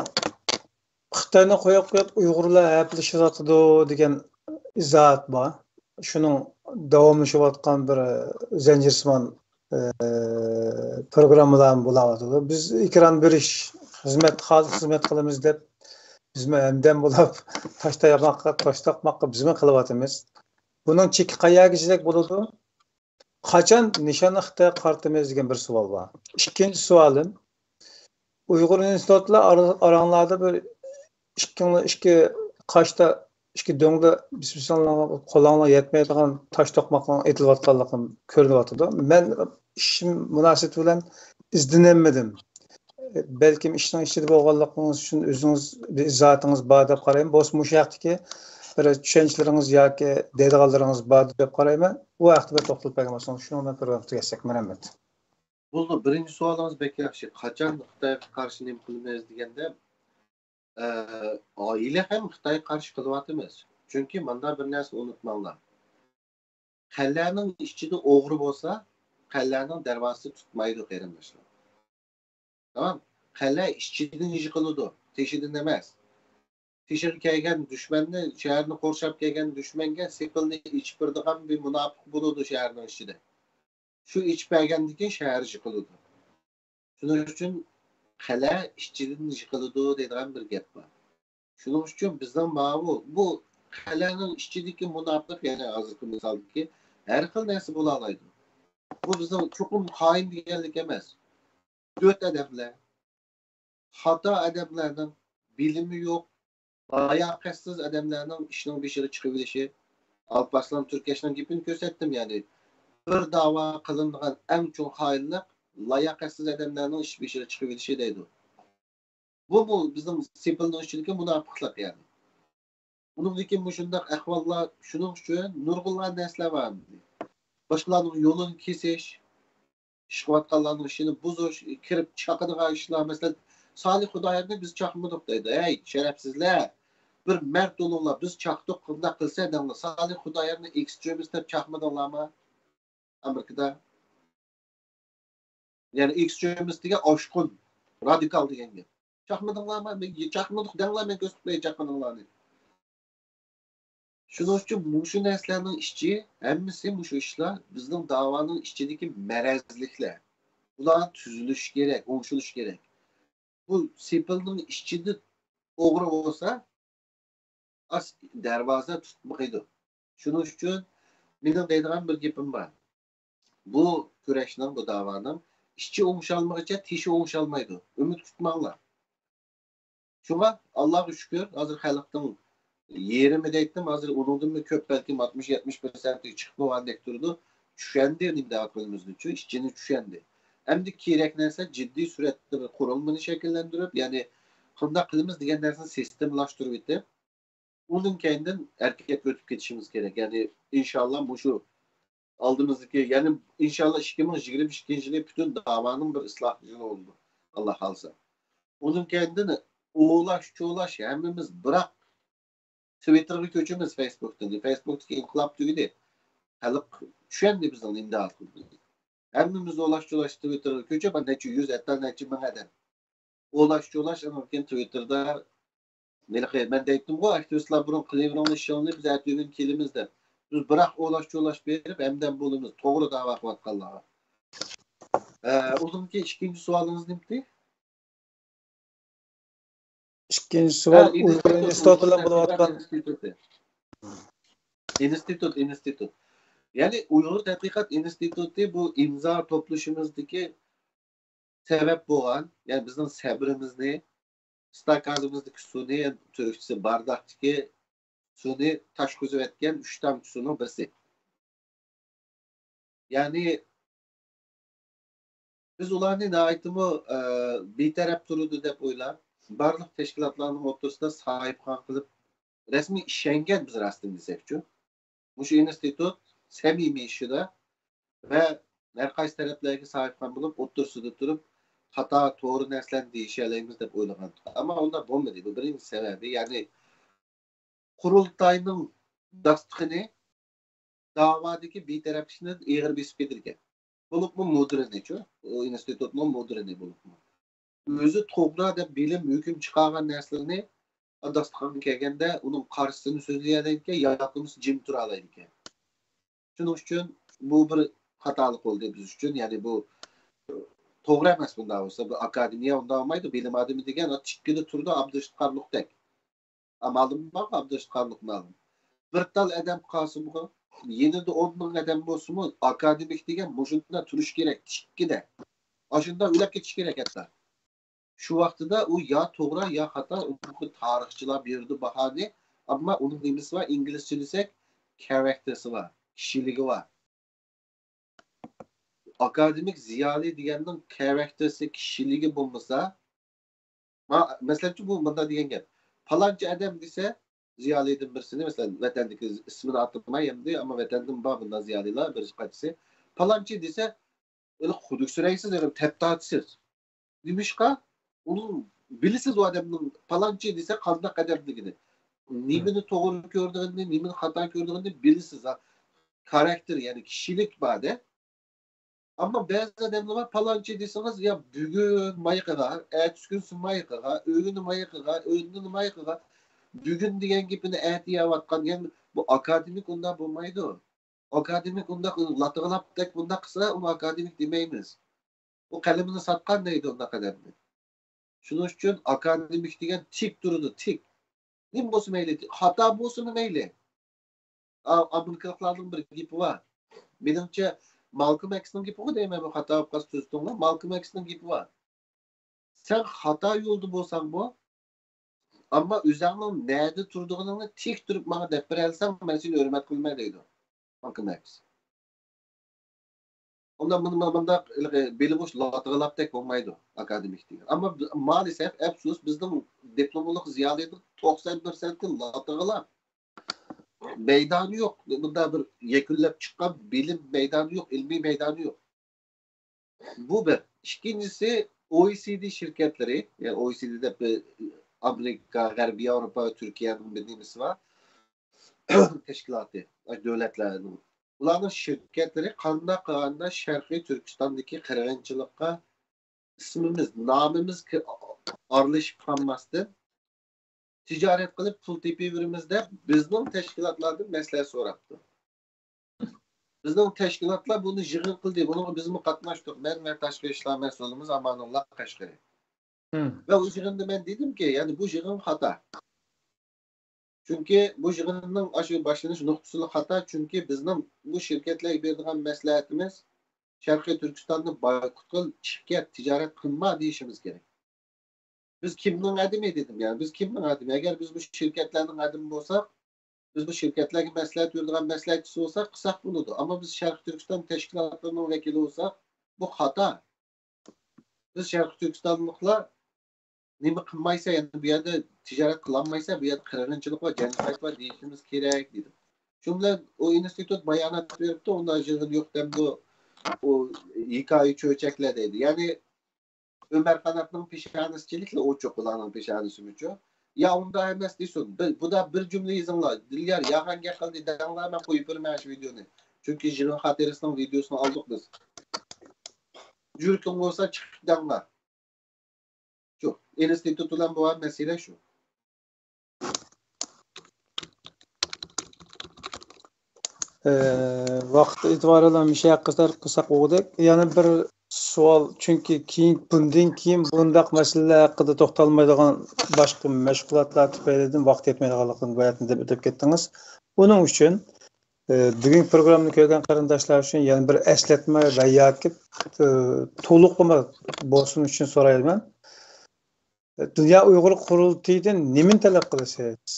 خىتاينى قويۇپ قويۇپ ئۇيغۇرلار ھەپىلىشىۋاتىدۇ دېگەن ئىزاھات بار. شۇنىڭ داۋاملىشىۋاتقان بىر زەنجىرسىمان، ئى، پروگراممىلارمۇ بولاۋاتىدۇ. بىز ئېكران بېرىش، خىزمەت، خالىق خىزمەت قىلىمىز دەپ، بىزمۇ ھەمدەم بولاپ تاش تايماققا، تاش تاقماققا بىزمۇ قىلىۋاتىمىز. بۇنىڭ چېكى قەيەرگىچىلىك بولىدۇ؟ قاچان نىشاننى خىتايغا قارىتىمىز دېگەن بىر سوئال بار. ئىككىنچى سوئالىم، ئۇيغۇر ئىنستىتۇتلار ئارا-، ئاراڭلاردا بىر ئىككىڭلار ئىككى قاشتا، ئىككى دۆڭدە بىسمىسىڭلار قولۇڭلار يەتمەيدىغان تاش توقماقلارنىڭ ئېتىلىۋاتقانلىقى كۆرۈنۈۋاتىدۇ. مەن ئىشىم مۇناسىۋىتى بىلەن ئىزدىنەلمىدىم. بەلكىم ئىشنىڭ ئىچىدە بولغانلىقىڭىز ئۈچۈن ئۆزىڭىز بىر ئىزاھاتىڭىز بار دەپ قارايمەن. بولسا مۇشۇ ھەقتىكى بىر چۈشەنچىلىرىڭىز ياكى دەيدىغانلىرىڭىز بار دەپ قارايمەن. ئۇ ھەقتە بىر توختىلىپ بەرگەن بولسىڭىز، شۇنىڭ بىلەن پروگراممىنى تۈگەتسەك. مەرھەمەت. بولدى، بىرىنچى سوئالىڭىز بەك ياخشى. قاچان خىتايغا قارشى نېمە قىلىمىز دېگەندە، ئە، ئائىلە ھەم خىتايغا قارشى قىلىۋاتىمىز. چۈنكى مانداق بىر نەرسىنى ئۇنتۇماڭلار. قەلئەنىڭ ئىچىدە ئوغرى بولسا، قەلئەنىڭ دەرۋازىسى تۇتمايدۇ، قېرىنداشلار. تامام. قەلئە ئىچىدىن يىقىلىدۇ، تېشىدىن ئەمەس. تېشىغا كەلگەن دۈشمەننى، شەھەرنى قورشاپ كەلگەن دۈشمەنگە سېپىلنى ئېچىپ بېرىدىغان بىر مۇناپىق بولىدۇ شەھەرنىڭ ئىچىدە. شۇ ئېچىپ بەرگەندىن كېيىن شەھەر يىقىلىدۇ. شۇنىڭ ئۈچۈن قەلئە ئىچىدىن يىقىلىدۇ دەيدىغان بىر گەپ بار. شۇنىڭ ئۈچۈن بىزنىڭ ماۋۇ، بۇ قەلئەنىڭ ئىچىدىكى مۇناپىق، يەنى ھازىرقى مىسالدىكى ھەر خىل نەرسە بولالايدۇ. بۇ بىزنىڭ چوقۇم خائىن دېگەنلىك ئەمەس. دۆت ئادەملەر، خاتا ئادەملەرنىڭ، بىلىمى يوق، لاياقەتسىز ئادەملەرنىڭ ئىشنىڭ بېشىغا چىقىۋېلىشى. ئالپارسلان تۈركەشنىڭ گېپىنى كۆرسەتتىم، يەنى بىر داۋا قىلىنىدىغان ئەڭ چوڭ خائىنلىق لاياقەتسىز ئادەملەرنىڭ ئىش بېشىغا چىقىۋېلىشى دەيدۇ. بۇمۇ بىزنىڭ سېپىلنىڭ ئىچىدىكى مۇناپىقلىق يەنى. ئۇنىڭدىن كېيىن مۇشۇنداق ئەھۋاللار، شۇنىڭ ئۈچۈن نۇرغۇنلىغان نەرسىلەر بار. باشقىلارنىڭ يولىنى كېسىش، ئىش قىلىۋاتقانلارنىڭ ئىشىنى بۇزۇش، كىرىپ چاقىدىغان ئىشلار، مەسىلەن، سالىھ خۇدايارنى بىز چاقمىدۇق دەيدۇ. ھەي، شەرەپسىزلەر! بىر مەرد بولۇڭلار، بىز چاقتۇق، قانداق قىلسا دەڭلار. سالىھ خۇدايارنى ئېكسترېمىست دەپ چاقمىدىڭلارمۇ؟ ئامېرىكىدا. يەنى ئېكسترېمىست دېگەن ئاشقۇن، رادىكال دېگەن گەپ. چاقمىدىڭلارمۇ؟ مەن چاقمىدۇق دەڭلار، مەن كۆرسىتىپ قوياي چاقمىدىڭلارنى. شۇنىڭ ئۈچۈن مۇشۇ نەرسىلەرنىڭ ئىچى، ھەممىسى مۇشۇ ئىشلار بىزنىڭ داۋانىڭ ئىچىدىكى مەرەزلىكلەر. بۇلار تۈزىلىشى كېرەك، ئوڭشىلىشى كېرەك. بۇ سېپىلنىڭ ئىچىدە ئوغرى بولسا، ئاس-، دەرۋازا تۇتمىغىدۇ. شۇنىڭ ئۈچۈن مېنىڭ دەيدىغان بىر گېپىم بار. بۇ كۈرەشنىڭ، بۇ داۋانىڭ ئىچى ئوڭشالمىغىچە تېشى ئوڭشالمايدۇ. ئۈمىد كۈتمەڭلار. شۇڭا ئاللاغا شۈكۈر، ھازىر خەلقنىڭ يېرىمى دەيتتىم، ھازىر ئۇنىڭدىنمۇ كۆپ، بەلكىم ئاتمىش، يەتمىش پىرسەنتىگە چىقىپ بولغاندەك تۇرىدۇ. چۈشەندى نېمە دەۋاتقىنىمىزنى، چۈ-، ئىچىنى چۈشەندى. ئەمدى كېرەك نەرسە جىددىي سۈرئەتتە بىر قۇرۇلمىنى شەكىللەندۈرۈپ، يەنى قانداق قىلىمىز دېگەن نەرسىنى سىستېمىلاشتۇرۇۋېتىپ، ئۇنىڭ كەينىدىن ھەرىكەتكە ئۆتۈپ كېتىشىمىز كېرەك. يەنى ئىنشاللا مۇشۇ ئالدىمىزدىكى، يەنى ئىنشاللا ئىككى مىڭ يىگىرمە ئىككىنچى يىلى پۈتۈن داۋانىڭ بىر ئىسلاھ يىلى بولىدۇ، ئاللا خالىسا. ئۇنىڭ كەينىدىن ئوۋلاش، چوۋلاش، ھەممىمىز بىراق تىۋىتتېرغا كۆچىمىز فېيسبۇكتىن. فېيسبۇكتىكى ئىنقىلاب تۈگىدى. خەلق چۈشەندى بىزنىڭ نېمە دەۋاتقىنىمىزنى. ھەممىمىز ئوۋلاش، چوۋلاش تىۋىتتېرغا كۆچۈپ، نەچچە يۈز، ھەتتا نەچچە مىڭ ئادەم ئوۋلاش، چوۋلاش، ئاندىن كېيىن تىۋىتتېردا ھېلىقى، مەن دەيتتىمغۇ، ئاكتىۋىستلار بۇرۇن قىلىۋېرىڭلار ئىشىڭلارنى، بىز ئەتىگۈن كېلىمىز دەپ. بىز بىراق ئوۋلاش، چوۋلاش بېرىپ، ھەمدەم بولىمىز، توغرا داۋا قىلىۋاتقانلارغا. ئە، ئۇنىڭكى ئىككىنچى سوئالىڭىز نېمىدى؟ ئىككىنچى ھە، سوئال ئۇيغۇر ئىنستىتۇت، ئىنستىتۇتى بىلەن ئۇيغۇر تەتقىقات بولۇۋاتقان ئىنستىتۇتى. ئىنستىتۇت، ئىنستىتۇت. يەنى ئۇيغۇر تەتقىقات ئىنستىتۇتى بۇ ئىمزا توپلىشىمىزدىكى سەۋەب بولغان، يەنى بىزنىڭ سەبرىمىزنى، ئىستاكانىمىزدىكى سۇنى، تۈركچىسى بارداقتىكى سۇنى تاشقۇزۇۋەتكەن ئۈچ تامچە سۇنىڭ بىرسى. يەنى بىز ئۇلارنى ناھايىتىمۇ، ئە، بىتەرەپ تۇرىدۇ دەپ ئويلاپ، بارلىق تەشكىلاتلارنىڭ ئوتتۇرىسىدا ساھىبخان قىلىپ، رەسمىي ئىشەنگەن بىز راستىنى دېسەكچۇ. مۇشۇ ئىنستىتۇت سەمىمىي ئىشىدا ۋە ھەر قايسى تەرەپلەرگە ساھىبخان بولۇپ، ئوتتۇرىسىدا تۇرۇپ، خاتا، توغرا نەرسىلەرنى دېيىشەلەيمىز دەپ ئويلىغان. ئەمما ئۇنداق بولمىدى. بۇ بىرىنچى سەۋەبى، يەنى قۇرۇلتاينىڭ داستىخىنى داۋادىكى بىتەرەپلىكنى ئېغىر بېسىپ كېتىدىكەن. بولۇپمۇ مۇدىرىنىچۇ، ئۇ ئىنستىتۇتنىڭ مۇدىرىنى بولۇپمۇ. ئۆزى توغرا دەپ بىلىم، ھۆكۈم چىقارغان نەرسىلىرىنى داستىخانغا كەلگەندە ئۇنىڭ قارشىسىنى سۆزلىيەلەيدىكەن ياكى بولمىسا جىم تۇرالايدىكەن. شۇنىڭ ئۈچۈن بۇ بىر خاتالىق بولدى بىز ئۈچۈن. يەنى بۇ توغرا ئەمەس بۇنداق بولسا. بۇ ئاكادېمىيە ئۇنداق بولمايدۇ. بىلىم ئادىمى دېگەن تىككىدە تۇرىدۇ، ئابدۇرېشىت قارلۇقتەك. مالۇم بار، ئابدۇرېشىت قارلۇق مالۇم. بىر تال ئادەم قالسىمۇ، يېنىدا ئون مىڭ ئادەم بولسىمۇ، ئاكادېمىك دېگەن مۇشۇنداق تۇرۇش كېرەك، تىككىدە. ئاشۇنداق ئۆلۈپ كېتىش كېرەك ھەتتا. شۇ ۋاقتىدا ئۇ يا توغرا، يا خاتا، ئۇ تارىخچىلار بېرىدۇ باھانى. ئەمما ئۇنىڭ نېمىسى بار؟ ئىنگلىزچە دېسەك، كارەكتېرسى بار، كىشىلىكى بار. ئاكادېمىك زىيالىي دېگەننىڭ كارەكتېرسى، كىشىلىكى بولمىسا، ما-، مەسىلەنچۇ، بۇ مۇنداق دېگەن گەپ. پالانچى ئادەم دېسە، زىيالىيدىن بىرسىنى، مەسىلەن، ۋەتەندىكى ئىسمىنى ئاتىماي ئەمدى، ئەمما ۋەتەندىن بار بۇنداق زىيالىيلار بىر قانچىسى. پالانچى دېسە، ھېلىقى خۇدۈكسىرەيسىز، ھېلىقى تەپتاتىسىز. نېمىشقا؟ ئۇنىڭ بىلىسىز ئۇ ئادەمنىڭ پالانچى دېسە قانداق ئادەملىكىنى. نېمىنى توغرا كۆرىدىغىنىنى، نېمىنى خاتا كۆرىدىغىنىنى بىلىسىز. ھا، كارەكتېر، يەنى كىشىلىك بار-دە. ئەمما بەزى ئادەملەر بار، پالانچى دېسىڭىز، يا بۈگۈن مايىقىغا، ئەتىسى كۈنسى مايىقىغا، ئۆگۈنى مايىقىغا، ئۆندىنى مايىقىغا، بۈگۈن دېگەن گېپىنى ئەتە يەۋاتقان، يەنى بۇ ئاكادېمىك ئۇنداق بولمايدۇ. ئاكادېمىك ئۇنداق لاتىغىلاپتەك بۇنداق قىلسا، ئۇنى ئاكادېمىك دېمەيمىز. ئۇ قەلىمىنى ساتقان دەيدۇ ئۇنداق ئادەمنى. شۇنىڭ ئۈچۈن ئاكادېمىك دېگەن تىك تۇرىدۇ، تىك. نېمە بولسا مەيلى، خاتا بولسىمۇ مەيلى. ئا-، ئامېرىكىلىقلارنىڭ بىر گېپى بار. مېنىڭچە، مالكوم ئېكسنىڭ گېپىغۇ دەيمەن، بۇ خاتا بولۇپ قالسا تۈزىتىڭلار. مالكوم ئېكسنىڭ گېپى بار. سەن خاتا يولدا بولساڭمۇ، ئەمما ئۆزۈڭنىڭ نەدە تۇرىدىغىنىڭنى تىك تۇرۇپ ماڭا دەپ بېرەلىسەڭ، مەن سېنى ھۆرمەت قىلىمەن دەيدۇ. مالكوم ئېكس. ئۇنداق مۇنداق بىلىمغۇچ لاتىغىلاپتەك بولمايدۇ ئاكادېمىك دېگەن. ئەمما مائەلىسەف، ئەپسۇس، بىزنىڭ دىپلوملۇق زىيالىينىڭ توقسان پىرسەنتى لاتىغىلاپ. مەيدانى يوق. بۇنداق بىر يەكۈنلەپ چىققان بىلىم مەيدانى يوق، ئىلمىي مەيدانى يوق. بۇ بىر. ئىككىنچىسى، ئو ئې سى دې شىركەتلىرى، يەنى ئو ئې سى دې دەپ بىر ئامېرىكا، غەربىي ياۋروپا ۋە تۈركىيەنىڭ بىر نېمىسى بار، تەشكىلاتى، دۆلەتلەرنىڭ. ئۇلارنىڭ شىركەتلىرى قانداق قىلغاندا شەرقىي تۈركىستاندىكى قىرغىنچىلىققا ئىسمىمىز، نامىمىز كىر-، ئارىلىشىپ قالماستىن، تىجارەت قىلىپ پۇل تېپىۋېرىمىز دەپ بىزنىڭ تەشكىلاتلاردىن مەسلىھەت سوراپتۇ. بىزنىڭ تەشكىلاتلار بۇنى يىغىن قىلدى. بۇنىڭغا بىزمۇ قاتناشتۇق. مەن ۋە تاشقى ئىشلار مەسئۇلىمىز ئامانۇللا قەشقىرى. ۋە ئۇ يىغىندا مەن دېدىمكى، يەنى بۇ يىغىن خاتا. چۈنكى بۇ يىغىننىڭ ئاشۇ باشلىنىش نۇقتىسىلا خاتا. چۈنكى بىزنىڭ بۇ شىركەتلەرگە بېرىدىغان مەسلىھەتىمىز، شەرقىي تۈركىستاننى بايقۇت قىل، چىقىپ كەت، تىجارەت قىلما دېيىشىمىز كېرەك. بىز كىمنىڭ ئادىمى دېدىم، يەنى بىز كىمنىڭ ئادىمى؟ ئەگەر بىز بۇ شىركەتلەرنىڭ ئادىمى بولساق، بىز بۇ شىركەتلەرگە مەسلىھەت بېرىدىغان مەسلىھەتچىسى بولساق، قىلساق بولىدۇ. ئەمما بىز شەرقىي تۈركىستان تەشكىلاتلىرىنىڭ ۋەكىلى بولساق، بۇ خاتا. بىز شەرقىي تۈركىستانلىقلار نېمە قىلمايسەن، يەنى بۇ يەردە تىجارەت قىلالمايسەن، بۇ يەردە قىرغىنچىلىق بار، جېنوسايد بار دېيىشىمىز كېرەك دېدىم. شۇ بىلەن ئۇ ئىنستىتۇت بايانات بېرىپتۇ، ئۇنداق يىغىن يوق دەمدۇ، ئۇ ھېكايە چۆچەكلەر دەيدۇ. يەنى ئۆمەر قاناتنىڭ پېشانىسىچىلىكلا ئوچۇق، ئۇلارنىڭ پېشانىسىمۇچۇ؟ يا ئۇنداق ئەمەس دېسۇن. بىر، بۇدا بىر جۈملە يېزىڭلار. دىليار يالغان گەپ قىلدى دەڭلار، مەن قويۇپ بېرىمەن شۇ ۋىدېونى. چۈنكى يىغىن خاتىرىسىنىڭ ۋىدېوسىنى ئالدۇق بىز. جۈرئىتىڭ بولسا چىقىپ دەڭلار. شۇ ئىنستىتۇت بىلەن بولغان مەسىلە شۇ. ئى، ۋاقىت ئېتىبارى بىلەن مۇشۇ يەرگە قەدەر قىلساق بولغۇدەك. يەنە بىر سوئال، چۈنكى كېيىن، بۇندىن كېيىن بۇنداق مەسىلىلەر ھەققىدە توختالمايدىغان باشقا مەشغۇلاتلار تۈپەيلىدىن ۋاقىت يەتمەيدىغانلىقىنى بۇ يەردىن دەپ ئۆتۈپ كەتتىڭىز. ئۇنىڭ ئۈچۈن، ئى، بۈگۈنكى پروگراممىنى كۆرگەن قېرىنداشلار ئۈچۈن يەنە بىر ئەسلەتمە ۋە ياكى، ئى، تولۇقلىما بولسۇن ئۈچۈن سورايمەن. دۇنيا ئۇيغۇر قۇرۇلتىيىدىن نېمىنى تەلەپ قىلىسىز؟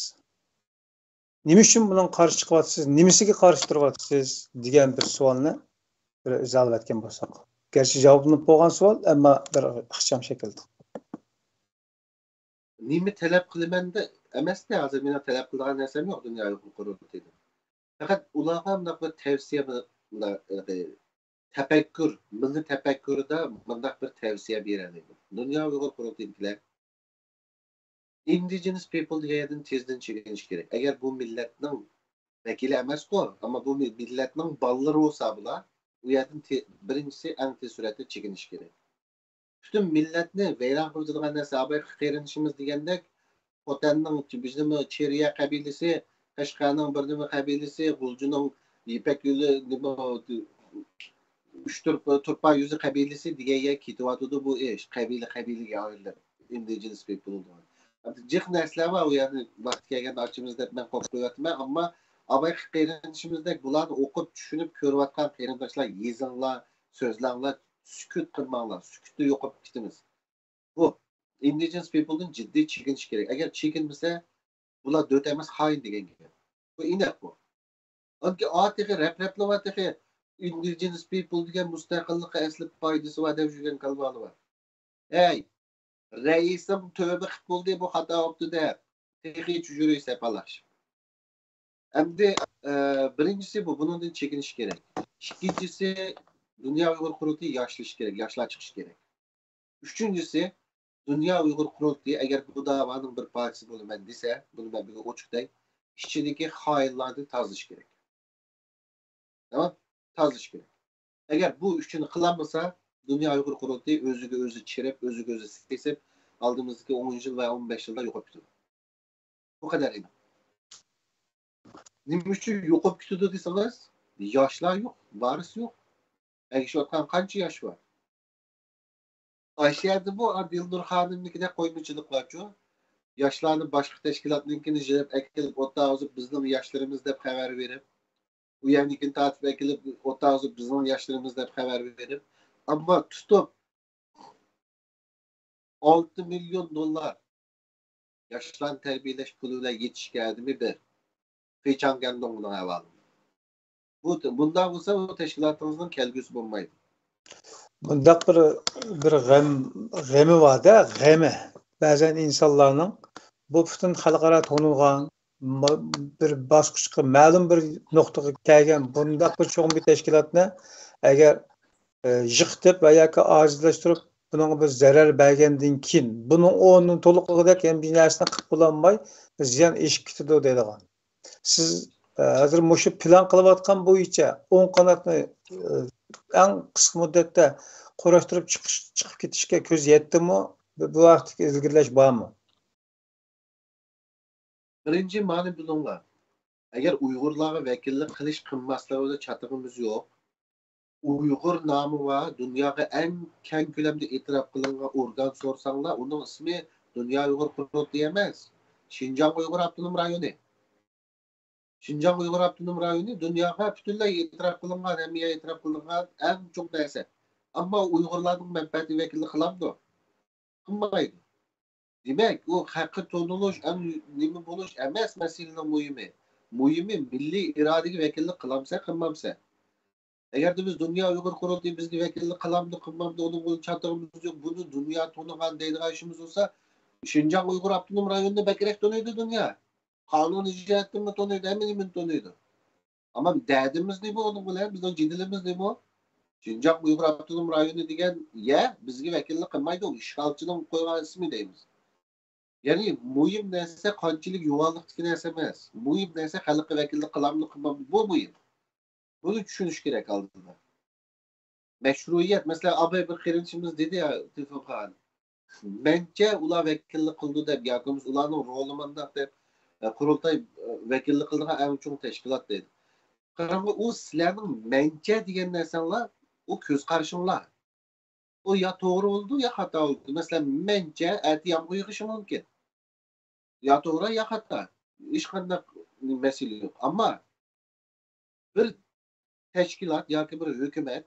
نېمە ئۈچۈن بۇنىڭغا قارشى چىقىۋاتىسىز؟ نېمىسىگە قارشى تۇرۇۋاتىسىز؟ دېگەن بىر سوئالنى بىر ئىزاھلىۋەتكەن بولساق. گەرچە جاۋابلىنىپ بولغان سوئال، ئەمما بىر ئىخچام شەكىلدە. نېمە تەلەپ قىلىمەن دە-، ئەمەستە، ھازىر مېنىڭ تەلەپ قىلىدىغان نەرسەم يوق دۇنيا ئۇيغۇر قۇرۇلتىيىدىن. پەقەت ئۇلارغا مۇنداق بىر تەۋسىيە، بىر، مۇنداق، تەپەككۇر، مىللىي تەپەككۇرىدا مۇنداق بىر تەۋسىيە بېرەلەيمەن. دۇنيا ئۇيغۇر قۇرۇلتىيىدىكىلەر ئىندىجېنس پىپل دېگەن يەردىن تېزدىن چېكىنىش كېرەك. ئەگەر بۇ مىللەتنىڭ ۋەكىلى ئەمەسقۇ، ئەمما بۇ مىللەتنىڭ بالىلىرى بولسا بۇلار، ئۇ يەردىن تې-، بىرىنچىسى ئەڭ تېز سۈرئەتتە چېكىنىش كېرەك. پۈتۈن مىللەتنى ۋەيران قىلىۋېتىدىغان نەرسە، ئاباي قېرىندىشىمىز دېگەندەك، خوتەننىڭ، بىزنىمۇ چېرىيە قەبىلىسى، قەشقەرنىڭ بىر نېمە قەبىلىسى، غۇلجىنىڭ يىپەك يولى، نېمە، ئۈچ تۇرپا، تۇرپان يۈزى قەبىلىسى دېگەن يەرگە كېتىۋاتىدۇ بۇ ئىش. قەبىلە، قەبىلىگە ئايرىلىپ، ئىندىجېنس پىپل دېگەن. جىق نەرسىلەر بار، ئۇ يەرنى ۋاقتى كەلگەندە ئاچىمىز دەپ مەن قويۇپ قويۇۋاتىمەن. ئەمما ئاباي قېرىندىشىمىزدەك بۇلارنى ئوقۇپ، چۈشىنىپ، كۆرۈۋاتقان قېرىنداشلار يېزىڭلار، سۆزلەڭلار، سۈكۈت قىلماڭلار، سۈكۈتتە يوقاپ كېتىمىز. بۇ ئىندىجېنس پىپلدىن جىددىي چېكىنىش كېرەك. ئەگەر چېكىنمىسە، بۇلار دۆت ئەمەس، خائىن دېگەن گەپ. بۇ ئېنىق بۇ. ئانكى ئا تېخى رەپ-رەپلا بار تېخى. ئىندىجېنس پىپل دېگەن مۇستەقىللىققا ئەسلى پايدىسى بار دەپ يۈرگەن كالۋالار بار. ھەي، رەئىسىم تۆبە قىپ بولدى بۇ خاتا بوپتۇ دەپ. تېخىچە يۈرۈي سەپەلاش. ئەمدى، ئە، بىرىنچىسى بۇ، بۇنىڭدىن چېكىنىش كېرەك. ئىككىنچىسى، دۇنيا ئۇيغۇر قۇرۇلتىيى ياشلىشى كېرەك، ياشلار چىقىشى كېرەك. ئۈچىنچىسى، دۇنيا ئۇيغۇر قۇرۇلتىيى ئەگەر بۇ داۋانىڭ بىر پارچىسى بولىمەن دېسە، بۇنى مەن بۈگۈن ئوچۇق دەي، ئىچىدىكى خائىنلارنى تازىلىشى كېرەك. تامام؟ تازىلىشى كېرەك. ئەگەر بۇ ئۈچىنى قىلالمىسا، دۇنيا ئۇيغۇر قۇرۇلتىيى ئۆزىگە ئۆزى چىرىپ، ئۆزىگە ئۆزى سېسىپ، ئالدىمىزدىكى ئون يىل ۋە ئون بەش يىلدا يوقاپ كېتىدۇ. بۇ قەدەر ئېنىق. نېمە ئۈچۈن يوقاپ كېتىدۇ دېسىڭىز، ياشلار يوق، ۋارىس يوق. ئەگىشىۋاتقان قانچە ياش بار؟ ئاشۇ يەردىمۇ دىلنۇر خانىمنىڭكىدەك قويمىچىلىق بارچۇ؟ ياشلارنى باشقا تەشكىلاتنىڭكىنى يىغىپ ئەكېلىپ ئوتتاغا ئۇزۇپ، بىزنىڭ ياشلىرىمىز دەپ خەۋەر بېرىپ، ئۇ يەرنىڭكىنى تارتىپ ئەكېلىپ ئوتتاغا ئۇزۇپ، بىزنىڭ ياشلىرىمىز دەپ خەۋەر بېرىپ، ئەمما تۇتۇپ، ئالتە مىليون دوللار ياشلارنى تەربىيەلەش پۇلى بىلەن يېتىشكەن ئادىمى بىر. فېيچاڭ گەندۇڭنىڭ ئەھۋالى. بۇ، بۇنداق بولسا، بۇ تەشكىلاتىڭىزنىڭ كەلگۈسى بولمايدۇ. بۇنداق بىر، بىر غەم، غېمى بار-دە، غېمى. بەزەن ئىنسانلارنىڭ بۇ پۈتۈن خەلقئارا تونۇلغان، ما-، بىر باسقۇچقا، مەلۇم بىر نۇقتىغا كەلگەن بۇنداق بىر چوڭ بىر تەشكىلاتنى ئەگەر، ئە، يىقىتىپ ۋە ياكى ئاجىزلاشتۇرۇپ، بۇنىڭغا بىر زەرەر بەرگەندىن كېيىن، بۇنىڭ ئورنىنى تولۇقلىغۇدەك يەنە بىر نەرسىنى قىلىپ بولالماي، زىيان ئېشىپ كېتىدۇ دەيدىغان. سىز، ئە، ھازىر مۇشۇ پىلان قىلىۋاتقان بويىچە ئوڭ قاناتنى، ئە، ئەڭ قىسقا مۇددەتتە قۇراشتۇرۇپ چىقىش، چىقىپ كېتىشكە كۆز يەتتىمۇ؟ بۇ، بۇ ھەقتىكى ئىلگىرىلەش بارمۇ؟ بىرىنچى، مانا بىلىڭلار. ئەگەر ئۇيغۇرلارغا ۋەكىللىك قىلىش قىلماسلىقىدا چاتىقىمىز يوق. ئۇيغۇر نامى بار، دۇنياغا ئەڭ كەڭ كۆلەمدە ئېتىراپ قىلىنغان ئورگان سورىساڭلار، ئۇنىڭ ئىسمى دۇنيا ئۇيغۇر قۇرۇلتىيى ئەمەس، شىنجاڭ ئۇيغۇر ئاپتونوم رايونى. شىنجاڭ ئۇيغۇر ئاپتونوم رايونى دۇنياغا پۈتۈنلەي ئېتىراپ قىلىنغان، ھەممە يەر ئېتىراپ قىلىنغان ئەڭ چوڭ نەرسە. ئەمما ئۇيغۇرلارنىڭ مەنپەئەتىنى ۋەكىللىك قىلامدۇ؟ قىلمايدۇ. دېمەك، ئۇ ھەققى تونۇلۇش، ئەڭ نېمە بولۇش ئەمەس مەسىلىنىڭ مۇھىمى. مۇھىمى مىللىي ئىرادىگە ۋەكىللىك قىلامسەن، قىلمامسەن. ئەگەردە بىز دۇنيا ئۇيغۇر قۇرۇلتىيى بىزگە ۋەكىللىك قىلامدۇ، قىلمامدۇ، ئۇنىڭ بىلەن چاتىقىمىز يوق، بۇنى دۇنيا تونۇغان دەيدىغان ئىشىمىز بولسا، شىنجاڭ ئۇيغۇر ئاپتونوم رايونىنى بەكرەك تونۇيدۇ دۇنيا. قانۇنىي جەھەتتىنمۇ تونۇيدۇ، ھەممە نېمىنى تونۇيدۇ. ئەمما دەردىمىز نېمە ئۇنىڭ بىلەن؟ بىزنىڭ جېدىلىمىز نېمە؟ شىنجاڭ ئۇيغۇر ئاپتونوم رايونى دېگەن يەر بىزگە ۋەكىللىك قىلمايدۇ، ئىشغالچىنىڭ قويغان ئىسمى دەيمىز. يەنى مۇھىم نەرسە قانچىلىك يوغانلىقتىكى نەرسە ئەمەس. مۇھىم نەرسە خەلققە ۋەكىللىك قىلامدۇ، قىلمامدۇ، بۇ مۇھىم. بۇنى چۈشىنىش كېرەك ئالدىدا. مەشرۇئىيەت، مەسىلەن، ئاباي بىر قېرىندىشىمىز دېدى يا، تېلېفون قىلغان. مەنچە ئۇلار ۋەكىللىك قىلىدۇ دەپ، ياكى بولمىسا ئۇلارنىڭ رولى مانداق دەپ، ئە، قۇرۇلتاي، ئە، ۋەكىللىك قىلىدىغان ئەڭ چوڭ تەشكىلات دەيدۇ. قاراڭغۇ، ئۇ سىلەرنىڭ مەنچە دېگەن نەرسەڭلار، ئۇ كۆز قارىشىڭلار. ئۇ يا توغرا بولىدۇ، يا خاتا بولىدۇ. مەسىلەن، مەنچە ئەتە يامغۇر يېغىشى مۇمكىن. يا توغرا، يا خاتا. ھېچقانداق مەسىلە يوق. ئەمما بىر تەشكىلات ياكى بىر ھۆكۈمەت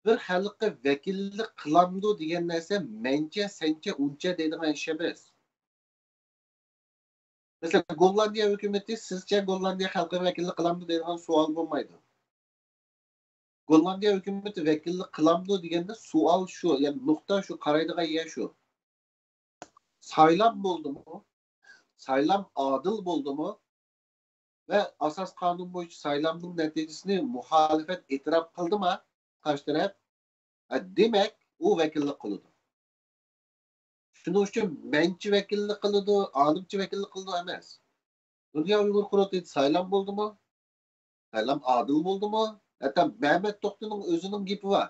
بىر خەلققە ۋەكىللىك قىلامدۇ دېگەن نەرسە مەنچە، سەنچە، ئۇنچە دەيدىغان ئىش ئەمەس. مەسىلەن، گوللاندىيە ھۆكۈمىتى سىزچە گوللاندىيە خەلقىگە ۋەكىللىك قىلامدۇ دەيدىغان سوئال بولمايدۇ. گوللاندىيە ھۆكۈمىتى ۋەكىللىك قىلامدۇ دېگەندە سوئال شۇ، يەنى نۇقتا شۇ، قارايدىغان يەر شۇ. سايلام بولدىمۇ؟ سايلام ئادىل بولدىمۇ؟ ۋە ئاساس قانۇن بويىچە سايلامنىڭ نەتىجىسىنى مۇخالىپەت ئېتىراپ قىلدىما قارشى تەرەپ؟ ھە، دېمەك، ئۇ ۋەكىللىك قىلىدۇ. شۇنىڭ ئۈچۈن مەنچە ۋەكىللىك قىلىدۇ، ئالىمچە ۋەكىللىك قىلىدۇ ئەمەس. دۇنيا ئۇيغۇر قۇرۇلتىيىدا سايلام بولدىمۇ؟ سايلام ئادىل بولدىمۇ؟ ھەتتا مەمەت توختىنىڭ ئۆزىنىڭ گېپى بار.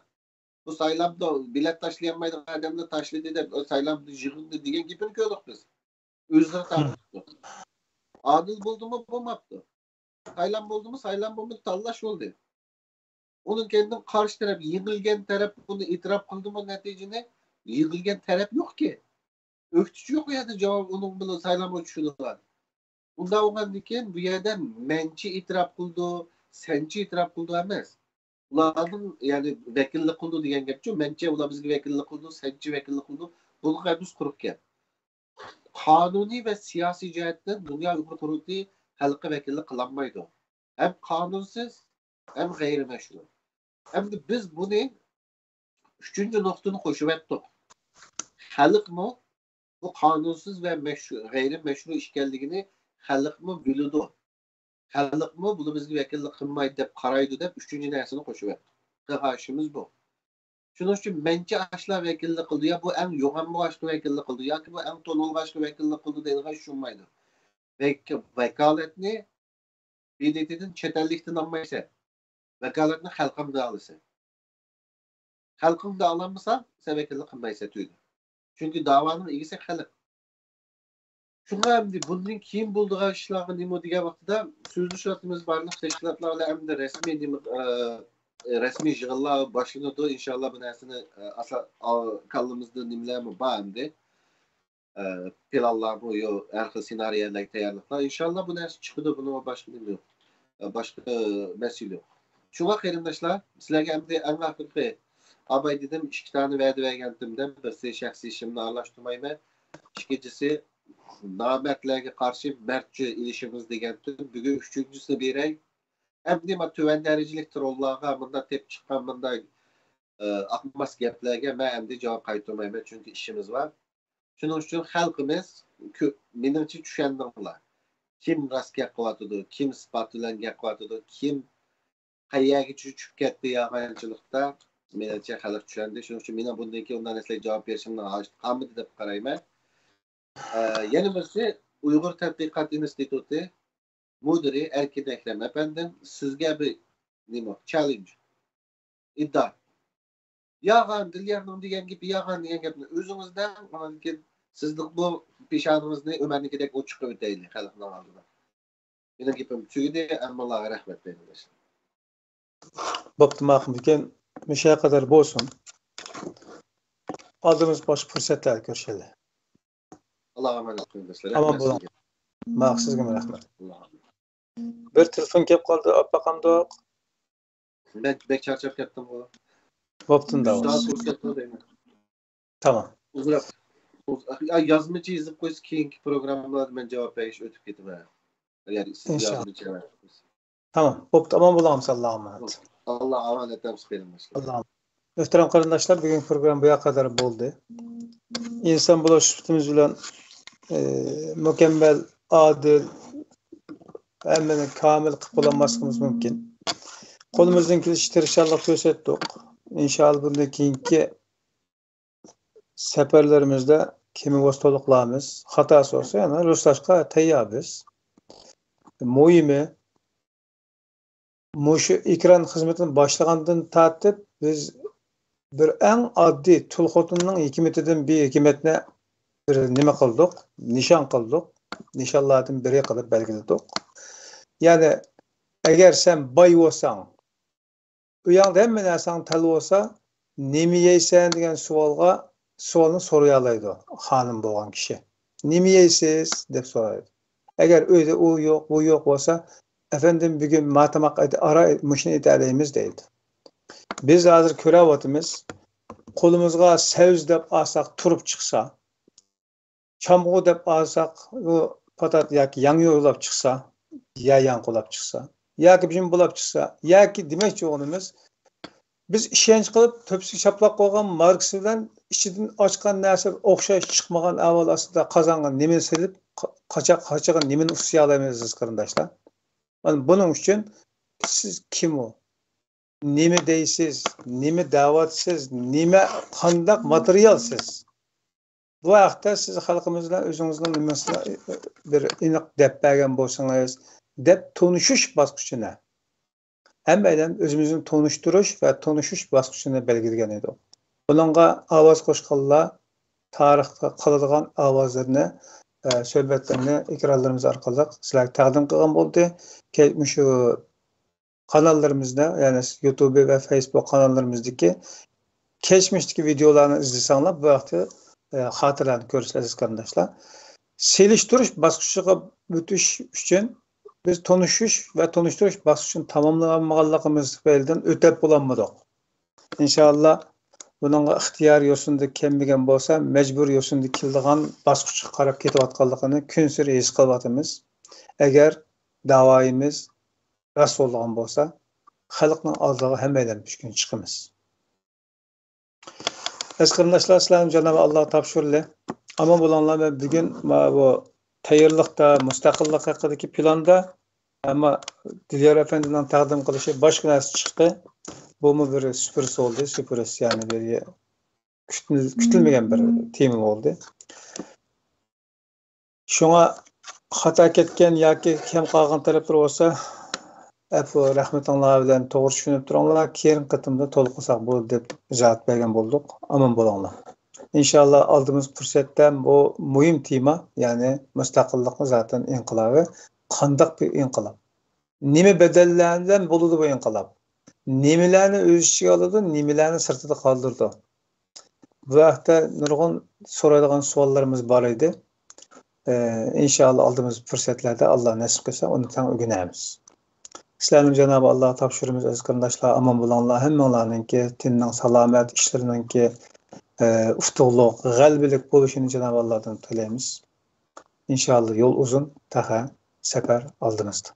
بۇ سايلامدا بېلەت تاشلىيالمايدىغان ئادەمنى تاشلىدى دەپ، سايلامدا يىغىندى دېگەن گېپىنى كۆردۇق بىز. ئۆزىگە تارتىپتۇ. ئادىل بولدىمۇ، بولماپتۇ. سايلام بولدىمۇ، سايلام بولمىدى، تاللاش بولدى. ئۇنىڭ كەينىدىن قارشى تەرەپ، يېڭىلگەن تەرەپ بۇنى ئېتىراپ قىلدىمۇ نەتىجىنى؟ يېڭىلگەن تەرەپ يوقكى. ئۆكتىچى يوق ئۇ يەردە جاۋاب ئۇنىڭ بىلەن سايلامغا چۈشىدىغان. ئۇنداق بولغاندىن كېيىن بۇ يەردە مەنچە ئېتىراپ قىلىدۇ، سەنچە ئېتىراپ قىلىدۇ ئەمەس. ئۇلارنىڭ، يەنى، ۋەكىللىك قىلىدۇ دېگەن گەپچۇ، مەنچە ئۇلار بىزگە ۋەكىللىك قىلىدۇ، سەنچە ۋەكىللىك قىلىدۇ، بۇنىڭغا ھەممىسى قۇرۇق گەپ. قانۇنىي ۋە سىياسىي جەھەتتىن دۇنيا ئۇيغۇر قۇرۇلتىيى خەلققە ۋەكىللىك قىلالمايدۇ. ھەم قانۇنسىز، ھەم غەيرىي مەشرۇ. ئەمدى بىز بۇنى ئۈچىنچى نۇقتىنى قوشۇۋەتتۇق. خەلقمۇ بۇ قانۇنسىز ۋە مەشرۇ-، غەيرىي مەشرۇ ئىكەنلىكىنى خەلقمۇ بىلىدۇ. خەلقمۇ بۇنى بىزگە ۋەكىللىك قىلمايدۇ دەپ قارايدۇ دەپ ئۈچىنچى نەرسىنى قوشۇۋەتتۇق. قىلغان ئىشىمىز بۇ. شۇنىڭ ئۈچۈن مەنچە ئاشۇلار ۋەكىللىك قىلىدۇ، يا بۇ ئەڭ يوغانمۇ ئاشۇ ۋەكىللىك قىلىدۇ، ياكى بۇ ئەڭ تونۇلغان ئاشۇ ۋەكىللىك قىلىدۇ دەيدىغان ئىش بولمايدۇ. ۋەك-، ۋاكالەتنى بىدىتىدىن، چەت ئەللىكتىن ئالمايسەن. ۋاكالەتنى خەلقىڭدىن ئالىسەن. خەلقىڭدىن ئالالمىساڭ، سەن ۋەكىللىك قىلمايسەن تۈگىدى. چۈنكى داۋانىڭ ئىگىسى خەلق. شۇڭا ئەمدى بۇندىن كېيىن بولىدىغان ئىشلارغا نېمە دېگەن ۋاقتىدا سۆزلىشىۋاتىمىز، بارلىق تەشكىلاتلار بىلەن ئەمدى رەسمىي نېمە، ئە، رەسمىي يىغىنلار باشلىنىدۇ. ئىنشاللا بۇ نەرسىنى، ئە، ئاسا-، ئا-، كاللىمىزدا نېمىلەرمۇ بار ئەمدى. ئە، پىلانلارمۇ يوق، ھەر خىل سېنارىيەلەرگە تەييارلىقلار. ئىنشاللا بۇ نەرسە چىقىدۇ، بۇنىڭغا باشقا نېمە يوق. ئە، باشقا مەسىلە يوق. شۇڭا قېرىنداشلار، سىلەرگە ئەمدى ئەڭ ئاخىرقى ئاباي دېدىم، ئىككى دانە ۋەدە بەرگەنتىم دە، بىرسى شەخسىي ئىشىمنى ئارىلاشتۇرمايمەن. ئىككىنچىسى، نامەردلەرگە قارشى مەردچە ئېلىشىمىز دېگەنتىم. بۈگۈن ئۈچىنچىسىنى بېرەي. ئەمدى ما تۆۋەن دەرىجىلىك تروللارغا مۇنداق تېپىپ چىققان مۇنداق، ئاقماس گەپلەرگە مەن ئەمدى جاۋاب قايتۇرمايمەن، چۈنكى ئىشىمىز بار. شۇنىڭ ئۈچۈن خەلقىمىز كۆ-، مېنىڭچە چۈشەندىڭلار. كىم راست گەپ قىلىۋاتىدۇ، كىم ئىسپات بىلەن گەپ قىلىۋاتىدۇ، كىم قەيەرگە چۈشۈپ كەتتى يالغانچىلىقتا، مېنىڭچە خەلق چۈشەندى. شۇنىڭ ئۈچۈن مېنىڭ بۇندىن كېيىن ئۇنداق نەرسىلەرگە جاۋاب بېرىشىمنىڭ ھاجىتى قالمىدى دەپ قارايمەن. ئە، يەنە بىرسى، ئۇيغۇر تەتقىقات ئىنستىتۇتى مۇدىرى ئەركىن ئەكرەم ئەپەندىم، سىزگە بىر نېمە، چاللېنج، ئىدىئا. يالغان، دىليارنىڭ دېگەن گېپى يالغان دېگەن گەپنى ئۆزىڭىزدە، ئاندىن كېيىن سىزنىڭ بۇ پېشانىڭىزنى ئۆمەرنىڭكىدەك ئوچۇق قىلىۋېتەيلى خەلقنىڭ ئالدىدا. مېنىڭ گېپىم تۈگىدى، ھەممىڭلارغا رەھمەت قېرىنداشلار. بوپتۇ، ماقۇل، لېكىن مۇشۇ قەدەر بولسۇن. ئالدىمىز باشقا پۇرسەتلەردە كۆرۈشەيلى. ئاللاغا ئامانەت قېرىنداشلار. ئامان بولۇڭ. ماقۇل، سىزگىمۇ رەھمەت. بىر تېلېفون كېلىپ قالدى، ئاپپاقامدۇق. مەن بەك چارچاپ كەتتىمغۇ. بوپتۇ، ئۈنداۋا. سائەت بولۇپ كەتتى دەيمەن. تامام. ئۇزراق. يازمىچە يېزىپ قويسا، كېيىنكى پروگراممىلاردا مەن جاۋاب بېرىش ئۆتۈپ كېتىمەن. ئەگەر سىز يازمىچە يازىپ قويسا. تامام. بوپتۇ، ئامان بولۇڭ، ئاللاغا ئامانەت. ئاللاغا ئامانەت، ھەممىسى قېرىنداشلار. ئاللاغا ئامانەت. مۆھتەرەم قېرىنداشلار، بۈگۈنكى پروگرامما بۇ يەرگە قەدەر بولدى. ئىنسان بولۇش سۈپىتىمىز بىلەن ئى، مۇكەممەل، ئادىل، ھەممىنى كامىل قىلىپ بولالماسلىقىمىز مۇمكىن. قولىمىزدىن كېلىشىچە تىرىشچانلىق كۆرسەتتۇق. ئىنشائاللا، بۇندىن كېيىنكى سەپەرلىرىمىزدە كېمىۋاس تولۇقلارمىز. خاتاسى بولسا يەنە رۇسلاشقا تەيياربىز. مۇھىمى، مۇشۇ ئېكران خىزمىتىنى باشلىغاندىن تارتىپ، بىز بىر ئەڭ ئاددىي تۇل خوتۇننىڭ ھېكمىتىدىن بىر ھېكمەتنى بىر نېمە قىلدۇق، نىشان قىلدۇق، نىشانلاردىن بىرى قىلىپ بەلگىلىدۇق. يەنى، ئەگەر سەن باي بولساڭ، ئۆيۈڭدە ھەممە نەرسەڭ تەل بولسا، نېمە يەيسەن دېگەن سوئالغا، سوئالنى سورىيالايدۇ خانىم بولغان كىشى. نېمە يەيسىز دەپ سورايدۇ. ئەگەر ئۆيدە ئۇ يوق، بۇ يوق بولسا، ئەپەندىم، بۈگۈن ما تاماق ئېتى-، ئارا مۇشۇنى ئېتەلەيمىز دەيدۇ. بىز ھازىر كۆرۈۋاتىمىز، قولىمىزغا سەۋزە دەپ ئالساق تۇرۇپ چىقسا، چامغۇر دەپ ئالساق، ئۇ پاتات ياكى ياڭيۇ بولاپ چىقسا، يا ياڭقۇلاپ چىقسا، ياكى بىژىم بولاپ چىقسا، ياكى دېمەكچى بولغىنىمىز، بىز ئىشەنچ قىلىپ تۆپىسىگە چاپلاپ قويغان ماركىسى بىلەن ئىچىدىن ئاچقان نەرسە ئوخشاش چىقمىغان ئەھۋال ئاستىدا قازانغا نېمىنى سېلىپ، قا-، قاچاق قاچىغا نېمىنى ئۇسسىيالايمىز ئەزىز قېرىنداشلار؟ مانا بۇنىڭ ئۈچۈن سىز كىم ئۇ؟ نېمە دەيسىز؟ نېمە دەۋاتىسىز؟ نېمە، قانداق ماتېرىيال سىز؟ بۇ ھەقتە سىز خەلقىمىز بىلەن ئۆزىڭىزنىڭ نېمىسىنى بىر ئېنىق دەپ بەرگەن بولسىڭىز، دەپ تونۇشۇش باسقۇچىنى، ھەممەيلەن ئۆزىمىزنى تونۇشتۇرۇش ۋە تونۇشۇش باسقۇچىنى بەلگىلىگەن ئىدۇق. بۇنىڭغا ئاۋاز قوشقانلار تارىختا قالىدىغان ئاۋازلىرىنى، ئە، سۆھبەتلىرىنى ئېكرانلىرىمىز ئارقىلىق سىلەرگە تەقدىم قىلغان بولدى. كە-، مۇشۇ قاناللىرىمىزدا، يەنى يۇتۇب ۋە فېيسبۇك قاناللىرىمىزدىكى كەچمىشتىكى ۋىدېئولارنى ئىزدىسەڭلار، بۇ ھەقتە، ئە، خاتىرىلەرنى كۆرىسىلەر، ئەزىز قېرىنداشلار. سېلىشتۇرۇش باسقۇچىغا ئۆتۈش ئۈچۈن بىز تونۇشۇش ۋە تونۇشتۇرۇش باسقۇچىنى تاماملىمىغانلىقىمىز تۈپەيلىدىن ئۆتەپ بولالمىدۇق. ئىنشائاللا، بۇنىڭغا ئىختىيار يوسۇندا كەلمىگەن بولسا، مەجبۇر يوسۇندا كېلىدىغان باسقۇچقا قاراپ كېتىۋاتقانلىقىنى كۈنسېرى ھېس قىلىۋاتىمىز. ئەگەر داۋايىمىز راست بولىدىغان بولسا، خەلقنىڭ ئالدىغا ھەممەيلەن بىر كۈن چىقىمىز. ئەزىز قېرىنداشلار، سىلەرنى جانابى ئاللاغا تاپشۇرىلى. ئامان بولۇڭلار. مەن بۈگۈن مانا بۇ تەييارلىقتا، مۇستەقىللىق ھەققىدىكى پىلاندا، ئەمما دىليار ئەپەندىنىڭ تەقدىم قىلىشى باشقا نەرسە چىقتى. بۇمۇ بىر سۈپۈرۈس بولدى، سۈپۈرۈس، يەنى بىر كۈتۈل-، كۈتۈلمىگەن بىر تېما بولدى. شۇڭا خاتا كەتكەن ياكى كەم قالغان تەرەپلىرى بولسا، ئەپۇ رەھمىتىڭلار بىلەن توغرا چۈشىنىپ تۇرۇڭلار، كېيىنكى قېتىمدا تولۇق قىلساق بولدى دەپ ئىزاھات بەرگەن بولدۇق. ئامان بولۇڭلار. ئىنشاللا ئالدىمىز پۇرسەتتە بۇ مۇھىم تېما، يەنى مۇستەقىللىقنى زاتەن ئىنقىلابى قانداق بىر ئىنقىلاب؟ نېمە بەدەللەر بىلەن بولىدۇ بۇ ئىنقىلاب؟ نېمىلەرنى ئۆز ئىچىگە ئالىدۇ، نېمىلەرنى سىرتىدا قالدۇرىدۇ؟ بۇ ھەقتە نۇرغۇن سورايدىغان سوئاللىرىمىز بار ئىدى. ئى، ئىنشائاللا، ئالدىمىزدىكى پۇرسەتلەردە، ئاللا نەسىپ قىلسا، ئۇنى تەڭ ئۆگىنەرمىز. سىلەرنى جانابى ئاللاغا تاپشۇرىمىز، ئەزىز قېرىنداشلار، ئامان بولۇڭلار. ھەممىڭلارنىڭكى تېنىنىڭ سالامەت، ئىشلىرىنىڭكى، ئى، ئۇتۇقلۇق، غەلىبىلىك بولۇشىنى جانابى ئاللادىن تىلەيمىز. ئىنشائاللا، يول ئۇزۇن، تېخى سەپەر ئالدىمىزدا.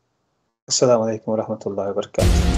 ئەسسالامۇ ئەلەيكۇم ۋە رەھمەتۇللاھى ۋە بەرىكاتۇھ.